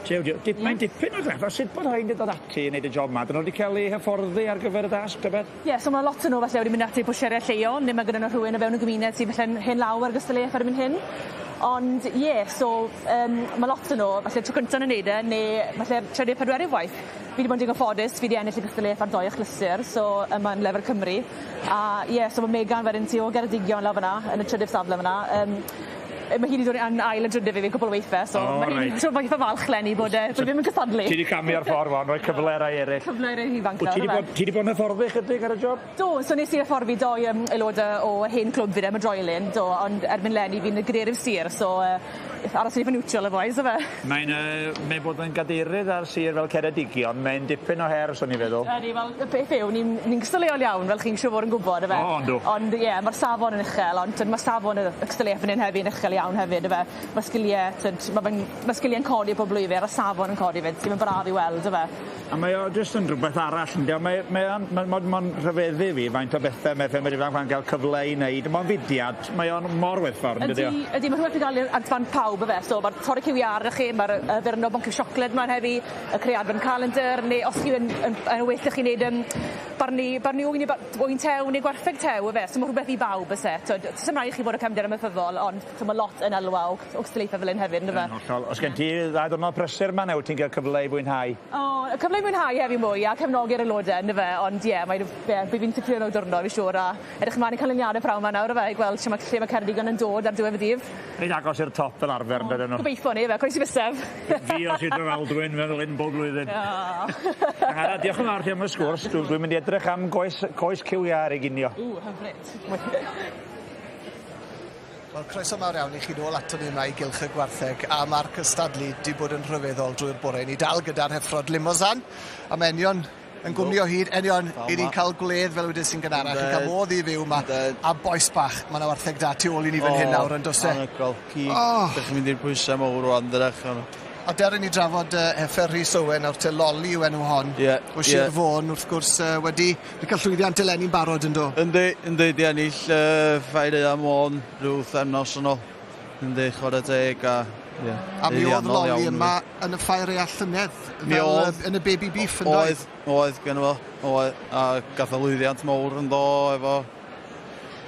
Jiw jiw dip mae'n dipyn o drafferth sut bod rhain 'di dod ati i neud y job 'ma? 'Dyn nw 'di ca'l 'u hyfforddi ar gyfer y dasg ta beth? Ie so ma' lot o nw falle wedi mynd ati i bwtsieriau lleol ne' ma' gyda nw rhywun o fewn y gymuned sy falle'n hen law ar gystadleuaeth erbyn hyn. Ond ie so yym ma' lot o nw falle tro cynta nw'n neud e ne' falle'r trydydd pedwerydd waith. Fi 'di bod yn digon ffodus fi 'di ennill y gystadleuaeth ar doi achlysur so yma yn lefel Cymru a ie so ma' Megan wedyn tu ôl Geredigion lawr fyn 'na yn y trydydd safle fyn 'na yym yy ma' hi 'di dod yn ail a drydydd i fi cwpwl o weithe so O ma' hi'n reit. siŵr fod eitha falch leni bod e bod e ddim yn cystadlu. Ti 'di camu o'r ffor ŵan rhoi cyfle i rai eryll. Cyfle i rei ifanc Wyt nawr ti 'di yfe? bod ti 'di bod yn hyfforddi chydig ar y job? Do so nes i hyfforddi doi yym aelode o hen clwb fi de Mydroilyn do ond erbyn leni fi'n y gadeirydd sir so yy aros yn eitha niwtral otherwise yfe? Mae'n yy mae'n bod yn gadeirydd ar sir fel Ceredigion, mae'n dipyn o her swn i'n feddwl. Ydi wel y peth yw ni'n ni'n gystadleuol iawn fel chi'n siŵr fod yn gwbod yfe? O yndw. Ond ie ma'r safon yn uchel ond t'od ma' safon y y cystadleuaeth fan 'yn hefyd yn uchel iawn hefyd yfe? Ma' sgilie t'od ma' fe'n ma' sgilie'n codi pob blwyddyn a'r safon yn codi 'fyd sydd yn braf i weld yfe? A mae o jyst yn rhywbeth arall yndi o mae mae o'n ma'n ma'n ma'n rhyfeddu fi faint o bethe mae ffermwyr ifanc 'ma'n ga'l cyfle i neud ma'n fudiad mae o'n mor werthfawr yndydi o? Ydi ydi ma' rhywbeth i ga'l ar fan pawb yfe so ma'r torri cyw iâr 'da chi ma'r yy addurno boncyff siocled mlan heddi y creu advent calendar neu os chi yn yn yn well 'da chi neud yym barnu barnu ŵyn i ba- ŵyn tew neu gwartheg tew yfe so ma' rhwbeth i bawb o's e t'od sim rai' chi bod â cefndir amaethyddol ond so ma' lot yn elwa o o cystadlaethe fel 'yn hefyd on'd yfe? Yn hollol. Os gen ti ddau ddiwrnod prysur 'ma ne' wyt ti'n ga'l cyfle i fwynhau? O y cyfle i mwynhau heddi mwy a cefnogi'r aelode on'd yfe ond ie mae ie by' fi'n sicir o diwrnod fi siŵr a edrych mlan i canlyniade pnawn 'ma nawr yfe i gweld shwt ma' lle ma' Ceredigion yn dod ar diwedd y dydd. Reit agos i'r top fel arfer on'd ydyn nw? Gobeitho 'ny yfe croesi bysedd. Fi o Sir Drefaldwyn fel 'yn bob blwyddyn. O. Angharad diolch yn fawr ti am y sgwrs dwi dwi'n mynd i edrych am goes coes cyw iâr i ginio. Ww hyfryd. Wel croeso mawr iawn i chi nôl aton ni yma i Gylch y Gwartheg a ma'r cystadlu 'di bod yn rhyfeddol drwy'r bore. Ni dal gyda'r heffrod Limousin a ma' Enion yn gwmni o hyd. Enion, i ni'n cael gwledd fel wedes i'n gynharach, yn cael modd i fyw 'ma. A bois bach, ma' 'na wartheg da tu ôl i ni fan hyn nawr yn do's e? Anhygoel. Cig. Oh. Dych chi'n mynd i'r pwysau mawr rwan dydych? A der i ni drafod heffer Rhys Owen nawr te Loli yw enw hon. Ie. Yeah, o Sir yeah. Fôn wrth gwrs wedi wedi cael llwyddiant eleni'n barod yn do? Yndi, yndi, di ennill Ffair Aeaf Môn rhyw wythefnos yn ôl. Yndi, chwarae teg a ie. A mi oedd Loli yma yn y Ffair Aeaf llynedd fel oedd, yn y baby beef yn doedd? Oedd, oedd gen fo. Oedd, a gath o lwyddiant mawr yn do efo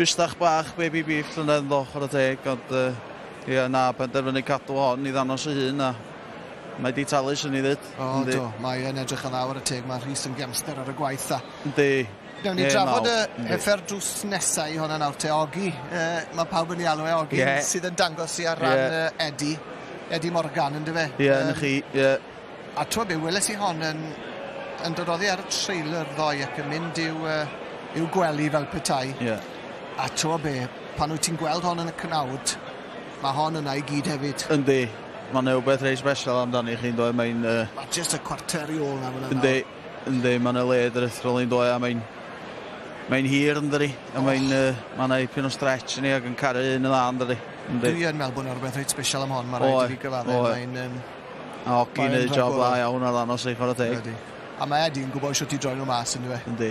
bustach bach baby beef llynedd yn do, chwarae teg, ond ie, na, penderfynu cadw hon i ddangos ei hun a mae di talu swn i ddweud. O, do, mae e'n edrych yn dda ar y teg, mae Rhys yn gemster ar y gwaith a... Yndi. Newn ni drafod y heffer drws nesa i hwnna nawr te, Ogi. Mae pawb yn ei alw e Ogi, yeah. sydd yn dangos i ar ran yeah. Eddie, Eddie Morgan, ynddo fe? Ie, yeah, na chi, ie. Yeah. A ti'n be, weles i hon yn, yn dod oddi ar y trailer ddoe ac yn mynd i'w, i'w gwely fel petai. Ie. Yeah. A ti'n be, pan wyt ti'n gweld hon yn y cnawd, mae hon yna i gyd hefyd. Yndi. Mae'n rhywbeth reit special amdani chi'n dweud, mae'n... Mae jyst y cwarter i ôl na fyna. Yndi, yndi, mae'n y led aruthrol i'n dweud, a mae'n... Mae'n hir yn dydi, a mae'n... Mae'n ipyn o stretch i ni ac yn caru un yn dda yn dydi. Yndi. Dwi yn meddwl bod yna rhywbeth reit special am hon, mae rhaid i fi gyfadde. Mae'n... Um, A Ogi'n neud job dda iawn ar ddanos ei chwarae teg. Ydy. A mae Eddie yn gwybod sut i droi nhw mas, yn dwi? Yndi.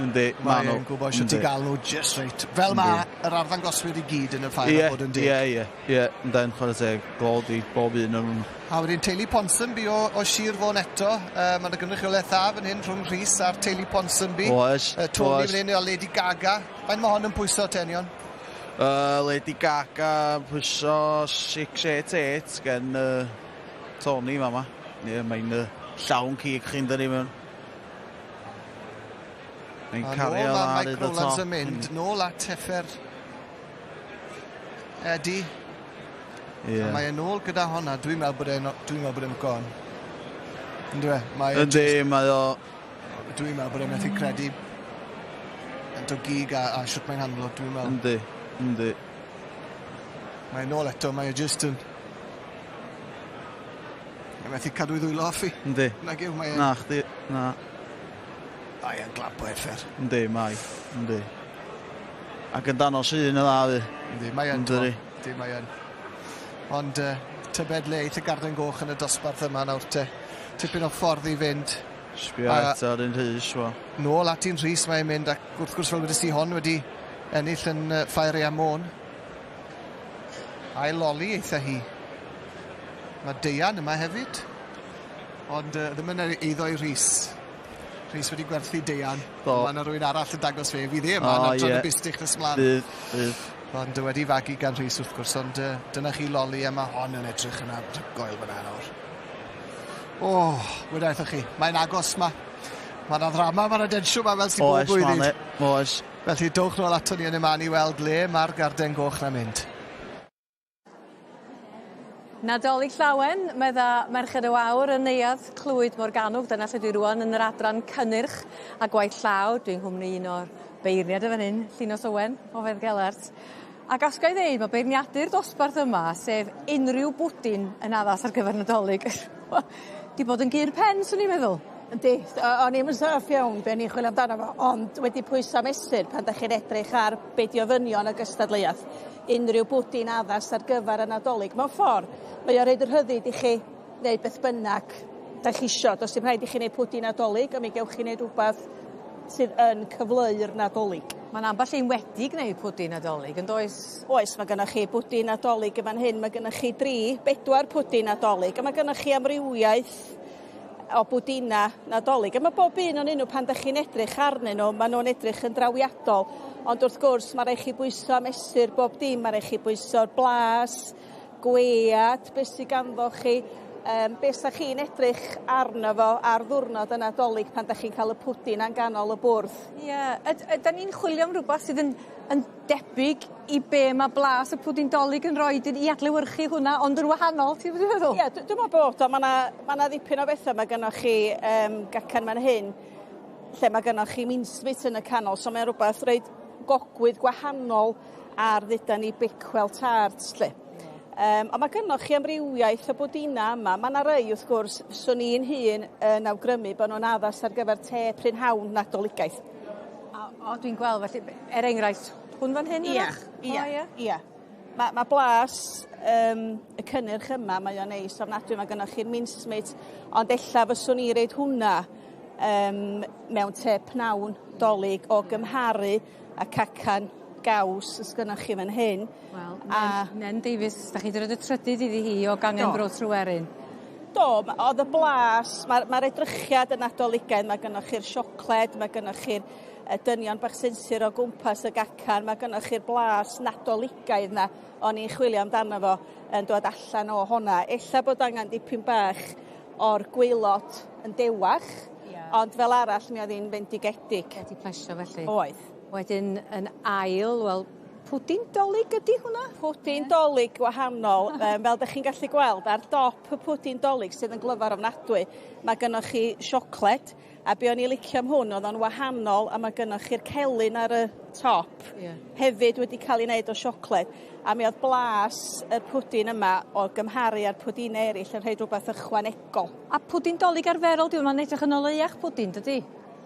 Yndi, ma' nhw. Mae'n gwybod sut i gael nhw just reit. Fel mae yr arddangoswyr i gyd yn y ffair a bod yn deg. Ie, ie, ie. Yndyn, chwarae teg. Glod i bob un o'n nhw. A wedyn teulu Ponsonby o, o Sir Fôn eto. Mae yna gynrychiolaeth dda fan hyn rhwng Rhys a'r teulu Ponsonby. Oes, Tony fan hyn a Lady Gaga. Faint mae hon yn pwyso, Tenion? Lady Gaga yn pwyso 688 gen Tony fama. Ie, yeah, mae'n llawn cig chi'n dynnu mewn. Mae'n cario dda ar Mike Rowlands yn mynd, nôl at heffer Eddie. Yeah. A mae e'n nôl gyda honna, dwi'n meddwl bod e'n dwi'n meddwl bod e'n gone. Yndw e? Mae Yndi, mae o... Dwi'n meddwl bod e'n methu credu yn dod gig a, a siwt mae'n handlo, dwi'n meddwl. Yndi, yndi. Mae'n nôl eto, mae e just yn... Mae'n methu cadw i ddwylo off i. Yndi. Nag yw, mae e... Na, chdi, na. Mae e'n glap o heffer. Yndi, mae. Yndi. Ac yn danos un y dda fi. Yndi, mae e'n. Yndi. Yndi, mae e'n. Ond uh, tybed le eith y garden goch yn y dosbarth yma nawr te. Tipyn o ffordd i fynd. Sbio eto ar un Rhys, wel. Nôl at un Rhys mae'n mynd ac wrth gwrs fel wedes i hon wedi ennill yn uh, Ffair Ea Môn. A'i loli eitha hi. Mae Deian yma hefyd. Ond uh, ddim yn eiddo i Rhys. Rhys wedi gwerthu Deian. Do. Mae yna rhywun arall yn dangos fe. Fydd e yma oh, yn adran y bustych nes mlaen. Bydd, bydd. Ond wedi fagu gan Rhys wrth gwrs, ond uh, dyna chi loli a mae hon yn edrych yn anhygoel fyna nawr. O, oh, weda chi, mae'n agos ma. Mae yna ddrama, mae yna densiwn ma fel sy'n bob blwyddyn. Oes, oes. Felly dowch nôl ato ni yn y man i weld le mae'r garden goch na mynd. Nadolig Llawen, medda Merched y Wawr yn Neuadd Clwyd Morgannwg. Dyna lle dwi rŵan yn yr adran cynnyrch a gwaith llaw. Dwi'n nghwmni un o'r beirniad yn fan hyn, Llinos Owen o Feddgelert. Ac os ga i ddeud, mae beirniadu'r dosbarth yma, sef unrhyw bwdin yn addas ar gyfer Nadolig, 'di bod yn gur pen, swn i'n meddwl. Yndi, o'n i'm yn saff iawn be' o'n i'n chwilio amdano fo, ond wedi pwyso a mesur pan 'dach chi'n edrych ar be' 'di ofynion y gystadleuaeth unrhyw bwdin addas ar gyfer y Nadolig. Mewn ffordd, mae o roid y rhyddid i chi wneud beth bynnag 'dach chi isio. Does dim rhaid i chi wneud pwdin Nadolig, ond mi gewch chi wneud rhywbeth sydd yn cyfleu'r Nadolig. Mae 'na ambell un wedi gwneud pwdin Nadolig, yn does? Oes, mae gynnoch chi bwdin Nadolig yn fan hyn, mae gynnoch chi dri, bedwar pwdin Nadolig, a mae gynnoch chi amrywiaeth o bwdina Nadolig. A mae bob un o'nyn nhw pan 'dach chi'n edrych arnyn nhw, maen nhw'n edrych yn drawiadol. Ond wrth gwrs, mae rhaid chi bwyso a mesur bob dim, mae rhaid chi bwyso'r blas, gwead, beth sydd ganddo chi, um, beth sa chi'n edrych arno fo ar ddwrnod y Nadolig pan 'dach chi'n cael y pwdin a'n ganol y bwrdd. Ie, yeah. Ydan ni'n chwilio am rhywbeth sydd yn, yn debyg i be mae blas y pwdin dolig yn rhoi i adlewyrchu hwnna, ond yn wahanol, ti'n gwybod feddwl? Ie, yeah, dwi'n meddwl bod o, mae yna ma ddipyn o bethau, mae gynnoch chi um, gacan fan hyn, lle mae gynnoch chi mincemeat yn y canol, so mae'n rhywbeth reit gogwydd gwahanol ar dduda ni Bakewell tart, lle. Um, ond mae gynnoch chi amrywiaeth o bwdina yma. Mae yna rei, wrth gwrs, swn i'n hun yn awgrymu bod nhw'n addas ar gyfer te prynhawn Nadoligaidd. O, o dwi'n gweld, felly, er enghraifft, hwn fan hyn, Ie, ie, ie. Mae ma blas um, y cynnyrch yma, mae o'n neis ofnadwy, mae gynnoch chi'r mincemeat, ond ella fyswn i reid hwnna um, mewn te pnawn dolig o gymharu a cacan gaws os gynnoch chi fan hyn. Wel, a... Nen Davies, da chi wedi rhoi y trydydd iddi hi o gangen Do. Bro Tryweryn. Do, oedd y blas, mae'r ma edrychiad yn Nadoligaidd, mae gynnoch chi'r siocled, mae gynnoch chi'r dynion bach sinsir o gwmpas y gacan, mae gynnoch chi'r blas Nadoligaidd na o'n i'n chwilio amdano fo yn dod allan o honna. Ella bod angen dipyn bach o'r gwaelod yn dewach, yeah. ond fel arall mi oedd hi'n fendigedig. Wedi plesio felly. Oedd. Wedyn yn ail, wel, pwdin dolig ydy hwnna? Pwdin yeah. dolig gwahanol, um, fel ydych chi'n gallu gweld, ar dop y pwdin dolig sydd yn glyfar ofnadwy, mae gynnoch chi siocled, a be o'n i licio am hwn, oedd o'n wahanol, a mae gynnoch chi'r celyn ar y top, yeah. hefyd wedi cael ei wneud o siocled. A mi oedd blas y pwdin yma o gymharu â'r pwdinau eraill yn rhaid rhywbeth ychwanegol. A pwdin dolig arferol, dwi'n meddwl, edrych yn oleuach pwdin, dydy?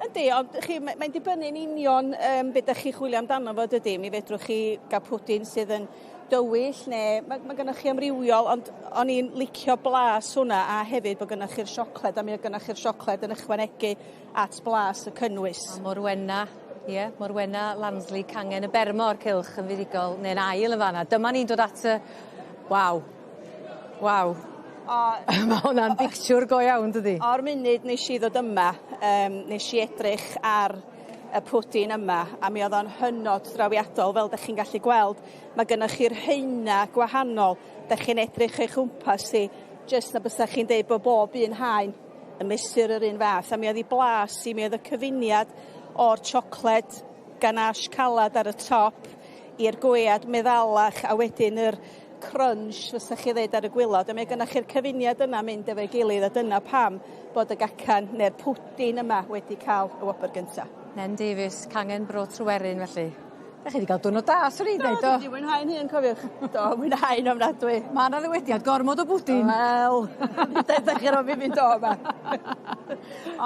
Yndi, ond chi, mae'n dibynnu'n union be dach chi chwilio amdano fo dydy. Mi fedrwch chi gael pwdin sydd yn dywyll neu mae gennych chi amrywiol, ond o'n i'n licio blas hwnna a hefyd bod gennych chi'r siocled a mi oedd gennych chi'r siocled yn ychwanegu at blas y cynnwys. A Morwenna, ie, yeah, Morwenna Lansley cangen y Bermo o'r cylch yn fuddugol neu'n ail yn fanna. Dyma ni'n dod at y... Waw. Waw. Mae hwnna'n bictiwr go iawn, dydi? O'r munud nes i ddod yma, nes i edrych ar y pwdin yma, a mi oedd o'n hynod drawiadol, fel dych chi'n gallu gweld. Mae gennych chi'r haena gwahanol, dych chi'n edrych eich chwmpas chi, jyst na bysach chi'n deud bod bob un haen yn mesur yr un fath. A mi oedd i blas i, mi oedd y cyfuniad o'r siocled ganache calad ar y top, i'r gwead meddalach, a wedyn yr crunch fysa chi ddeud ar y gwilod, a mae gennych chi'r cyfuniad yna mynd efo'i gilydd, a dyna pam bod y gacan neu'r pwdin yma wedi cael y wobr gynta. Nen Davies, cangen Bro Tryweryn felly. Da chi wedi cael diwrnod da, swn i'n dweud, do? Do, dwi wedi mwynhau'n hun, cofiwch. Do, mwynhau'n ofnadwy. Mae yna ddywediad, gormod o bwdin. Wel, dweud chi roi fi fynd o yma.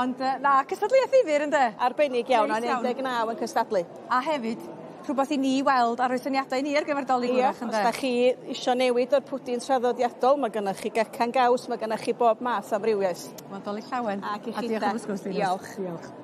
Ond na, cystadleuaeth ddifyr ynde? Arbennig iawn, o'n 19 yn cystadlu. A hefyd, rhywbeth i ni weld a rhoi syniadau i ni ar gyfer Dolig hwyrach ynde? Os da chi isio newid o'r pwdin traddodiadol, mae gennych chi gacan gaws, mae gennych chi bob math o amrywiaeth. Wel, Dolig llawen. Ac i chi. A diolch am y sgwrs, Llinos. Diolch. Diolch.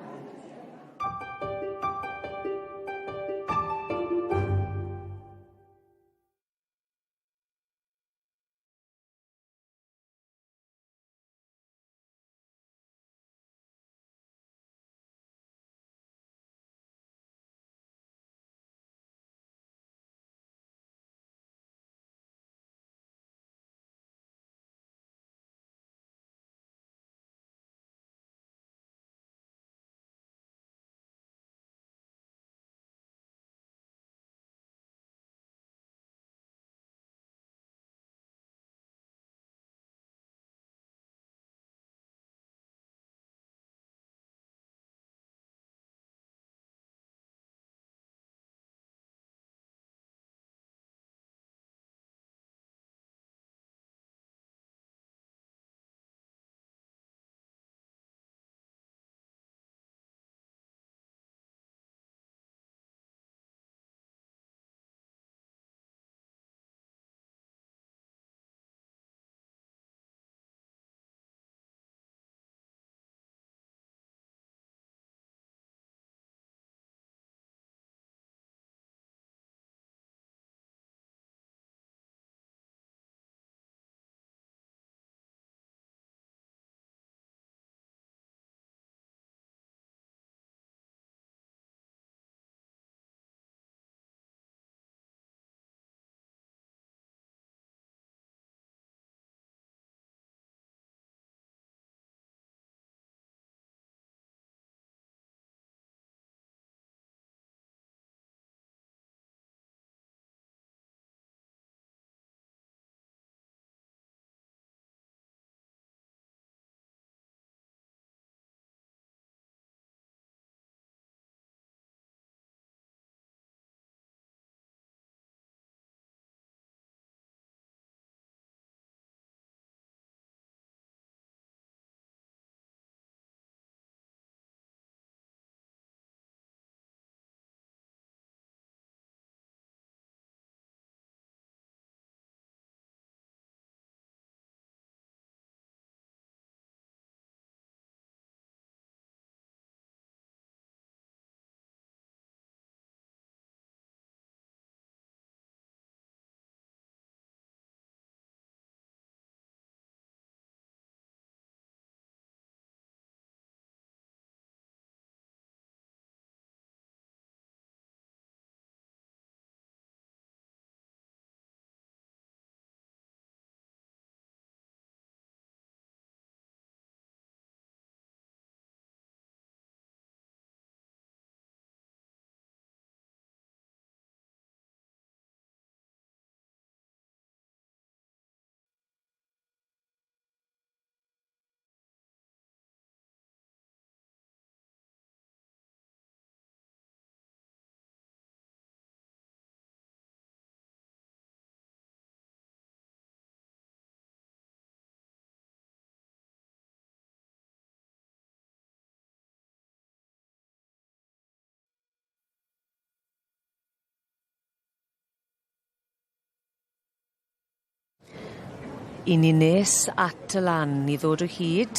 I ni nes at y lan i ddod o hyd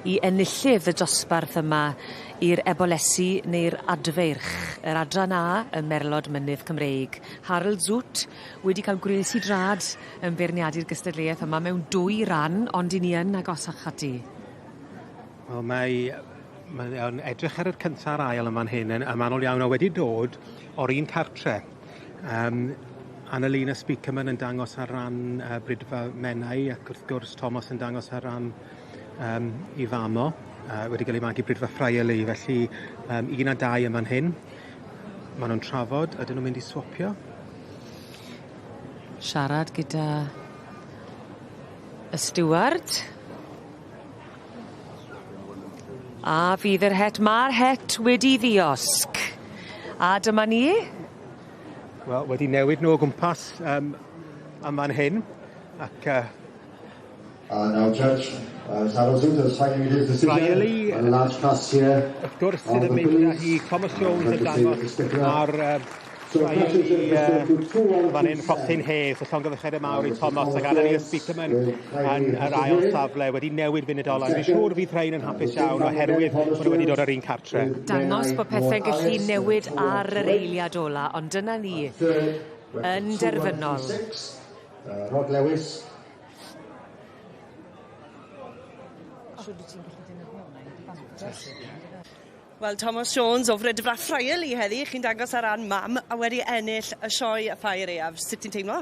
i enillydd y dosbarth yma i'r ebolesi neu'r adfeirch, yr adran A ym Merlod Mynydd Cymreig. Harold Zoot wedi ca'l gwres i drad yn beirniadu'r gystadleuaeth yma mewn dwy ran, ond 'yn ni yn agosach ati. Wel mae mae o'n edrych ar yr cynta a'r ail yn fan hyn yn amanol iawn a wedi dod o'r un cartre. Yym Annalena Speakerman yn dangos ar ran Bridfa Menai ac wrth gwrs Thomas yn dangos ar ran yym 'i fam o wedi ga'l ei magu Bridfa Friarley felly 1 a 2 yn fan hyn. Ma' nw'n trafod ydyn nw'n mynd i swopio? Siarad gyda y stiward. A fydd yr het, ma'r het wedi ddiosg. A dyma ni. Wel, wedi newid nhw o gwmpas yn fan hyn, ac And now judge, Harold Zoot has finally made his decision. Riley, And a large class here. Wrth gwrs sydd yn mynd â hi, Thomas Jones yn dangos ar Riley fan hyn, Rhosyn Hedd, so llongyfarchiadau mawr i Thomas ac Annalena Speakerman yn yr ail safle wedi newid funud ola. Fi'n siŵr fydd rhain yn hapus iawn oherwydd bod nhw wedi dod o'r un cartre. Dangos bod pethe'n gallu newid ar yr eiliad ola, ond dyna ni, yn derfynol. Rod Lewis. Wel, Thomas Jones o Fridfa Friarley heddi, chi'n dangos ar ran mam a wedi ennill y sioe y Ffair Aeaf. Sut ti'n teimlo?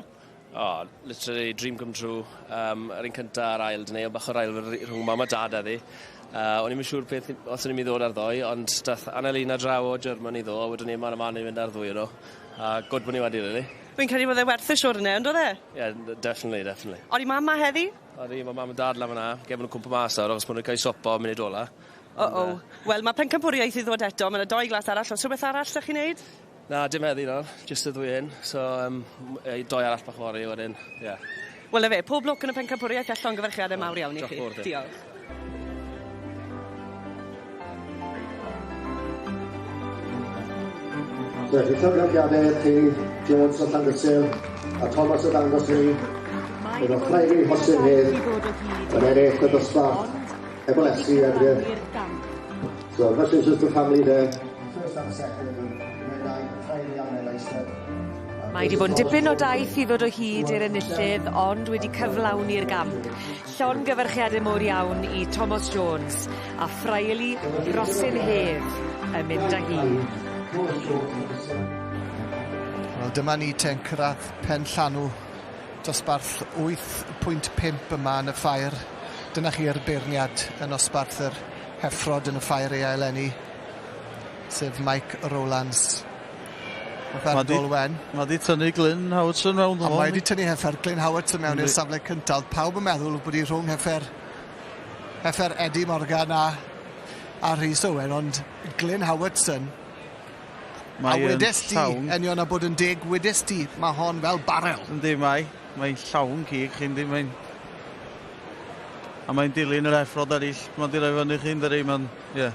Oh, literally dream come true. Yr un cynta a'r ail 'da ni, o bach o rivalry rhwng mam a dad heddi. O'n i'm yn siŵr beth os o'n i'n mynd i ddod ar ddoe, ond dath Annalena draw o Germany ddo, a wedyn ni man a man i fynd ar ddwy o nhw. A good bod ni wedi, really. Fi'n credu bod e werth y siwrne, on'd o'dd e? Yeah, definitely, definitely. Odi mam 'ma heddi? Odi, ma' mam a dad lan fan 'na, gefn nhw'n cwmpo mas nawr achos bo' nhw'n cael sopo munud ola. O-o. Wel, ma' pencampwriaeth i ddod eto, ma' 'na doi glas arall, o's rhywbeth arall 'dach chi'n neud? Na, dim heddi nawr, jyst y ddwy hyn, so doi arall bach fory wedyn, ie. Yeah. Wel 'na fe, pob lwc yn y pencampwriaeth a llongyfarchiade mawr iawn i chi. Diolch fowr ti. Diolch. Felly llongyfarchiade i Jones o Llandysul a Thomas o dangos i ni. Bydd o Ffrairi Hosyn Hedd yn ennill y dosbarth Ebolesi Adrian. So congratulations to the family there. First and second, Menai, Ffrairi a Menai Stud. Mae wedi bod yn dipyn o daith i ddod o hyd i'r enillydd, ond wedi cyflawni'r gamp. Llongyfarchiade mowr iawn i Thomas Jones a Friarley Rhosyn Hedd yn mynd â hi. Wel dyma ni te'n cyrraedd pen llanw dosbarth 8.5 yma yn y ffair. Dyna chi'r beirniad yn nosbarth yr heffrod yn y ffair ea eleni, sef Mike Rowlands. Fatha'r gol wen. Ma' 'di tynnu Glyn Howardson rownd. A mae 'di tynnu heffer Glyn Howardson mewn i'r safle cyntaf. O'dd pawb yn meddwl bod 'i rhwng heffer Eddie Morgan a Rhys Owen, ond Glyn Howardson. Mae A wedes di, llawn. Enion, a bod yn deg, wedes di, mae hon fel barel. Yndi, mae. Mae'n llawn cig, chi'n di, mae'n... A mae'n dilyn yr effrod eraill, mae'n di roi fyny chi'n dyri, mae'n... Ie.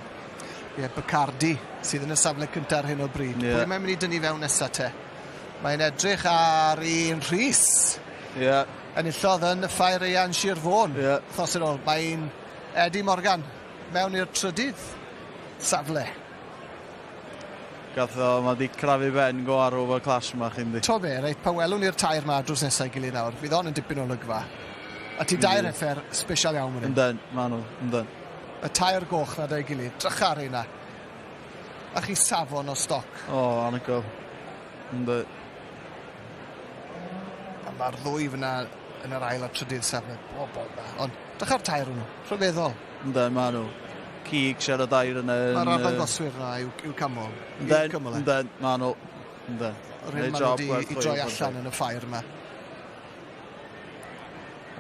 Ie, Bacardi sydd yn y safle cyntaf ar hyn o bryd. Ie. Pwy mae'n mynd i dynnu fewn nesa te? Mae'n edrych ar un Rhys. Ie. Enillodd yn y ffair Ian Sir Fôn. Ie. Wythnos yn ôl. Mae'n Eddie Morgan mewn i'r trydydd safle. Gath o, mae di crafu ben go arw o'r clas yma, chi'n di. To be, reit, pan welwn ni'r tair ma drws nesau gilydd nawr, fydd hon yn dipyn o olygfa. A ti dair Yndi. heffer special iawn fan hyn. Yndyn, ma' nhw, yndyn. Y tair goch na da'i gilydd, drycha ar heina. A chi safon o stoc. O, anhygoel. Yndi. A ma'r ddwy fyna yn yr ail a trydydd safle, bobol da. Ond drycha'r tair nhw, rhyfeddol. Yndyn, ma' nhw. Cig sy'n ar y dair yna. Mae'r arddangoswyr yna i'w camol. I'w Yndyn, cymol e. yndyn, ma' nhw. Yndyn. Yr hyn Neud ma' nhw job wedi gwerth i chweil droi chwarae allan teg. yn y ffair yma.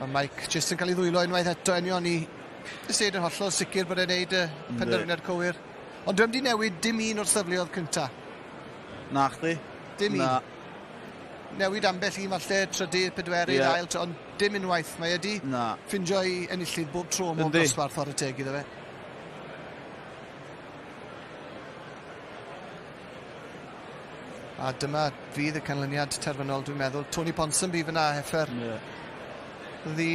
A Mike jyst yn cael ei ddwylo unwaith eto enion i jyst deud yn hollol sicr bod e'n neud y penderfyniad cywir. Ond dwi'm 'di newid dim un o'r safleoedd cynta. Na chdi. Dim un. Na. Newid ambell un falle, trydydd, pedwerydd, Ie. ail, ond dim unwaith. Mae e 'di Na. ffindio ei enillydd bob tro ym mhob Yndi. dosbarth ar y teg iddo fe. A dyma fydd y canlyniad terfynol, dwi'n meddwl. Tony Ponsonby fyna, heffer. Ie. Ddi.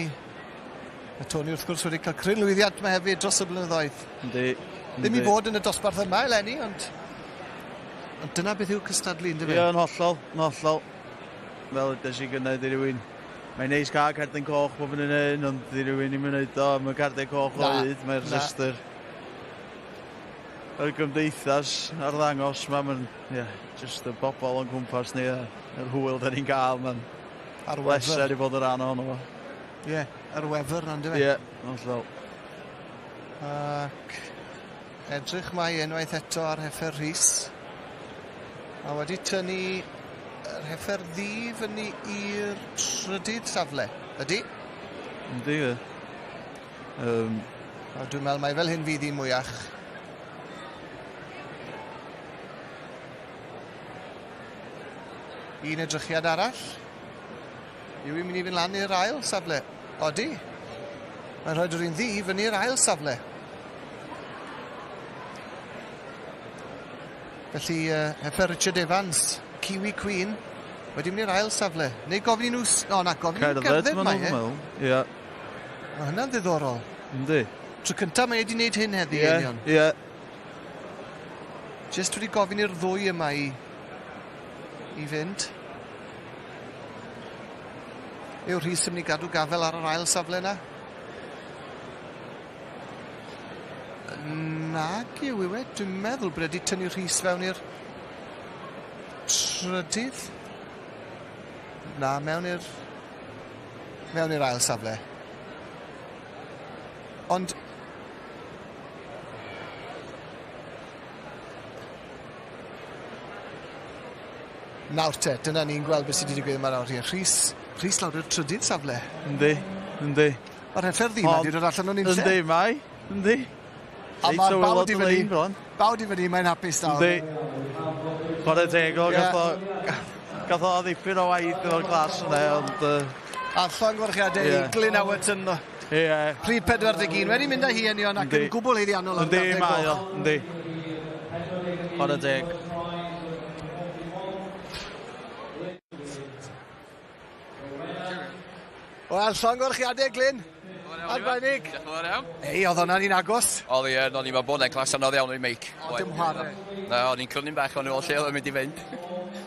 Mae Tony wrth gwrs wedi cael cryn lwyddiant yma hefyd dros y blynyddoedd. Yndi. Ddim i fod yn y dosbarth yma eleni, ond ond dyna beth yw cystadlu, yndyfe? Ie, yn hollol, yn hollol. Fel ydes i gynnau, di rywun... Mae'n neis cael cerdyn coch bob yn un, ond di rywun ddim yn neud o, mae cerdyn coch o hyd, mae'r rhestr. Yr gymdeithas ar ddangos ma, mae'n, ie, just y bobl o'n cwmpas ni, yr hwyl da ni'n gael, mae'n bleser i fod yn rhan ohono fo. Ie, yr wefr 'na yndyfe? Ie, hollol. Ac edrych mae unwaith eto ar heffer Rhys. A wedi tynnu yr heffer ddu fyny i'r trydydd safle. Ydy? Yndi, ie. Um, A dwi'n meddwl mai fel hyn fydd hi'n mwyach. Un edrychiad arall. Yw hi'n mynd i fynd lan i'r ail safle? Odi. Mae'n rhoi yr un ddu i fyny i'r ail safle. Felly, uh, heffer Richard Evans, Kiwi Queen, wedi mynd i'r ail safle. Neu gofyn i nhw... O, na, gofyn i nhw gerdded mae e. Ie. Mae hynna'n ddiddorol. Yndi. Tro cyntaf mae wedi gwneud hyn heddi, yeah, Elion. Ie. Yeah. Just wedi gofyn i'r ddwy yma i, i fynd. Yw Rhys yn mynd i gadw gafel ar yr ail safle yna? Nag yw, yw e? Dwi'n meddwl bod wedi tynnu Rhys fewn i'r trydydd. Na, mewn i'r mewn i'r ail safle. Ond Nawr te, dyna ni'n gweld beth sydd wedi digwydd yma nawr. Ie, Rhys, Rhys lawr i'r trydydd safle. Yndi, yndi. Mae'r heffer ddi wedi dod allan o'n unlle. Yndi, mae. Yndi. A mae'r baw di fyny. Baw di fyny, mae'n hapus nawr. Yndi. Chwarae teg o, gath o, gath o ddipyn o waith efo'r glas yna, ond... A llongyfarchiadau i Glyn Howerton. Ie. Prif 41, wedi mynd â hi enion ac yn gwbl haeddiannol ar Yndi, mae o, yndi. Chwarae teg. Wel, llongyfarchiadau, Glyn. Arbennig. Diolch yn fawr iawn. Ei, oedd hwnna'n un agos. Oedd hi yn, o'n i'n meddwl bod e'n clas anodd iawn o'i meic. O, dim chwarae. Na, o'n i'n crynu'n bach o'n i'n lle oedd yn mynd i fynd.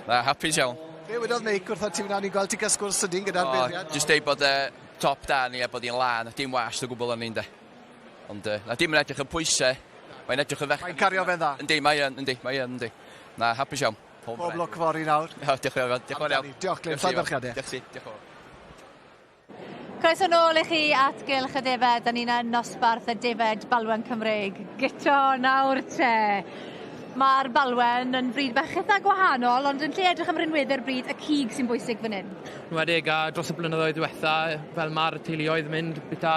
Na, hapus iawn. Be wedodd Meic wrtho ti fyna, o'n i'n gweld ti'n cael sgwrs sydyn gyda'r beirniad. Jyst deud bod e top da ni a bod hi'n lân, dim wast o gwbl o'n i'n de. Ond na, dim yn edrych yn pwysau, mae'n edrych yn fechan. Mae'n cario fe'n dda. Yndi, mae yn, yndi, mae yn, yndi. Na, hapus iawn. Pob lwc fory nawr. Diolch yn fawr, diolch yn fawr iawn. Diolch Glyn, llongyfarchiadau. Diolch ti, diolch yn fawr. Croeso nôl i chi at Gylch y Defed, da ni'n yn nosbarth y Defed Balwen Cymreig. Guto nawr te. Mae'r balwen yn fryd bach eitha gwahanol, ond yn lle edrych am rinweddau'r bryd, y cig sy'n bwysig fan hyn. Enwedig a dros y blynyddoedd diwetha, fel mae'r teuluoedd yn mynd bita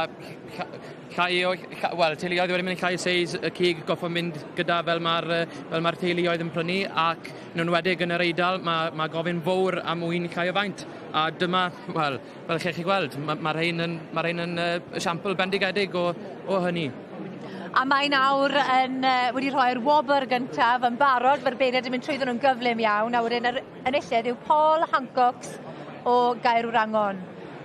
llai o, wel, teuluoedd wedi mynd llai o seis, y cig goffo mynd gyda fel mae'r fel mae'r teuluoedd yn prynu, ac yn enwedig yn yr Eidal, mae, mae gofyn fawr am ŵyn llai o faint. A dyma, wel, fel chi'n gallu gweld, mae, mae rhain yn, mae rhain yn uh, esiampl bendigedig o, o hynny. A mae nawr yn, uh, wedi rhoi'r wobr gyntaf yn barod, mae'r beirniad yn mynd trwyddo nhw'n gyflym iawn, a wedyn yr enillydd yw Paul Hancocks o Gaerwrangon.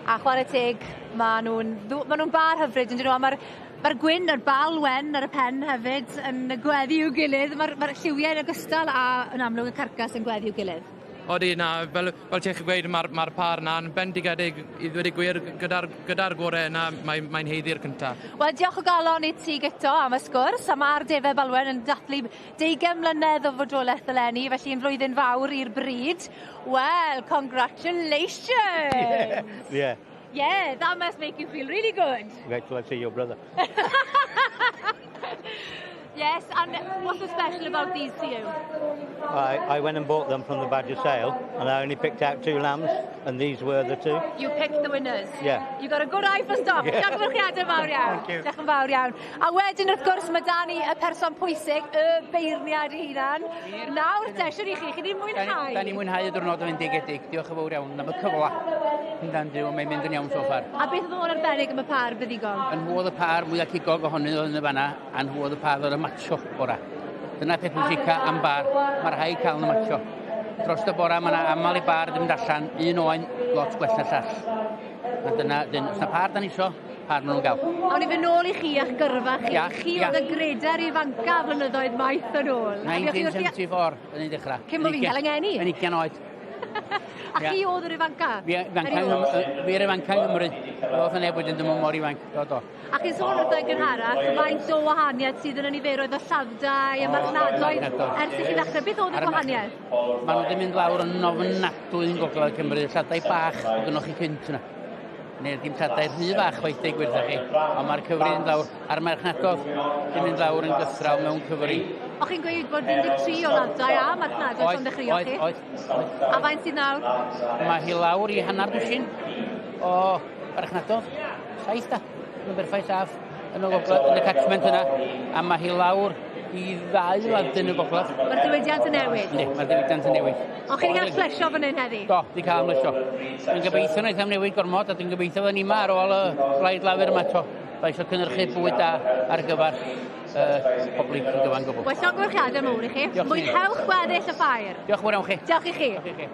A chwarae teg, ma' nhw'n ma' nhw'n bar hyfryd yndyn nhw, a ma'r ma'r gwyn a'r bal wen ar y pen hefyd yn gweddu i'w gilydd. Ma'r ma'r lliwiau yn ogystal â yn amlwg y carcas yn gweddu i'w gilydd. Odi, na, fel, fel ti'n gweud, mae'r ma pâr na'n bendigedig i ddweud y gwir gyda'r gyda gorau yna, mae'n mae haeddu'r cyntaf. Wel, diolch o galon i ti Guto am y sgwrs, a mae'r Defe Balwen yn dathlu 20 mlynedd o fodolaeth eleni, felly yn flwyddyn fawr i'r bryd. Well, congratulations! Yeah, yeah. Yeah, that must make you feel really good. Wait till I see your brother. Yes, and what's so special about these to you? I, I went and bought them from the Badger sale, and I only picked out two lambs, and these were the two. You picked the winners? Yeah. You got a good eye for stock. Yeah. Llongyfarchiadau mawr iawn. Thank you. Diolch yn fawr iawn. A wedyn, wrth gwrs, mae 'da ni y person pwysig, y beirniad ei hunan. Nawr te, siwr i chi, chi 'di mwynhau? Da ni'n mwynhau y diwrnod yn fendigedig. Diolch yn fawr iawn am y cyfle. Yndan Duw, mae'n mynd yn iawn so far. A beth oedd mor arbennig am y pâr buddugol? Y nhw oedd y pâr mwyaf cigog ohonyn nhw yn y fanna, a nhw oedd y pâr oedd y macho ora. Dyna peth pwysica am bar, mae rhaid cael yn y macho. Dros y bora mae yna aml i bar ddim mynd allan, un oen lot gwell na llall. A dyna, dyn, os na pâr da ni isio, par maen nhw'n gael. Awn ni fynd nôl i chi a'ch gyrfa chi. Ia, chi ia. oedd y gredair ifanca flynyddoedd maith yn ôl. A fuoch chi wrthi- 1974 yn ei dechrau. Cyn bo fi'n cael 'y ngeni. Yn 20 oed. A chi oedd yr ifanca? Fi ifanca yng Nghym- fi'r ifanca yng Nghymru. Oedd neb wedyn ddim yn mor ifanc. Do, do. A chi'n sôn wrtho yn gynharach, faint o wahaniaeth sydd yn y niferoedd o lladdau a O, marchnadoedd marchnadoedd. ers i chi ddechrau. Beth oedd y Ar y gwahaniaeth? Maen nhw wedi mynd lawr yn ofnadwy yn gogledd Cymru. Lladau bach oedd gynnoch chi cynt yna. Neu dim lladau rhy fach chwaith deud gwir wrtha chi. Ond mae'r cyfri yn lawr. A'r marchnadoedd wedi mynd lawr yn gythral mewn cyfri. O'ch chi'n gweud bod 13 o laddau a marchnadoedd Oedd, pan ddechreuoch oedd, chi? oedd, oedd. A faint sydd nawr? Mae hi lawr i hanner dwsin o farchnadoedd. Saith da. Mae'n berffaith saff yn y gogledd, yn y catchment yna. A mae hi lawr i ddau ladd yn y gogledd. Mae'r diwydiant yn newid. Yndi, mae'r diwydiant yn newid. Ond chi wedi cael plesio fan hyn heddi? Do, di cael ymlesio. Dwi'n gobeithio wnaeth am newid gormod, a dwi'n gobeithio fydden ni yma ar ôl y blaid lafur yma eto. Mae eisiau cynhyrchu bwyd da ar gyfer pobl yn gyfan gwbl. Wel, llongyfarchiadau mowr i chi. Diolch i chi. Mwynhewch weddill y ffair. Diolch yn fawr iawn chi. Diolch i chi. Diolch i chi.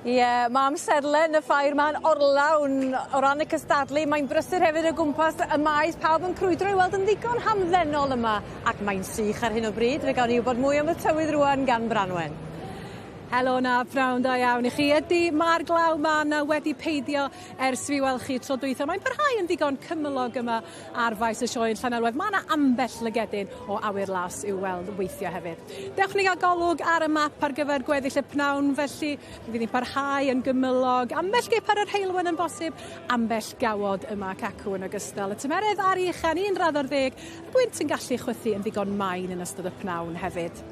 Ie, mae amserlen y ffair ma'n orlawn o ran y cystadlu. Mae'n brysur hefyd o gwmpas y maes. Pawb yn crwydro i weld yn ddigon hamddenol yma. Ac mae'n sych ar hyn o bryd. Fe gawn ni wybod mwy am y tywydd rŵan gan Branwen. Helo na, pnawn da iawn i chi. Ydy, mae'r glaw ma na wedi peidio ers fi weld chi tro dwytha. Mae'n parhau yn ddigon cymylog yma ar faes y sioe yn Llanelwedd. Mae yna ambell lygedyn o awyr las i'w weld weithio hefyd. Dewch ni gael golwg ar y map ar gyfer gweddill y pnawn, felly mi fydd hi'n parhau yn gymylog. Ambell gip ar yr heulwen yn bosib, ambell gawod yma ac acw yn ogystal. Y tymheredd ar ei uchan 1 radd ar ddeg, y gwynt yn gallu chwythu yn ddigon main yn ystod y pnawn hefyd.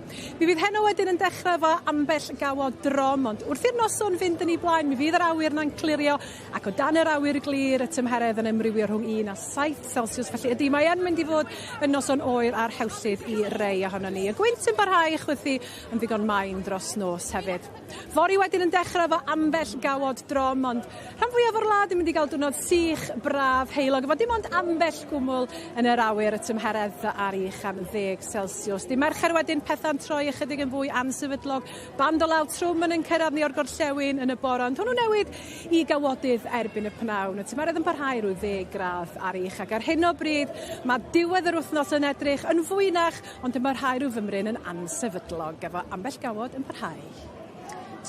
Mi fydd heno wedyn yn dechrau efo ambell gawod drom, ond wrth i'r noson fynd yn ei blaen, mi fydd yr awyr na'n clirio, ac o dan yr awyr glir, y tymheredd yn amrywio rhwng 1 a 7 Celsius. Felly ydy, mae yn mynd i fod yn noson oer a'r rhewllyd i rei ohonon ni. Y gwynt yn parhau i chwythu yn ddigon main dros nos hefyd. Fory wedyn yn dechrau efo ambell gawod drom, ond rhan fwyaf o'r wlad yn mynd i gael diwrnod sych, braf, heulog, efo dim ond ambell gwmwl yn yr awyr, y tymheredd ar ei uchaf 10 Celsius. Dydd Mercher wedyn, pethau'n troi ychydig yn fwy ansefydlog, band o law trwm yn cyrraedd ni o'r gorllewin yn y bore, ond hwnnw newid i gawodydd erbyn y pnawn. Y tymheredd yn parhau rhyw 10 gradd ar ei uchaf. Ac ar hyn o bryd, mae diwedd yr wythnos yn edrych yn fwynach, ond yn parhau rhyw fymryn yn ansefydlog, efo ambell gawod yn parhau.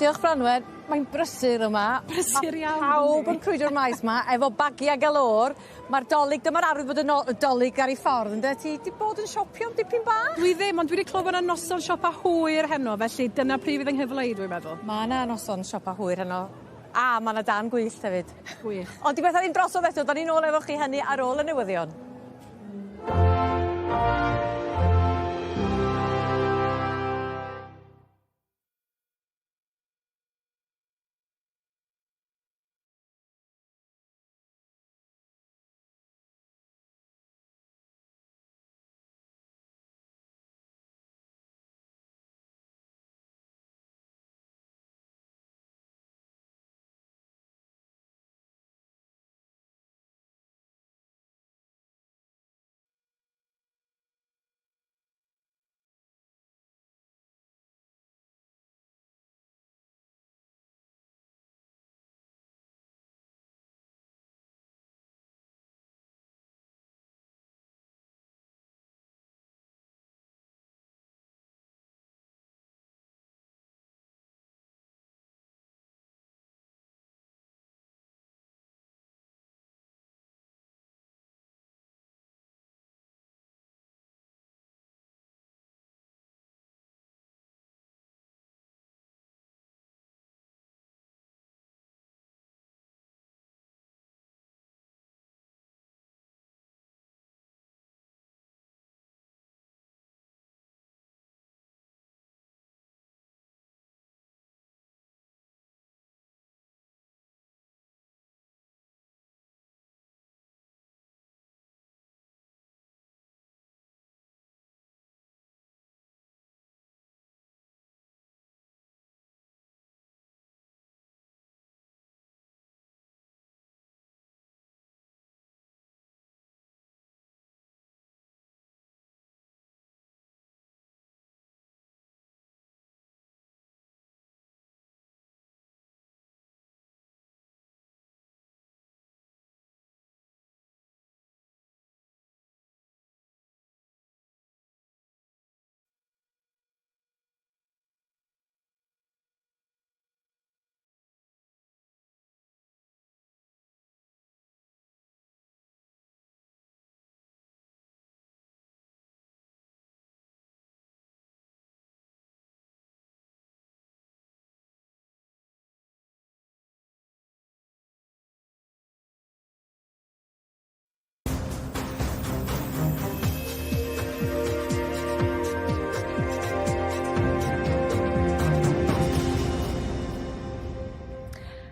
Diolch Branwen, mae'n brysur yma. Brysur Ma' iawn, Pawb yndi? yn crwydro'r maes 'ma efo bagia galore. Mae'r Dolig, dyma'r arwydd bod y no- y Dolig ar ei ffordd ynde? Ti 'di bod yn siopio am dipyn bach? Dwi ddim, ond dwi wedi clywed bod 'na noson siopa hwyr heno, felly dyna pryd fydd 'y nghyfle i, dwi'n meddwl. Ma' 'na noson siopa hwyr heno. A ma' 'na dân gwyllt hefyd. Gwych. Ond di bethau ddim drosodd eto, 'dan ni nôl efo chi hynny ar ôl y newyddion.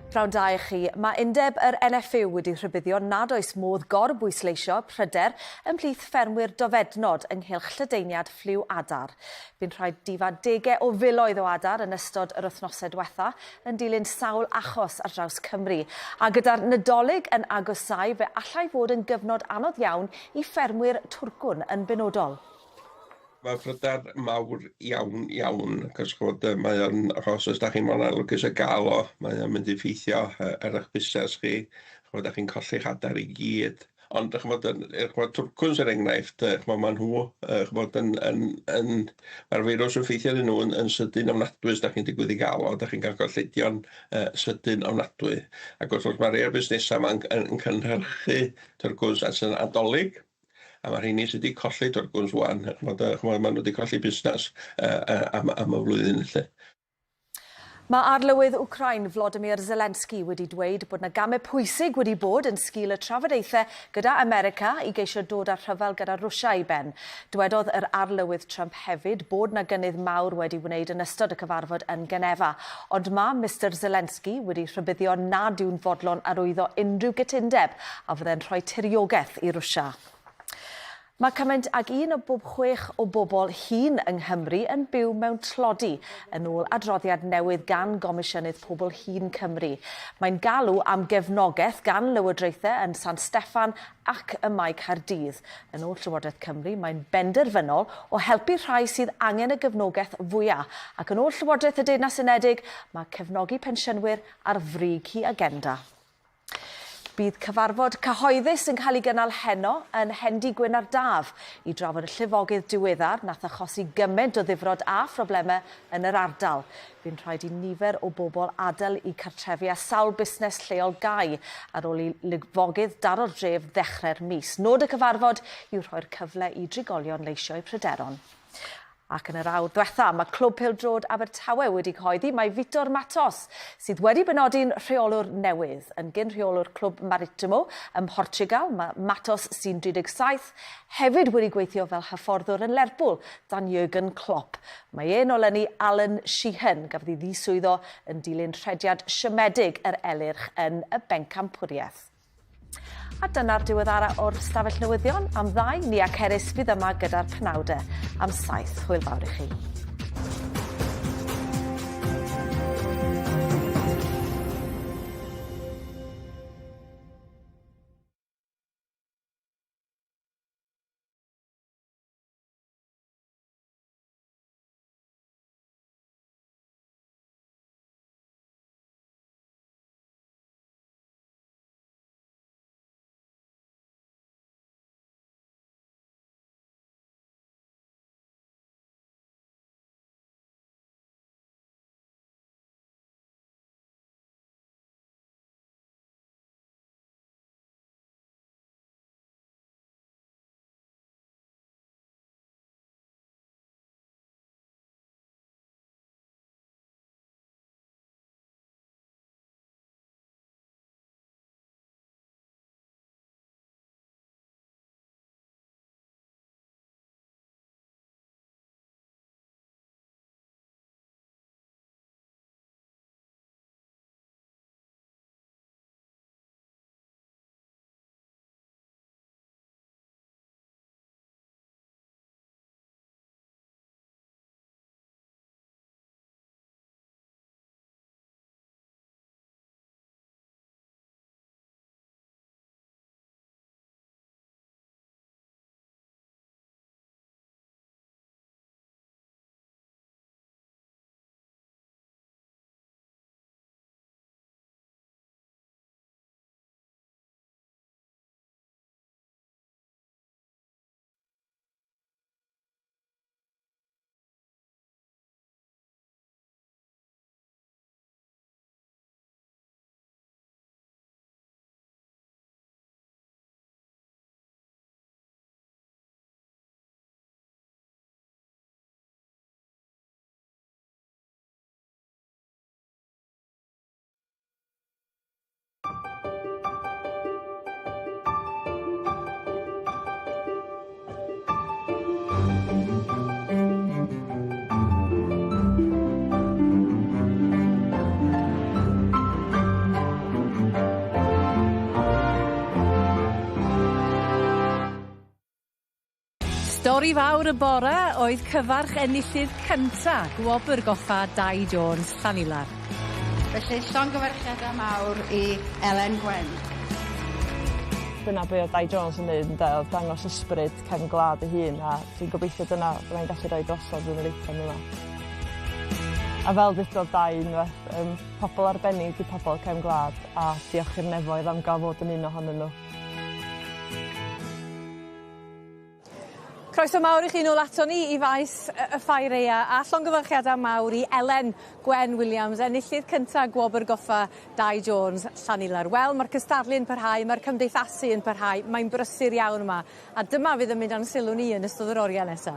Pnawn da i chi. Mae undeb yr NFU wedi rhybuddio nad oes modd gorbwysleisio pryder ymhlith ffermwyr dofednod ynghylch lledaeniad ffliw adar. Bu'n rhaid difa degau o filoedd o adar yn ystod yr wythnosau diwetha yn dilyn sawl achos ar draws Cymru. A gyda'r Nadolig yn agosáu fe allai fod yn gyfnod anodd iawn i ffermwyr twrcwn yn benodol. Mae pryder mawr iawn iawn, achos ch'mod mae o'n, achos os dach chi'n mor lwcus o gael o, mae o'n mynd i effeithio ar eich busnes chi, ch'mod, dach chi'n colli'ch adar i gyd. Ond ch'mod, ch'mod, twrcwns er enghraifft, ch'mod, maen nhw, ch'mod, yn mae'r feirws yn effeithio arnyn nhw yn sydyn ofnadwy os dach chi'n digwydd i gael o, dach chi'n cael colledion sydyn ofnadwy. Ac wrth gwrs mae rhai o'r busnesau yma'n yn cynhyrchu twrcwns at y Nadolig, a mae'r rheini sydd wedi colli twrcwns ŵan, ch'mod, ch'mod, maen nhw wedi colli busnes am y flwyddyn felly. Mae arlywydd Wcrain Volodymyr Zelensky wedi dweud bod 'na gamau pwysig wedi bod yn sgil y trafodaethau gyda America i geisio dod â'r rhyfel gyda Rwsia i ben. Dywedodd yr arlywydd Trump hefyd bod 'na gynnydd mawr wedi wneud yn ystod y cyfarfod yn Genefa. Ond mae Mister Zelensky wedi rhybuddio nad yw'n fodlon arwyddo unrhyw gytundeb a fydde'n rhoi tiriogaeth i Rwsia. Mae cymaint ag un o bob chwech o bobl hŷn yng Nghymru yn byw mewn tlodi, yn ôl adroddiad newydd gan Gomisiynydd Pobl Hŷn Cymru. Mae'n galw am gefnogaeth gan lywodraethau yn San Steffan ac ym Mae Caerdydd. Yn ôl Llywodraeth Cymru, mae'n benderfynol o helpu rhai sydd angen y gefnogaeth fwyaf. Ac yn ôl Llywodraeth y Deyrnas Unedig, mae cefnogi pensiynwyr ar frig hi agenda. Bydd cyfarfod cyhoeddus yn cael ei gynnal heno yn Hendy Gwyn ar Daf i drafod y llifogydd diweddar nath achosi gymaint o ddifrod a phroblemau yn yr ardal. Bu'n rhaid i nifer o bobl adael eu cartrefi a sawl busnes lleol gau ar ôl i lifogydd daro'r dref ddechrau'r mis. Nod y cyfarfod yw rhoi'r cyfle i drigolion leisio'u pryderon. Ac yn yr awr ddiwetha, mae Clwb Pêl-droed Abertawe wedi cyhoeddi mai Vitor Matos sydd wedi benodi'n rheolwr newydd. Yn gyn-rheolwr Clwb Maritimo ym Mhortiwgal, mae Matos, sy'n 37, hefyd wedi gweithio fel hyfforddwr yn Lerpwl dan Jurgen Klopp. Mae e'n olynu Alan Sheehan, gafodd ei ddiswyddo yn dilyn rhediad siomedig yr Elyrch yn y Bencampwriaeth. A dyna'r diweddara o'r stafell newyddion am ddau. Nia Ceris fydd yma gyda'r penawdau am 7. Hwyl fawr i chi. Stori fawr y bore oedd cyfarch enillydd cynta Gwobr Goffa Dai Jones Llanilar. Felly llongyfarchiadau mawr i Elen Gwen. Dyna be' o'dd Dai Jones yn neud ynde o'dd dangos ysbryd cefn gwlad ei hun a dwi'n gobeithio dyna fyddai'n gallu rhoi drosodd yn yr eitem yma. A fel ddudodd Dai unwaith yym pobol arbennig 'di pobol cefn gwlad a diolch i'r nefoedd am ga'l fod yn un ohonyn n'w. Croeso mawr i chi nôl ato ni i faes y y Ffair Aea a llongyfarchiada mawr i Elen Gwen Williams enillydd cynta Gwobr Goffa Dai Jones Llanilar. Wel ma'r cystadlu yn parhau ma'r cymdeithasu yn parhau mae'n brysur iawn yma a dyma fydd yn mynd â'n sylw ni yn ystod yr orie nesa.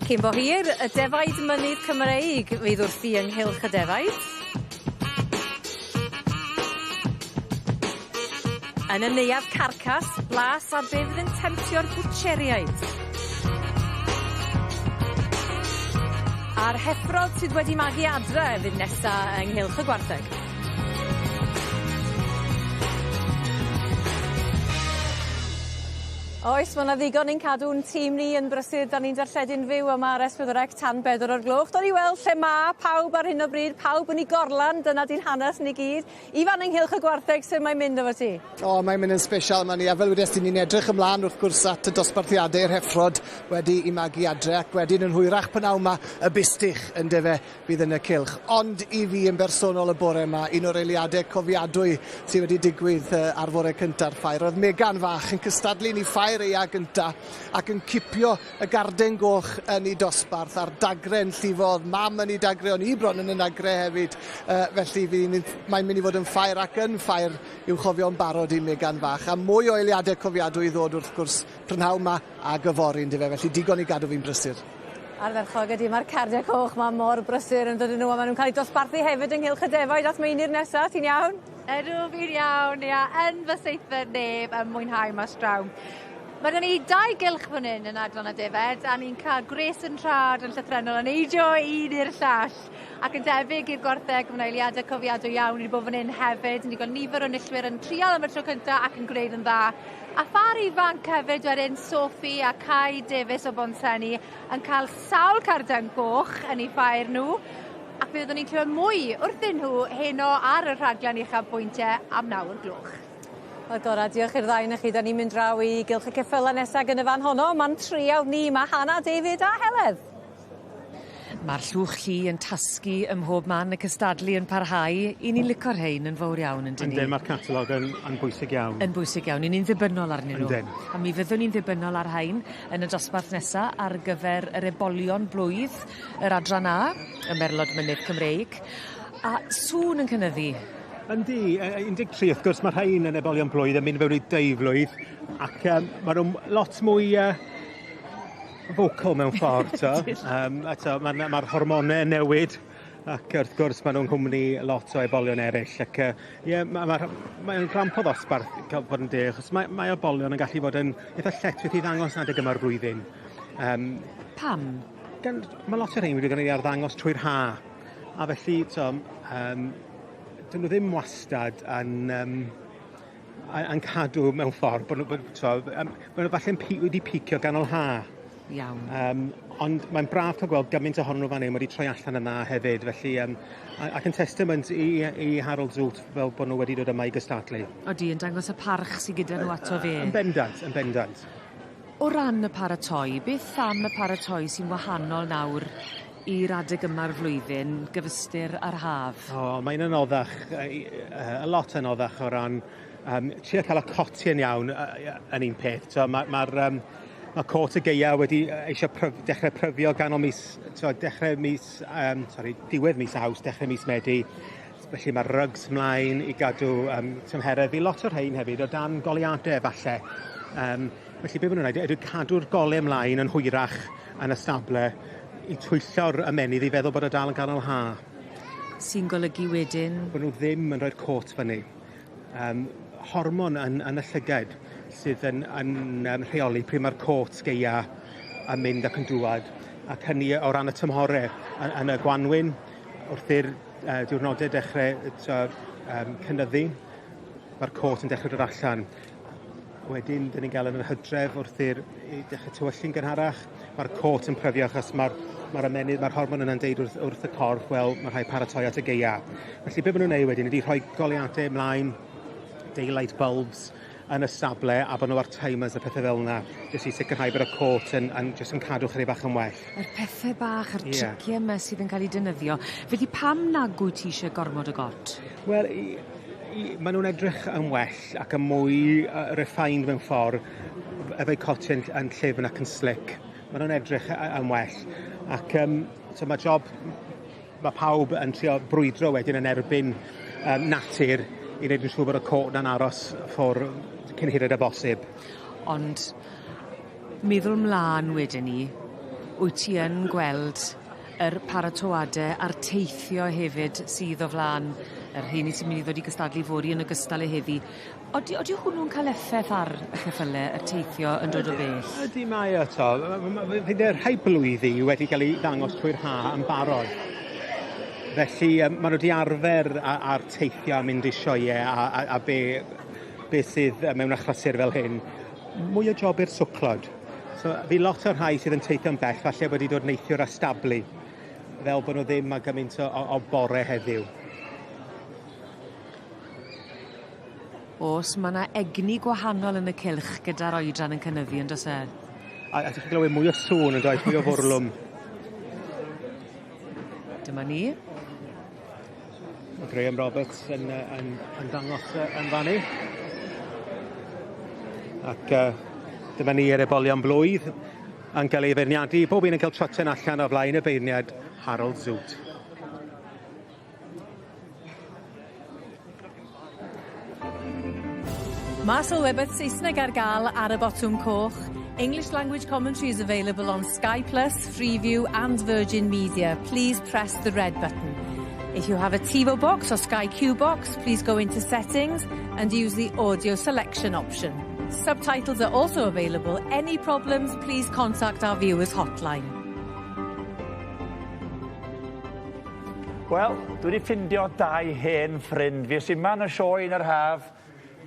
Cyn bo hir y defaid mynydd Cymreig fydd wrthi ynghylch y defaid. Yn y neuadd carcas, blas a be' fydd yn temtio'r bwtsheriaid. A'r heffrod sydd wedi magu adre fydd nesa ynghylch y gwartheg. Oes ma' 'na ddigon i'n cadw'n tîm ni yn brysur 'dan ni'n darlledu'n fyw yma ar Es Pedwar Ec tan bedwar o'r gloch. Down ni weld lle ma' pawb ar hyn o bryd, pawb yn 'u gorlan, dyna 'di'n hanes ni gyd. Ifan ynghylch y gwartheg su' mae'n mynd efo ti? O mae'n mynd yn sbesial 'ma ni a fel wedes di ni'n edrych ymlan wrth gwrs at y dosbarthiade i'r heffrod wedi 'u magu adre ac wedyn yn hwyrach pynawn 'ma y bustych yndyfe fydd yn y cylch. Ond i fi yn bersonol y bore yma, un o'r eiliadau cofiadwy sydd wedi digwydd ar fore cynta'r ffair. Oedd Megan fach yn cystadlu yn ei ffair eia gynta ac yn cipio y garden goch yn ei dosbarth a'r dagre'n llifo. Oedd mam yn ei dagre, o'n i bron yn y nagre hefyd. Felly fi'n, mae'n mynd i fod yn ffair ac yn ffair i'w chofio'n barod i Megan fach. A mwy o eiliadau cofiadwy i ddod wrth gwrs prynhawn 'ma ag yfory yndyfe, felly digon i gadw fi'n brysur. Ardderchog ydi ma'r cardie coch 'ma mor brysur yn dydyn nhw a ma' nw'n ca'l 'u dosbarthu hefyd ynghylch y defaid at Meinir nesa ti'n iawn? Ydw fi'n iawn ia yn fy seithfed nef yn mwynhau mas draw. Ma' 'da ni dau gylch fan 'yn yn adran y defed a ni'n ca'l gwres yn rhad yn llythrennol yn neidio o un i'r llall ac yn debyg i'r gwartheg ma' 'na eiliade cofiadwy iawn wedi bod fan 'yn hefyd ni 'di gweld nifer o enillwyr yn trial am y tro cynta ac yn gwneud yn dda. A phar ifanc hefyd wedyn Sophie a Kai Davies o Bontsenni yn cael sawl carden goch yn eu ffair nhw ac fe fyddwn ni'n clywed mwy wrthyn nhw heno ar y rhaglen uchafbwyntiau am naw o'r gloch. Wel gora, diolch i'r ddau onoch chi. 'Dan ni'n mynd draw i gylch y ceffyla nesa ag yn y fan honno, ma'n triawd ni, ma' Hannah, David a Heledd. Ma'r llwch llu yn tasgu ym mhob man y cystadlu yn parhau. 'Yn ni'n lico rhein yn fowr iawn yndyn ni? Yndyn ma'r catalog yn yn bwysig iawn. Yn bwysig iawn 'yn ni'n ddibynnol arnyn nhw. Yndyn. A mi fyddwn ni'n ddibynnol ar rhain yn y dosbarth nesa ar gyfer yr ebolion blwydd yr adran A, y Merlod Mynydd Cymreig. A sŵn yn cynyddu. Yndi yy 13 wrth gwrs ma' rhain yn ebolion blwydd yn mynd fewn i deuflwydd ac yym ma' nw'n lot mwy yy vocal mewn ffordd t'o'? Yym eto ma'r ma'r hormone yn newid ac wrth gwrs ma' nw'n nghwmni lot o ebolion eryll ac yy ie ma' ma' mae o'n gamp o ddosbarth ca'l bod yn deg achos mae mae ebolion yn gallu fod yn eitha lletchwith i ddangos adeg yma'r flwyddyn. Yym. Pam? Gan ma' lot o rhein wedi ga'l eu arddangos trwy'r ha. A felly t'o' yym 'dyn nw ddim wastad yn yym yn cadw mewn ffordd bod nhw bod t'o' yym ma' nhw falle'n pi- wedi picio ganol ha. Iawn. Yym ond mae'n braf ca'l gweld gymaint ohonyn nhw fan 'yn wedi troi allan yn dda hefyd felly yym a ac yn testament i i Harold Zoot fel bo' nhw wedi dod yma i gystadlu. Odi yn dangos y parch sy gyda nhw ato fe. Yn bendant yn bendant. O ran y paratoi beth am y paratoi sy'n wahanol nawr i'r adeg yma'r flwyddyn gyfystyr â'r haf? O mae'n anoddach yy i yy y lot anoddach o ran yym trio ca'l y cotie'n iawn yy yy yn un peth t'o' ma' ma'r yym ma' cot y gaea wedi yy eisio pryf- dechre pryfio ganol mis t'o' dechre mis yym sori diwedd mis Awst dechre mis Medi. Felly ma'r rygs mlaen i gadw yym tymheredd i lot o'r rhein hefyd o dan goleuade falle. Yym felly be' ma' nw'n neud ydyw cadw'r gole mlaen yn hwyrach yn y stable i twyllo'r ymennydd i feddwl bod o dal yn ganol ha. Sy'n golygu wedyn? Bo' nw ddim yn rhoi'r cot fyny. Yym hormon yn yn y llyged sydd yn yn yym rheoli pryd ma'r cot gaea yn mynd ac yn dŵad ac hynny o ran y tymhore yn yn y gwanwyn wrth i'r yy diwrnode dechre yy t'o' yym cynyddu ma'r cot yn dechre dod allan. Wedyn, dyn ni'n gael yn yr hydref wrth i'r dechrau tywyllu'n gynharach. Mae'r cot yn pryfio achos mae'r ma ymennydd, mae'r hormon yna'n deud wrth, wrth y corff, wel, mae rhaid paratoi at y gaea. Felly be maen nhw'n neud wedyn ydy rhoi goleuadau ymlaen, daylight bulbs, yn y sable a bod nhw ar timers a pethau fel yna, jyst i sicrhau bod y cot yn, yn, jyst yn cadw chydig bach yn well. Yr pethau bach, yr yeah. triciau yma sydd yn cael eu defnyddio. Felly pam nag wyt ti eisiau gormod o got? Wel, maen nhw'n edrych yn well ac yn mwy refined mewn ffordd efo'u cotiau yn, yn llyfn ac yn slick. Maen nhw'n edrych yn well. Ac so mae job, mae pawb yn trio brwydro wedyn yn erbyn natur i wneud yn siŵr bod y cot na'n aros ffwrdd cyn hired â bosib. Ond meddwl mlaen wedyn ni, wyt ti yn gweld yr paratoade a'r teithio hefyd sydd o flan yr rheini sy'n mynd i ddod i gystadlu fory yn ogystal â heddi. Odi, odi hwnnw'n cael effaith ar y ceffyle, y teithio yn dod o bell? Ydy mae eto. Fydd rhai blwyddi wedi cael ei ddangos trwy'r ha yn barod. Felly um, maen nhw wedi arfer a'r teithio a mynd i sioeau a, a, a be, be sydd mewn achlysur fel hyn. Mwy o job i'r swclod. So, fi lot o'r rhai sydd yn teithio'n bell, falle wedi dod neithiwr a stablu, fel bod nhw ddim â gymaint o, o, o bore heddiw. Oes, mae yna egni gwahanol yn y cylch gyda'r oedran yn cynyddu, yn does e? A, a ti'n glywed mwy o sŵn yn does, mwy o fwrlwm. Dyma ni. Mae Graham Roberts yn, yn, yn dangos yn fannu. Ac dyma ni yr ebolion blwydd yn cael ei feirniadu. Bob un yn cael troten allan o flaen y beirniad Harold Zoot. Mae sylwebaeth Saesneg ar gael ar y botwm coch. English language commentary is available on Sky Plus, Freeview and Virgin Media. Please press the red button. If you have a TiVo box or Sky Q box, please go into settings and use the audio selection option. Subtitles are also available. Any problems, please contact our viewers hotline. Wel, dwi wedi ffindio dau hen ffrind. Fues i yma yn y sioe yn yr haf,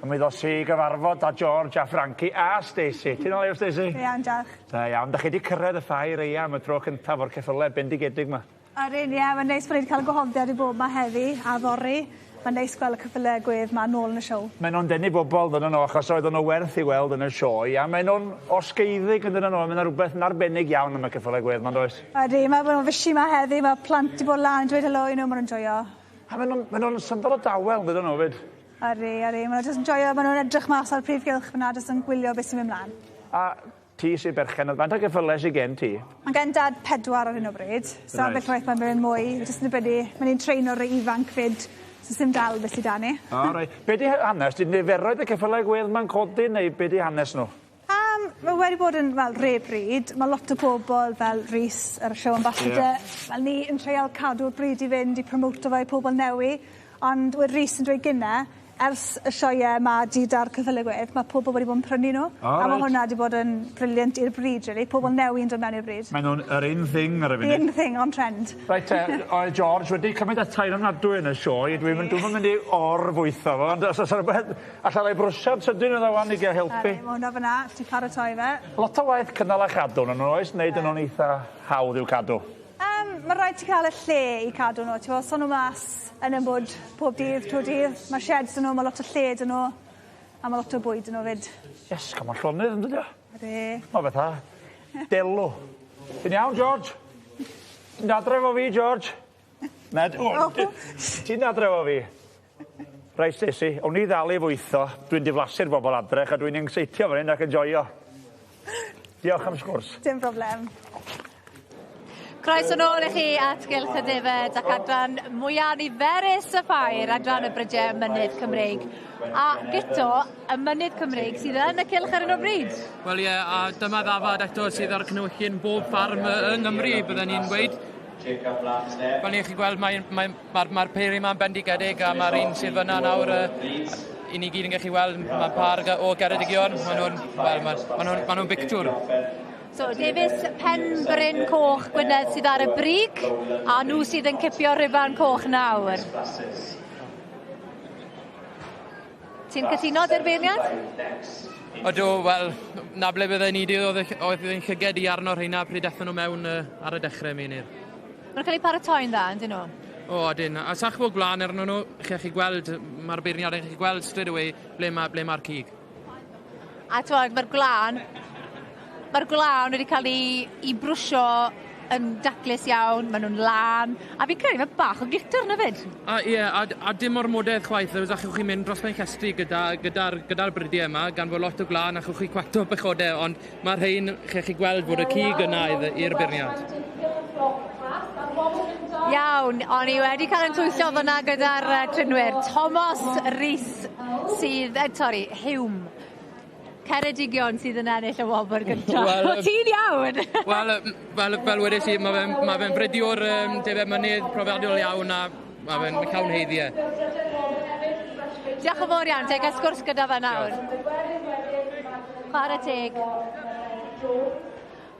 a mi ddos i gyfarfod â George a Frankie a Stacey. Ti'n ôl, Stacey? Iawn, diolch. Da iawn. Da chi wedi cyrraedd y ffair eia am y tro cyntaf o'r ceffylau bendigedig yma. Ydyn, ie, mae'n neis bod ni wedi cael y gwahoddiad i bod yma heddi a fory. Mae'n neis gweld y ceffylau gwedd 'ma nôl yn y sioe. Maen nhw'n denu bobl dydyn nhw, achos oedden nhw werth i weld yn y sioe, a maen nhw'n osgeiddig yn dydyn nhw, mae yna rhywbeth yn arbennig iawn am y ceffylau gwedd 'ma, does? Ydy, mae nhw'n fishi 'ma heddi, mae plant 'di bod lan yn dweud helo i nhw, maen nhw'n joio. A maen nhw'n maen nhw'n syndod o dawel, dydyn nhw, 'fyd. Ydy, ydy, maen nhw jyst yn joio, maen nhw'n edrych mas ar y prif gylch fyna, jyst yn gwylio beth sy'n mynd mlaen. A ti sy'n berchen, faint o geffylau sydd gen ti? Mae gen dad pedwar ar hyn o bryd, so ambell waith mae'n mynd mwy, jyst yn dibynnu, mae'n ni'n treino rei ifanc 'fyd, so sim dal beth sydd 'da ni. O reit. Be' 'di hanes? 'Di niferoedd y ceffylau gwedd 'ma'n codi neu be' 'di hanes nhw? Yym ma' wedi bod yn wel rare breed. Ma' lot o pobol fel Rhys yr show ambassador Ie. fel ni yn treial cadw'r bryd i fynd i promoto fo i pobol newi ond wed Rhys yn dweud gynne ers y sioee 'ma 'di 'da'r ceffyle gwedd ma' pobol wedi bod yn prynu n'w. O reit. A ma' hwnna 'di bod yn brilliant i'r bryd rili pobol newi yn dod mewn i'r bryd. Mae nw'n yr in thing ar y funud. The in thing on trend. Reit te, oedd George wedi cymryd atai ofnadwy yn y sioe, dwi'm yn dwi'm yn mynd i or-fwytho fo, ond os o's 'na rwbeth alla rai brwsio'r sydyn iddo ŵan i ga'l helpu. Ydi, ma' hwnna fyn 'na, ti paratoi fe. Lot o waith cynnal a chadw ynnyn nhw oes, neu 'dyn nhw'n eitha hawdd i'w cadw? Yym ma' raid ti ca'l y lle i cadw n'w t'mo' so n'w mas yn y mwd pob dydd trw'r dydd. Ma' sheds 'da n'w ma' lot o lle 'da n'w a ma' lot o bwyd 'da n'w 'fyd. Iesgob ma'n llonydd yndydi o? Ydi. Ma' fatha delw. Ti'n iawn George? Ti'n adre efo fi George? Na d- o ti'n adre efo fi? Reit Stacey, awn ni ddal i fwytho. Dwi'n diflasu'r bobol adre a dwi'n encseitio fan 'yn ac yn joio. Diolch am sgwrs. Dim problem. Croeso nôl i chi at Gylch y Defed ac adran mwya niferus y ffair, adran y Brydiau Mynydd Cymreig. A Guto, y Mynydd Cymreig sydd yn y cylch ar hyn o bryd. Wel ie, a dyma ddafad eto sydd ar cnwyllun bob ffarm yng Nghymru, bydden ni'n gweud. Fel ni'n chi gweld, mae'r mae, mae, mae peiri yma'n bendigedig a mae'r un sydd fyna nawr, i ni gyd yn gallu weld, mae par o Geredigion, maen nhw'n well, ma, ma nhw, ma nhw bictwr. So Davies Penbryn Coch Gwynedd sydd ar y brig a nhw sydd yn cipio rhuban coch nawr. Ti'n cytuno 'da'r beirniad? Ydw, wel, na ble bydden ni 'di oedd oedd ein llyged i arno rheina pryd dethon nhw mewn ar y dechrau, Meinir. Maen nhw'n cael eu paratoi'n dda, yndyn nhw? O, ydyn. A sach fod gwlân arnyn nhw, chi allu gweld, mae'r beirniad yn gallu gweld straight away ble mae'r ble mae cig. A twod, mae'r gwlân, mae'r gwlân wedi cael ei, ei brwsio yn daclus iawn, maen nhw'n lân, a fi'n credu mae bach o glitter yna fyd. A ie, a, a dim ormodedd chwaith, os allwch chi mynd dros ben llestri gyda, gyda'r gyda bridiau yma, gan fod lot o glân, allwch chi cwato bechodau, ond mae'r rhain, chi allu gweld fod y cig yna i'r beirniad. Iawn, o'n i wedi cael yn twyllo fyna gyda'r trinwyr. Thomas Rhys sydd, sorry, Hume. Ceredigion sydd yn ennill y wobr gyntaf. Wel, ti'n iawn! Wel, fel, fel wedes i, mae fe'n ma fe fridiwr defed mynydd profiadol iawn a mae fe'n llawn heiddiau. Diolch yn fawr iawn, te, gael sgwrs gyda fe nawr. Chwarae teg.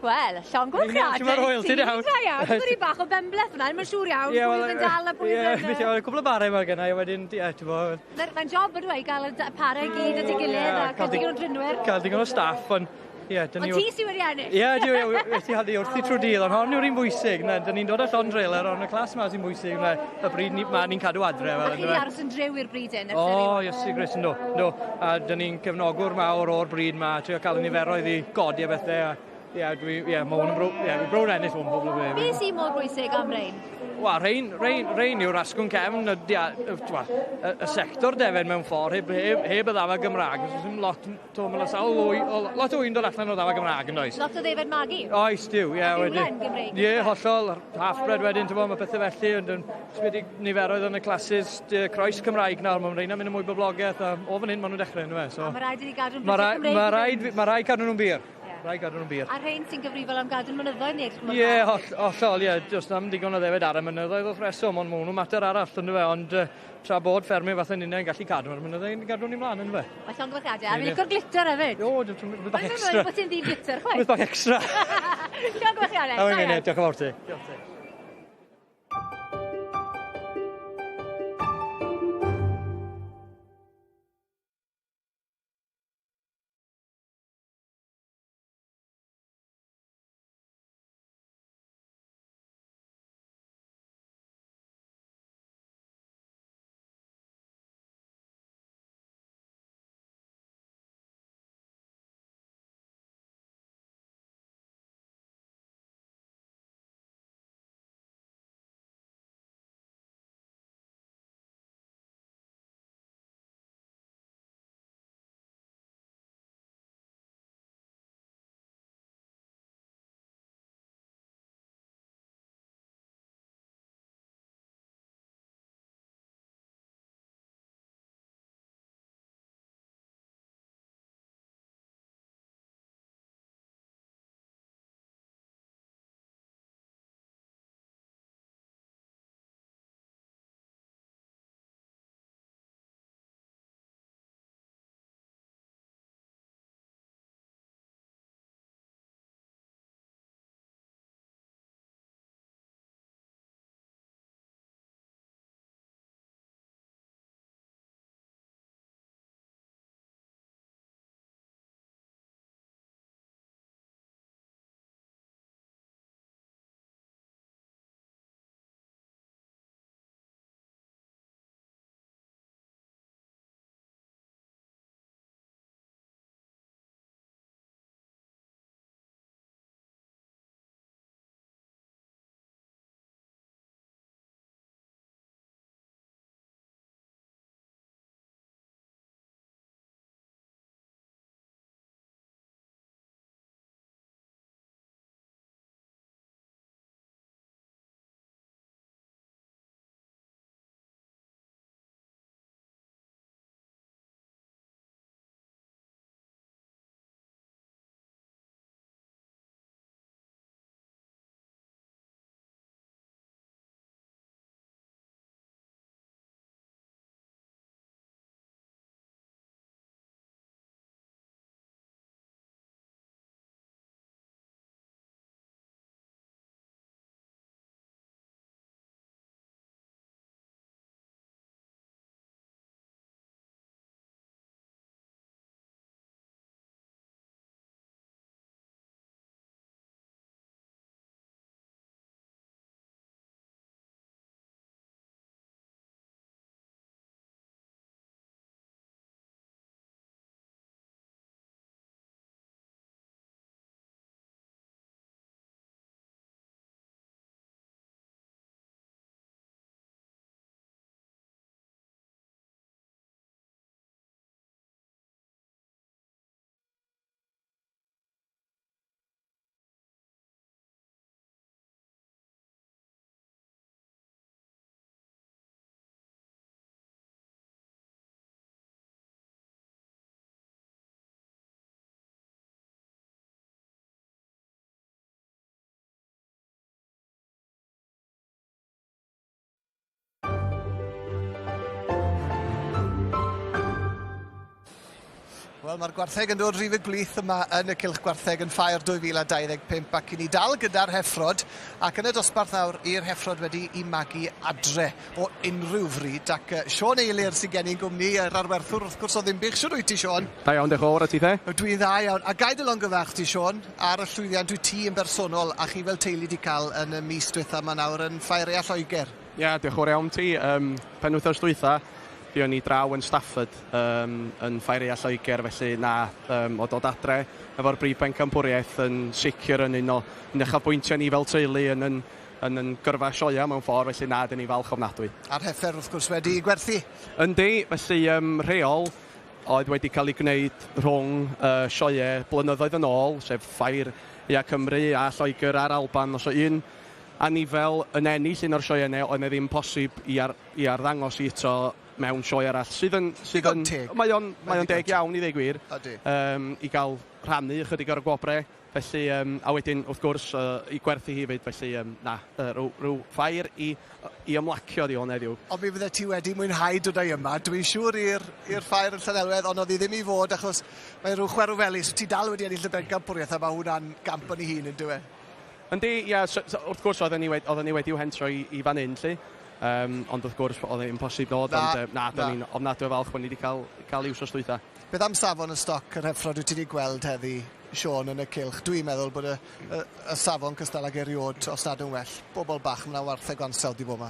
Wel, llongyfarchiadau. Ti'n mor hwyl, ti'n iawn? Da iawn, dwi'n gwneud bach o benbleth fyna, mae'n siŵr iawn, pwy fydd yn dal a pwy fydd yn... Ie, cwbl o barau mae gennau, wedyn, ie, ti'n bo... Mae'n job ydw i gael y parau i gyd at ei gilydd a cael digon o drinwyr. Cael digon o staff, ond ie, dyn ni... Ond ti sydd wedi ennill? Ie, dwi wedi hadu wrthi trwy dydd, ond hon yw'r un bwysig. Na, dyn ni'n dod â llond trailer, ond y clas yma sy'n bwysig, na, y bryd ni, ma ni'n cadw adre. Fel, a chi aros yn drew i'r bryd hyn? O, Iesu Grist, ynddo. No. A dyn ni'n cefnogwr mawr o'r bryd ma, trio cael y niferoedd i godi a bethau. A, ie, dwi, ie, mae hwn yn bro, ie, fi browd ennill hwn pob blwyddyn. Be sy'n mor bwysig am rein? Wel, rhein, rhein, rhein yw'r asgwrn cefn, y, y, y, y, y sector defed mewn ffordd, heb, heb, heb y ddafad Gymraeg. Oes dim lot, to, mae sawl wy, lot o wy'n dod allan o'r ddafad Gymraeg yn oes? Lot o ddefed magu? Oes, diw, ie. Wedyn. Gymreig. Ie, hollol, half-bred wedyn, ti'n bod, mae pethau felly, ond yn wedi niferoedd yn y classes croes Cymraeg nawr, mae'n rheina'n mynd yn mwy boblogaeth, a o fan hyn maen nhw'n dechrau, yndyfe. So, mae rhaid i ni gadw'n Cymreig. Mae rhaid, ma rhaid cadw nhw'n bur. Rhaid gadw nhw'n bur. A rhain sy'n gyfrifol am gadw'n mynyddoedd ni? Ie, hollol, ie. Does na'm digon o ddefed ar y mynyddoedd wrth reswm, ond ma' hwnnw'n mater arall, yndyfe? Ond tra bod ffermwyr fatha ninnau'n gallu cadw ar y mynyddoedd, ni'n gadw ni mlaen, yndyfe? Mae llongyfarchiadau, a fi'n licio'r glitter hefyd. O, dwi'n bach extra. Mae'n bod ti'n ddyn glitter, chwaith. Beth bach extra. Llongyfarchiadau. Diolch yn fawr ti. Diolch ti. Wel, mae'r gwartheg yn dod rhif y gwlith yma yn y Cylch Gwartheg yn Ffair 2025 ac i ni dal gyda'r heffrod ac yn y dosbarth nawr i'r heffrod wedi i magu adre o unrhyw fryd ac Siôn Eilir sy'n gen i'n gwmni yr arwerthwr wrth gwrs o Ddinbych. Shwd wyt ti Siôn? Da iawn, diolch yn fawr, a ti the? Dwi'n dda iawn. A gai dy longyfarch ti Siôn ar y llwyddiant wyt ti yn bersonol a chi fel teulu di cael yn y mis diwetha yma nawr yn Ffair Aeaf Lloegr? Ie, yeah, diolch yn fawr iawn ti. Penwythnos dwytha, fuon ni draw yn Stafford yn Ffair Aeaf Lloegr, felly na, o dod adre efo'r brif bencampwriaeth yn sicr yn un o uchafbwyntiau ni fel teulu yn yn, yn, yn gyrfa sioea mewn ffordd, felly na, dyn ni falch ofnadwy. A'r heffer wrth gwrs wedi gwerthu? Yndi, felly rheol oedd wedi cael ei gwneud rhwng sioeau blynyddoedd yn ôl, sef Ffair Aeaf Cymru a Lloegr a'r Alban, os o un anifel yn ennill un o'r sioeau yna, oedd e ddim posib i, ar, i arddangos i eto mewn sioe arall sydd yn... Sydd yn teg. Mae o'n, mae o'n deg iawn i ddweud gwir. Ydy. I gael rhannu ychydig o'r gwobre. Felly, a wedyn, wrth gwrs, i gwerthu hi hefyd. Felly, na, rhyw ffair i ymlacio di hwn heddiw. Ond mi fydde ti wedi mwynhau dod â'i yma. Dwi'n siŵr i'r ffair yn Llanelwedd, ond oedd hi ddim i fod achos mae rhyw chwerw felys. Ti dal wedi ennill y bencampwriaeth a mae hwnna'n gamp yn ei hun, yn dyw e? Yndi, ia, so, wrth gwrs, oedden ni wedi'w hentro i fan hyn, lly. Ond wrth gwrs, oedd e'n imposib dod, ond na, da ni'n ofnadwy o falch bod ni wedi cael ei wsos dwytha. Beth am safon y stoc yr heffrod wyt ti wedi gweld heddi, Siôn, yn y cylch? Dwi'n meddwl bod y safon cystal ag eriod, os nad yn well. Bobl bach, mae yna wartheg ansawdd di bod yma.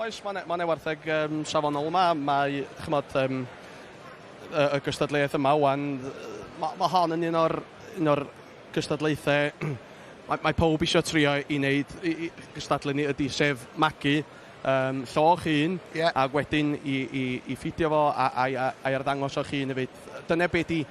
Oes, mae yna wartheg safonol yma. Mae, chymod, y gystadleuaeth yma wan, mae hon yn un o'r gystadlaethau mae pob eisiau trio i wneud, i gystadlu ni ydy sef magu lloch un, yeah, ac wedyn i ffidio fo a'i arddangos o'ch hun hefyd. Dyna be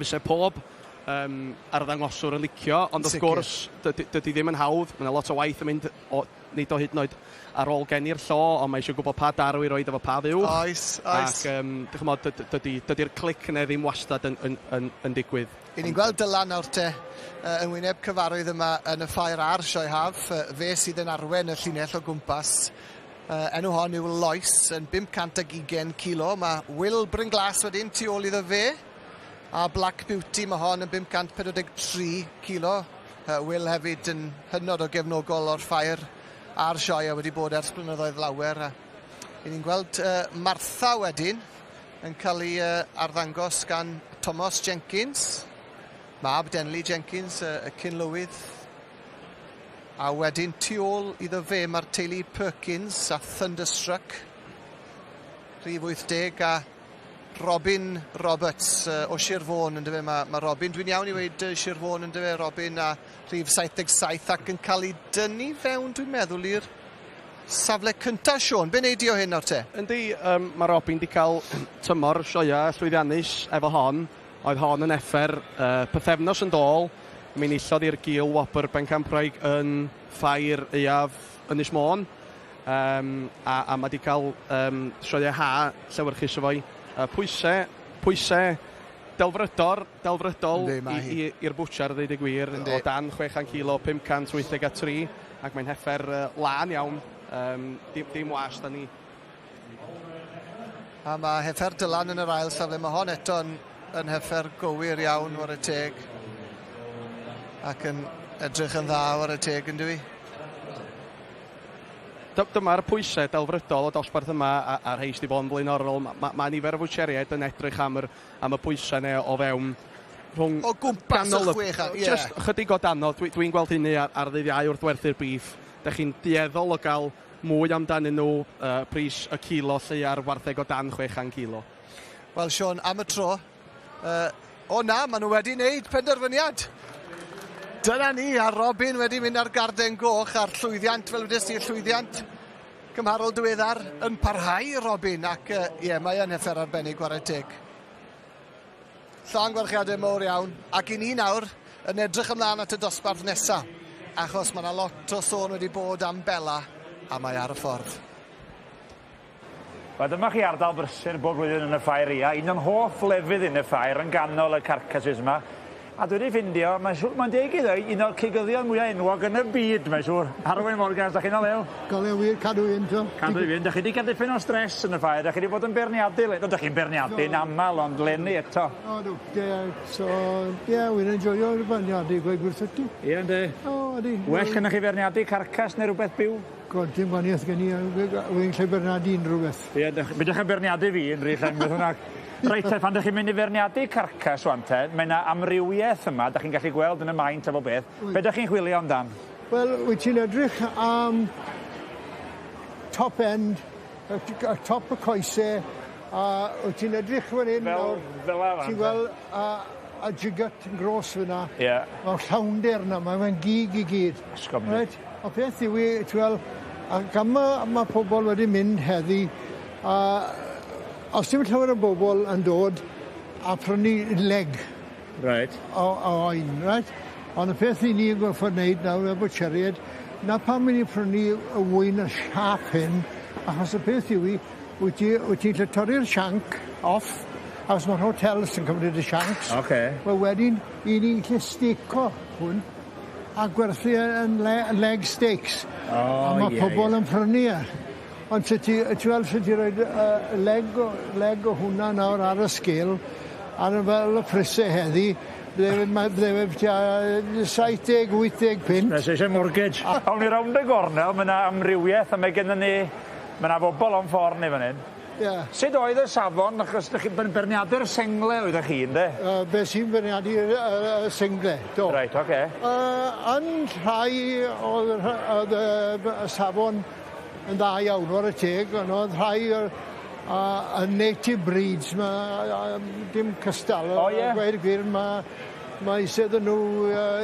fysa pob arddangoswr yn licio, ond wrth gwrs dydy ddim yn hawdd. Mae yna lot o waith yn mynd o, nid o hyd yn oed ar ôl geni'r llo, ond mae eisiau gwybod pa darw i roed efo pa fuwch. Oes, oes. Ac ch'mod, dydy'r clic yna ddim wastad yn digwydd. I ni'n gweld Dylan nawr te, yn wyneb cyfarwydd yma yn y ffair a'r sioe haf, fe sydd yn arwen y llinell o gwmpas. Enw hon yw Lois, yn 520 kilo. Mae Will Brynglas wedyn tu ôl iddo fe, a Black Beauty mae hon yn 543 kilo. Will hefyd yn hynod o gefnogol o'r ffair a'r sioe a wedi bod ers blynyddoedd lawer. I ni'n gweld Martha wedyn yn cael ei arddangos gan Thomas Jenkins, mab Denley Jenkins, y cyn-lywydd. A wedyn tu ôl iddo fe mae'r teulu Perkins a Thunderstruck, rhif 80, a Robin Roberts o Sir Fôn, yndyfe? Mae Robin, dwi'n iawn i weud Sir Fôn, yndyfe, Robin, a rhif 77 ac yn cael ei dynnu fewn, dwi'n meddwl, i'r safle cynta, Siôn. Be wneud i o hyn nawr te? Yndi, mae Robin wedi cael tymor sioea llwyddiannus efo hon. Oedd hon yn effer pythefnos yn dôl. Mi enillodd i'r gil wobr bencampwraig yn Ffair Aeaf Ynys Môn. A mae wedi cael sioea ha llewyrchus efo'i pwysau delfrydol i'r bwtsiar, ddeud y gwir, o dan 600 kilo, 583, ac mae'n heffer lân iawn, dim was da ni. A mae heffer Dylan yn yr ail safle, mae hon eto yn heffer gywir iawn, ware teg, ac yn edrych yn dda, ware teg, yn dwi? Dyma'r pwysau delfrydol o dosbarth yma a rhai sydd wedi bod yn blaenorol. Mae nifer o fwtsieriaid yn edrych am y pwysau neu o fewn rhwng... O gwmpas y 600, ie. Just chydig o danodd. Dwi'n gweld hynny ar ddydd Iau wrth werthu'r beef. Dach chi'n dueddol o gael mwy amdanyn nhw, pris y kilo lle ar wartheg o dan 600 kilo. Wel, Siôn, am y tro, o na, maen nhw wedi wneud penderfyniad. Dyna ni, a Robin wedi mynd ar garden goch a'r llwyddiant, fel wedes ti, llwyddiant cymharol diweddar yn parhau, Robin, ac ie, mae yn heffer arbennig, chwarae teg. Llongyfarchiadau mawr iawn, ac i ni nawr yn edrych ymlaen at y dosbarth nesaf, achos mae yna lot o sôn wedi bod am Bella, a mae ar y ffordd. Wel, dyma chi ardal brysur bob blwyddyn yn y ffair ia. Un o'n hoff lefydd yn y ffair yn ganol y carcasses yma. A dwi wedi ffindio, mae'n siŵr, mae'n deg i ddweud, un o'r cigyddion mwyaf enwog yn y byd, mae'n siŵr. Arwyn Morgans, da chi'n o lew? Golew wir, cadw i fynd, to. Cadw i fynd. Da chi wedi cael dipyn o stres yn y ffair, da chi wedi bod yn beirniadu. No, da chi'n beirniadu'n aml, ond leni eto. O, do. Ie, so, ie, wy'n enjoyo'r beirniadu, gweud gwrth ti. Ie, yndi. O, ydi. Well gennych chi feirniadu carcas neu rhywbeth byw? God, dim gwaniaeth gen i, wy'n lle beirniadu unrhyw beth. Ie, bydych chi'n beirniadu fi yn rhy llen, beth hwnna. Reit te, pan 'dych chi'n mynd i feirniadu carcas wan te, mae 'na amrywiaeth yma, 'dach chi'n gallu gweld yn y maint a bob beth. Be 'dych chi'n chwilio amdan? Wel, wyt ti'n edrych am top end, y top y coese, a wyt ti'n edrych fan hyn Fel, fel la fan. Ti'n gweld a jigot yn gros fyna. Ie. Mae'r llawnder yna, mae'n gig i gyd. Esgob. Reit? A peth yw i, ti'n gweld, a gan ma pobl wedi mynd heddi, a os dim llawer o bobl yn dod a prynu leg right. o oen, right? Ond y peth i ni yn gorfod wneud nawr efo bwtsieriaid, na pam i ni prynu y wyn y siâp hyn, achos y peth yw i, wyt ti'n lle torri'r shank off, achos mae'r hotels yn cymryd y shanks. Okay. Wel wedyn, i ni'n lle steco hwn, a gwerthu yn leg steaks. Oh, a mae pobl yn prynu e. Ond se ti, ti'n weld, se ti roi leg o hwnna nawr ar y sgêl, ar fel y prysau heddi, bydde fe tua 70-80 punt. Nes eisiau mortgage. Awn ni rownd y gornel, mae yna amrywiaeth, a mae gennym ni, mae yna bobl o'n ffordd ni fan hyn. Yeah. Sut oedd y safon, achos ydych chi'n beirniadu'r sengle oeddech chi, ynddo? Be sy'n beirniadu'r sengle, do. Reit, oce. Yn rhai oedd y safon yn dda iawn, o'r y teg, ond oedd rhai o'r native breeds, ma, dim cystal. O, ie? Gweud y gwir, mae eisiau iddyn nhw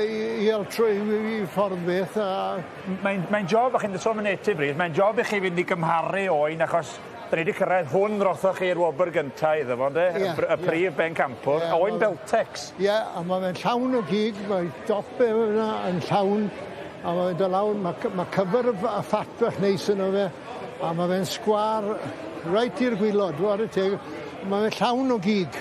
i altro i ffordd beth. Mae'n job, a chi'n sôn am native breeds, mae'n job i chi fynd i gymharu oen, achos da ni wedi cyrraedd hwn rothoch chi'r wobr gyntaf iddo fo, ynde? Y prif bencampwr, oen Beltex. Ie, a mae'n llawn o gig, mae dop e yna yn llawn, a mae'n dod lawr, mae cyfer y ffat bach neis yno fe, a mae fe'n sgwar reit i'r gwylod, war y teg, mae fe'n llawn o gig.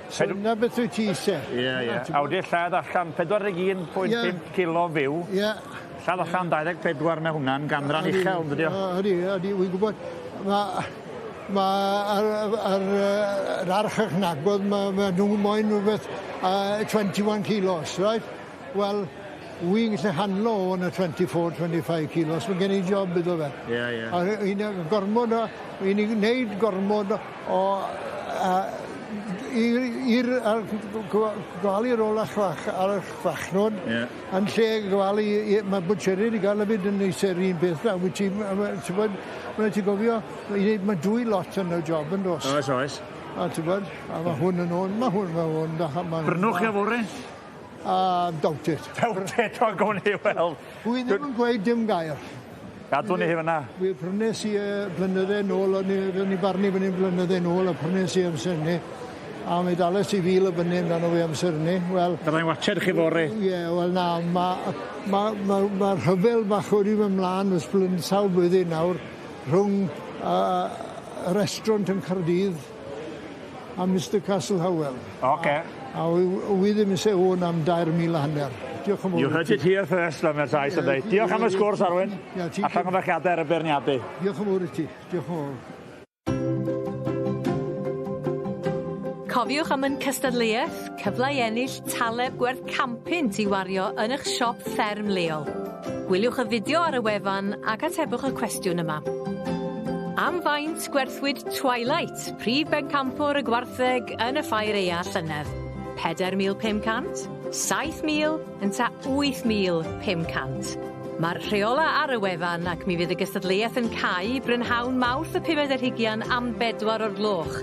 So na beth wyt ti eisiau. Ie, ie. A wedi lladd allan 41.5 kilo fyw. Ie. Lladd allan 24 mae hwnna'n ganran uchel, yn dydi o? Ydy, ydy, wy'n gwybod. Mae'r archachnagod, mae nhw moyn rhywbeth 21 kilos, right? Wel, wy'n gallu handlo o yn y 24-25 kilos, mae gen i job iddo fe. Ie, ie. A i ni'n gwneud gormod o i'r gwalu ar ôl ar y fachnod, yn lle gwalu, mae bwtsieri wedi gael hefyd yn eisiau'r un peth na. Wyt ti'n bod, mae'n ti'n gofio, mae dwy lot yn y job yn dos. Oes, oes. A ti'n bod, a mae hwn yn hwn, mae hwn, mae hwn. Brynwch chi fory? Doubt it. Doubt it, o gawn ni weld. Wy ddim yn gweud dim gair. Gadw ni hi fyna. Wy prynes i blynydde nôl, o'n i barnu fyny'n blynydde nôl, a prynes i amser ni. A mi dales i fil o fyny amdano fi amser ni. Wel... Fyddai'n watched chi fory. Ie, wel na, ma rhyfel bach wedi mynd mlaen ers sawl blwyddyn nawr rhwng y restaurant yn Caerdydd a Mr Castle Howell. Oce. A wy ddim eisiau hwn am 2,500. Diolch yn fawr. You heard it here first, fel mae'r Sais yn dweud. Diolch am y sgwrs, Arwyn. A llongyfarchiadau ar y beirniadu. Diolch yn fawr i ti. Diolch yn fawr. Cofiwch am yn cystadleuaeth, cyfle i ennill taleb gwerth 100 i wario yn eich siop fferm leol. Gwyliwch y fideo ar y wefan ac atebwch y cwestiwn yma. Am faint gwerthwyd Twilight, prif bencampwr y gwartheg yn y ffair aea llynedd? 4,500, 7,000 ynta 8,500. Mae'r rheola ar y wefan ac mi fydd y gystadleuaeth yn cau brynhawn Mawrth y 25 am 4 o'r gloch.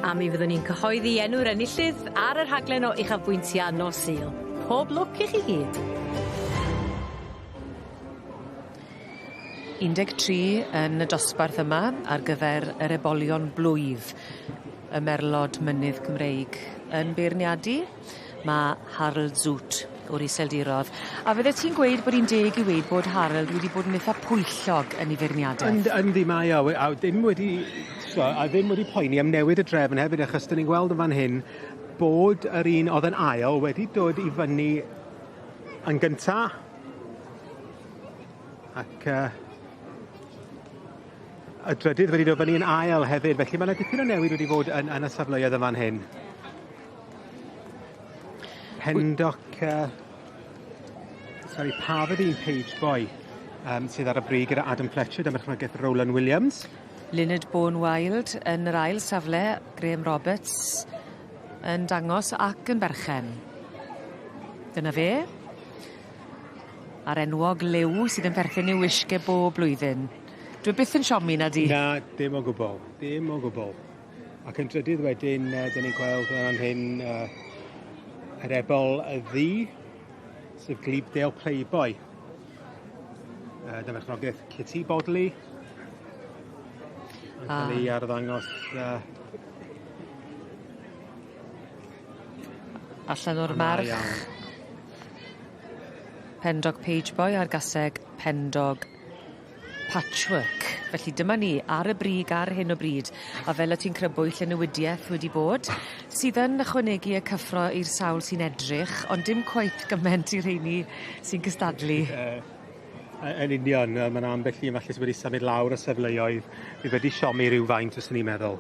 A mi fyddwn ni'n cyhoeddi enw'r enillydd ar y rhaglen o uchafbwyntiau nos Sul. Pob lwc i chi gyd. 13 yn y dosbarth yma ar gyfer yr ebolion blwydd, y merlod mynydd Cymreig. Yn beirniadu, mae Harold Zoet o'r Iseldirodd. A fydde ti'n gweud bod hi'n deg i weud bod Harold wedi bod yn eitha pwyllog yn ei feirniadaeth? Yndi mae o, a ddim wedi poeni am newid y drefn hefyd, achos dyn ni'n gweld yn fan hyn bod yr un oedd yn ail wedi dod i fyny yn gynta. Ac y drydydd wedi dod fyny yn ail hefyd, felly ma' 'na dipyn o newid wedi bod yn yn y safleoedd yn fan hyn. Pendock sori Parvati Page Boy sydd ar y brig gyda Adam Fletcher dan berchnogaeth Roland Williams. Leonard Bourne Wild yn yr ail safle, Graham Roberts yn dangos ac yn berchen. Dyna fe. A'r enwog liw sydd yn perthyn i'w wisg e bob blwyddyn. Dwi byth yn siomi na di? Na, dim o gwbwl, dim o gwbwl. Ac yn drydydd wedyn, dyn ni'n gweld fan hyn yr ebol y ddu, sef Glebedale Playboy. Dan berchnogaeth Kitty Bodley. Yn cael ei arddangos allan o'r march. Pendock Page Boy a'r gaseg Pendock Patchwork. Felly dyma ni ar y brig ar hyn o bryd a fel o' ti'n crybwyll y newidieth wedi bod sydd yn ychwanegu y cyffro i'r sawl sy'n edrych ond dim cweit gyment i'r rheini sy'n cystadlu. Yn union, ma' 'na ambell un falle sy wedi symud lawr y safleoedd fydd wedi siomi rywfaint fyswn i'n meddwl.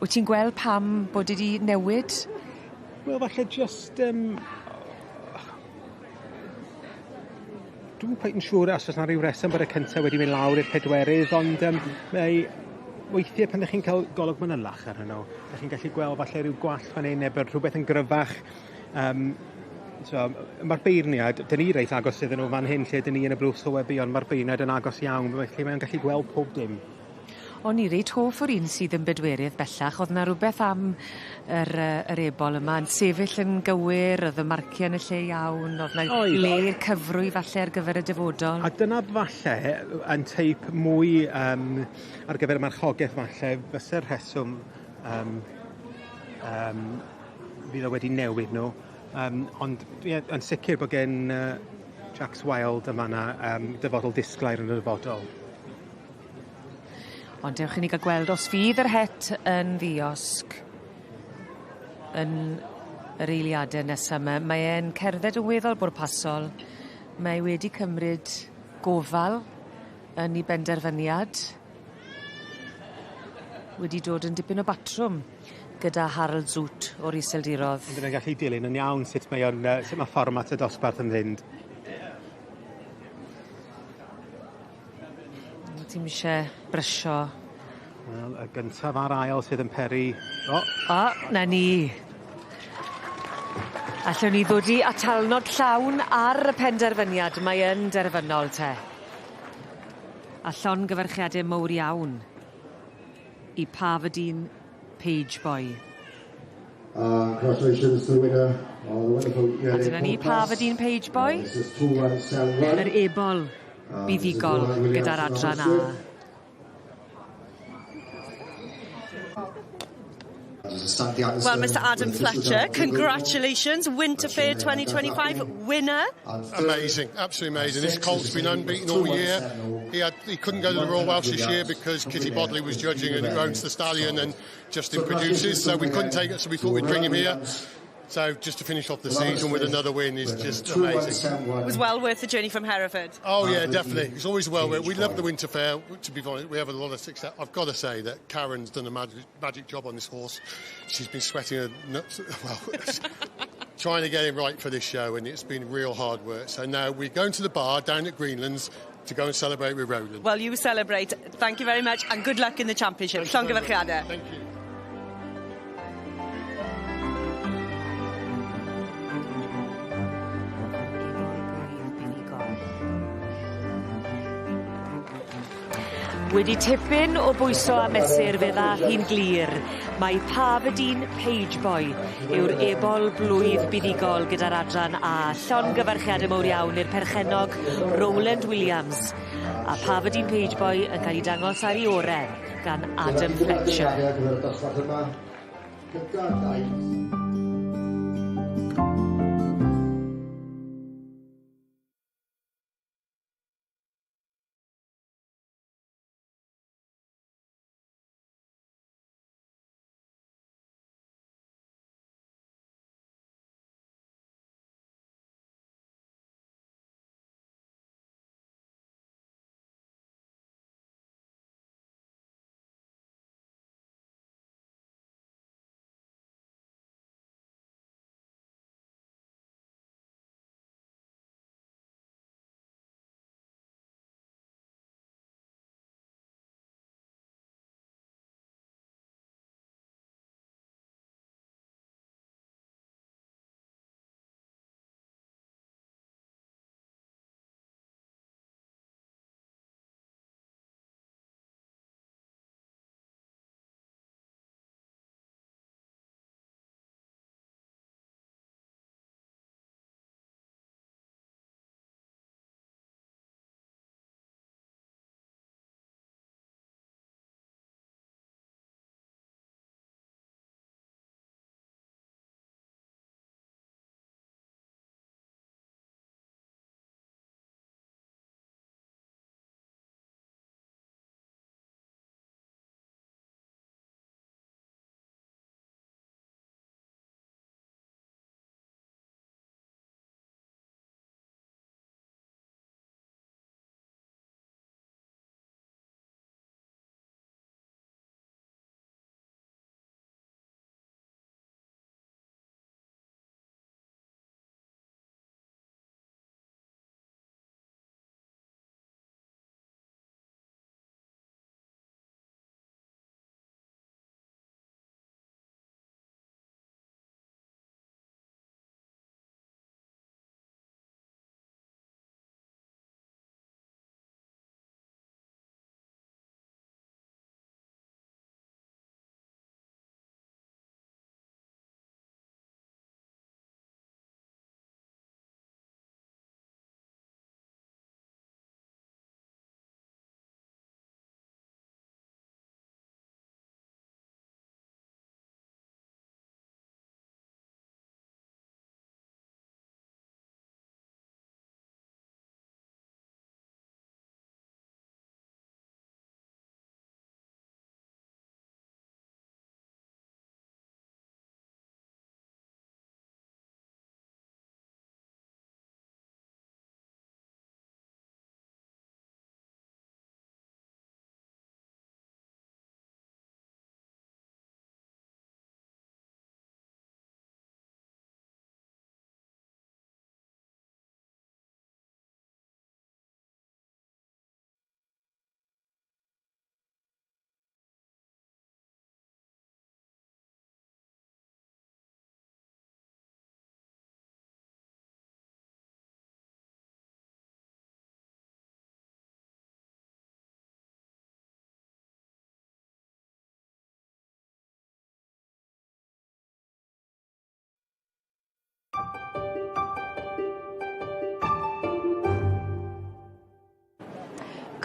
Wyt ti'n gweld pam bod e 'di newid? Wel falle jyst dwi'm cweit yn siŵr os o's 'na ryw reswm bod y cynta wedi mynd lawr i'r pedwerydd ond mae weithie pan 'dych chi'n ca'l golwg manylach arnyn nw 'dych chi'n gallu gweld falle ryw gwall fan 'yn ne' bod rhwbeth yn gryfach so ma'r beirniad, 'dyn ni reit agos iddyn nw fan hyn lle 'dyn ni yn y blwch sylwebu ond ma'r beirniad yn agos iawn felly mae o'n gallu gweld pob dim. O'n i reit hoff o'r un sydd yn bedwerydd bellach o'dd 'na rwbeth am yr yr ebol yma yn sefyll yn gywir o'dd y marcie yn y lle iawn o'dd 'na le i'r cyfrwy falle ar gyfer y dyfodol. A dyna falle yn teip mwy ar gyfer y marchogeth falle fyse'r rheswm fydd o wedi newid nw. Ond ie yn sicir bo' gen Jacks Wild yn fan 'na dyfodol disglair yn y dyfodol. Ond dewch i ni ga'l gweld os fydd yr het yn ddiosg yn yr eiliade nesa 'ma. Mae e'n cerdded yn weddol bwrpasol. Mae wedi cymryd gofal yn 'i benderfyniad. Wedi dod yn dipyn o batrwm gyda Harold Zoot o'r Iseldirodd. Bydd e'n gallu dilyn yn iawn sut mae o'n sut ma' fformat y dosbarth yn fynd. Ti'm isie brysio. Wel y gyntaf a'r ail sydd yn peri... O! O, 'na ni. Allwn ni ddod i atalnod llawn ar y penderfyniad mae yn derfynol te. A llongyfarchiade mowr iawn i Parvadine Page Boy. Congratulations to the winner of the wonderful A dyna ni Parvadine Page Boy. This is 2171. Yr ebol buddugol gyda'r adran A. Well, Mr Adam Fletcher, congratulations, Winter Fair 2025 winner. Amazing, absolutely amazing. This colt's been unbeaten all year. He couldn't go to the Royal Welsh this year because Kitty Bodley was judging and who owns the stallion and Justin produces, so we couldn't take it, so we thought we'd bring him here. So just to finish off the season with another win is just amazing. It was well worth the journey from Hereford. Oh yeah, definitely. It's always well worth. We love the Winter Fair. To be honest, we have a lot of success. I've got to say that Karen's done a magic job on this horse. She's been sweating her nuts, well, trying to get him right for this show, and it's been real hard work. So now we're going to the bar down at Greenlands to go and celebrate with Roland. Well, you celebrate. Thank you very much, and good luck in the championship. Thank you very much. Llongyfarchiadau. Thank you. Wedi tipyn o bwyso a mesur fe ddath hi'n glir. Mae Parvadine Page Boy yw'r ebol blwydd buddugol gyda'r adran A. Llongyfarchiade mowr iawn i'r perchennog Roland Williams. A Parvadine Page Boy yn cael ei dangos ar ei ore gan Adam Fletcher. Cynta, dau.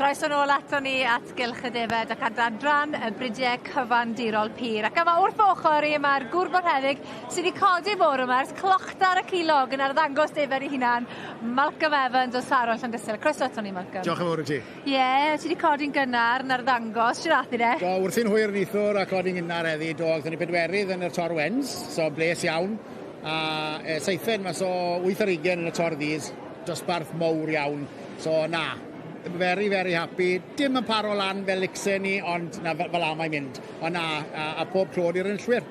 Croeso nôl ato ni at Gylch y Defed ac ar adran y bridiau cyfandirol pur. Ac yma wrth ochr i mae'r gŵr bonheddig sydd wedi codi bore yma ers clochdar y cilog yn arddangos defed ei hunan, Malcolm Evans o Saron Llandysul. Croeso ato ni, Malcolm. Diolch yn fawr i ti. Ie, yeah, ti wedi codi'n gynnar yn arddangos, shwt ath i de? Do, wrthi'n hwyr neithiwr a codi'n gynnar heddi, do, aethon ni bedwerydd yn y Tor Wens, so bles iawn. A e, seithfed mas o 8 ar 20 yn y Tor Ddes, dosbarth mowr iawn. So na, very, very happy. Dim yn paro lan fel licsen ni, ond na, fel 'a mae'n mynd. Ond na, a, a pob clod i'r enillwyr.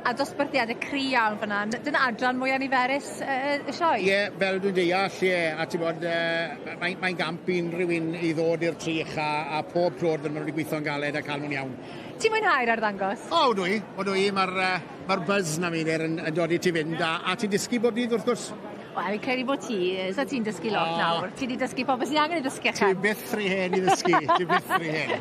A dosbarthiadau cry iawn fyna. Dyna adran mwyaf niferus y, y sioe? Ie, yeah, fel dwi'n deall, ie. Yeah. A ti'n bod, uh, mae'n mae gamp i unrhyw un i ddod i'r trych a, a pob clod fel maen nhw wedi gweithio'n galed a cael nhw'n iawn. Ti'n mwynhau'r arddangos? O, ydw i. Ydw i. Mae'r uh, mae buzz na mi yn, yn dod i ti fynd a, a ti'n dysgu bob dydd wrth gwrs. Wel, fi'n credu bod ti, so ti'n dysgu lot oh. nawr. Ti wedi dysgu popeth sy'n angen i ddysgu allan. Ti byth rhy hen i ddysgu, ti byth rhy hen.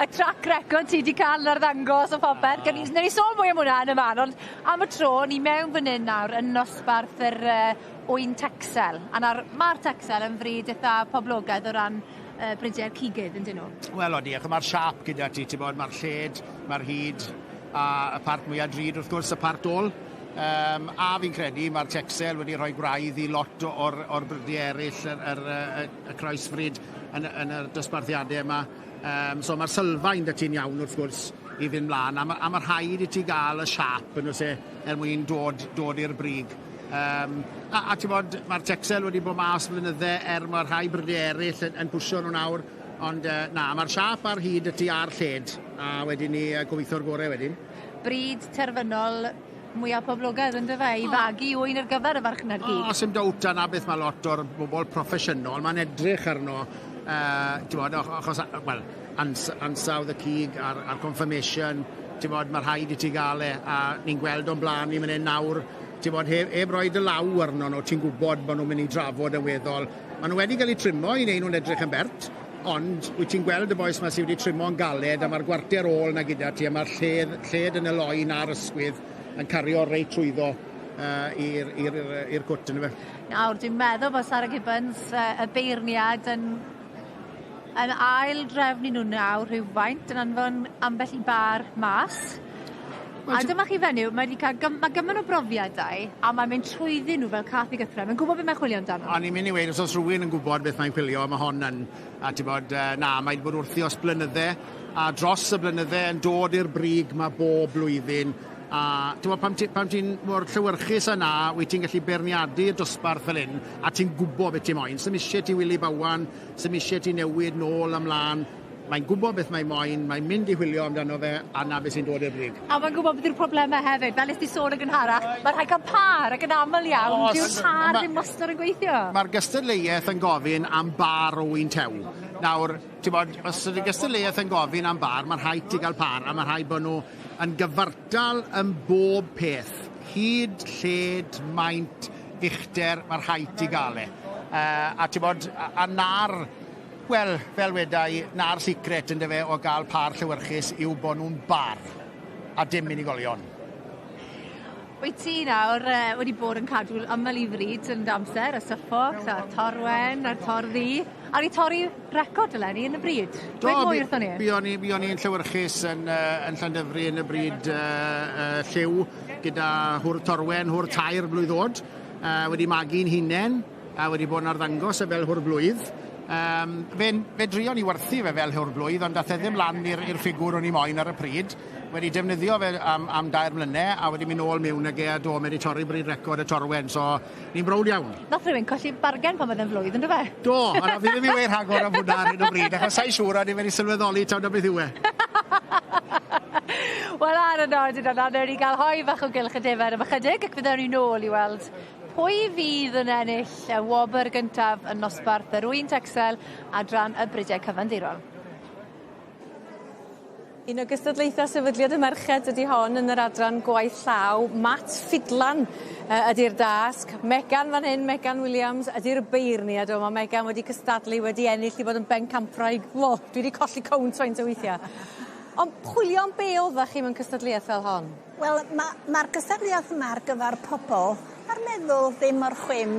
Y track record ti wedi cael yn arddangos o popeth. Oh. Newn ni sôn mwy am hwnna yn y man, ond am y tro, ni mewn fan hyn nawr yn nosbarth yr uh, ŵyn Texel. A nawr, mae'r Texel yn fryd eitha poblogaidd o ran uh, bridiau'r cigydd, yn dyn nhw? Wel, odi, achos mae'r siâp gyda ti, ti'n bod, mae'r lled, mae'r hyd, a y part mwyaf drud, wrth gwrs, y part ôl. Um, a fi'n credu mae'r Texel wedi rhoi gwraidd i lot o'r, or brydiau eraill, yr, yr, y, y croesfryd yn, yn y dosbarthiadau yma. Um, so mae'r sylfaen 'da ti'n iawn wrth gwrs i fynd mlaen, a, ma, a mae rhaid i ti gael y siâp yn oes e er mwyn dod, dod i'r brig. Um, a, a ti'n bod, mae'r Texel wedi bod mas flynydde er mae rhai brydiau eraill yn, yn pwsio nhw nawr, ond uh, na, mae'r siâp ar hyd y ti a'r lled, a wedyn ni uh, gobeithio'r gorau wedyn. Bryd terfynol mwyaf poblogaidd yn dyfe, i fagu ŵyn ar gyfer y farchnad gig. O, sim dowt a na beth mae lot o'r bobl proffesiynol, mae'n edrych arno, uh, ti'n bod, achos, wel, ans, ansawdd y cig a'r, a'r confirmation, ti'n bod, mae rhaid i ti gael e, a ni'n gweld o'n blaen ni mynd hyn nawr, ti'n bod, heb, heb roi dy law arno nhw, ti'n gwybod bod nhw'n mynd i drafod yn weddol. Maen nhw wedi cael eu trimo i wneud nhw'n edrych yn bert, ond wyt ti'n gweld y bois 'ma sydd wedi trimo'n galed a mae'r gwarter ôl 'na gyda ti a mae'r lled, lled yn y loen a'r ysgwydd yn cario reit trwyddo uh, i'r i'r cwt yn fe. Nawr, dwi'n meddwl bod Sarah Gibbons, uh, y beirniad, yn, yn ail drefnu nhw nawr rhywfaint, yn anfon ambell i bar mas. Well, a dyma chi fenyw, mae wedi cael gym, mae gymaint o brofiadau, a mae'n mynd trwyddyn nhw fel cath i gythrau. Mae'n gwybod beth mae'n chwilio amdano. O'n i'n mynd i weud, os oes rhywun yn gwybod beth mae'n chwilio, mae hon yn. A ti'n bod, na, mae wedi bod wrthi os blynydde, a dros y blynydde yn dod i'r brig mae bob blwyddyn. A ti'n bod, pam ti'n ti mor llewyrchus yna, wyt ti'n gallu beirniadu y dosbarth fel hyn, a ti'n gwybod beth ti'n moyn. Sym eisiau ti Willy Bowan, sym eisiau ti newid nôl ymlaen. Mae'n gwybod beth mae'n moyn, mae'n mynd i chwilio amdano fe, a na beth sy'n dod i'r brig. A mae'n gwybod beth yw'r problemau hefyd, fel nes di sôn yn gynharach, mae rhaid cael pâr ac yn aml iawn, dyw'r pâr ddim wastad yn gweithio. Mae'r gystadleuaeth yn gofyn am bar o wyn tew. Nawr, ti'n bod, os ydy'r gystadleuaeth yn gofyn am bar, mae'n rhaid ti gael pâr, a mae'n rhaid bod nhw yn gyfartal yn bob peth. Hyd, lled, maint, uchder, mae'n rhaid ti gael e. Uh, a ti'n bod, a, a na'r Wel, fel weda i, 'na'r secret yndyfe o gael pâr llewyrchus yw bod nhw'n bar, a dim unigolion. Wyt ti nawr uh, wedi bod yn cadw ymyl i fryd yn dy amser, y Suffolk, a'r Torwen, a'r Torddu, a wedi torri record eleni yn y bryd. Do, Dweud mwy wrthon ni. Buon ni, buon ni'n llewyrchus yn, uh, yn Llandyfri yn y bryd uh, uh, lliw gyda hwr Torwen, hwr tair blwydd oed, uh, wedi magu'n hunain, a wedi bod yn arddangos e fel hwr blwydd. Um, fe, fe drion ni werthu fe fel hwr blwydd, ond dath e ddim lan i'r ffigwr o'n i moyn ar y pryd. Wedi defnyddio fe am, am dair mlynedd a wedi mynd nôl mewn ag e a do, mae wedi torri bryd record y Torwen, so ni'n browd iawn. Nath rhywun colli bargen pan oedd e'n flwydd, yn do fe? Do, ond fi ddim i weud rhagor am hwnna ar hyn o bryd, achos sa'i siŵr o'n i wedi sylweddoli taw na beth yw e. Wel, ar y nodyn yna, newn ni gael hoe fach o gylch y defaid am ychydig, ac fyddwn ni nôl i weld Pwy fydd yn ennill y wobr gyntaf yn nosbarth yr ŵyn Texel adran y Bridiau Cyfandirol? Un o gystadlaethau Sefydliad y Merched ydy hon yn yr adran gwaith llaw. Matt Ffidlan ydy'r dasg. Megan fan hyn, Megan Williams ydy'r beirniad. O, mae Megan wedi cystadlu, wedi ennill i fod yn bencampwraig. Wo, dwi wedi colli cownt faint o weithiau. Ond chwilio am be oeddech chi mewn cystadleuaeth fel hon? Wel, mae'r ma gystadleuaeth yma ar gyfer pobl a'r meddwl ddim mor chwim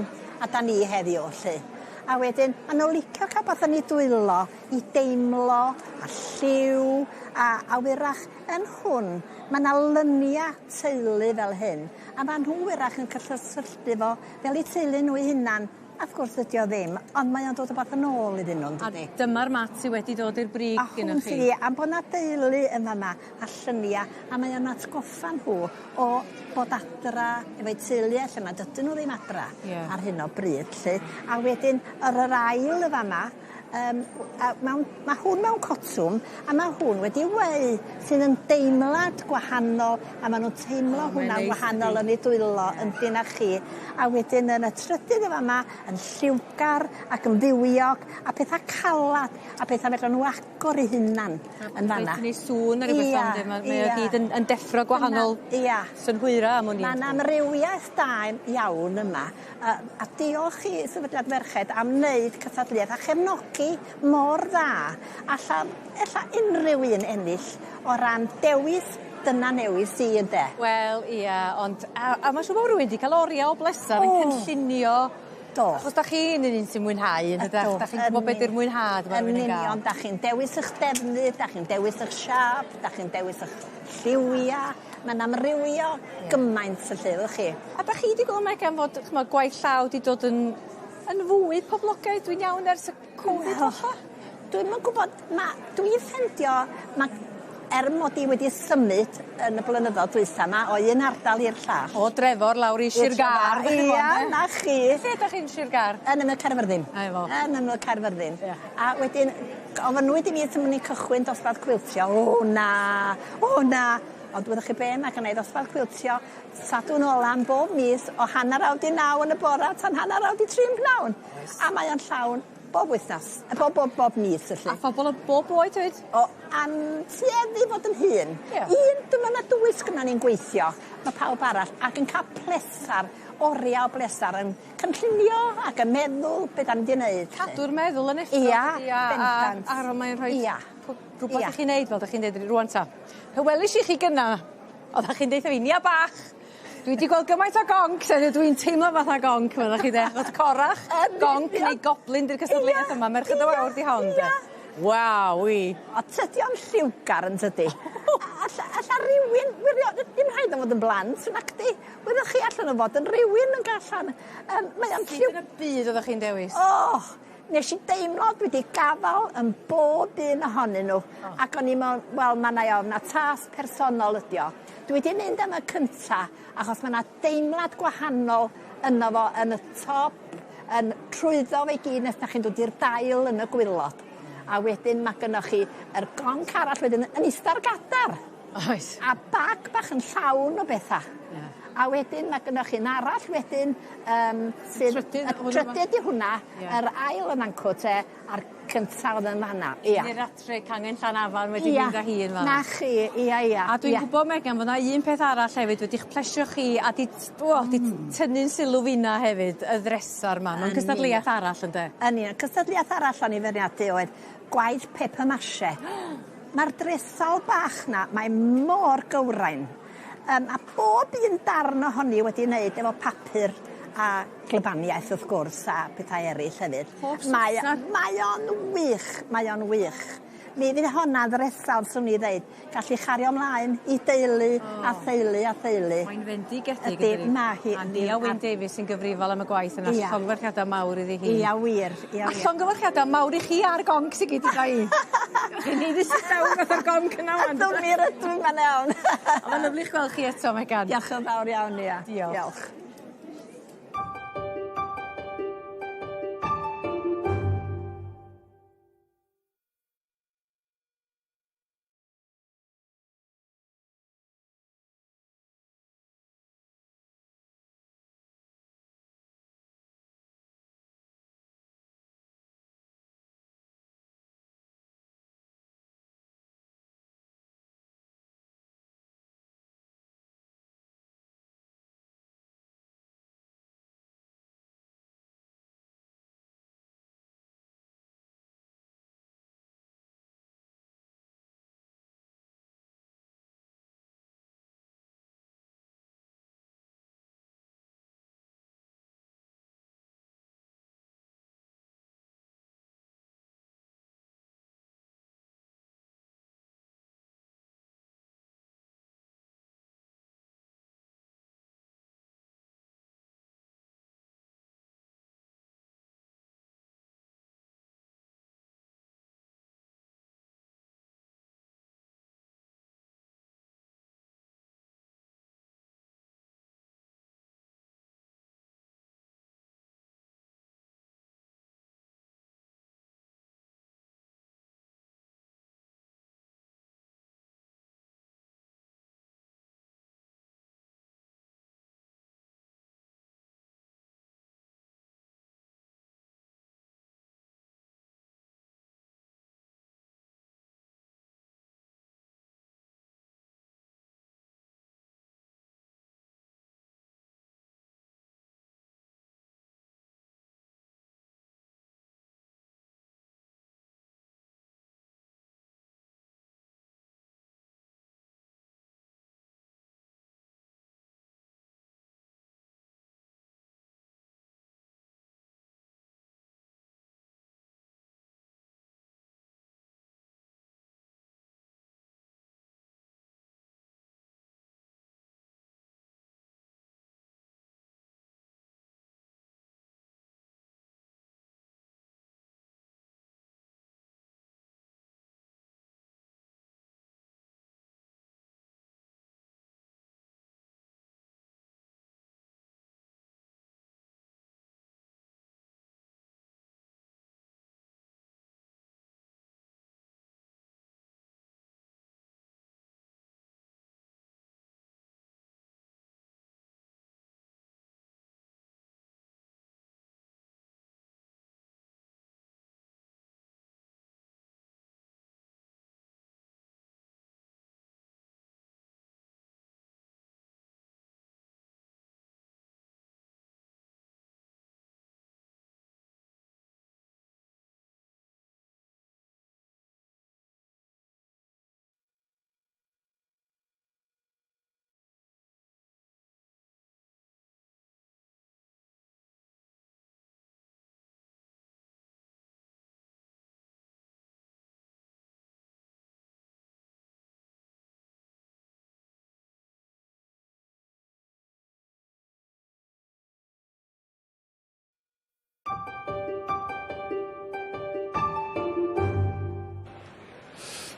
a da ni heddiw 'lly. A wedyn ma' n'w licio ca'l wbath yn 'u dwylo i deimlo a lliw a a wyrach yn hwn ma' 'na lynia teulu fel hyn a ma' nhw wyrach yn cysylltu fo fel 'u teulu nhw 'u hunan. A wrth gwrs dydi o ddim ond mae o'n dod â wbath yn ôl iddyn nhw yndydi? A dyma'r mat sy wedi dod i'r brig gynnoch chi. A hwn sy am bo' 'na deulu yn fa' 'ma a llynia a mae o'n atgoffa nhw o bod adra efo'u teulu elle nad ydyn nhw ddim adra. Ie. Ar hyn o bryd 'lly. A wedyn yr yr ail y fama yym a mewn ma' hwn mewn cotwm a ma' hwn wedi weu sydd yn deimlad gwahanol a ma' nw'n teimlo hwnna'n wahanol yn eu dwylo yndi 'na chi. A wedyn yn y trydydd yn fama yn lliwgar ac yn fywiog a petha calad a petha fedran nhw agor eu hunan yn fan 'na. Reit neu sŵn a rwbeth fel 'na ma' mae o gyd yn yn deffro gwahanol... Ia. ...synhwyra am wn i. Ma' 'na amrywiaeth da iawn yma a diolch i Sefydliad Merched am wneud cystadleuaeth a chefnogi mor dda alla ella unrhyw un ennill o ran dewis dyna newis i ynde? Wel ia ond a a ma' siŵr bo' rywun 'di ca'l oria o blesar yn cynllunio Do. Achos 'dach chi'n un sy'n mwynhau yn dydach? 'Dach chi'n gwbo be' 'di'r mwynhad ma' rywun yn ga'l. Yn union 'dach chi'n dewis 'ych defnydd 'dach chi'n dewis 'ych siâp 'dach chi'n dewis 'ych lliwia ma'n amrywio gymaint felly welwch chi. A 'dach chi 'di gweld Megan fod ch'mo' gwaith llaw 'di dod yn yn fwy poblogaidd dwi'n iawn ers y Covid falla? Dwi'm yn gwbod ma' dwi'n ffendio ma' er mod i wedi symud yn y blynyddodd dwytha 'ma o un ardal i'r llall. O Drefor lawr i Shir Gâr. Ia 'na chi. Lle 'dach chi'n Shir Gâr? Yn ymyl Caerfyrddin. 'Na fo. Yn ymyl Caerfyrddin. Ia. A wedyn gofynnwyd i mi os o'n i'n cychwyn dosbarth cwiltio. O na! O na! Ond wyddoch chi be' ma' gynnai ddosbarth cwiltio Sadwrn ola am bob mis o hannar awr 'di naw yn y bora tan hannar awr 'di tri'n pnawn. Oes. A mae o'n llawn bob wythnos. Yy bob bob bob mis felly. A phobol o bob oed hefyd? O am tueddu fod yn hŷn. Ie. Un dwi me'wl na dwy sgynnon ni'n gweithio ma' pawb arall ac yn ca'l plesar oria o blesar yn cynllunio ac yn meddwl be' 'dan ni 'di neud 'lly. Cadw'r meddwl yn effro. Ia dydi a a bendant. a ro- mae'n rhoi... Ia. Rhwbath Ia. i chi neud fel 'dach chi'n deud rŵan 'ta. Pe welish i chi gynna oddach chi'n deutha fi Nia bach dwi 'di gweld gymaint o goncs heddiw dwi'n teimlo fatha gonc meddach chi 'de achos corach gonc neu goblin 'di'r cystadleuaeth yma merched y wawr 'di hon 'de. Waw wi. O tydi o'm lliwgar yntydi? Alla alla rywun wirio- dim rhaid o fod yn blant nacdi? Wyddoch chi allan o fod yn rywun yn gallan yym mae o'n Sud yn y byd oddach chi'n dewis? O! Nesh i deimlo dwi 'di gafal yn bob un ohonyn nhw O. ac o'n i me'wl wel ma' 'na ofn a tasg personol ydi o. Dwi 'di mynd am y cynta achos ma' 'na deimlad gwahanol yno fo yn y top yn trwyddo fe i gyd nes 'dach chi'n dod i'r dail yn y gwilod. A wedyn ma' gynnoch chi yr gonc arall wedyn yn ista ar gadar. Oes. A bag bach yn llawn o betha. Ie. A wedyn ma' gynnoch chi un arall wedyn yym sydd... Trydydd Y trydydd 'di hwnna. Ie. Yr ail yn fan'cw te a'r cynta o'dd yn fan 'na. Ia. Neu'r atre cangen Llanafan wedi mynd â hi yn fan 'na. 'Na chi ia ia. A dwi'n gwbo Megan bo' 'na un peth arall hefyd wedi'ch plesio chi a 'di o 'di tynnu'n sylw finna hefyd y ddresar 'ma. Ma'n cystadleuaeth arall ynde? Yn union. Cystadleuaeth arall o'n i feirniadu oedd gwaith paper mache. Ma'r dresal bach 'na mae mor gywrain. Yym a bob un darn ohoni wedi neud efo papur a glybaniaeth wrth gwrs a pethau eryll hefyd. Pob Mae swsna. mae o'n wych mae o'n wych. Mi fydd honna ddresal swn i ddeud gallu chario mlaen i deulu a theulu a theulu. Mae'n fendigedig Ydi ma' hi A Nia Wyn Davies sy'n gyfrifol am y gwaith yna. Ia. Llongyfarchiada mawr iddi hi. Ia wir ia wir. A llongyfarchiada mawr i chi a'r goncs i gyd i dau. Chi'n neud i sit down fatha'r gonc yna ŵan. Ydw mi yr ydw ma'n iawn. On' ma'n lyfli gweld chi eto Megan. Diolch yn fawr iawn Nia. Diolch. Diolch.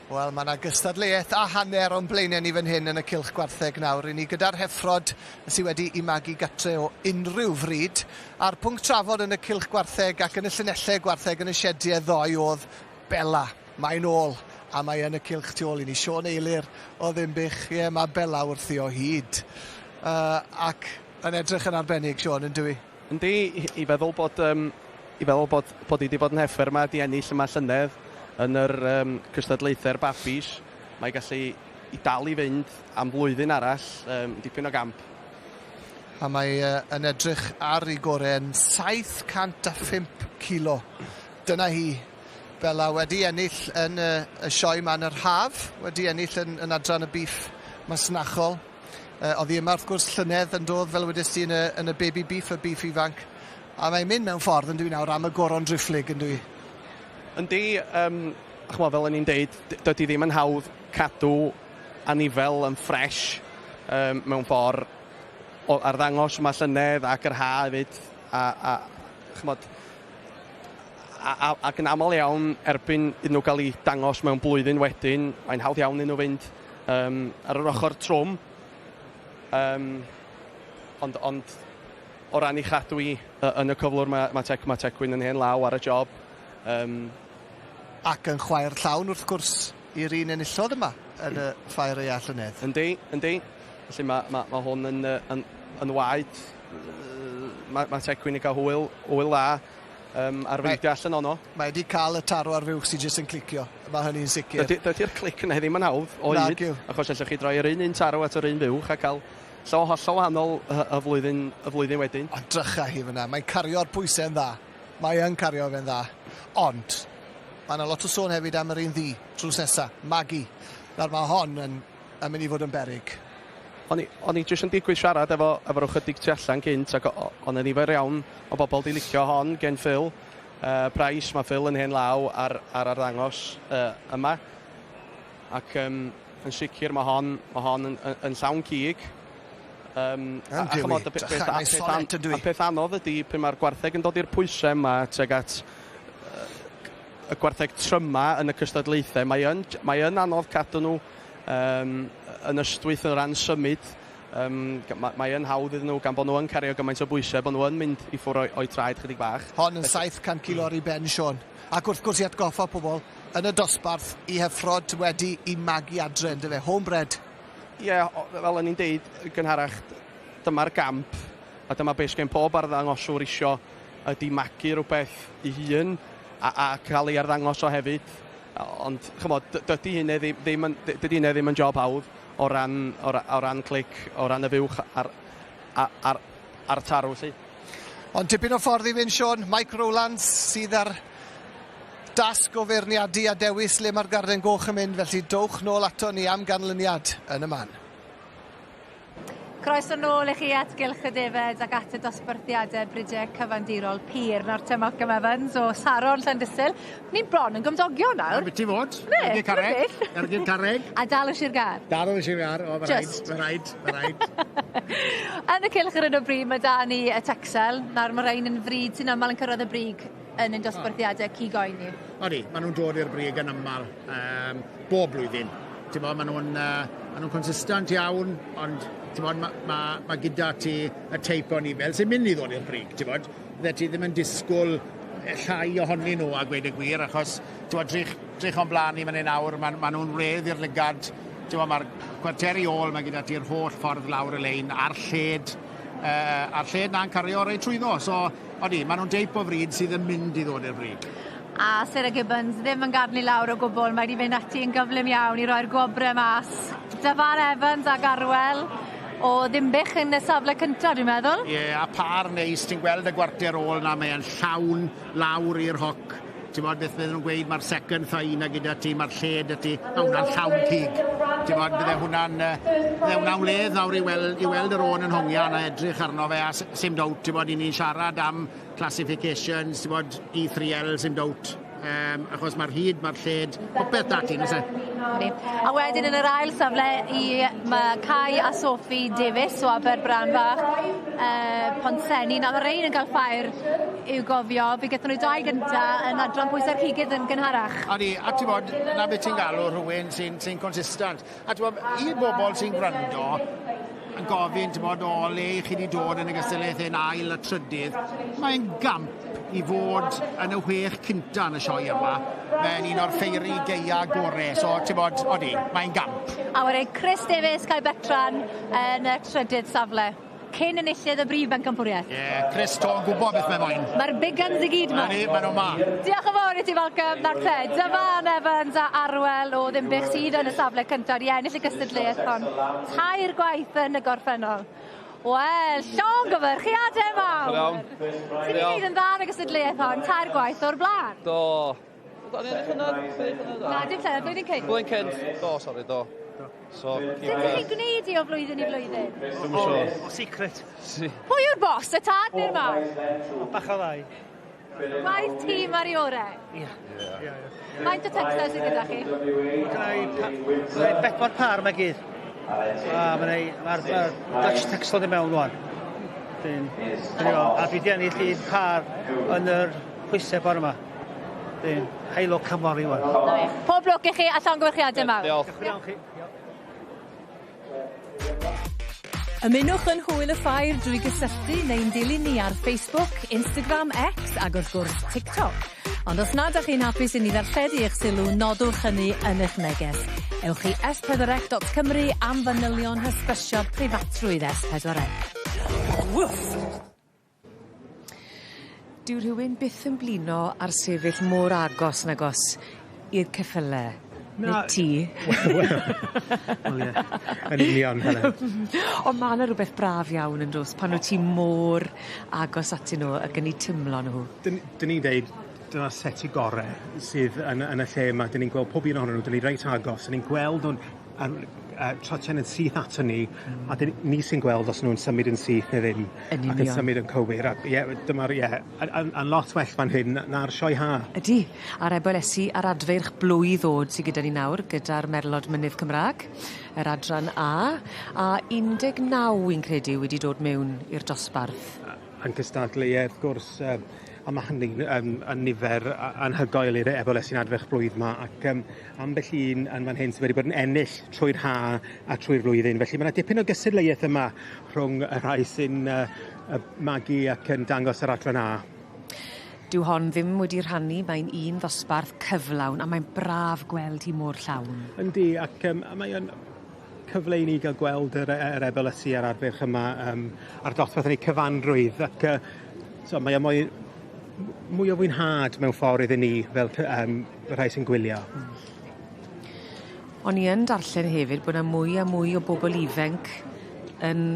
Wel, mae yna gystadleuaeth a hanner o'n blaenau ni fan hyn yn y cylch gwartheg nawr. I ni gyda'r heffrod sydd wedi i magu gatre o unrhyw fryd. A'r pwnc trafod yn y cylch gwartheg ac yn y llunellau gwartheg yn y siediau ddoe oedd Bella. Mae'n ôl a mae yn y cylch tu ôl i ni. Siôn Eilir o Ddinbych, ie, mae Bella wrthi o hyd. Ac yn edrych yn arbennig, Siôn, yn dywi? Yndi, i feddwl bod, i feddwl bod hi wedi bod yn heffer yma, di ennill yma llynedd yn yr cystadlaethau'r babis. Mae gallu i dal i fynd am flwyddyn arall, dipyn o gamp. A mae yn edrych ar ei gorau yn 705 kilo. Dyna hi. Bella wedi ennill yn y sioe yma yn yr haf, wedi ennill yn adran y beef masnachol. Oedd hi yma wrth gwrs llynedd yn dod fel wedys ti yn y baby beef, y beef ifanc. A mae'n mynd mewn ffordd yn dwi nawr am y goron driphlyg yn dwi. Yndi, ch'mo, fel o'n i'n deud, dydy ddim yn hawdd cadw anifel yn ffres mewn ffordd o arddangos yma llynedd ac yr ha hefyd, a ch'mod, ac yn aml iawn erbyn iddyn nhw gael eu dangos mewn blwyddyn wedyn, mae'n hawdd iawn iddyn nhw fynd ar yr ochr trwm. Ond o ran ei chadw i yn y cyflwr, mae Tecwyn yn hen law ar y job. Ac yn chwaer llawn wrth gwrs i'r un enillodd yma yn y ffair aeaf llynedd. Yndi, yndi. Felly mae hwn yn waed. Mae Tecwyn yn cael hwyl dda ar feidio allan ono. Mae wedi cael y taro ar fuwch sy'n jyst yn clicio. Mae hynny'n sicr. Dydy'r clic yna ddim yn hawdd o hyd. Achos allwch chi droi yr un tarw at yr un fuwch a cael llaw hollol wahanol y flwyddyn wedyn. Ond drycha hi fyna. Mae'n cario'r pwysau'n dda. Mae yn cario fe'n dda. Ond mae yna lot o sôn hefyd am yr un ddi drws nesa, Maggie. Nawr mae hon yn mynd i fod yn beryg. O'n i jyst yn digwydd siarad efo ychydig tu allan gynt, ac o'n nifer iawn o bobl di licio hon gen Phil Price. Mae Phil yn hen law ar arddangos yma. Ac yn sicr mae hon yn llawn cig. A peth anodd ydy pan mae'r gwartheg yn dod i'r pwysau yma tuag at y gwartheg tryma yn y cystadlaethau. Mae yn anodd cadw nhw yn ystwyth o ran symud. Mae yn hawdd iddyn nhw gan bod nhw yn cario gymaint o bwysau, bod nhw yn mynd i ffwrdd o'i traed chydig bach. Hon yn 700 kilo ar ei ben, Siôn. Ac wrth gwrs i atgoffa pobl yn y dosbarth i heffrod wedi i magu adre, yndyfe? Homebred. Ie, fel o'n i'n deud gynharach, dyma'r gamp, a dyma beth sgen pob arddangoswr isio ydy magu rhywbeth i hun a cael ei arddangos o hefyd. Ond, ch'mod, dydy hynny ddim yn job hawdd o ran clic, o ran y fuwch a'r tarw, lly. Ond tipyn o ffordd i fynd, Siôn. Mike Rowlands sydd ar dasg o feirniadu a dewis le mae'r garden goch yn mynd, felly dowch nôl ato ni am ganlyniad yn y man. Croeso nôl i chi at Gylch y Defed ac at y dosbarthiadau bridiau cyfandirol pur. Nawr te Malcolm Evans o Saron Llandysul. Ni'n bron yn gymdogion nawr. Beth ti fod? Ergyd carreg. Ergyd carreg. A dal y Sir Gâr. Dal y Sir Gâr, o, mae rhaid. Yn y cylch ar hyn o bryd mae da ni y Texel. Nawr mae rhain yn fryd sy'n aml yn cyrraedd y brig yn ein dosbarthiadau cig oen ni. Odi, maen nhw'n dod i'r brig yn aml, bob blwyddyn. Ti'n bod, maen nhw'n consistent iawn, ond ti'n bod, mae gyda ti y teip o nifel sy'n mynd i ddod i'r brig, ti'n bod. Fydde ti ddim yn disgwyl llai ohonyn nhw a gweud y gwir, achos ti'n bod, drych o'n blaen i fan hyn awr, maen nhw'n wledd i'r lygad. Ti'n bod, mae'r cwarter i ôl, mae gyda ti'r holl ffordd lawr y lein, a'r lled na'n cario reit trwyddo. So, odi, maen nhw'n deip o fryd sydd yn mynd i ddod i'r brig. A Sarah Gibbons ddim yn gadw ni lawr o gwbl, mae wedi mynd ati yn gyflym iawn i roi'r gwobrau mas. Dyfan Evans ac Arwel o Ddinbych yn y safle cyntaf, dwi'n meddwl. Ie, a par neis, ti'n gweld y gwarter ôl na, mae'n llawn lawr i'r hoc. Ti'n bod, beth bydden nhw'n gweud, mae'r second thigh na gyda ti, mae'r lled y ti, mae hwnna'n llawn cig. Ti'n bod, bydde hwnna'n wledd nawr i weld yr ôn yn hongian a edrych arno fe, a sim doubt, ti'n bod, i ni'n siarad am classifications, ti'n bod, E3L, sim doubt. Achos mae'r hyd, mae'r lled, popeth 'da ti, nag oes e? Ydi. A wedyn yn yr ail safle i ma' Kai a Sophie Davies o Aberbrân Fach Pontsenni. Nawr ma' rein yn ga'l ffair i'w gofio. Fe gethon nhw dau gynta yn adran pwyse'r cigydd yn gynharach. Odi, a t'mod, 'na be' ti'n galw rhywun sy'n sy consistent. A t'mod, i bobl sy'n gwrando, yn gofyn, t'mod, o le chi 'di dod yn y gystadleuaeth hyn, ail a trydydd, mae'n gamp i fod yn y 6 cynta yn y sioe yma. Mae'n un o'r ffeiri gaea gore, so t'mod, odi, mae'n gamp. A wedyn Chris Davies, Cae Betran yn y trydydd safle. Cyn enillydd y brif bencampwriaeth. Ie, yeah, Chris 'to yn gwybod beth mae moyn. Mae'r big guns i gyd 'ma. Ydy, maen nhw 'ma. Diolch yn fawr i ti Malcolm. Nawr te, Dyfan Evans a Arwel o Ddinbych sydd yn y safle cyntaf i ennill y gystadleuaeth hon. Tair gwaith yn y gorffennol. Wel, llongyfarchiadau mawr! Iawn. Ti wedi gwneud yn dda yn y gystadleuaeth hon, tair gwaith o'r blaen. Do. Do, ni ennill hynna? Na, dim llynedd, blwyddyn cynt. Blwyddyn cynt. Do, sori, do. So, Sut ydych chi'n gwneud i o flwyddyn i flwyddyn? Dwi'm yn siŵr. O, secret. Pwy yw'r bos, y tad neu'r mam? Bach o ddau. Gwaith tîm ar ei orau. Ie. Ie. Faint o Texels sydd gyda chi? Mae bedwar par mae gyd. A mae'n mae'r ma Dutch Texel di mewn rwan. Dyn, a dwi di ennill un par yn yr pwysau bore yma. Dyn, haelo camori wan. Pob lwc i chi a llongyfarchiadau mawr. Diolch. Diolch. Ymunwch yn hwyl y ffair drwy gysylltu neu'n dilyn ni ar Facebook, Instagram, X ac wrth gwrs TikTok. Ond os nad ydych chi'n hapus i ni ddarlledu eich sylw, nodwch hynny yn eich neges. Ewch i s4c.cymru am fanylion hysbysiad preifatrwydd S4C. Woof! Dyw rhywun byth yn blino ar sefyll mor agos nagos i'r ceffyle. Na. Neu ti. Wel ie. Yn union fele. Ond ma' 'na rwbeth braf iawn yn do's pan wt ti mor agos atyn nhw ag yn 'u timlo nhw. 'Dyn ni'n deud dyna'r seti gore sydd yn yn y lle yma. 'Dyn ni'n gweld pob un ohonyn nhw, 'dyn ni reit agos, 'dyn ni'n gweld nhw'n yn trotian yn syth aton ni, a 'dyn ni sy'n gweld os nhw'n symud yn syth neu ddim. Yn Ac yn union. symud yn cywir, ac ie, dyma'r, ie, yn lot well fan hyn na'r sioe ha. Ydi, a'r ebolesi a'r adfeirch blwydd ddod sy gyda ni nawr, gyda'r Merlod Mynydd Cymra'g, yr adran A, a 19 wi'n credu wedi dod mewn i'r dosbarth. Yn cystadlu, ie, wrth gwrs, a ma' hynny'n yn nifer anhygoel i'r ebolesi'n adferch blwydd 'ma, ac ambell un yn fan hyn sydd wedi bod yn ennill trwy'r ha a trwy'r flwyddyn. Felly ma' 'na dipyn o gystadleuaeth yma rhwng y rhai sy'n magu ac yn dangos yr adran A. Dyw hon ddim wedi rhannu, mae'n un ddosbarth cyflawn, a mae'n braf gweld hi mor llawn. Yndi, ac a mae yn cyfle i ni gael gweld yr ebylesi a'r adferch yma a'r dosbarth yn ei cyfanrwydd, ac so, mae o mwy o fwynhad mewn ffordd iddyn ni fel rhai sy'n gwylio. O'n i yn darllen hefyd bod 'na mwy a mwy o bobl ifanc yn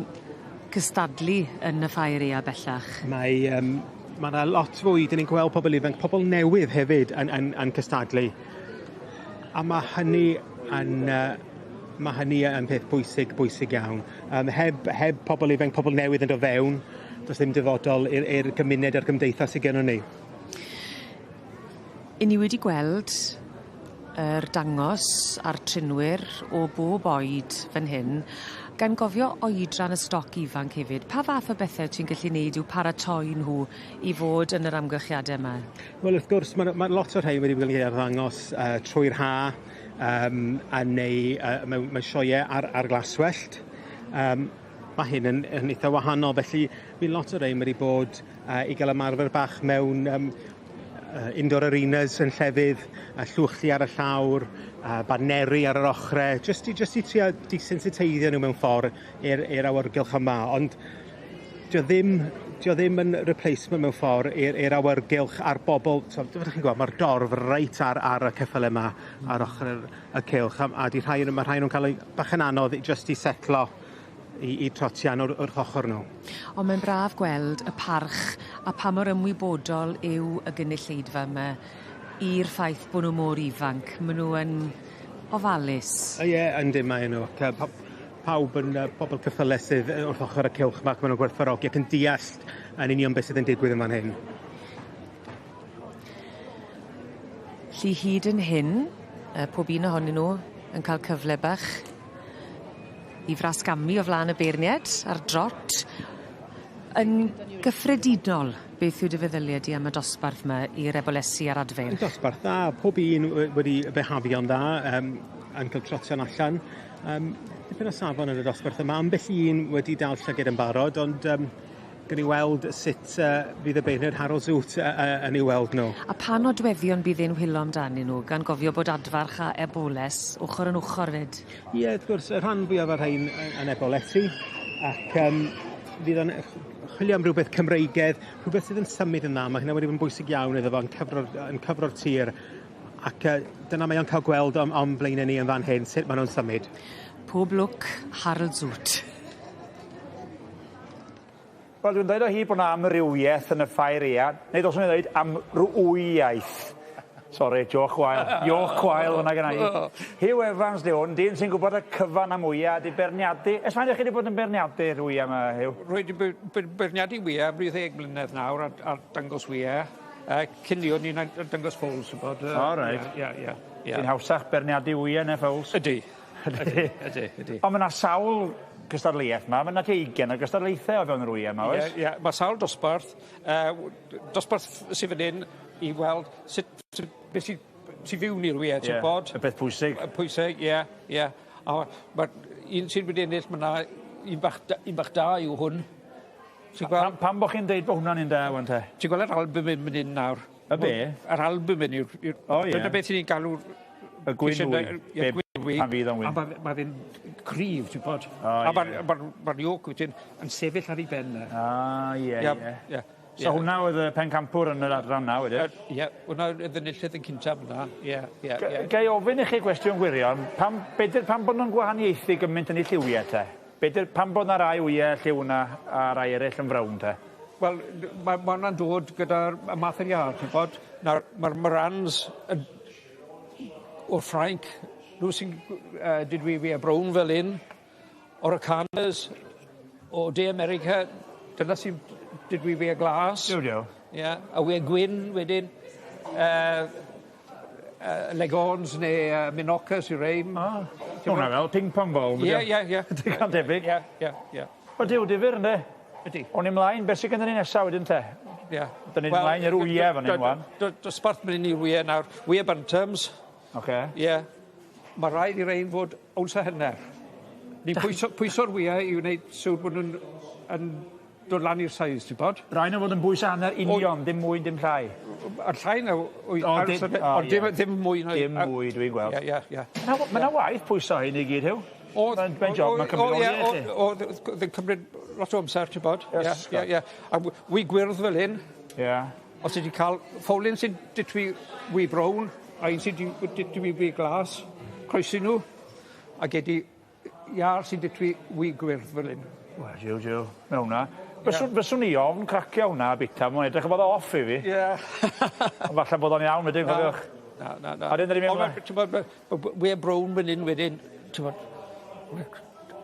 cystadlu yn y ffair aea bellach. Mae ma' 'na lot fwy, 'dyn ni'n gweld pobl ifanc, pobl newydd hefyd yn cystadlu. A ma' hynny yn ma' hynny yn peth bwysig, bwysig iawn. Heb pobl ifanc, pobl newydd yn dod fewn, does ddim dyfodol i'r gymuned a'r gymdeithas sydd gennon ni. 'Yn ni wedi gweld yr dangos a'r trinwyr o bob oed fan hyn, gan gofio oedran y stoc ifanc hefyd, pa fath o bethe ti'n gallu neud i'w paratoi nhw i fod yn yr amgylchiade yma? Wel, wrth gwrs, ma' lot o'r rhain wedi bod yn cael ei arddangos trwy'r ha, a neu mewn sioeau ar glaswellt. Ma' hyn yn eitha wahanol, felly mi lot o'r rhain wedi bod i gael ymarfer bach mewn indoor arenas yn llefydd, llwchli ar y llawr, baneri ar yr ochre, jyst i trio desensiteiddio nhw mewn ffordd i'r awyrgylch yma, ond dio ddim yn replacement mewn ffordd i'r awyrgylch a'r bobl. So, ydych chi'n gweld, mae'r dorf reit ar y ceffyle yma, ar ochr y cylch, a di rhai, mae rhai nhw'n cael ei bach yn anodd jyst i setlo i trotian wrth ochr nhw. Ond mae'n braf gweld y parch a pa mor ymwybodol yw y gynulleidfa yma i'r ffaith bod nhw mor ifanc. Maen nhw yn ofalus. Ie, yndyn mae nhw. Ac, pawb yn pobl ceffyle sydd wrth ochr y cylch yma, ac maen nhw'n gwerthfawrogi ac yn deall yn union beth sydd yn digwydd yn fan hyn. Lly hyd yn hyn, pob un ohonyn nhw yn ca'l cyfle bach i frasgamu o flan y beirnied ar drot. Yn gyffredinol, beth yw dy feddylie di am y dosbarth 'ma i'r ebolesi a'r adfeirch? Dosbarth dda, pob un wedi behafio'n dda, yn ca'l trotian allan. Dipyn o safon yn y dosbarth yma, ambell un wedi dal llyged yn barod, ond gawn ni weld sut fydd y beirniad Harold Zoot yn eu weld nhw. A pa nodweddion bydd e'n whilo amdanyn nhw, gan gofio bod adfarch a eboles ochor yn ochor 'fyd? Ie, wrth gwrs, y rhan fwyaf o'r rhain yn ebolesi, ac fydd o'n chwilio am rhywbeth Cymreigedd, rhywbeth sydd yn symud yn dda, mae hynna wedi bod yn bwysig iawn iddo fo yn cyfro'r tir, ac dyna mae o'n cael gweld o'n blaenau ni yn fan hyn, sut maen nhw'n symud. Pob lwc, Harold Zoot. Wel, dwi'n dweud o hyd bod 'na amrywiaeth yn y ffair aea, neu dylswn i ddweud amrywiaeth. Sori, joc wael. Joc wael hwnna gynna i. Hugh Evans 'di hwn, dyn sy'n gwybod y cyfan am wya, 'di beirniadu. Ers faint 'ych chi 'di bod yn beirniadu'r wya 'ma, Hugh? Rwy 'di beirniadu wya am ryw 10 mlynedd nawr a dangos wya. Cyn 'ny o'n i'n dangos ffowls, wbod. O reit. Ie, ie, ie. Sy'n hawsach beirniadu wya na ffowls? Ydi. Ydi, ydi, ydi. Ond ma' 'na sawl gystadleuaeth 'ma, ma' 'na tua ugen o gystadlaethau o fewn yr wya 'ma, oes? Ie, ie, ma' sawl dosbarth. Dosbarth sy fan 'yn i weld sut beth sy sy fewn i'r wye, ti'n gwbod? Y peth pwysig. Y pwysig, ie, ie. A ma' un sydd wedi ennill, ma' 'na un bach un bach da yw hwn. Ti'n gweld? Pam bo' chi'n deud bo' hwnna'n un da ŵan te? Ti'n gweld yr albumin myn 'yn nawr? Y be? Yr albumin yw'r O ie. Dyna beth 'yn ni'n galw Y gwyn wy. Ie, gwyn wy. Pan fydd o'n wyn. A ma' fe'n cryf, ti'n gwbod? O ie. A ma'r yolk wedyn yn sefyll ar 'i ben e. A ie, ie. Ie. So hwnna oedd y pencampwr yn yr adran 'na wedyn? Ie, hwnna oedd enillydd yn cynta fynna. Ie, ie, ie. Ga i ofyn i chi gwestiwn gwirion? Pam, be' 'di'r, pam bod nhw'n gwahaniaethu gymaint yn eu lliwie te? Be' 'di'r, pam bod 'na rai wye lliw 'na a rai eryll yn frown te? Wel, ma' hwnna'n dod gyda'r y math yr iâr, ti'n gwbod? Nawr, ma'r Marans yn o'r Ffrainc, nhw sy'n didwy wye brown fel 'yn. Ouracanas o De America, dyna sy'n didwy wye glas. Duw, duw. Ie, a wye gwyn wedyn. Leghorns neu Minorcas yw rein. O, hwnna fel ping pong ball. Ie, ie, ie. Digon tebyg. Ie, ie, ie. Wel, duw, difyr, ynde? Ydi. O'n i mlaen, beth sydd gennym ni nesaf wedyn te? Ie. Dyn ni'n mlaen i'r wye fan hyn wan. Dosbarth mynd i'r wye nawr. Wye Bantams. Oce. Ie. Mae rhaid i rein fod owns a hanner. Ni'n pwyso'r wyau i wneud siwr bod nhw'n yn dod lan i'r size, ti'n bod? Rhaid nhw fod yn bwys a hanner union, dim mwy, dim llai. A'r llai na, ond dim mwy. Dim mwy, dwi'n gweld. Ie, ie, ie. Mae 'na waith pwyso hyn i gyd, Huw. Mae'n job, mae'n cymryd oriau i chi. Oedd, yn cymryd lot o amser, ti'n bod? Ie, ie, ie. A wy gwyrdd fel hyn. Ie. Os ti wedi cael ffowlyn sy'n ditwi wy brown, a un sy'n ditwi wy glas, croesi nhw, a gei di iâr sy'n ditwi wy gwyrdd fel hyn. Wel, jiw, jiw, mae hwnna. Fyswn i ofn cracio hwnna a bita, mae'n edrych bod o off i fi. Ie. Ond falle bod o'n iawn wedyn, cofiwch. Na, na, na. A wedyn, dyn ni'n mynd... Ti'n bod, we brown fan hyn wedyn, ti'n bod,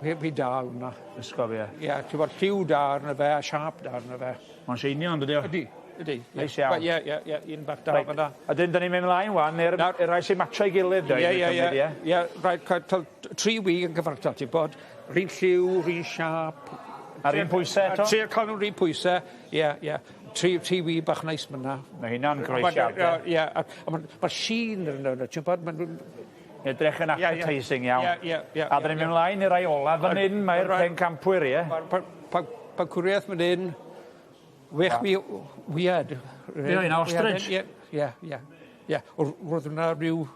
we da hwnna. Ysgob, ie. Ie, ti'n bod, lliw da arno fe, a siâp da arno fe. Mae'n sheinio, ond ydi o? Ydi, ydi. Neis iawn. Ie, ie, ie, un bach da fan'na. A dyn, dyn ni'n mynd mlaen wan, i'r rai sy'n matcho'i gilydd. Ie, ie, ie. Ie, rhaid cael tri wy yn gyfartal, ti'n bod. R'un lliw, r'un siâp. A'r un pwysau eto? Trio cael nhw'n r'un pwysau, ie, ie. Tri wy bach neis myna. Mae hynna'n groesiadau. Ie, a mae'r sheen arno nhw, ti'n bod? Edrych yn appetising iawn. Ie, ie, ie. A dyn ni'n mynd mlaen i'r rai ola, fan hyn mae'r pencampwyr, ie? Pancwriaeth fan hyn, wech wy weird. Ie, un ostrich. Ie, ie, ie. Ie, roedd hwnna rhyw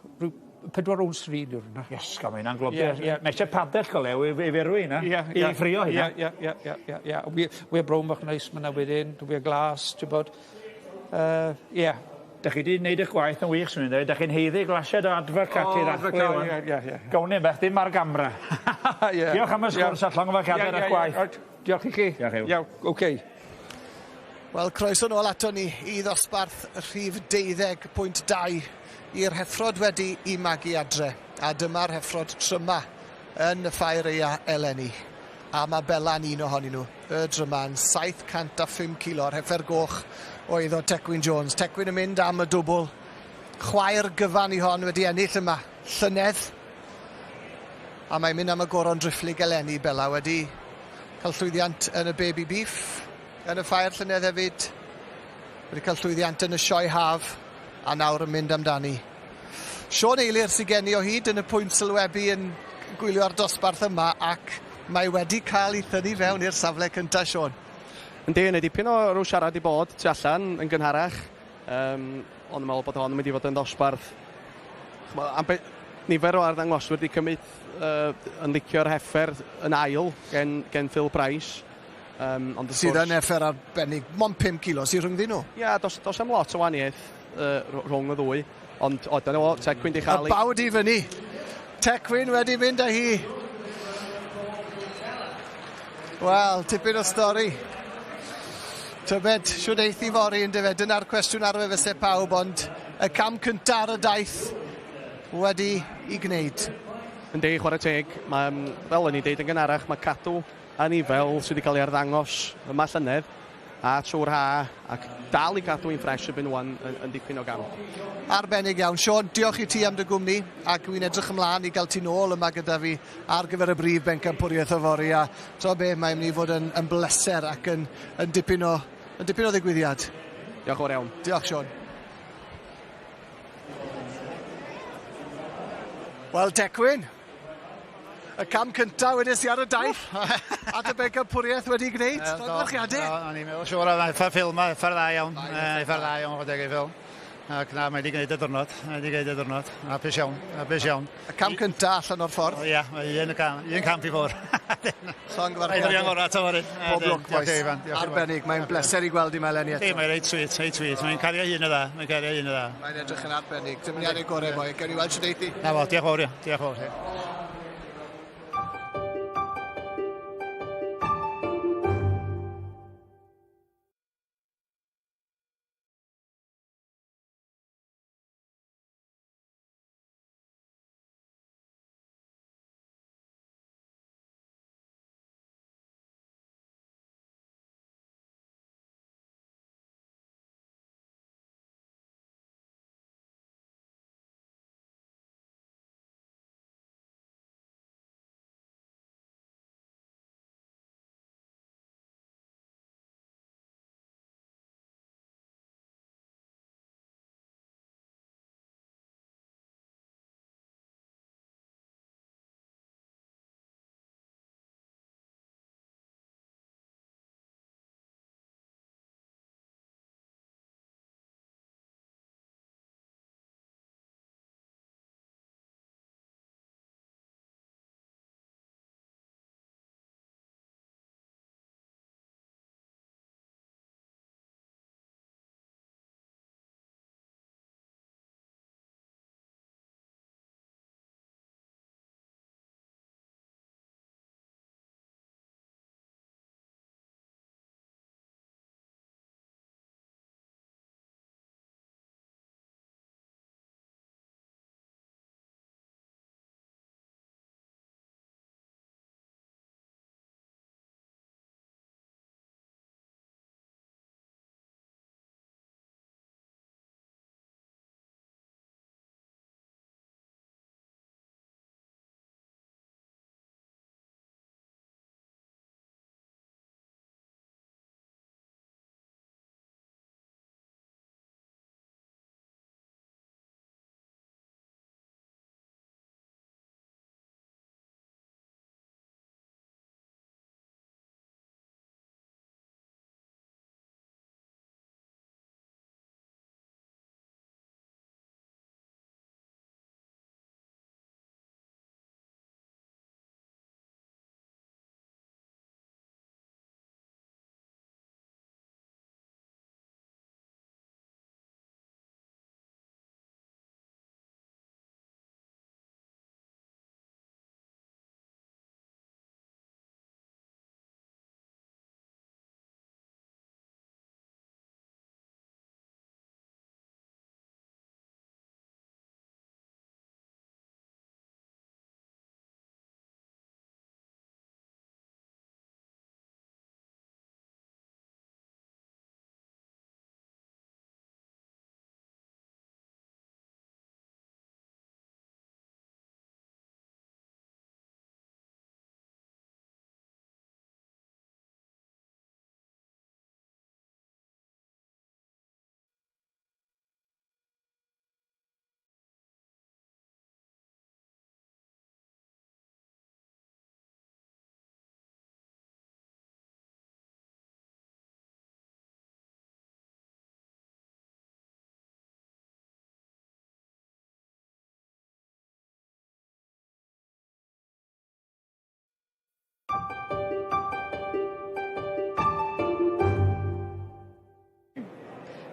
4 ounce 3 yw'r hwnna. Yes, gael mae hynna'n globio. Mae eisiau padell go lew i ferwi hynna. Ie, I ffrio hynna. Ie, ie, ie, ie, ie. We're brown bach neis myna wedyn, we're glas, ti'n bod. Ie. Dach chi wedi gwneud eich gwaith yn wych, swn i'n dweud. Dach chi'n haeddu glasied o Advocat i'r dathlu. Ie, ie, ie. Gawn ni beth, dim ar gamra. Ie. Diolch am y sgwrs a llongyfarchiadau ar eich gwaith. Diolch i chi. Diolch, Huw. Iawn, oce. Wel, croeso nôl ato ni i ddosbarth rhif 12.2 i'r heffrod wedi i magu adre. A dyma'r heffrod tryma yn y ffair aea eleni. A mae Bela'n un ohonyn nhw. Y dryma'n 705 kilo, yr heffer goch oedd o Tecwyn Jones. Tecwyn yn mynd am y dwbl. Chwaer gyfan i hon wedi ennill yma llynedd. A mae'n mynd am y goron driphlyg eleni, Bela, wedi cael llwyddiant yn y Baby Beef, yn y ffair llynedd hefyd. Wedi cael llwyddiant yn y sioe haf, a nawr yn mynd amdani. Siôn Eilir sydd gen i o hyd yn y pwynt sylwebu yn gwylio'r dosbarth yma, ac mae wedi cael ei thynnu fewn i'r safle cyntaf, Siôn. Yndi, yna dipyn o rhyw siarad i bod tu allan yn gynharach. Ond yn meddwl bod hon yn mynd i fod yn ddosbarth. Ch'mo', nifer o arddangoswyr wedi cymryd yn licio'r heffer yn ail gen Phil Price. Ond wrth Sydd gwrs yn heffer arbennig, mond 5 kilo sydd rhyngddyn nhw. Ia, dos am lot o wahaniaeth rhwng y ddwy. Ond, o, dyna fo, Tecwyn di chael Y bawd i fyny. Tecwyn wedi mynd â hi. Wel, tipyn o stori. Tybed, shwd eith hi fory yn dyfe? Dyna'r cwestiwn arfer fyse pawb, ond y cam cynta ar y daith wedi i gwneud. Yndi, chwarae teg. Mae, fel o'n i'n deud yn gynharach, mae cadw anifail sydd wedi cael ei arddangos yma llynedd a trwy'r ha ac dal i cadw i'n ffres erbyn wan yn dipyn o gam. Arbennig iawn. Siôn, diolch i ti am dy gwmni ac dwi'n edrych ymlaen i gael ti nôl yma gyda fi ar gyfer y brif bencampwriaeth yfory, a t'o be, mae'n mynd i fod yn bleser ac yn dipyn o ddigwyddiad. Diolch yn fawr iawn. Diolch, Siôn. Wel, Tecwyn, y cam cyntaf wedes i ar y daith at y bencampwriaeth wedi gwneud. Llongyfarchiadau. Do, o'n i'n meddwl siŵr oedd effa'r ffilm ma, effa'r dda iawn. Effa'r dda iawn, chwarae teg i ffilm. Ac na, mae wedi gwneud y diwrnod. Mae wedi gwneud y diwrnod. Hapus iawn, hapus iawn. Y cam cyntaf allan o'r ffordd. O ia, mae un cam i ffwrdd. Llongyfarchiadau. Rhaid i ngorau ta fory. Pob lwc, boys. Arbennig, mae'n bleser i gweld i mae eleni eto. Mae'n reit sweet, reit sweet. Mae'n cario hun y dda, mae'n cario hun y dda. Mae'n edrych yn arbennig. Dymuniadau gorau, boi. Gewn ni weld shwt eith hi. Na fo, diolch fawr, ia. Diolch fawr.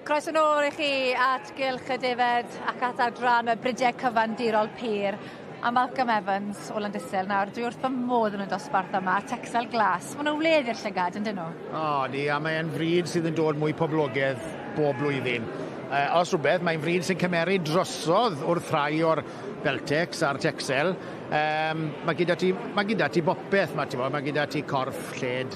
Croeso nôl i chi at Gylch y Defed ac at adran y Bridiau Cyfandirol Pur. A Malcolm Evans o Landysul nawr, dwi wrth fy modd yn y dosbarth yma, Texel Glas. Ma' nhw'n wledd i'r llygad, yndyn nhw? O, ydi, a mae'n frîd sydd yn dod mwy poblogedd bob blwyddyn. Os rhywbeth, mae'n frîd sy'n cymeryd drosodd wrth rhai o'r Beltex a'r Texel. Um, mae gyda ti, mae gyda ti bopeth, mae, ti'n mae gyda ti corff, lled,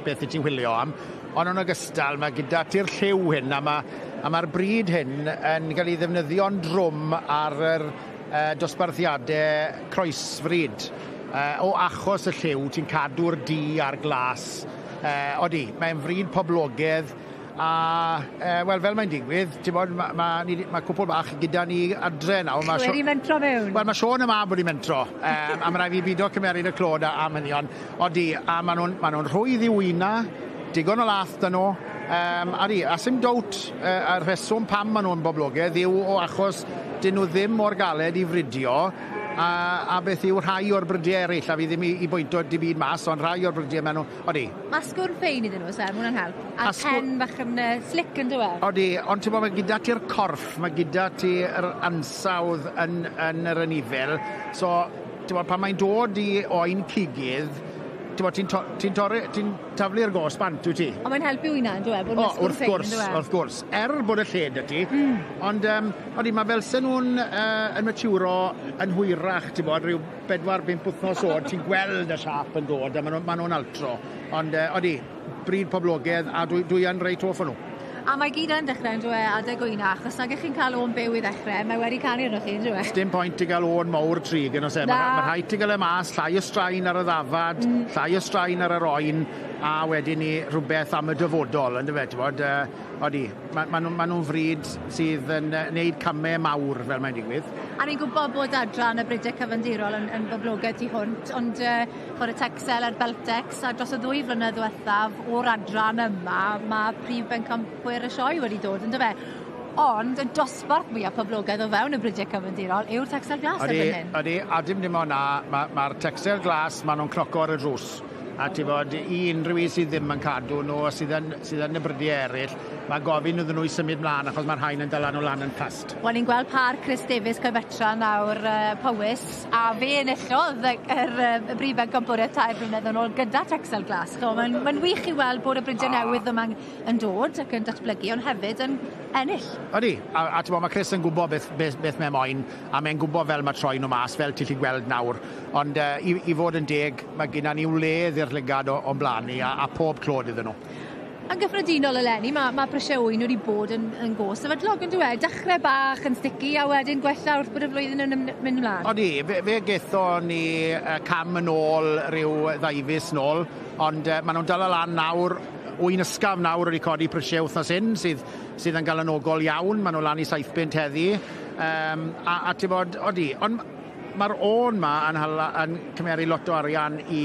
beth wyt ti'n chwilio am. Ond yn ogystal, mae gyda ti'r lliw hyn, a mae, a mae'r bryd hyn yn cael ei ddefnyddio'n drwm ar yr dosbarthiadau croesfryd. O achos y lliw, ti'n cadw'r du a'r glas. Odi, mae'n fryd poblogedd, a wel, fel mae'n digwydd, ti'n bod, mae ma, ni, ma cwpl bach gyda ni adre nawr. Ma wedi mentro mewn. Wel, mae Siôn y mab wedi mentro, a mae rhaid fi bido cymeryd y clod am hynny, ond odi, a maen nhw'n ma nhw rhwydd i wyna, digon o lath 'da nhw. Um, adi, a sim dowt y rheswm pam maen nhw'n boblogaidd yw o achos dyn nhw ddim mor galed i fridio a, a beth yw rhai o'r brydiau eraill, a fi ddim i, i bwynto dim byd mas, ond rhai o'r brydiau maen nhw, odi. Mae asgwrn ffein iddyn nhw, Sam, hwnna'n help. A pen bach yn slick yn dywe? Odi, ond ti'n bod, mae gyda ti'r corff, mae gyda ti'r ansawdd yn, yn yr anifel, so ti'n bod, pan mae'n dod i oen cigydd, ti'n bod, ti'n to, ti torri, ti'n taflu'r gos bant, wyt ti? Ond mae'n helpu wyna, yn dweud, bod yn ysgwrn ffein, yn dweud? Wrth gwrs, er bod y lle 'da ti, ond um, odi, mae fel sen nhw'n yn maturo yn hwyrach, ti'n bod, rhyw 4-5 wythnos oed, ti'n gweld y siâp yn dod, a maen nhw'n ma nhw altro. Ond odi, bryd poblogaidd, a dwi, dwi yn reit hoff o nhw. A mae gyd yn dechrau yn dweud adeg wyna, achos nag ych chi'n cael o'n byw i ddechrau, mae wedi canu arnoch chi, yn dweud? Dim pwynt i gael o'n mawr trig yn oes e. Mae ma rhaid ti gael e mas, llai o straen ar y ddafad, llai o straen ar yr oen, a wedyn ni rhywbeth am y dyfodol, yn dyfe, ti'n bod, odi, ma, ma, nhw, ma nhw'n fryd sydd yn neud camau mawr fel mae'n digwydd. A ni'n gwybod bod adran y Bridiau Cyfandirol yn, yn boblogaidd tu hwnt, ond chwarae Texel a'r Beltex, a dros y ddwy flynedd ddiwethaf o'r adran yma, mae prif bencampwyr y sioe wedi dod, yn dyfe? Ond y dosbarth mwyaf poblogaidd o fewn y Bridiau Cyfandirol yw'r Texel Glas erbyn hyn. Ydy, a dim dim ond na, mae'r ma Texel Glas, maen nhw'n cnoco ar y drws. A ti bod, i unrhyw un sydd ddim yn cadw nhw, a sydd yn, sydd yn y brydiau eraill, mae gofyn iddyn nhw i symud mlaen, achos mae'r rhain yn dala nhw lan yn fast. Wel, ni'n gweld par Chris Davies Coedfetra nawr, Powys, a fe enillodd y, yr, y brif bencampwriaeth 3 blynedd yn ôl gyda Texel Glas. Mae'n ma wych i weld bod y bridiau newydd yma'n yn dod ac yn datblygu, ond hefyd yn ennill. Ydy, a, a ti'n bod, mae Chris yn gwybod beth, beth, beth mae moyn, a mae'n gwybod fel mae troi nhw mas, fel ti'n gallu gweld nawr. Ond i, i fod yn deg, mae gyda ni wledd i'r llygad o'n blaen ni, a, a pob clod iddyn nhw. Yn gyffredinol eleni, mae, mae prisiau ŵyn wedi bod yn, yn go sefydlog yn dweud. Dechrau bach yn sticky a wedyn gwella wrth bod y flwyddyn yn mynd ymlaen. Odi, fe, fe getho ni cam yn ôl rhyw ddaufis nôl, ond maen nhw'n dal lan nawr ŵyn ysgafn nawr wedi codi prisiau wythnos hyn, sydd, sydd yn galanogol iawn. Maen nhw lan i 7 bunt heddi. Um, a, a ti'n bod, odi, ond mae'r ôn ma yn, hala, yn cymeru lot o arian i,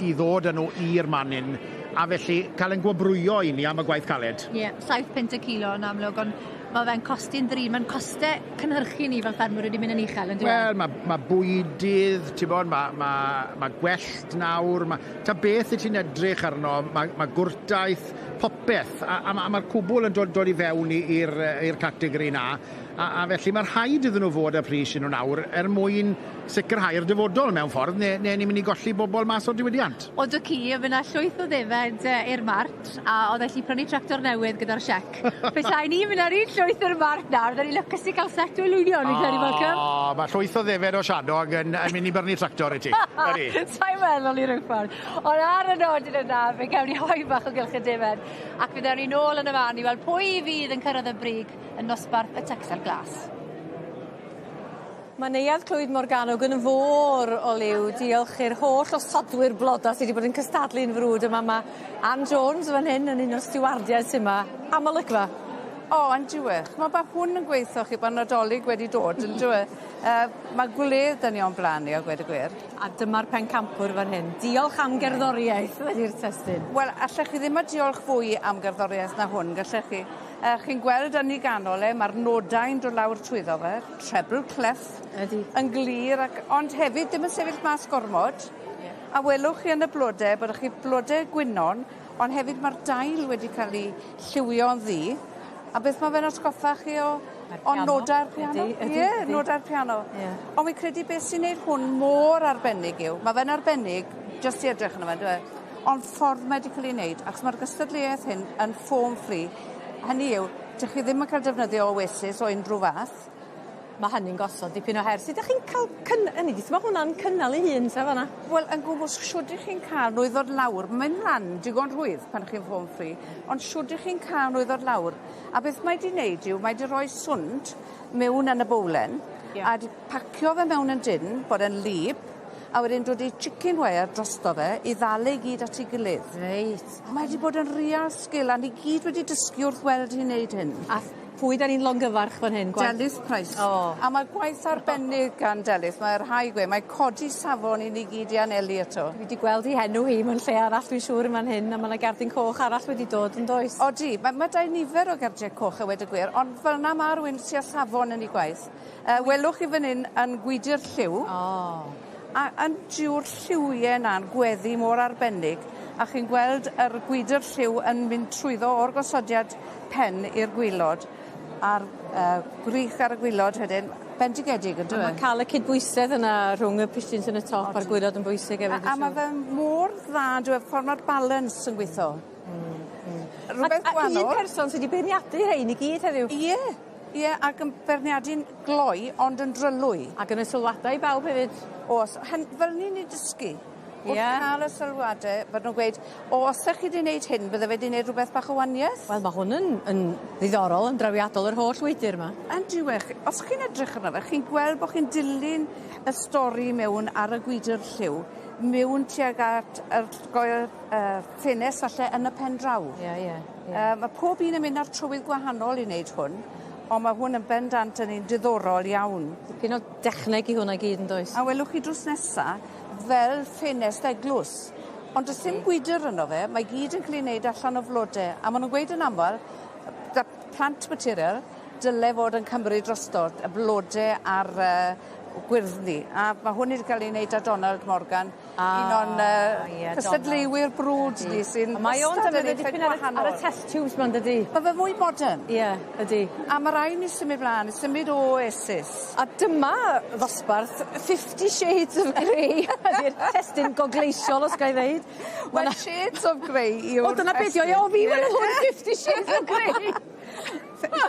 i ddod â nhw i'r man hyn, a felly cael ein gwobrwyo i ni am y gwaith caled. Ie, yeah, 7 punt y kilo yn amlwg, ond mae fe'n costi'n ddrud, mae'n costau cynhyrchu ni fel ffermwyr wedi mynd yn uchel, yn dweud? Wel, mae, mae bwydydd, ti'n bod, mae, mae, mae gwellt nawr, mae, ta beth y ti'n edrych arno, mae, mae gwrtaith, popeth, a, a, a mae'r cwbl yn dod, dod i fewn i'r categori na, a, a felly mae rhaid iddyn nhw fod â pris i nhw nawr er mwyn sicrhau'r dyfodol mewn ffordd, neu, neu ni'n mynd i golli bobl mas o'r diwydiant. O dy ci, fe na llwyth o ddefed i'r mart, a oedd ellu prynu tractor newydd gyda'r siec. Petai ni'n mynd ar un llwyth i'r mart nawr, fydden ni'n lwcus i cael set o olwynion, fi'n credu, Malcolm. O, mae llwyth o ddefed o Siadog yn, yn mynd i brynu tractor i ti. Ydy. Sa'n meddwl i ryw ffordd. Ond ar y nodyn yna, fe gewn ni hoi bach o gylch y defed, ac fe ddewn ni nôl yn y fan i weld pwy fydd yn cyrraedd y brig yn nosbarth y Texel Glas. Mae Neuadd Clwyd Morgannwg yn fôr o liw, diolch i'r holl osodwyr bloda sydd wedi bod yn cystadlu'n frwd yma. Mae Ann Jones fan hyn yn un o'r stiwardiaid sy'n yma. Am olygfa. O, yn diwych. Mae ba hwn yn gweithio chi bod Nadolig wedi dod, yn dyw e? Mae gwledd 'da ni o'n blaen ni, a gweud y gwir. A dyma'r pencampwr fan hyn. Diolch am gerddoriaeth ydi'r testun. Wel, allech chi ddim a diolch fwy am gerddoriaeth na hwn, gallech chi? Chi'n gweld yn ei ganol e, mae'r nodau'n dod lawr trwyddo fe, treble clef. Ydy. Yn glir, ac, ond hefyd ddim yn sefyll mas gormod. Yeah. A welwch chi yn y blode bod chi blode gwynon, ond hefyd mae'r dail wedi cael ei lliwio'n ddu. A beth mae fe'n atgoffa chi o? O nodau'r piano. Ie, nodau'r piano. Ie. Ond wi'n credu beth sy'n neud hwn mor arbennig yw, ma' fe'n arbennig jyst i edrych arno fe on'd yw e? Ond ffordd mae 'di ca'l 'i neud, achos ma'r gystadleuaeth hyn yn form free, hynny yw, 'dych chi ddim yn cael defnyddio Oasis o unrhyw fath. Ma' hynny'n gosod dipyn o her. Sut 'dach chi'n ca'l cyn- hynny 'di sut ma' hwnna'n cynnal 'i hun te fan 'na? Wel yn gwbwl shwd 'ych chi'n ca'l nw i ddod lawr mynd lan digon rhwydd pan chi'n form free ond shwd 'ych chi'n ca'l nw i ddod lawr a beth mae 'di neud yw mae 'di roi swnd mewn yn y bowlen Ie. a 'di pacio fe mewn yn dyn bod e'n wlyb a wedyn dod i chicken wire drosto fe i ddal e i gyd at 'i gilydd. Reit. Mae 'di bod yn real skill a ni gyd wedi dysgu wrth weld hi'n neud hyn. A pwy 'dan ni'n longyfarch fan hyn? Gwaith... Delyth Price. O. A ma' gwaith arbennig gan Delyth mae rhai gwe- mae codi safon i ni gyd i anelu ato. Dwi 'di gweld 'i henw hi mewn lle arall dwi'n siŵr yn fan hyn a ma' 'na gerdyn coch arall wedi dod yndoes? Odi ma' ma' 'da i nifer o gerdie coch a weud y gwir ond fel 'na ma' rywun sy â safon yn 'i gwaith. Welwch chi fan 'yn yn gwydyr lliw. O. A yn dyw'r lliwie 'na'n gweddu mor arbennig a chi'n gweld yr gwydyr lliw yn mynd trwyddo o'r gosodiad pen i'r gwilod a'r yy gwrych ar y gwilod wedyn bendigedig on'd yw e? A ma' ca'l y cydbwysedd yna rhwng y pishyn yn y top a'r gwilod yn bwysig efyd A a ma' fe mor dda on'd yw e ffor ma'r balans yn gwitho. Rwbeth gwanol. A un person sy 'di beirniadu rhein i gyd heddiw. Ie. Ie ac yn beirniadu'n gloi ond yn dryloy. Ac yn roi sylwadau i bawb hefyd. O's hen- fel ni'n 'u dysgu. Ie. Wrth ca'l y sylwade bod nw'n gweud o os 'ych chi 'di neud hyn bydde fe 'di neud rwbeth bach o wanieth. Wel ma' hwn yn yn ddiddorol yn drawiadol yr holl wydyr 'ma. Yndyw e os chi'n edrych arno fe chi'n gweld bo' chi'n dilyn y stori mewn ar y gwydyr lliw miwn tuag at yr goe- yy ffenest falle yn y pen draw. Ie ie ie. Ma' pob un yn mynd ar trywydd gwahanol i wneud hwn on' ma' hwn yn bendant yn un diddorol iawn. Dipyn o dechneg i hwnna i gyd yndoes? A welwch chi drws nesa fel ffenest eglws. Ond do's dim gwydyr yno fe, mae gyd yn ca'l 'i neud allan o flode, a ma' nw'n gweud yn amal 'da plant material dyle fod yn cymryd drosto y blode a'r gwyrddni. A ma' hwn wedi ca'l 'i neud 'da Donald Morgan. Ah, un o'n ie, cystadleuwyr brwd ni sy'n Mae o'n wastad yn defnyddio eitha dipyn ar y ar y gwahanol. test tubes 'ma yndydi? Ma' fe fwy modern. Ie, ydi. A ma' rai' ni symud mlan, symud o Oasis. A dyma ddosbarth Fifty Shades of Grey ydi'r testun gogleisiol os gai ddeud. Wel Shades of Grey yw'r O dyna be' 'di o ie o fi welodd hwn Fifty Shades of Grey.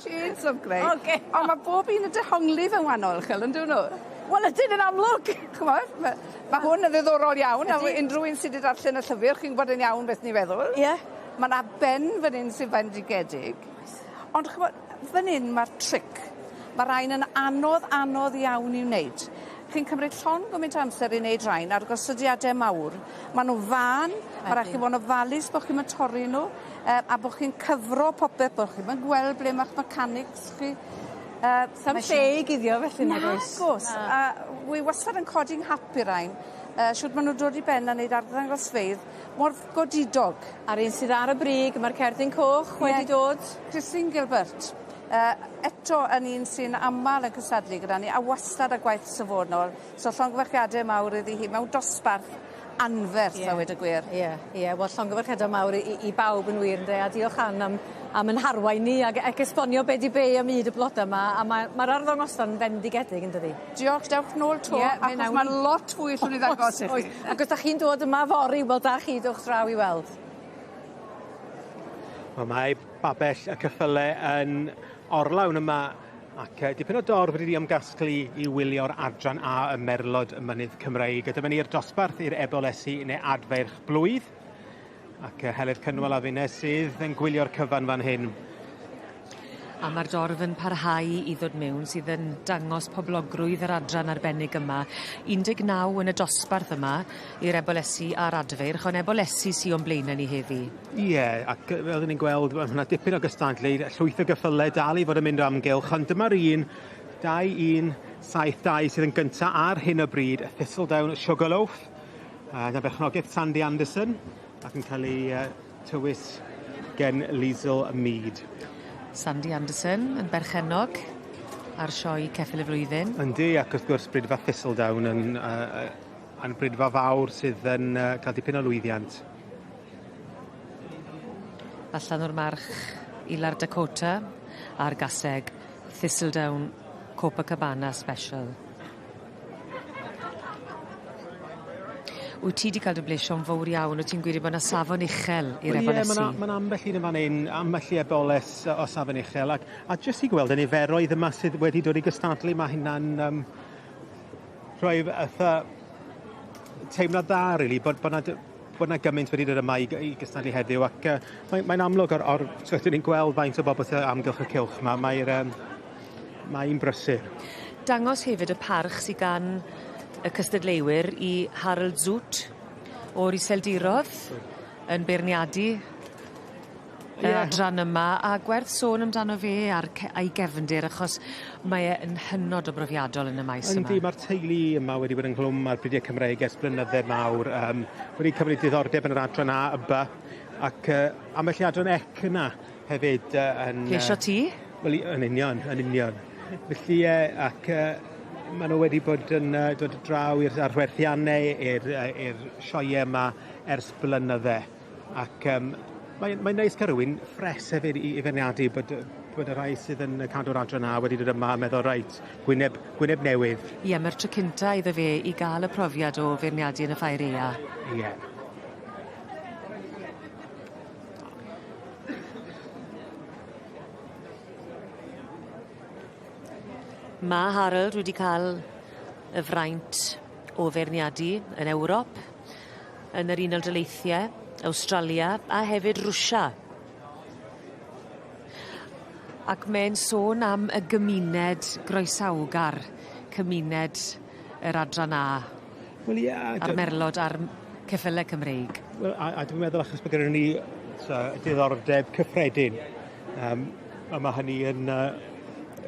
Shades of Grey. Oce. On' ma' bob un yn dehongli fe'n wanol ch'el on'd yw nw? Wel ydyn yn amlwg. Ch'mod ma' ma' hwn yn ddiddorol iawn a Ydi. unrhyw un sy 'di darllen y llyfyr chi'n gwbod yn iawn beth ni feddwl. Ie. Ma' 'na ben fan 'yn sy'n fendigedig. Ond ch'mo' fan 'yn ma'r tric. Ma' rain yn anodd anodd iawn i'w wneud. Chi'n cymryd llon gwmynt o amser i wneud rain a'r gosodiade mawr. Ma' nw fân, ma' rai' chi fo' yn ofalus bo' chi'm yn torri nw a bo' chi'n cyfro popeth bo' chi'm yn gweld ble ma'ch mechanics chi. Sa'm lle i guddio felly nag oes? Nagos. Na. A wi wastad yn codi'n nghap i rain shwd ma' nw'n dod i ben a neud arddangosfeydd mor godidog. A'r un sydd ar y brig ma'r cerdyn coch wedi dod. Christine Gilbert. Eto yn un sy'n amal yn cystadlu gyda ni a wastad â gwaith safonol. So llongyfarchiade mawr iddi hi mewn dosbarth anferth Ie. a weud y gwir. Ie ie wel llongyfarchiade mawr i bawb yn wir ynde a diolch Ann am am 'yn harwain ni ag ac esbonio be' 'di be' am 'yd y blode 'ma a ma' ma'r arddangosfa'n fendigedig yndydi? Diolch dewch nôl 'to Ie, mi achos wnawn ma' ni. lot fwy allwn ni ddangos i chi. Oes ac os 'dach chi'n dod yma fory wel da chi dowch draw i weld. Wel mae babell y cyffyle yn orlawn yma ac dipyn o dorf wedi ymgasglu i wylio'r adran A y Merlod y Mynydd Cymreig. A dyma ni'r dosbarth i'r ebolesi neu adfeirch blwydd. Ac Heledd Cynwal a finne sydd yn gwylio'r cyfan fan hyn. A ma'r dorf yn parhau i ddod mewn sydd yn dangos poblogrwydd yr adran arbennig yma. 19 yn y dosbarth yma i'r ebolesi a'r adfeirch, ond ebolesi sy o'n blaene ni heddi. Ie, ac fel 'dyn ni'n gweld, ma' 'na dipyn o gystadlu, llwyth o gyffyle dal i fod yn mynd o amgylch, ond dyma'r un, 2 1 7 2 sydd yn gynta ar hyn o bryd, Thistledown Sugarloaf, uh, berchnogaeth Sandy Anderson, ac yn cael ei tywys gen Liesl Mead. Sandy Anderson yn berchennog ar sioe Ceffyl y Flwyddyn. Yndi, ac wrth gwrs Bridfa Thistledown yn yn bridfa fawr sydd yn cael dipyn o lwyddiant. Allan o'r march Ilar Dakota. ar gaseg Thistledown Copacabana Special. Wyt ti 'di ca'l dy blesio'n fowr iawn, wyt ti'n gweud bo' 'na safon uchel i'r Wel ie ebolesi. ma' 'na ma' 'na ambell un yn fan 'yn, ambell i eboles o safon uchel ac a jyst i gweld y niferoedd yma sydd wedi dod i gystadlu ma' hynna'n yym rhoi fatha teimlad dda rili bod bo' 'na dy- bod 'na gymaint wedi dod yma i gy- i gystadlu heddiw ac yy mae mae'n amlwg o'r o'r t'wod 'dyn ni'n gweld faint o bobl sy o amgylch y cylch 'ma mae'r yym mae'n brysur. Dangos hefyd y parch sy gan y cystadleuwyr i Harold Zoot o'r Iseldirodd yn beirniadu y adran yma a gwerth sôn amdano fe a'r ce- a'i gefndir achos mae e yn hynod o brofiadol yn y maes yma. Yndi ma'r teulu yma wedi bod ynghlwm â'r brydie Cymreig ers blynydde mawr yym wedi cymryd diddordeb yn yr adran A a By ac yy ambell i adran ec yna hefyd yy yn yy... Plesio ti? Wel i- yn union yn union. Felly yy ac yy ma' nw wedi bod yn yy dod draw i'r arwerthianne i'r yy i'r sioee yma ers blynydde ac yym mae'n mae'n neis ca'l rywun ffres hefyd i i feirniadu bod yy bod y rhai sydd yn yy cadw'r adran A wedi dod yma a meddwl reit gwyneb gwyneb newydd. Ie ma'r tro cynta iddo fe i ga'l y profiad o feirniadu yn y ffair aea. Ie. Ma' Harold wedi ca'l y fraint o feirniadu yn Ewrop yn yr Unol Daleithie, Awstralia a hefyd Rwsia. Ac m'e'n sôn am y gymuned groesawgar, cymuned yr adran A. Wel ie a A'r merlod a'r m- ceffyle Cymreig. Wel a a dwi'n meddwl achos bo' gynnon ni t'o' diddordeb cyffredin yym a ma' hynny yn yy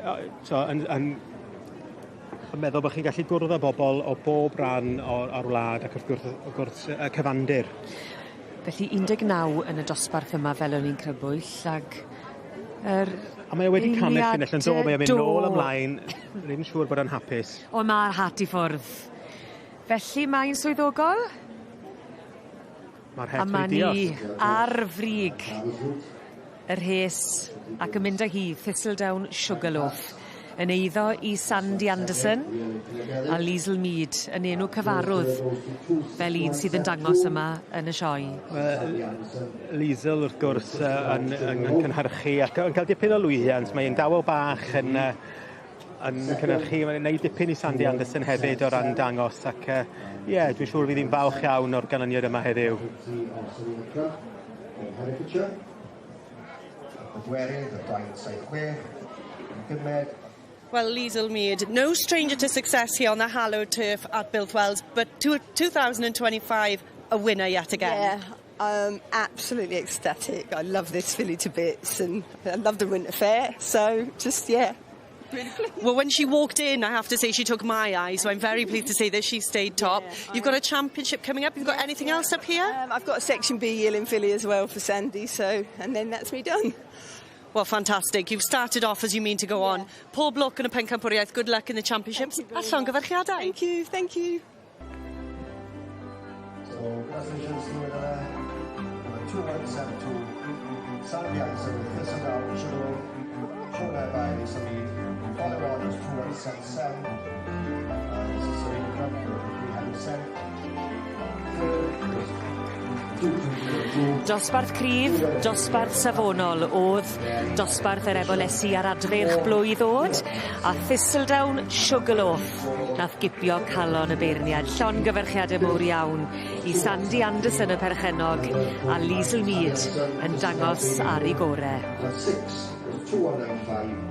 yy t'o' yn yn yn meddwl bo' chi'n gallu gwrdd â bobol o bob ran o- o'r wlad ac wrth gwrs wrth gwrs y cyfandir. Felly 19 yn y dosbarth yma fel o'n i'n crybwyll ag yr A mae o wedi camu'r llinell yn do mae o'n mynd nôl Do. ymlaen neud yn siŵr bod o'n hapus. O ma'r hat i ffwrdd. Felly mae'n swyddogol? Ma'r het A ma' wedi ni diosg. ar frig y rhes ac yn mynd â hi Thistledown Sugarloaf yn eiddo i Sandy Anderson a Liesl Mead yn enw cyfarwdd fel un sydd yn dangos yma yn y sioe. Wel Liesl wrth gwrs yy yn yn yn cynhyrchu ac yn ca'l dipyn o lwyddiant mae e'n dawel bach yn yy yn cynhyrchu mae'n neud dipyn i Sandy Anderson hefyd o ran dangos ac yy ie dwi'n siŵr fydd 'i'n falch iawn o'r ganlyniad yma heddiw. Well, Liesl Mead, no stranger to success here on the hallowed turf at Builth Wells, but 2025, a winner yet again. Yeah, I'm absolutely ecstatic. I love this filly to bits and I love the winter fair, so just, yeah. Really pleased. Well, when she walked in, I have to say she took my eye, so I'm very pleased to say that she stayed top. Yeah, You've got a championship coming up. You've got anything else up here? I've got a Section B yearling filly as well for Sandy, so, and then that's me done. Well, fantastic. You've started off as you mean to go on. Pob lwc yn y pencampwriaeth. Good luck in the championships. A llongyfarchiadau. Thank you, thank you. So, congratulations to winner number 2172, Sandy Anderson with Thistledown Sugarloaf, shown there by Lisa Mead. Follow on is 2177, and this is Serena Crump with 307. Third was 2202. Dosbarth cryf, dosbarth safonol o'dd dosbarth yr ebolesi ar adfeirch blwydd o'd a Thistledown Sugarloaf nath gipio calon y beirniad. Llongyfarchiade mowr iawn i Sandy Anderson y perchennog a Liesl Mead yn dangos ar 'i gore. And six was 2195.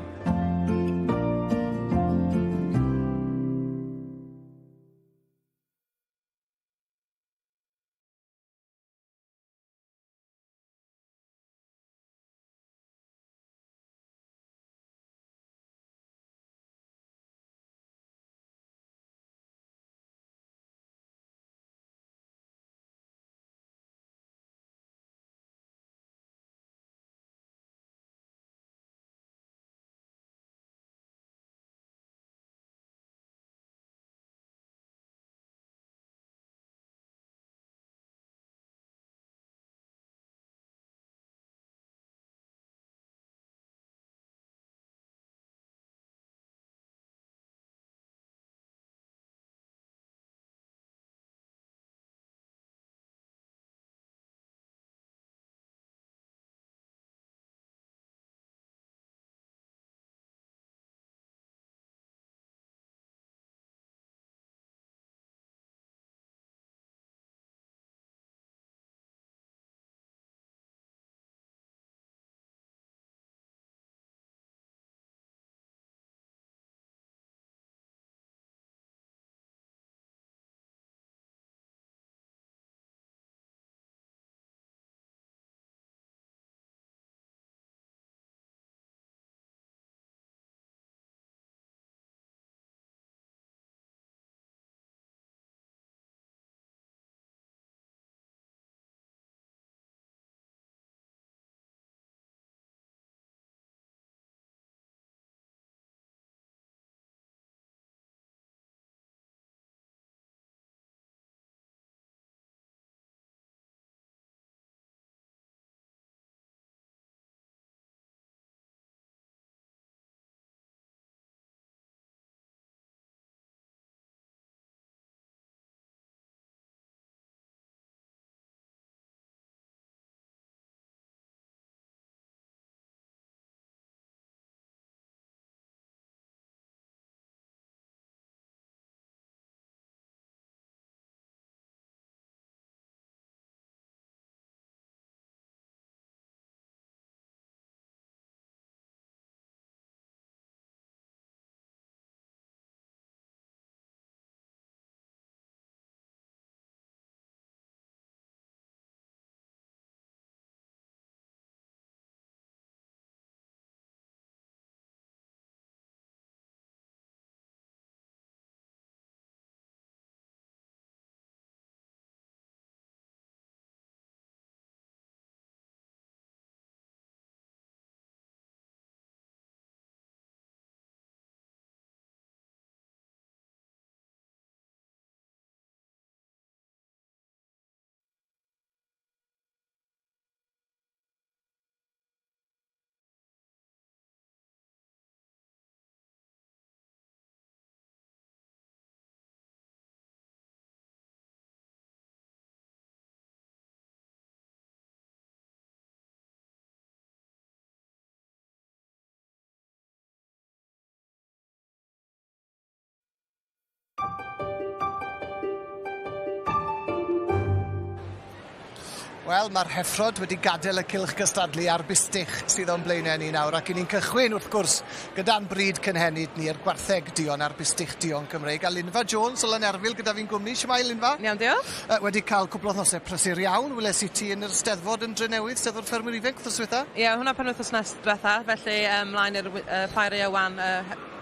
Wel, mae'r heffrod wedi gadael y cylch cystadlu a'r bistych sydd o'n blaenau ni nawr, ac 'yn ni'n cychwyn, wrth gwrs, gyda'n bryd cynhenid ni, yr gwartheg duon a'r bistych duon Cymreig, a Linfa Jones o Lanerfyl gyda fi'n gwmni. Shwmae, Linfa? Iawn, diolch. Wedi cael cwpl o wythnosau prysur iawn, weles i ti yn yr Steddfod yn Drenewydd, Steddfod Ffermwyr Ifanc, wythnos dwytha? Ie, yeah, hwnna penwythnos nes diwetha, felly mlaen i'r ffair aeaf wan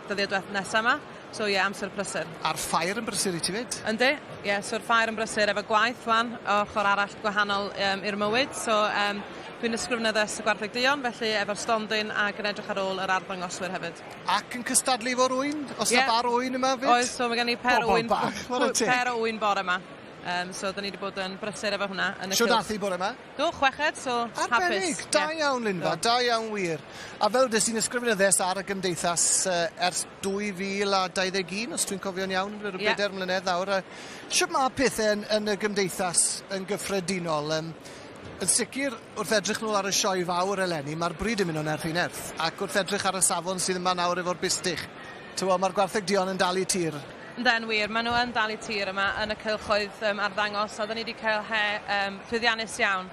dyddiau diweth nesa 'ma. So ie, yeah, amser prysur. A'r ffair yn brysur i ti 'fyd? Yndi, ie, yeah, so'r ffair yn brysur efo gwaith wan, ochr arall gwahanol i'r mywyd. So dwi'n ysgrifenyddes y Gwartheg Duon, felly efo'r stondin ac yn edrych ar ôl yr arddangoswyr hefyd. Ac yn cystadlu efo'r ŵyn? Oes 'na bar o ŵyn yma 'fyd? Oes, so mae gen i per Bobol bach, chwarae teg. Per o ŵyn bore 'ma. So da ni wedi bod yn brysur efo hwnna yn y Shwd ath hi bore 'ma? Do, chweched, so hapus. Arbennig, da iawn Linfa, da iawn wir. A fel des i'n ysgrifenyddes ar y gymdeithas ers 2021, os dwi'n cofio'n iawn, rhyw 4 mlynedd nawr. Shwt mae pethau yn y gymdeithas yn gyffredinol? Yn sicr, wrth edrych nôl ar y sioe fawr eleni, mae'r bryd yn mynd o nerth i nerth, ac wrth edrych ar y safon sydd yma nawr efo'r bistych, mae'r gwartheg duon yn dal i tir. Yndyn wir, maen nhw yn dal i tir yma yn y cylchoedd arddangos, a da ni wedi cael he llwyddiannus iawn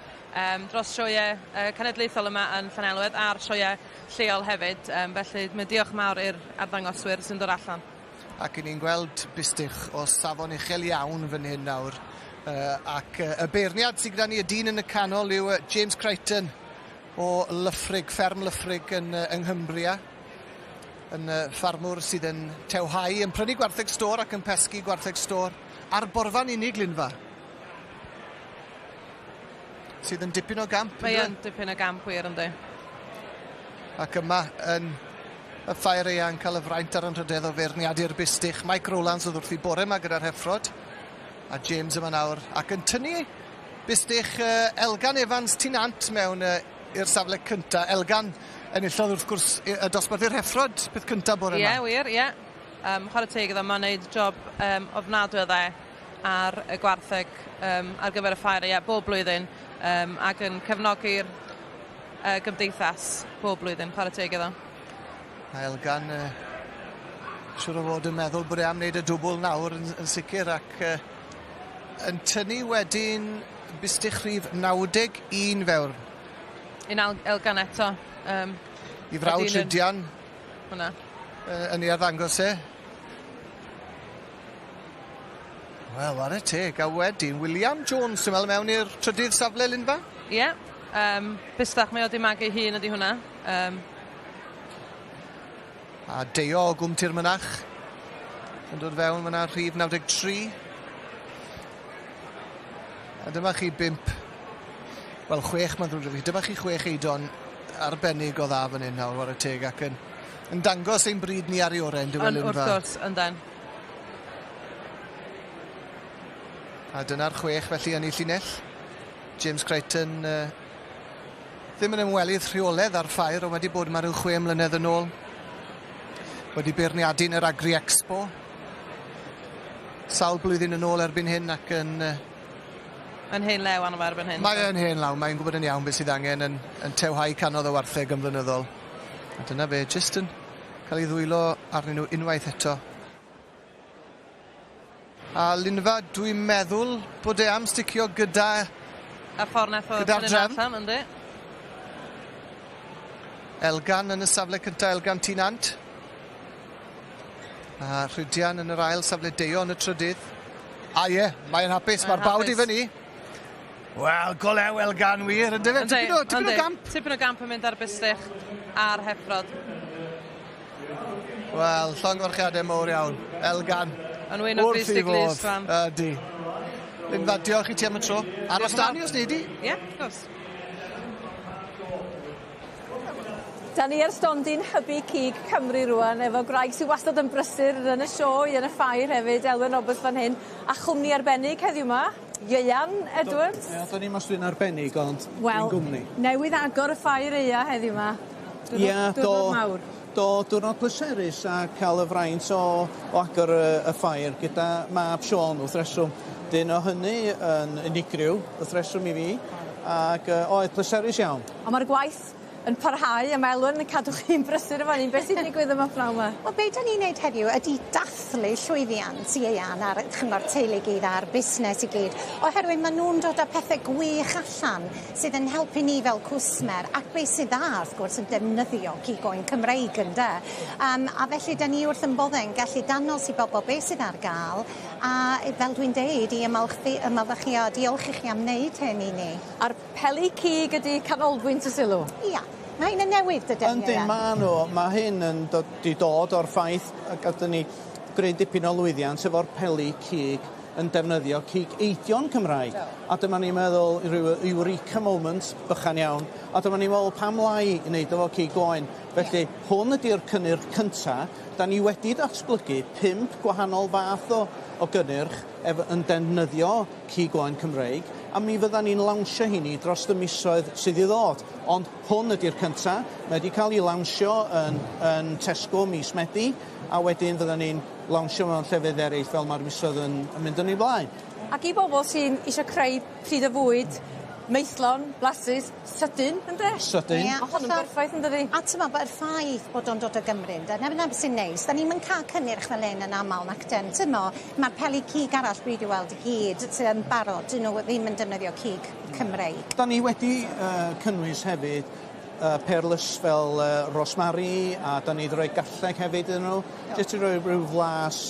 dros sioeau cenedlaethol yma yn Llanelwedd a'r sioeau lleol hefyd, felly mae diolch mawr i'r arddangoswyr sy'n dod allan. Ac 'yn ni'n gweld bistych o safon uchel iawn fan hyn nawr, ac y beirniad sydd gyda ni, y dyn yn y canol, yw James Crichton o Lyffrig, fferm Lyffrig yng Nghymbria, yn ffarmwr sydd yn tewhau, yn prynu gwartheg stôr ac yn pesgi gwartheg stôr ar borfa'n unig, Linfa. Sydd yn dipyn o gamp. Mae yn dipyn o gamp wir, yndi. Ac yma yn y ffair eang cael y fraint a'r anrhydedd o feirniadu'r bistych. Mike Rowlands oedd wrthi bore yma gyda'r heffrod, a James yma nawr, ac yn tynnu bistych Elgan Evans Tinant mewn i'r safle cynta. Elgan enillodd wrth gwrs y dosbarth i'r heffrod peth cynta bore yma. Ie, wir, ie. Chwarae teg iddo, mae'n neud job ofnadwy o dde ar y gwartheg ar gyfer y ffair, ie, bob blwyddyn, ac yn cefnogi'r gymdeithas bob blwyddyn, chwarae teg iddo. Mae Elgan siŵr o fod yn meddwl bod e am wneud y dwbl nawr yn sicr, ac yn tynnu wedyn bistych rhif 91 fewn. Un Elgan eto. I frawd Rhydian. Hwnna. Yn ei arddangos e. Wel, ware teg. A wedyn William Jones, dwi'n meddwl, mewn i'r trydydd safle, Linfa? Ie. Yeah. Bistach mae o di magu hun ydi hwnna. A Deio o Gwm Tir Mynach yn dod fewn fyna, rhif 93. A dyma chi 5, wel 6 mae'n ddrwg 'da fi. Dyma chi 6 eidon arbennig o dda fan hyn nawr, ware teg, ac yn dangos ein bryd ni ar ei orau, yn dyw e, Linfa? Wrth gwrs, yndan. A dyna'r 6 felly yn ei llinell. James Crichton ddim yn ymwelydd rheoledd ar ffair, ond wedi bod yma rhyw 6 mlynedd yn ôl. Wedi beirniadu yn yr Agri Expo. Sawl blwyddyn yn ôl erbyn hyn ac yn... Yn hen lew arno fe erbyn hyn. Mae yn hen law, mae'n gwybod yn iawn beth sydd angen yn tewhau canodd o wartheg yn flynyddol. A dyna fe, jyst yn cael ei ddwylo arnyn nhw unwaith eto. A Linfa, dwi'n meddwl bod e am sticio gyda... A ffordd nath o gyda'r tynnu allan, yndi? Elgan yn y safle cyntaf, Elgan Tinant. A Rhydian yn yr ail safle, Deio yn y trydydd. A ie, mae'n hapus, mae'r bawd i fyny. Wel, go lew Elgan wir, ynddo fe? Tipyn o gamp. Tipyn o gamp yn mynd ar bystych a'r heffrod. Wel, llongyfarchiadau mowr iawn. Elgan. Yn wyn o glust i glust, fan. Ydy. Linfa, diolch i ti am y tro. Aros da ni os nei di? Ie, wrth gwrs. Da ni ar stondin Hybu Cig Cymru rwan efo gwraig sydd wastad yn brysur yn y sioe, yn y ffair hefyd, Elwen Roberts fan hyn, a chwmni arbennig heddiw yma, Ieuan Edwards. Ie, do'n i'm os dwi'n arbennig, ond dwi'n gwmni. Newydd agor y ffair aea heddiw yma. Diwrnod mawr. Do, diwrnod pleserus a cael y fraint o agor y ffair gyda mab Siôn wrth reswm. Dyn o hynny yn unigryw wrth reswm i fi, ac oedd pleserus iawn. Ond mae'r gwaith yn parhau a mae Elwen yn cadw chi'n brysur yn fan 'yn. Beth sy'n digwydd yma pnawn 'ma? Wel be' 'dan ni'n neud heddiw ydi dathlu llwyddiant Ieuan a'r ch'mod teulu gyd a'r busnes i gyd oherwydd ma' nw'n dod â pethe gwych allan sydd yn helpu ni fel cwsmer ac be' sydd dda wrth gwrs yn defnyddio cig oen Cymreig ynde? Yym a felly 'dan ni wrth 'yn bodde'n gallu danos i bobol beth sydd ar ga'l a fel dwi'n deud i ymolchdi ymolfychio a diolch i chi am wneud hyn i ni. A'r peli cig ydi canolbwynt y sylw. Ia. Ma' hein yn newydd dydyn? Yndyn ma' n'w. Ma' hyn yn dod 'di dod o'r ffaith y gathon ni gryn dipyn o lwyddiant efo'r peli cig yn defnyddio cig eidion Cymraeg. Do. A dyma ni'n meddwl rhyw eureka moment bychan iawn a dyma ni'n meddwl pam lai i neud efo cig oen. Felly hwn ydi'r cynnyrch cynta. 'Dan ni wedi datblygu pump gwahanol fath o o gynnyrch ef- yn defnyddio cig oen Cymreig, a mi fyddan ni'n lawnsio heini drost y misoedd sydd i ddod. Ond hwn ydi'r cynta, mae 'di cael ei lawnsio yn yn Tesco mis Medi, a wedyn fyddan ni'n lawnsio mewn llefydd eraill fel mae'r misoedd yn yn mynd yn ei blaen. Ac i bobl sy'n isio creu pryd o fwyd maethlon, blasus, sydyn, ynde? Sydyn. Ie. Ma' hon yn berffaith yndydi? A t'mo' ma'r ffaith bod o'n dod o Gymru ynde? 'Na 'na be' sy'n neis. 'Dan ni'm yn ca'l cynnyrch fel 'yn yn amal nac 'den t'mo' ma'r peli cig arall dwi 'di weld i gyd sy yn barod 'dyn nhw ddim yn defnyddio cig Cymreig. Da ni wedi yy cynnwys hefyd yy perlys fel rosmari a da ni 'di roi garlleg hefyd iddyn nhw. Jyst i roi ryw flas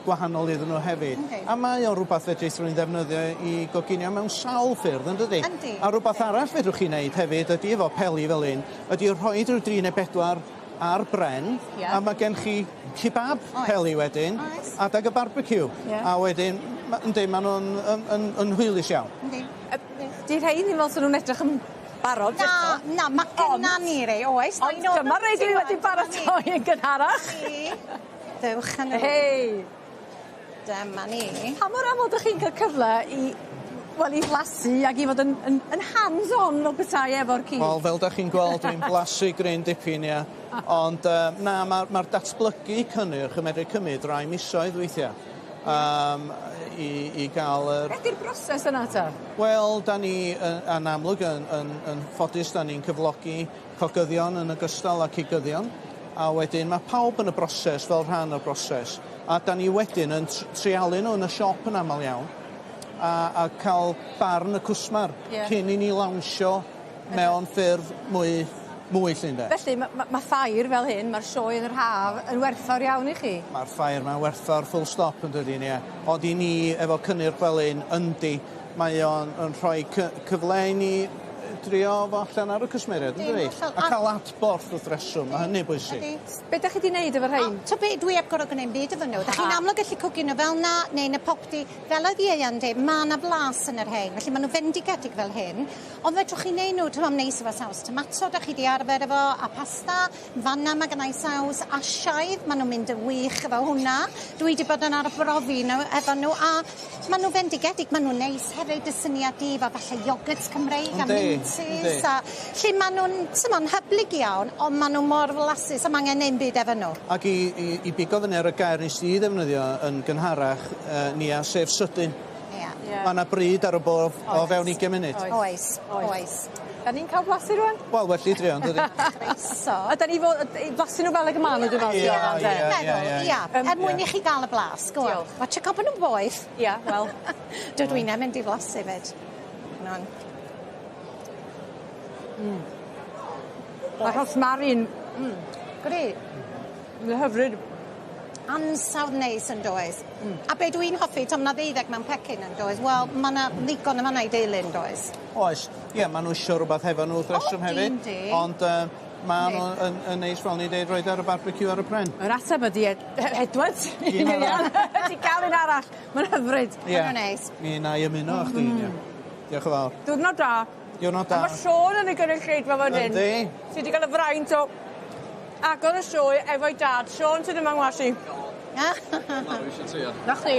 gwahanol iddyn nhw hefyd. Yndi. A mae o'n rwbath fedrith rywun ddefnyddio i goginio mewn sawl ffyrdd yndydi? Yndi. A rwbath arall fedrwch chi neud hefyd ydi efo peli fel 'yn ydi rhoid ryw dri ne' bedwar ar bren. Ie. A ma' gen chi kebab Oes. peli wedyn. Oes. Adag y barbeciw. Ie. A wedyn ma' yndi ma' nw'n yn yn yn hwylus iawn. Yndi. 'Di rhein ddim fel sa nw'n edrych yn barod Na, eto. na, ma' gynna ni rei, oes. Ond dyma rei dwi wedi baratoi yn gynharach. Dewch â nhw. Hei! Dyma ni. Pa mor aml 'dych chi'n ca'l cyfle i wel i flasu ag i fod yn yn yn hands on fel petai efo'r cig? Wel fel 'dach chi'n gweld dwi'n blasu gryn dipyn ia. Ond yy na ma'r ma'r datblygu cynnyrch yn medru cymryd rai misoedd weithia'. Yym i i ga'l yr... Beth 'di'r broses yna ta? Wel 'dan ni yy yn amlwg yn yn yn ffodus 'dan ni'n cyflogi cogyddion yn ogystal â cigyddion a wedyn ma' pawb yn y broses fel rhan o'r broses a 'dan ni wedyn yn treialu nhw yn y siop yn amal iawn a a ca'l barn y cwsmar... Ie. ...cyn i ni lawnsio mewn ffurf mwy mwy 'lly ynde? Felly ma' ma' ma' ffair fel hyn, ma'r sioe yn yr haf yn werthfawr iawn i chi. Ma'r ffair 'ma'n werthfawr full stop yndydi nie? Ond i ni efo cynnyrch fel 'yn yndi mae o'n yn rhoi cyfle i ni drio fo allan ar y cwsmeriaid yndydi? Hollol. A ca'l adborth wrth reswm, ma' hynny'n bwysig. Ydi. Be' 'dach chi 'di neud efo rhein? O, t'o' be' dwi 'eb gor'o' gneud 'm byd efo nhw. 'Dach chi'n amlwg gallu cwgio nhw fel 'na neu yn y popty fel oedd Ieuan deud ma' 'na flas yn yr hein felly ma' nhw fendigedig fel hyn ond fedrwch chi neud nhw t'mo' neis efo saws tomato 'dach chi 'di arfer efo a pasta fan 'na ma' gynnai saws Asiaidd ma' nhw'n mynd yn wych efo hwnna. Dwi 'di bod yn arbrofi nhw efo nhw a ma' nhw fendigedig ma' nhw'n neis hefyd y syniad i efo falle iogwrt Cymreig a minces a lle ma' nhw'n t'mo'n hyblyg iawn ond ma' nhw mor flasus a ma' angen neud 'm byd efo nhw. Ac i i i bigo fyny ar y gair nes di ddefnyddio yn gynharach yy Nia sef sydyn. Ia. Ie. Ma' 'na bryd ar y bwrdd o fewn ugian munud. Oes. Oes. 'Dan ni'n ca'l blasu rŵan? Wel well i drio yndydi? Croeso. A 'dan ni fod i blasu nhw fel ag y ma' nhw dwi'n meddwl Sioned ynde? Ie, meddwl, ia. Er mwyn i chi ga'l y blas, go on. Diolch. Watsiad co bo' nw'n boeth. Ia, wel. Dydw inne'n mynd i flasu 'fyd. Hang on. Ma' rhosmarin. Gwri. Mae'n hyfryd. Ansawdd neis yndoes? A be' dwi'n hoffi, t'o' ma' 'na ddeuddeg mewn pecyn yndoes? Wel, ma' 'na ddigon yn fan 'na i deulu yndoes? Oes. Ie, ma' nhw isio rwbath hefo nhw wrth reswm hefyd. Yndi. Ond yy ma' nhw yn yn neis fel o'n i'n deud roid ar y barbeciw ar y pren. Yr ateb ydi Edward. Un arall. Ti ga'l un arall. Ma'n hyfryd. Ie. Ma' nhw'n neis. Mi wna i ymuno â chdi Nia. Diolch yn fawr. Diwrnod da. Diwrnod da. A ma' Siôn yn ei gynulleidfa fan hyn. Yndi. Sy 'di ga'l y fraint o agor y sioe efo'i dad. Siôn sydd yma'n ngwas i. 'Na chdi.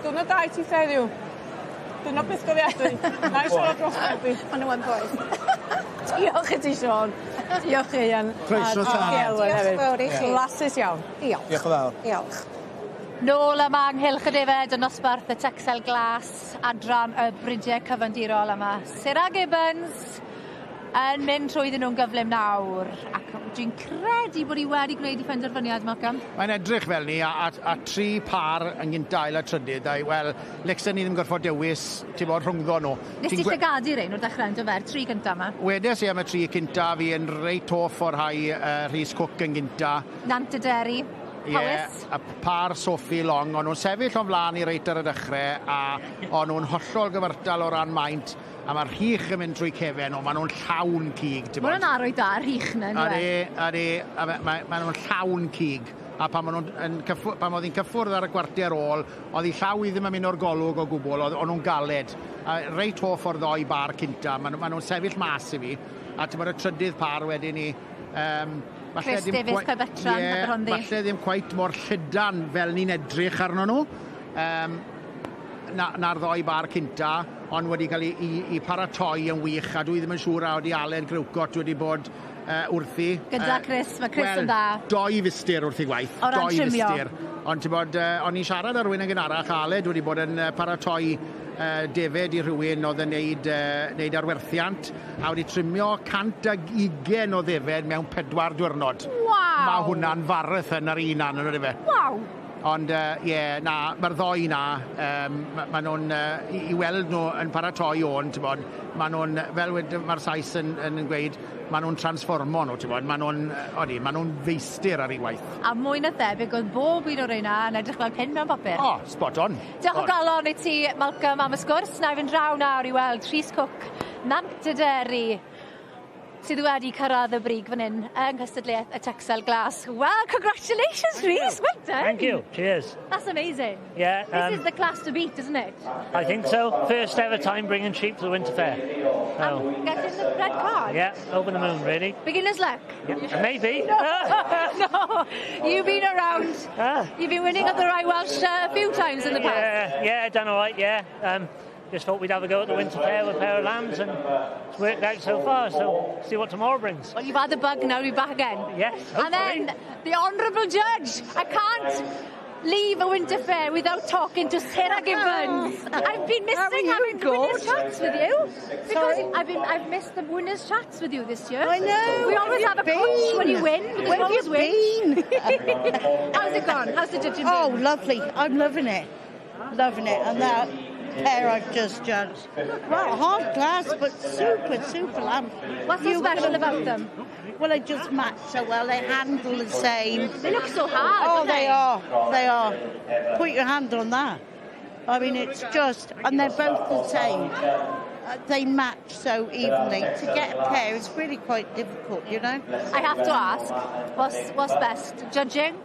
Diwrnod da i ti heddiw. Diwrnod bythgofiadwy. Na'i siarad dros bobi. Ma' nhw yn boeth. Diolch i ti Siôn. Diolch Ieuan. Croeso A diolch i tad. Elwen Diolch hefyd. yn fawr i chi. Blasus iawn. Diolch. Diolch yn fawr. Diolch. Nôl yma yng Nghylch y Defaid yn nosbarth y Texel Glas, adran y bridiau cyfandirol yma. Sarah Gibbons Yn mynd trwyddyn nhw'n gyflym nawr, ac dwi'n credu bod hi wedi gwneud ei phenderfyniad, Malcolm. Mae'n edrych fel ni, a tri pâr yn gynta, ail a trydydd, a wel, lecsen ni ddim gorfod dewis, ti'n bod, rhwngddo nhw. Nes ti llygadu rein o'r dechrau, yn dyfer, tri gynta yma? Wedes i am y tri cynta, fi yn reit hoff o'r rhai Rhys Cook yn gynta. Nant y Deri. Ie, yeah, a par Sophie Long, o'n nhw'n sefyll o'n flaen i reit ar y dechrau, a o'n nhw'n hollol gyfartal o ran maint, a mae'r rhych yn mynd trwy cefen nhw, maen nhw'n llawn cig, ti'n bod. Mae'n arwydd da, rhych na, ynddo e? Ydy, a ma nhw'n llawn cig. A pan, maen nhw'n pan oedd hi'n cyffwrdd ar y gwarter ôl, oedd hi llaw i ddim yn mynd o'r golwg o gwbl, oedd nhw'n galed. A reit hoff o'r ddoi bar cynta, maen nhw'n sefyll mas i fi, a ti'n bod y trydydd par wedyn ni, Chris Davies, Caerfetran, yeah, Aberhonddu. Falle ddim cweit mor llydan fel ni'n edrych arno nhw. Na'r ddoi bar cynta, ond wedi cael ei paratoi yn wych, a dwi ddim yn siŵr a wedi Aled Grewcott wedi bod wrthi. Gyda Chris, mae Chris yn dda. 2 filltir wrth ei gwaith. O ran trimio. 2 filltir. Ond ti'n bod, o'n i'n siarad ar rhywun yn gynharach, Aled wedi bod yn paratoi defed i rhywun oedd yn neud arwerthiant, a wedi trimio 120 o ddefed mewn 4 diwrnod. Waw! Mae hwnna'n farathon ar un an, yn fe. Waw! Ond ie, yeah, na, mae'r ddoi na, ma nhw'n, i weld nhw yn paratoi o'n, ti'n bod, ma nhw'n, fel mae'r Sais yn gweud, ma nhw'n transformo nhw, ti'n bod, ma nhw'n, odi, ma nhw'n feistir ar ei waith. A mwy na thebyg, oedd bob un o'r reina yn edrych fel pin mewn papur. O, spot on. Diolch o galon i ti, Malcolm, am y sgwrs. Na i fynd draw nawr i weld Rhys Cook, Nant y Deri, sydd wedi cyrraedd y brig fan hyn yng nghystadleuaeth y Texel Glas. Well, congratulations, Rhys. Well done. Thank you. Cheers. That's amazing. Yeah. This is the class to beat, isn't it? I think so. First ever time bringing sheep to the Winter Fair. So. And getting the red card. Yeah, over the moon, really. Beginner's luck. Yeah, maybe. No, you've been around. You've been winning at the Royal Welsh a few times in the past. Yeah, done all right, yeah. Just thought we'd have a go at the Winter Fair with a pair of lambs, and it's worked out so far, so see what tomorrow brings. Well, you've had the bug now, you're back again. Yes, hopefully. And then, the Honourable Judge. I can't leave a Winter Fair without talking to Sarah Gibbons. I've been missing having winners' chats with you. Because I've missed the winners' chats with you this year. I know. We always have a coach when you win. Because Where we have always you win. been? How's it gone? How's the judging been? Oh, lovely. I'm loving it. Loving it. And that pair I've just judged. Well, hard class, but super, super lamb. What's so special about them? Well, they just match so well. They handle the same. They look so hard, Oh, don't they? they are. They are. Put your hand on that. I mean, it's just, and they're both the same. They match so evenly. To get a pair is really quite difficult, you know? I have to ask, what's best, judging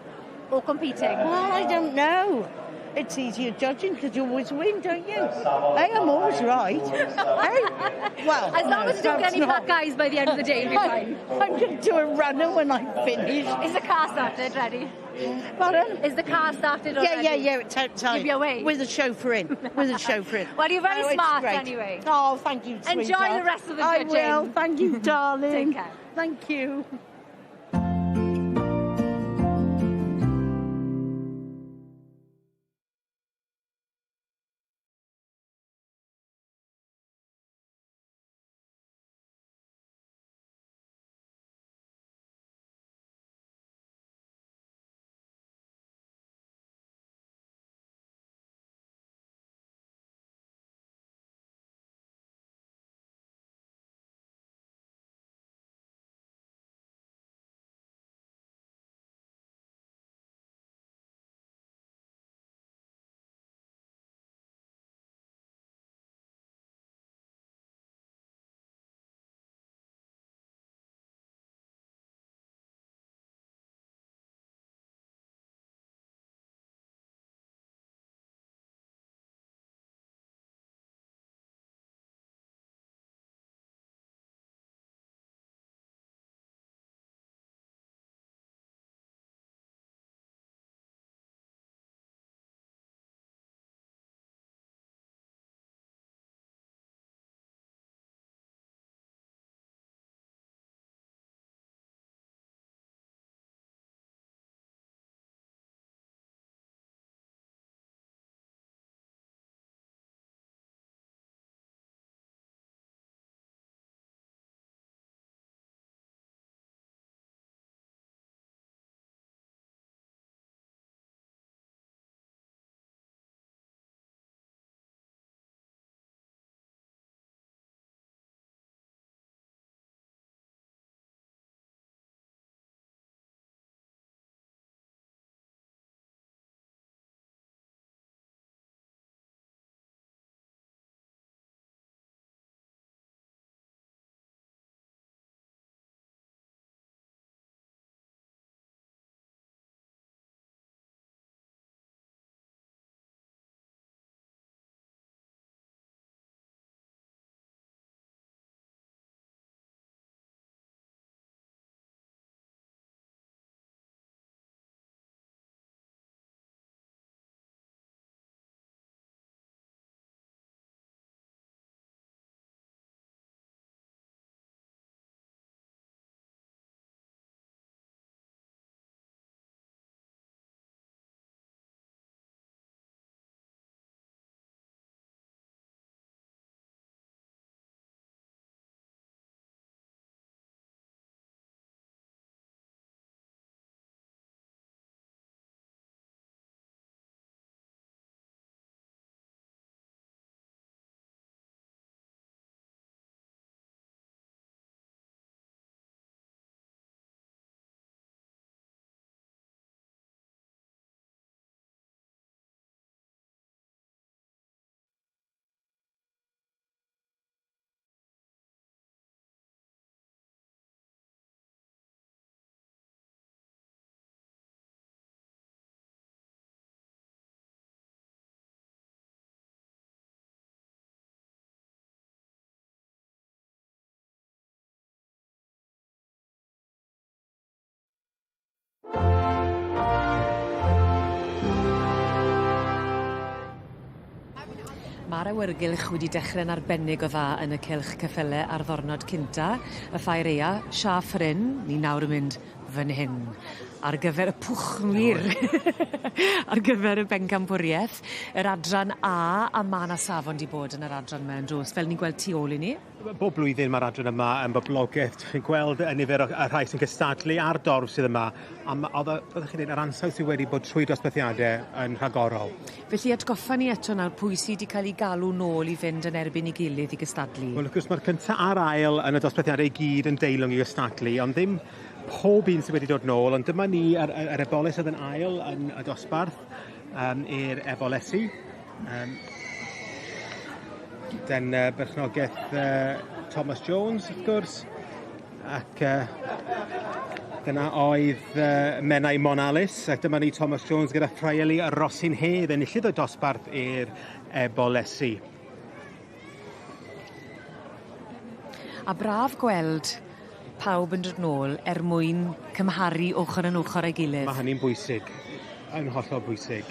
or competing? Well, I don't know. It's easier judging because you always win, don't you? Hey, I'm always right. Hey, well, as long no, as you don't get any perhaps black not. eyes by the end of the day, you'll be fine. I'm going to do a runner when I finish. Is the car started ready? Pardon? Is the car started already? Yeah, it's outside. You'll be away? With a chauffeur in. With a chauffeur in. Well, you're very Oh, it's smart great. anyway. Oh, thank you, Enjoy sweetheart. the rest of the I judging. will. Thank you, darling. Take care. Thank you. Ma'r awyrgylch wedi dechre'n arbennig o dda yn y cylch ceffyle ar ddornod cynta y ffair aea, Siâp Fryn, ni nawr yn mynd fan hyn ar gyfer y pwchnwyr ar gyfer y bencampwrieth yr adran A a ma' 'na safon 'di bod yn yr adran 'ma yndos fel ni'n gweld tu ôl i ni. Bob blwyddyn ma'r adran yma yn boblogedd chi'n gweld y nifer o y rhai sy'n cystadlu a'r dorf sydd yma a ma' o'dd y fel o'ch chi'n deud yr ansawdd sydd wedi bod trwy dosbarthiade yn rhagorol. Felly atgoffa ni eto nawr pwy sy 'di ca'l 'u galw nôl i fynd yn erbyn 'i gilydd i gystadlu. Wel wrth gwrs ma'r cynta a'r ail yn y dosbarthiade i gyd yn deilwng i gystadlu ond ddim pob un sydd wedi dod nôl ond dyma ni yr yr yr eboles oedd yn ail yn y dosbarth yym i'r ebolesi. Yym. Dan berchnogaeth Thomas Jones wrth gwrs ac dyna oedd Menai Monalis ac dyma ni Thomas Jones gyda Thraeli Rosyn Hedd enillydd y dosbarth i'r Ebolesi. A braf gweld pawb yn dod nôl er mwyn cymharu ochor yn ochor â'i gilydd. Ma' hynny'n bwysig, yn hollol bwysig.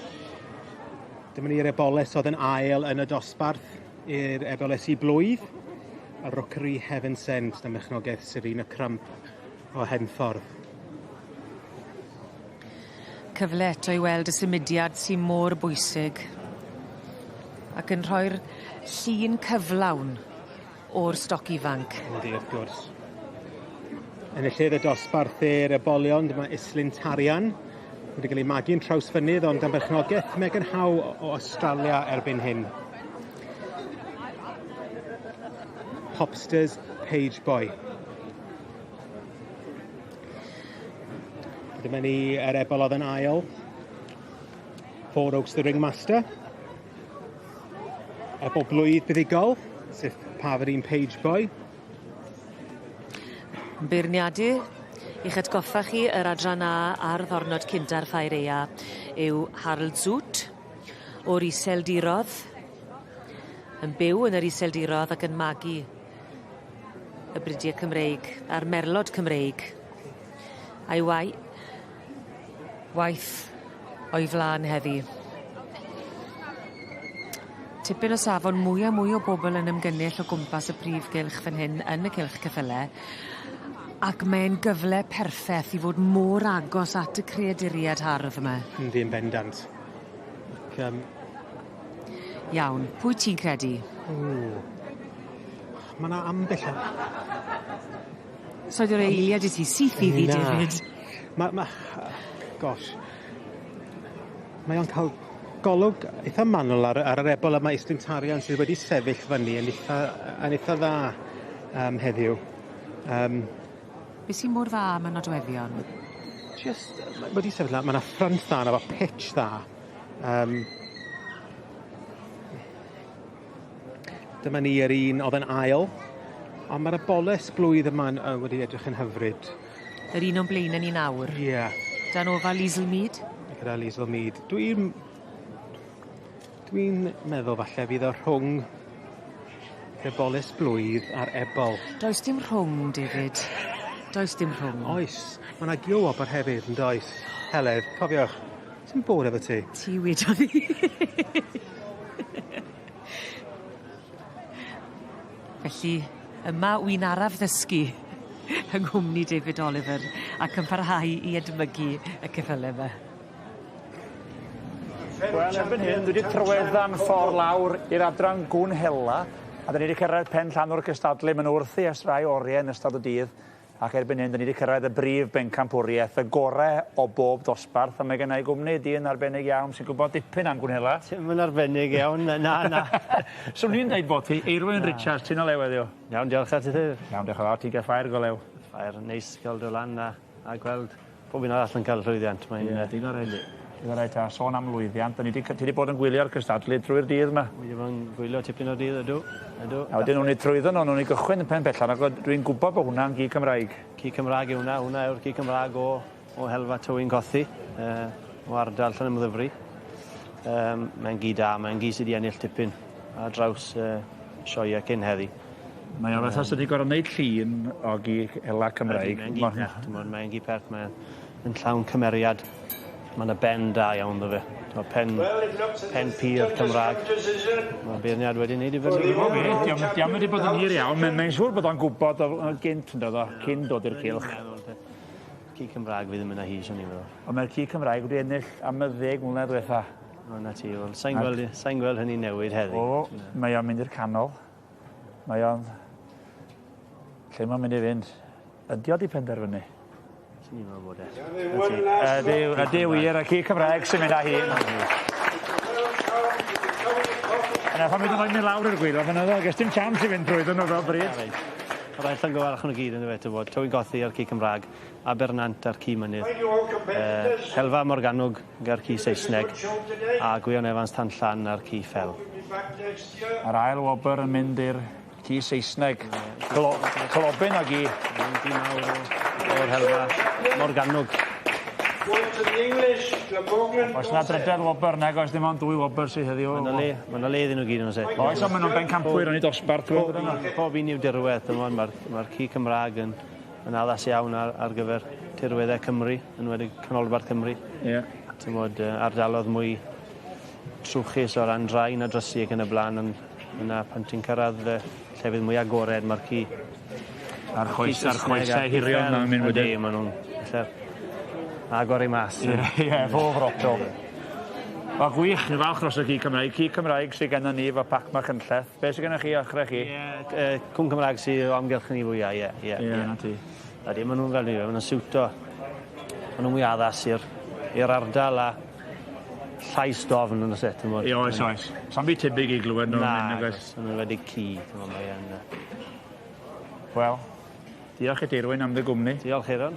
Dyma ni'r eboles oedd yn ail yn y dosbarth i'r ebolesi blwydd, y Rookery Heaven Sent dan berchnogaeth Serena Crump o Henffordd. Cyfle eto i weld y symudiad sy mor bwysig ac yn rhoi'r llun cyflawn o'r stoc ifanc. Yndi wrth gwrs. Enillydd y dosbarth i'r ebolion dyma Islyn Tarian wedi cael ei magu'n Trawsfynydd ond dan berchnogaeth Megan Howe o Australia erbyn hyn. Popsters Page Boy. Dyma ni yr ebol oedd yn ail. Four Oaks the Ringmaster. Ebol blwydd buddugol, sef Paverin Page Boy. Beirniadu i'ch atgoffa chi yr adran A ar ddornod cynta'r ffair aea yw Harold Zoot o'r Iseldirodd yn byw yn yr Iseldirodd ac yn magu y bridie Cymreig a'r merlod Cymreig a'i wai- waith o'i flan heddi. Tipyn o safon mwy a mwy o bobol yn ymgynnull o gwmpas y prif gylch fan hyn yn y cylch ceffyle ac mae'n gyfle perffeth i fod mor agos at y creaduried hardd yma. Yndi yn bendant. Ac yym Iawn, pwy ti'n credu? Ww. Ma' 'na ambell a- Soi 'di roi eiliad i ti syth iddi David. Ma' ma' gosh. Mae o'n ca'l golwg itha manwl ar ar yr ebol yma Islwyn Tarian sydd wedi sefyll fyny yn itha yn itha dda yym heddiw. Yym. Be' sy mor dda am y nodweddion? Jyst wedi sefyll 'na ma' 'na ffrynt dda arno fo pitch dda. Yym. Dyma ni yr un o'dd yn ail. On' ma'r eboles blwydd yma'n yy wedi edrych yn hyfryd. Yr un o'n blaene ni nawr. Ie. Dan ofal Liesl Mead? Gyda Liesl Mead. Dwi'n dwi'n meddwl falle fydd o rhwng eboles blwydd a'r ebol. Does dim rhwng, David. Does dim rhwng. Oes. Ma' 'na gyo-wobr hefyd yndoes? Heledd, cofiwch. Sy'n bod efo ti? Ti wedodd 'i. Felly, yma wi'n araf ddysgu yng nghwmni David Oliver ac yn parhau i edmygu y ceffyle 'ma. Wel erbyn hyn dwi 'di trywedda'n ffor lawr i'r adran gwn hela a 'dyn ni 'di cyrraedd pen llanw'r cystadlu ma' nw wrthi ers rai orie yn ystod y dydd ac erbyn hyn 'dyn ni 'di cyrraedd y brif bencampwriaeth, y gore o bob dosbarth a mae genna i gwmni dyn arbennig iawn sy'n gwybod dipyn am gwn hela. Ti'm yn arbennig iawn na na. Swn i'n deud bod ti Eirwyn Richards ti'n o lew heddiw? Iawn diolch a tithe? Iawn diolch yn fawr ti'n gael ffair go lew. Ffair neis gael dod lan a a gweld pob un arall yn cael llwyddiant mae'n yy... Ie digon rhaid. Digon rhaid a sôn am lwyddiant 'dan ni 'di cy- ti 'di bod yn gwylio'r cystadlu trwy'r dydd 'ma. Wedi bod yn gwylio tipyn o dydd ydw ydw. A wedyn o'n ni trwyddo nw o'n ni gychwyn yn pen bella nag o'dd dwi'n gwbod bo' hwnna'n gi Cymraeg. Ci Cymraeg yw wnna wnna yw'r ci Cymraeg o o helfa Tywyn Cothi yy o ardal Llanymddyfri. Yym mae'n gi da mae'n gi sy 'di ennill tipyn ar draws yy sioee cyn heddi. Mae o fatha sa di gor'o' neud llun o gi hela Cymraeg. Ydi mae'n gi pert t'mod mae'n gi pert mae yn llawn cymeriad. Ma' 'na ben da iawn 'ddo fe. Pen, pen pur Cymraeg. Mae beirniad wedi wneud i fyny. Diolch wedi bod yn hir iawn. Mae'n siŵr bod o'n gwybod o gynt yn dod o, cyn dod i'r cylch. Ci Cymraeg fydd yn mynd â hi, swn i'n meddwl. Ond mae'r ci Cymraeg wedi ennill am y 10 mlynedd diwetha. O, na ti, wel, sa'n gweld, sa gweld hynny newid heddi. O, mae o'n mynd i'r canol. Mae o'n... Lle mae'n mynd i fynd? Ydy o di penderfynu? Swn i'n meddwl bod e. Ydy, ydy wir, y ci Cymraeg sy'n mynd â hi. Yna, pan mynd yn oed mynd lawr i'r gwaelod, fan yna, ges dim chance i fynd trwyddyn nhw fel bryd. Rhaid llongyfarch nhw gyd yn dweud, bod Tywyn Cothi a'r ci Cymraeg, Abernant a'r ci Mynydd, Helfa Morgannwg a'r ci Saesneg, a Gwion Evans Tanllan a'r ci Ffel. A'r ail wobr yn mynd i'r ci Saesneg. Clobyn o gi. Gi mawr o'r Helfa Morgannwg. Oes na drydedd wobr, nag oes, dim ond dwy wobr sydd heddiw. Mae yna le iddyn nhw gyd yn oes e. Oes, ond maen nhw'n bencampwyr yn eu dosbarth. Pob un i'w dirwedd, mae'r ma ci Cymraeg yn addas iawn ar gyfer tirweddau Cymru, yn wedi canolbarth Cymru. Yeah. Ti'n ardalodd mwy trwchus o ran draen a drysu ac yn y blaen, ond yna pan ti'n cyrraedd llefydd mwy agored, mae'r ci... A'r choesau hirion na'n mynd wedyn. Ydy, maen nhw'n agor i mas. Ie, ie, fo frotol. O, gwych, ni'n falch dros y ci Cymraeg. Ci Cymraeg sydd gennym ni efo Pac Machynlleth. Be sydd gennych chi ochrau chi? Ie, cwn Cymraeg sydd o amgylch ni fwyaf, ie. Ie, ie, na ti. Ydy, maen nhw'n fel ni, maen nhw'n siwto. Maen nhw'n mwy addas i'r ardal a llais dofn yn y set. Ie, oes, oes. Sa'n byd tebyg i glywed nhw'n mynd, nag oes? Na, yn wedi ci. Wel, diolch i Dirwyn am dy gwmni. Diolch, Eiron.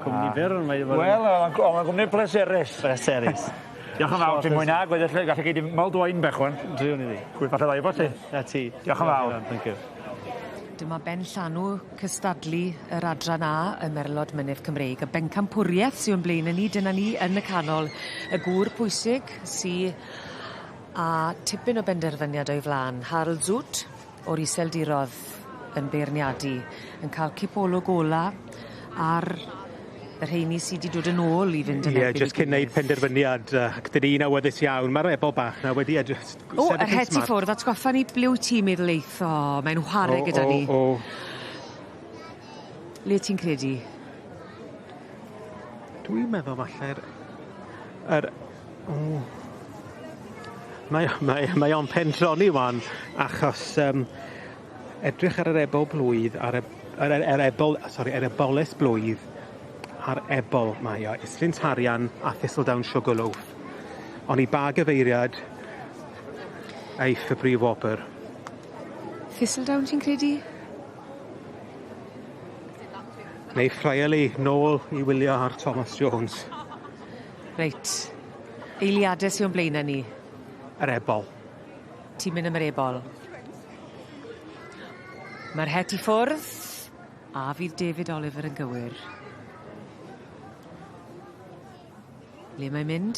Cwmni byr, ond mae... Wel, mae'n gwmni pleserus. Pleserus. Diolch yn fawr, ti'n mwynhau, gweddill, gallu gei di mulled wine bech wan. Driwn i fi. Gwy falle ddau bod ti. Na ti. Diolch yn fawr. Thank you. Dyma Ben Llanw cystadlu yr adran A y Merlod Mynydd Cymreig. Y bencampwriaeth sy'n blaen ni, dyna ni yn y canol. Y gŵr pwysig sy a tipyn o benderfyniad o'i flaen. Harold Zoot o'r Iseldirodd yn beirniadu, yn cael cipolwg ola ar y rheini sydd wedi dod yn ôl i fynd yn erbyn. Ie, jyst cyn neud penderfyniad, ac dyn ni'n awyddus iawn. Mae'r ebol bach na wedi edrych... O, yr het i ffwrdd, atgoffa ni ble wyt ti'n meddwl eitho. Mae'n whare gyda ni. O, Le ti'n credu? Dwi'n meddwl falle'r... Mae o'n pendroni wan, achos edrych ar yr ebol blwydd, ar yr ebol, sori, yr eboles blwydd, a'r ebol mae o, Islyn Tarian a Thistledown Sugarloaf. Ond i ba gyfeiriad eiff y brif wobr? Thistledown ti'n credu? Neu Friarly nôl i wylio ar Thomas Jones. Reit. Eiliadau sy'n o'n blaenau ni. Yr ebol. Ti'n mynd am yr ebol. Mae'r het i ffwrdd, a fydd David Oliver yn gywir. Le mae'n mynd?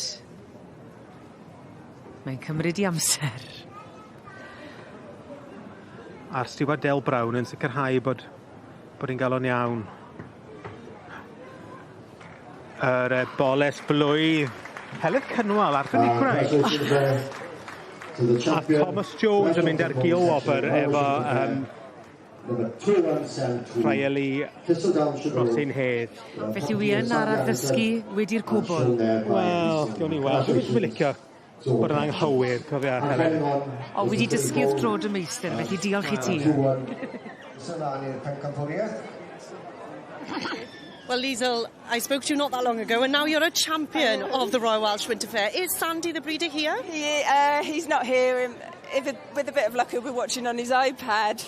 Mae'n cymryd i amser. A'r stiward Del Brown yn sicrhau bod hi'n gael o'n iawn. Yr eboles blwydd. Heledd Cynwal ar Gwraig. A Thomas Jones yn mynd ar gil wobr efo Friarly Rhosyn Hedd. Felly wi yn araf ddysgu wedi'r cwbl. Wel, gawn ni weld. Dwi'n licio bod yn anghywir, cofia, Helen. O, wedi dysgu wrth drod y meistr, felly diolch i ti. Well, Liesl, I spoke to you not that long ago, and now you're a champion of the Royal Welsh Winter Fair. Is Sandy the breeder here? He's not here. With a bit of luck, he'll be watching on his iPad.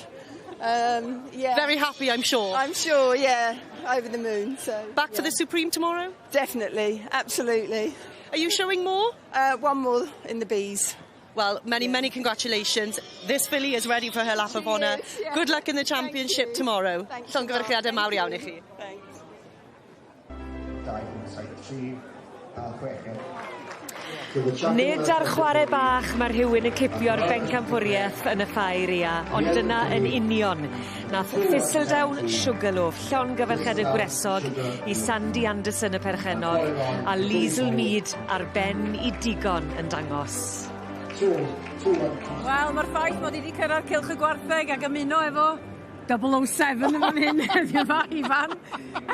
Yeah. Very happy, I'm sure. I'm sure, yeah. Over the moon. So back for the Supreme tomorrow? Definitely, absolutely. Are you showing more? One more in the bees. Well, many, many congratulations. This filly is ready for her lap of honour. Yeah. Good luck in the championship tomorrow. Llongyfarchiadau mawr iawn i chi. Thanks. 2.73 a 6. Nid ar chware bach ma' rhywun yn cipio'r bencampwrieth yn y ffair aea, ond dyna yn union nath Thistledown Sugarloaf llongyfarchiade gwresog i Sandy Anderson y perchennog a Liesl Mead ar ben 'i digon yn dangos. Wel ma'r ffaith mod i 'di cyrradd cylch y gwartheg ag ymuno efo 007 yn fan hyn heddiw 'ma Ifan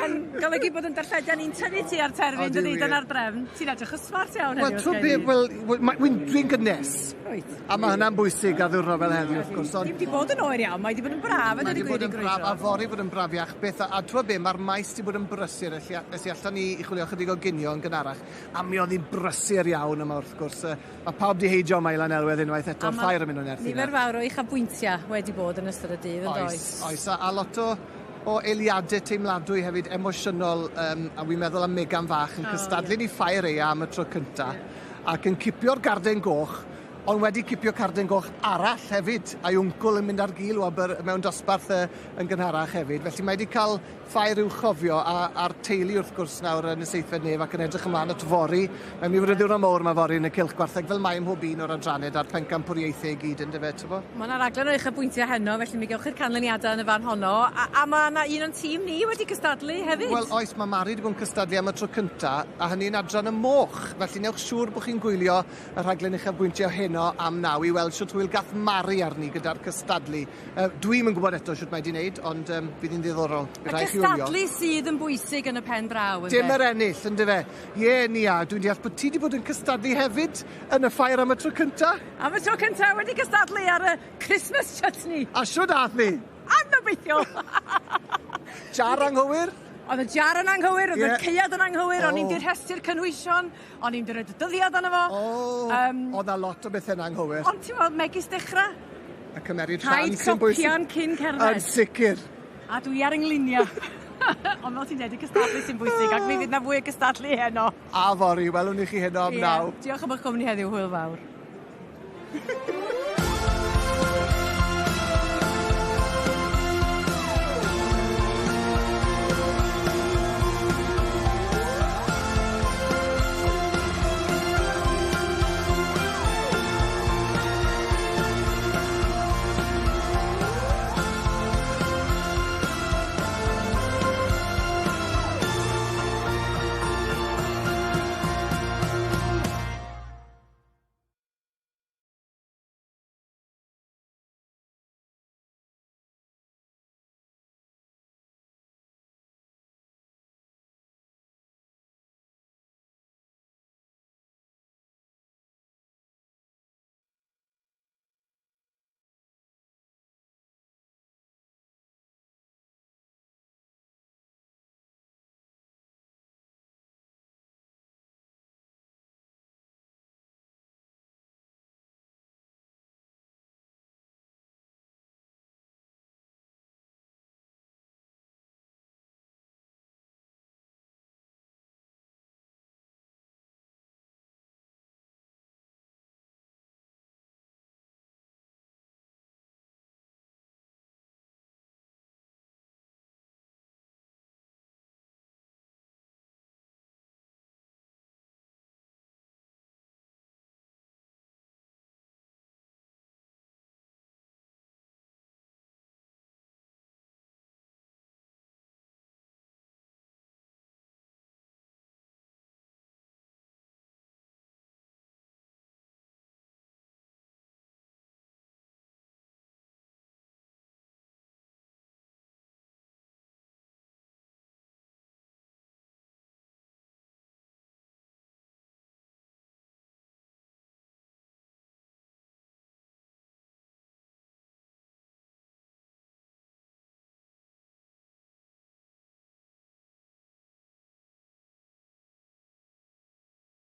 yn golygu bod 'yn darllediad ni'n tynnu tua'r terfyn dydi? Dyna'r drefn. Ti'n edrych yn smart iawn heddiw. Wel t'wod be' wel wel ma' wi'n dwi'n gynnes. Wyt. A ma' hynna'n bwysig ar ddiwrnod fel heddiw wrth gwrs ond... Dim 'di bod yn oer iawn mae 'di bod yn braf a Mae dweud y 'di gwir bod i yn braf grwydro. a fory fod yn brafiach beth a a t'wod be' ma'r maes 'di bod yn brysur elly a es i allan i i chwilio chydig o ginio yn gynharach a mi o'dd 'i'n brysur iawn yma wrth gwrs yy ma' pawb 'di heidio yma i Lanelwedd unwaith eto'r ffair yn mynd o nerth i nerth. Nifer fawr o uchafbwyntia' wedi bod yn ystod y dydd yndoes? Oes oes a a lot o o eiliade teimladwy hefyd emosiynol yym a wi'n meddwl am Megan fach yn cystadlu yn 'i ffair aea am y tro cynta ac yn cipio'r garden goch ond wedi cipio carden goch arall hefyd a'i wncwl yn mynd ar gil wobr mewn dosbarth yy yn gynharach hefyd felly mae 'di ca'l ffair i'w chofio a a'r teulu wrth gwrs nawr yn y seithfed nef ac yn edrych ymlaen at fory. Mae'n mynd i fod yn ddiwrnod mowr 'ma fory yn y cylch gwartheg fel mae ym mhob un o'r adrannau 'da'r pencampwriaethau i gyd yndyfe t'bo? Ma' 'na raglen o uchafbwyntiau heno felly mi gewch chi'r canlyniadau yn y fan honno a a ma' 'na un o'n tîm ni wedi cystadlu hefyd. Wel oes ma' Mari 'di bod yn cystadlu am y tro cynta a hynny yn adran y moch felly newch siŵr bo' chi'n gwylio y rhaglen uchafbwyntiau heno am naw i weld shwt hwyl gath Mari arni gyda'r cystadlu. Yy dwi'm yn gwybod eto shwt mae 'di neud ond yym bydd 'i'n ddiddorol. Bydd Y rhaid chi wylio. cystadlu sydd yn bwysig yn y pen draw ynde? Dim yr ennill yndyfe? Ie Nia, dwi'n deall bod ti 'di bod yn cystadlu hefyd yn y ffair am y tro cynta? Am y tro cynta wedi cystadlu ar y Christmas chutney. A shwd ath 'i? Anobeithiol! Jar anghywir? O'dd y jar yn anghywir, o'dd y Ie. caead yn anghywir, o'n i'm O. 'di rhestru'r cynhwysion, o'n i'm 'di roid y dyddiad arno fo. O! Yym. O'dd 'na lot o bethe'n anghywir. Ond t'mo' megis dechra. A cymeryd rhan Rhaid sy'n bwysig. socian cyn cerdded. Yn sicir. A dwi ar 'y nglinia. Ond fel ti'n deud y cystadlu sy'n bwysig ac mi fydd 'na fwy o gystadlu heno. A fory, welwn ni chi heno am Ie. naw. Diolch am 'ych cwmni heddiw, hwyl fawr.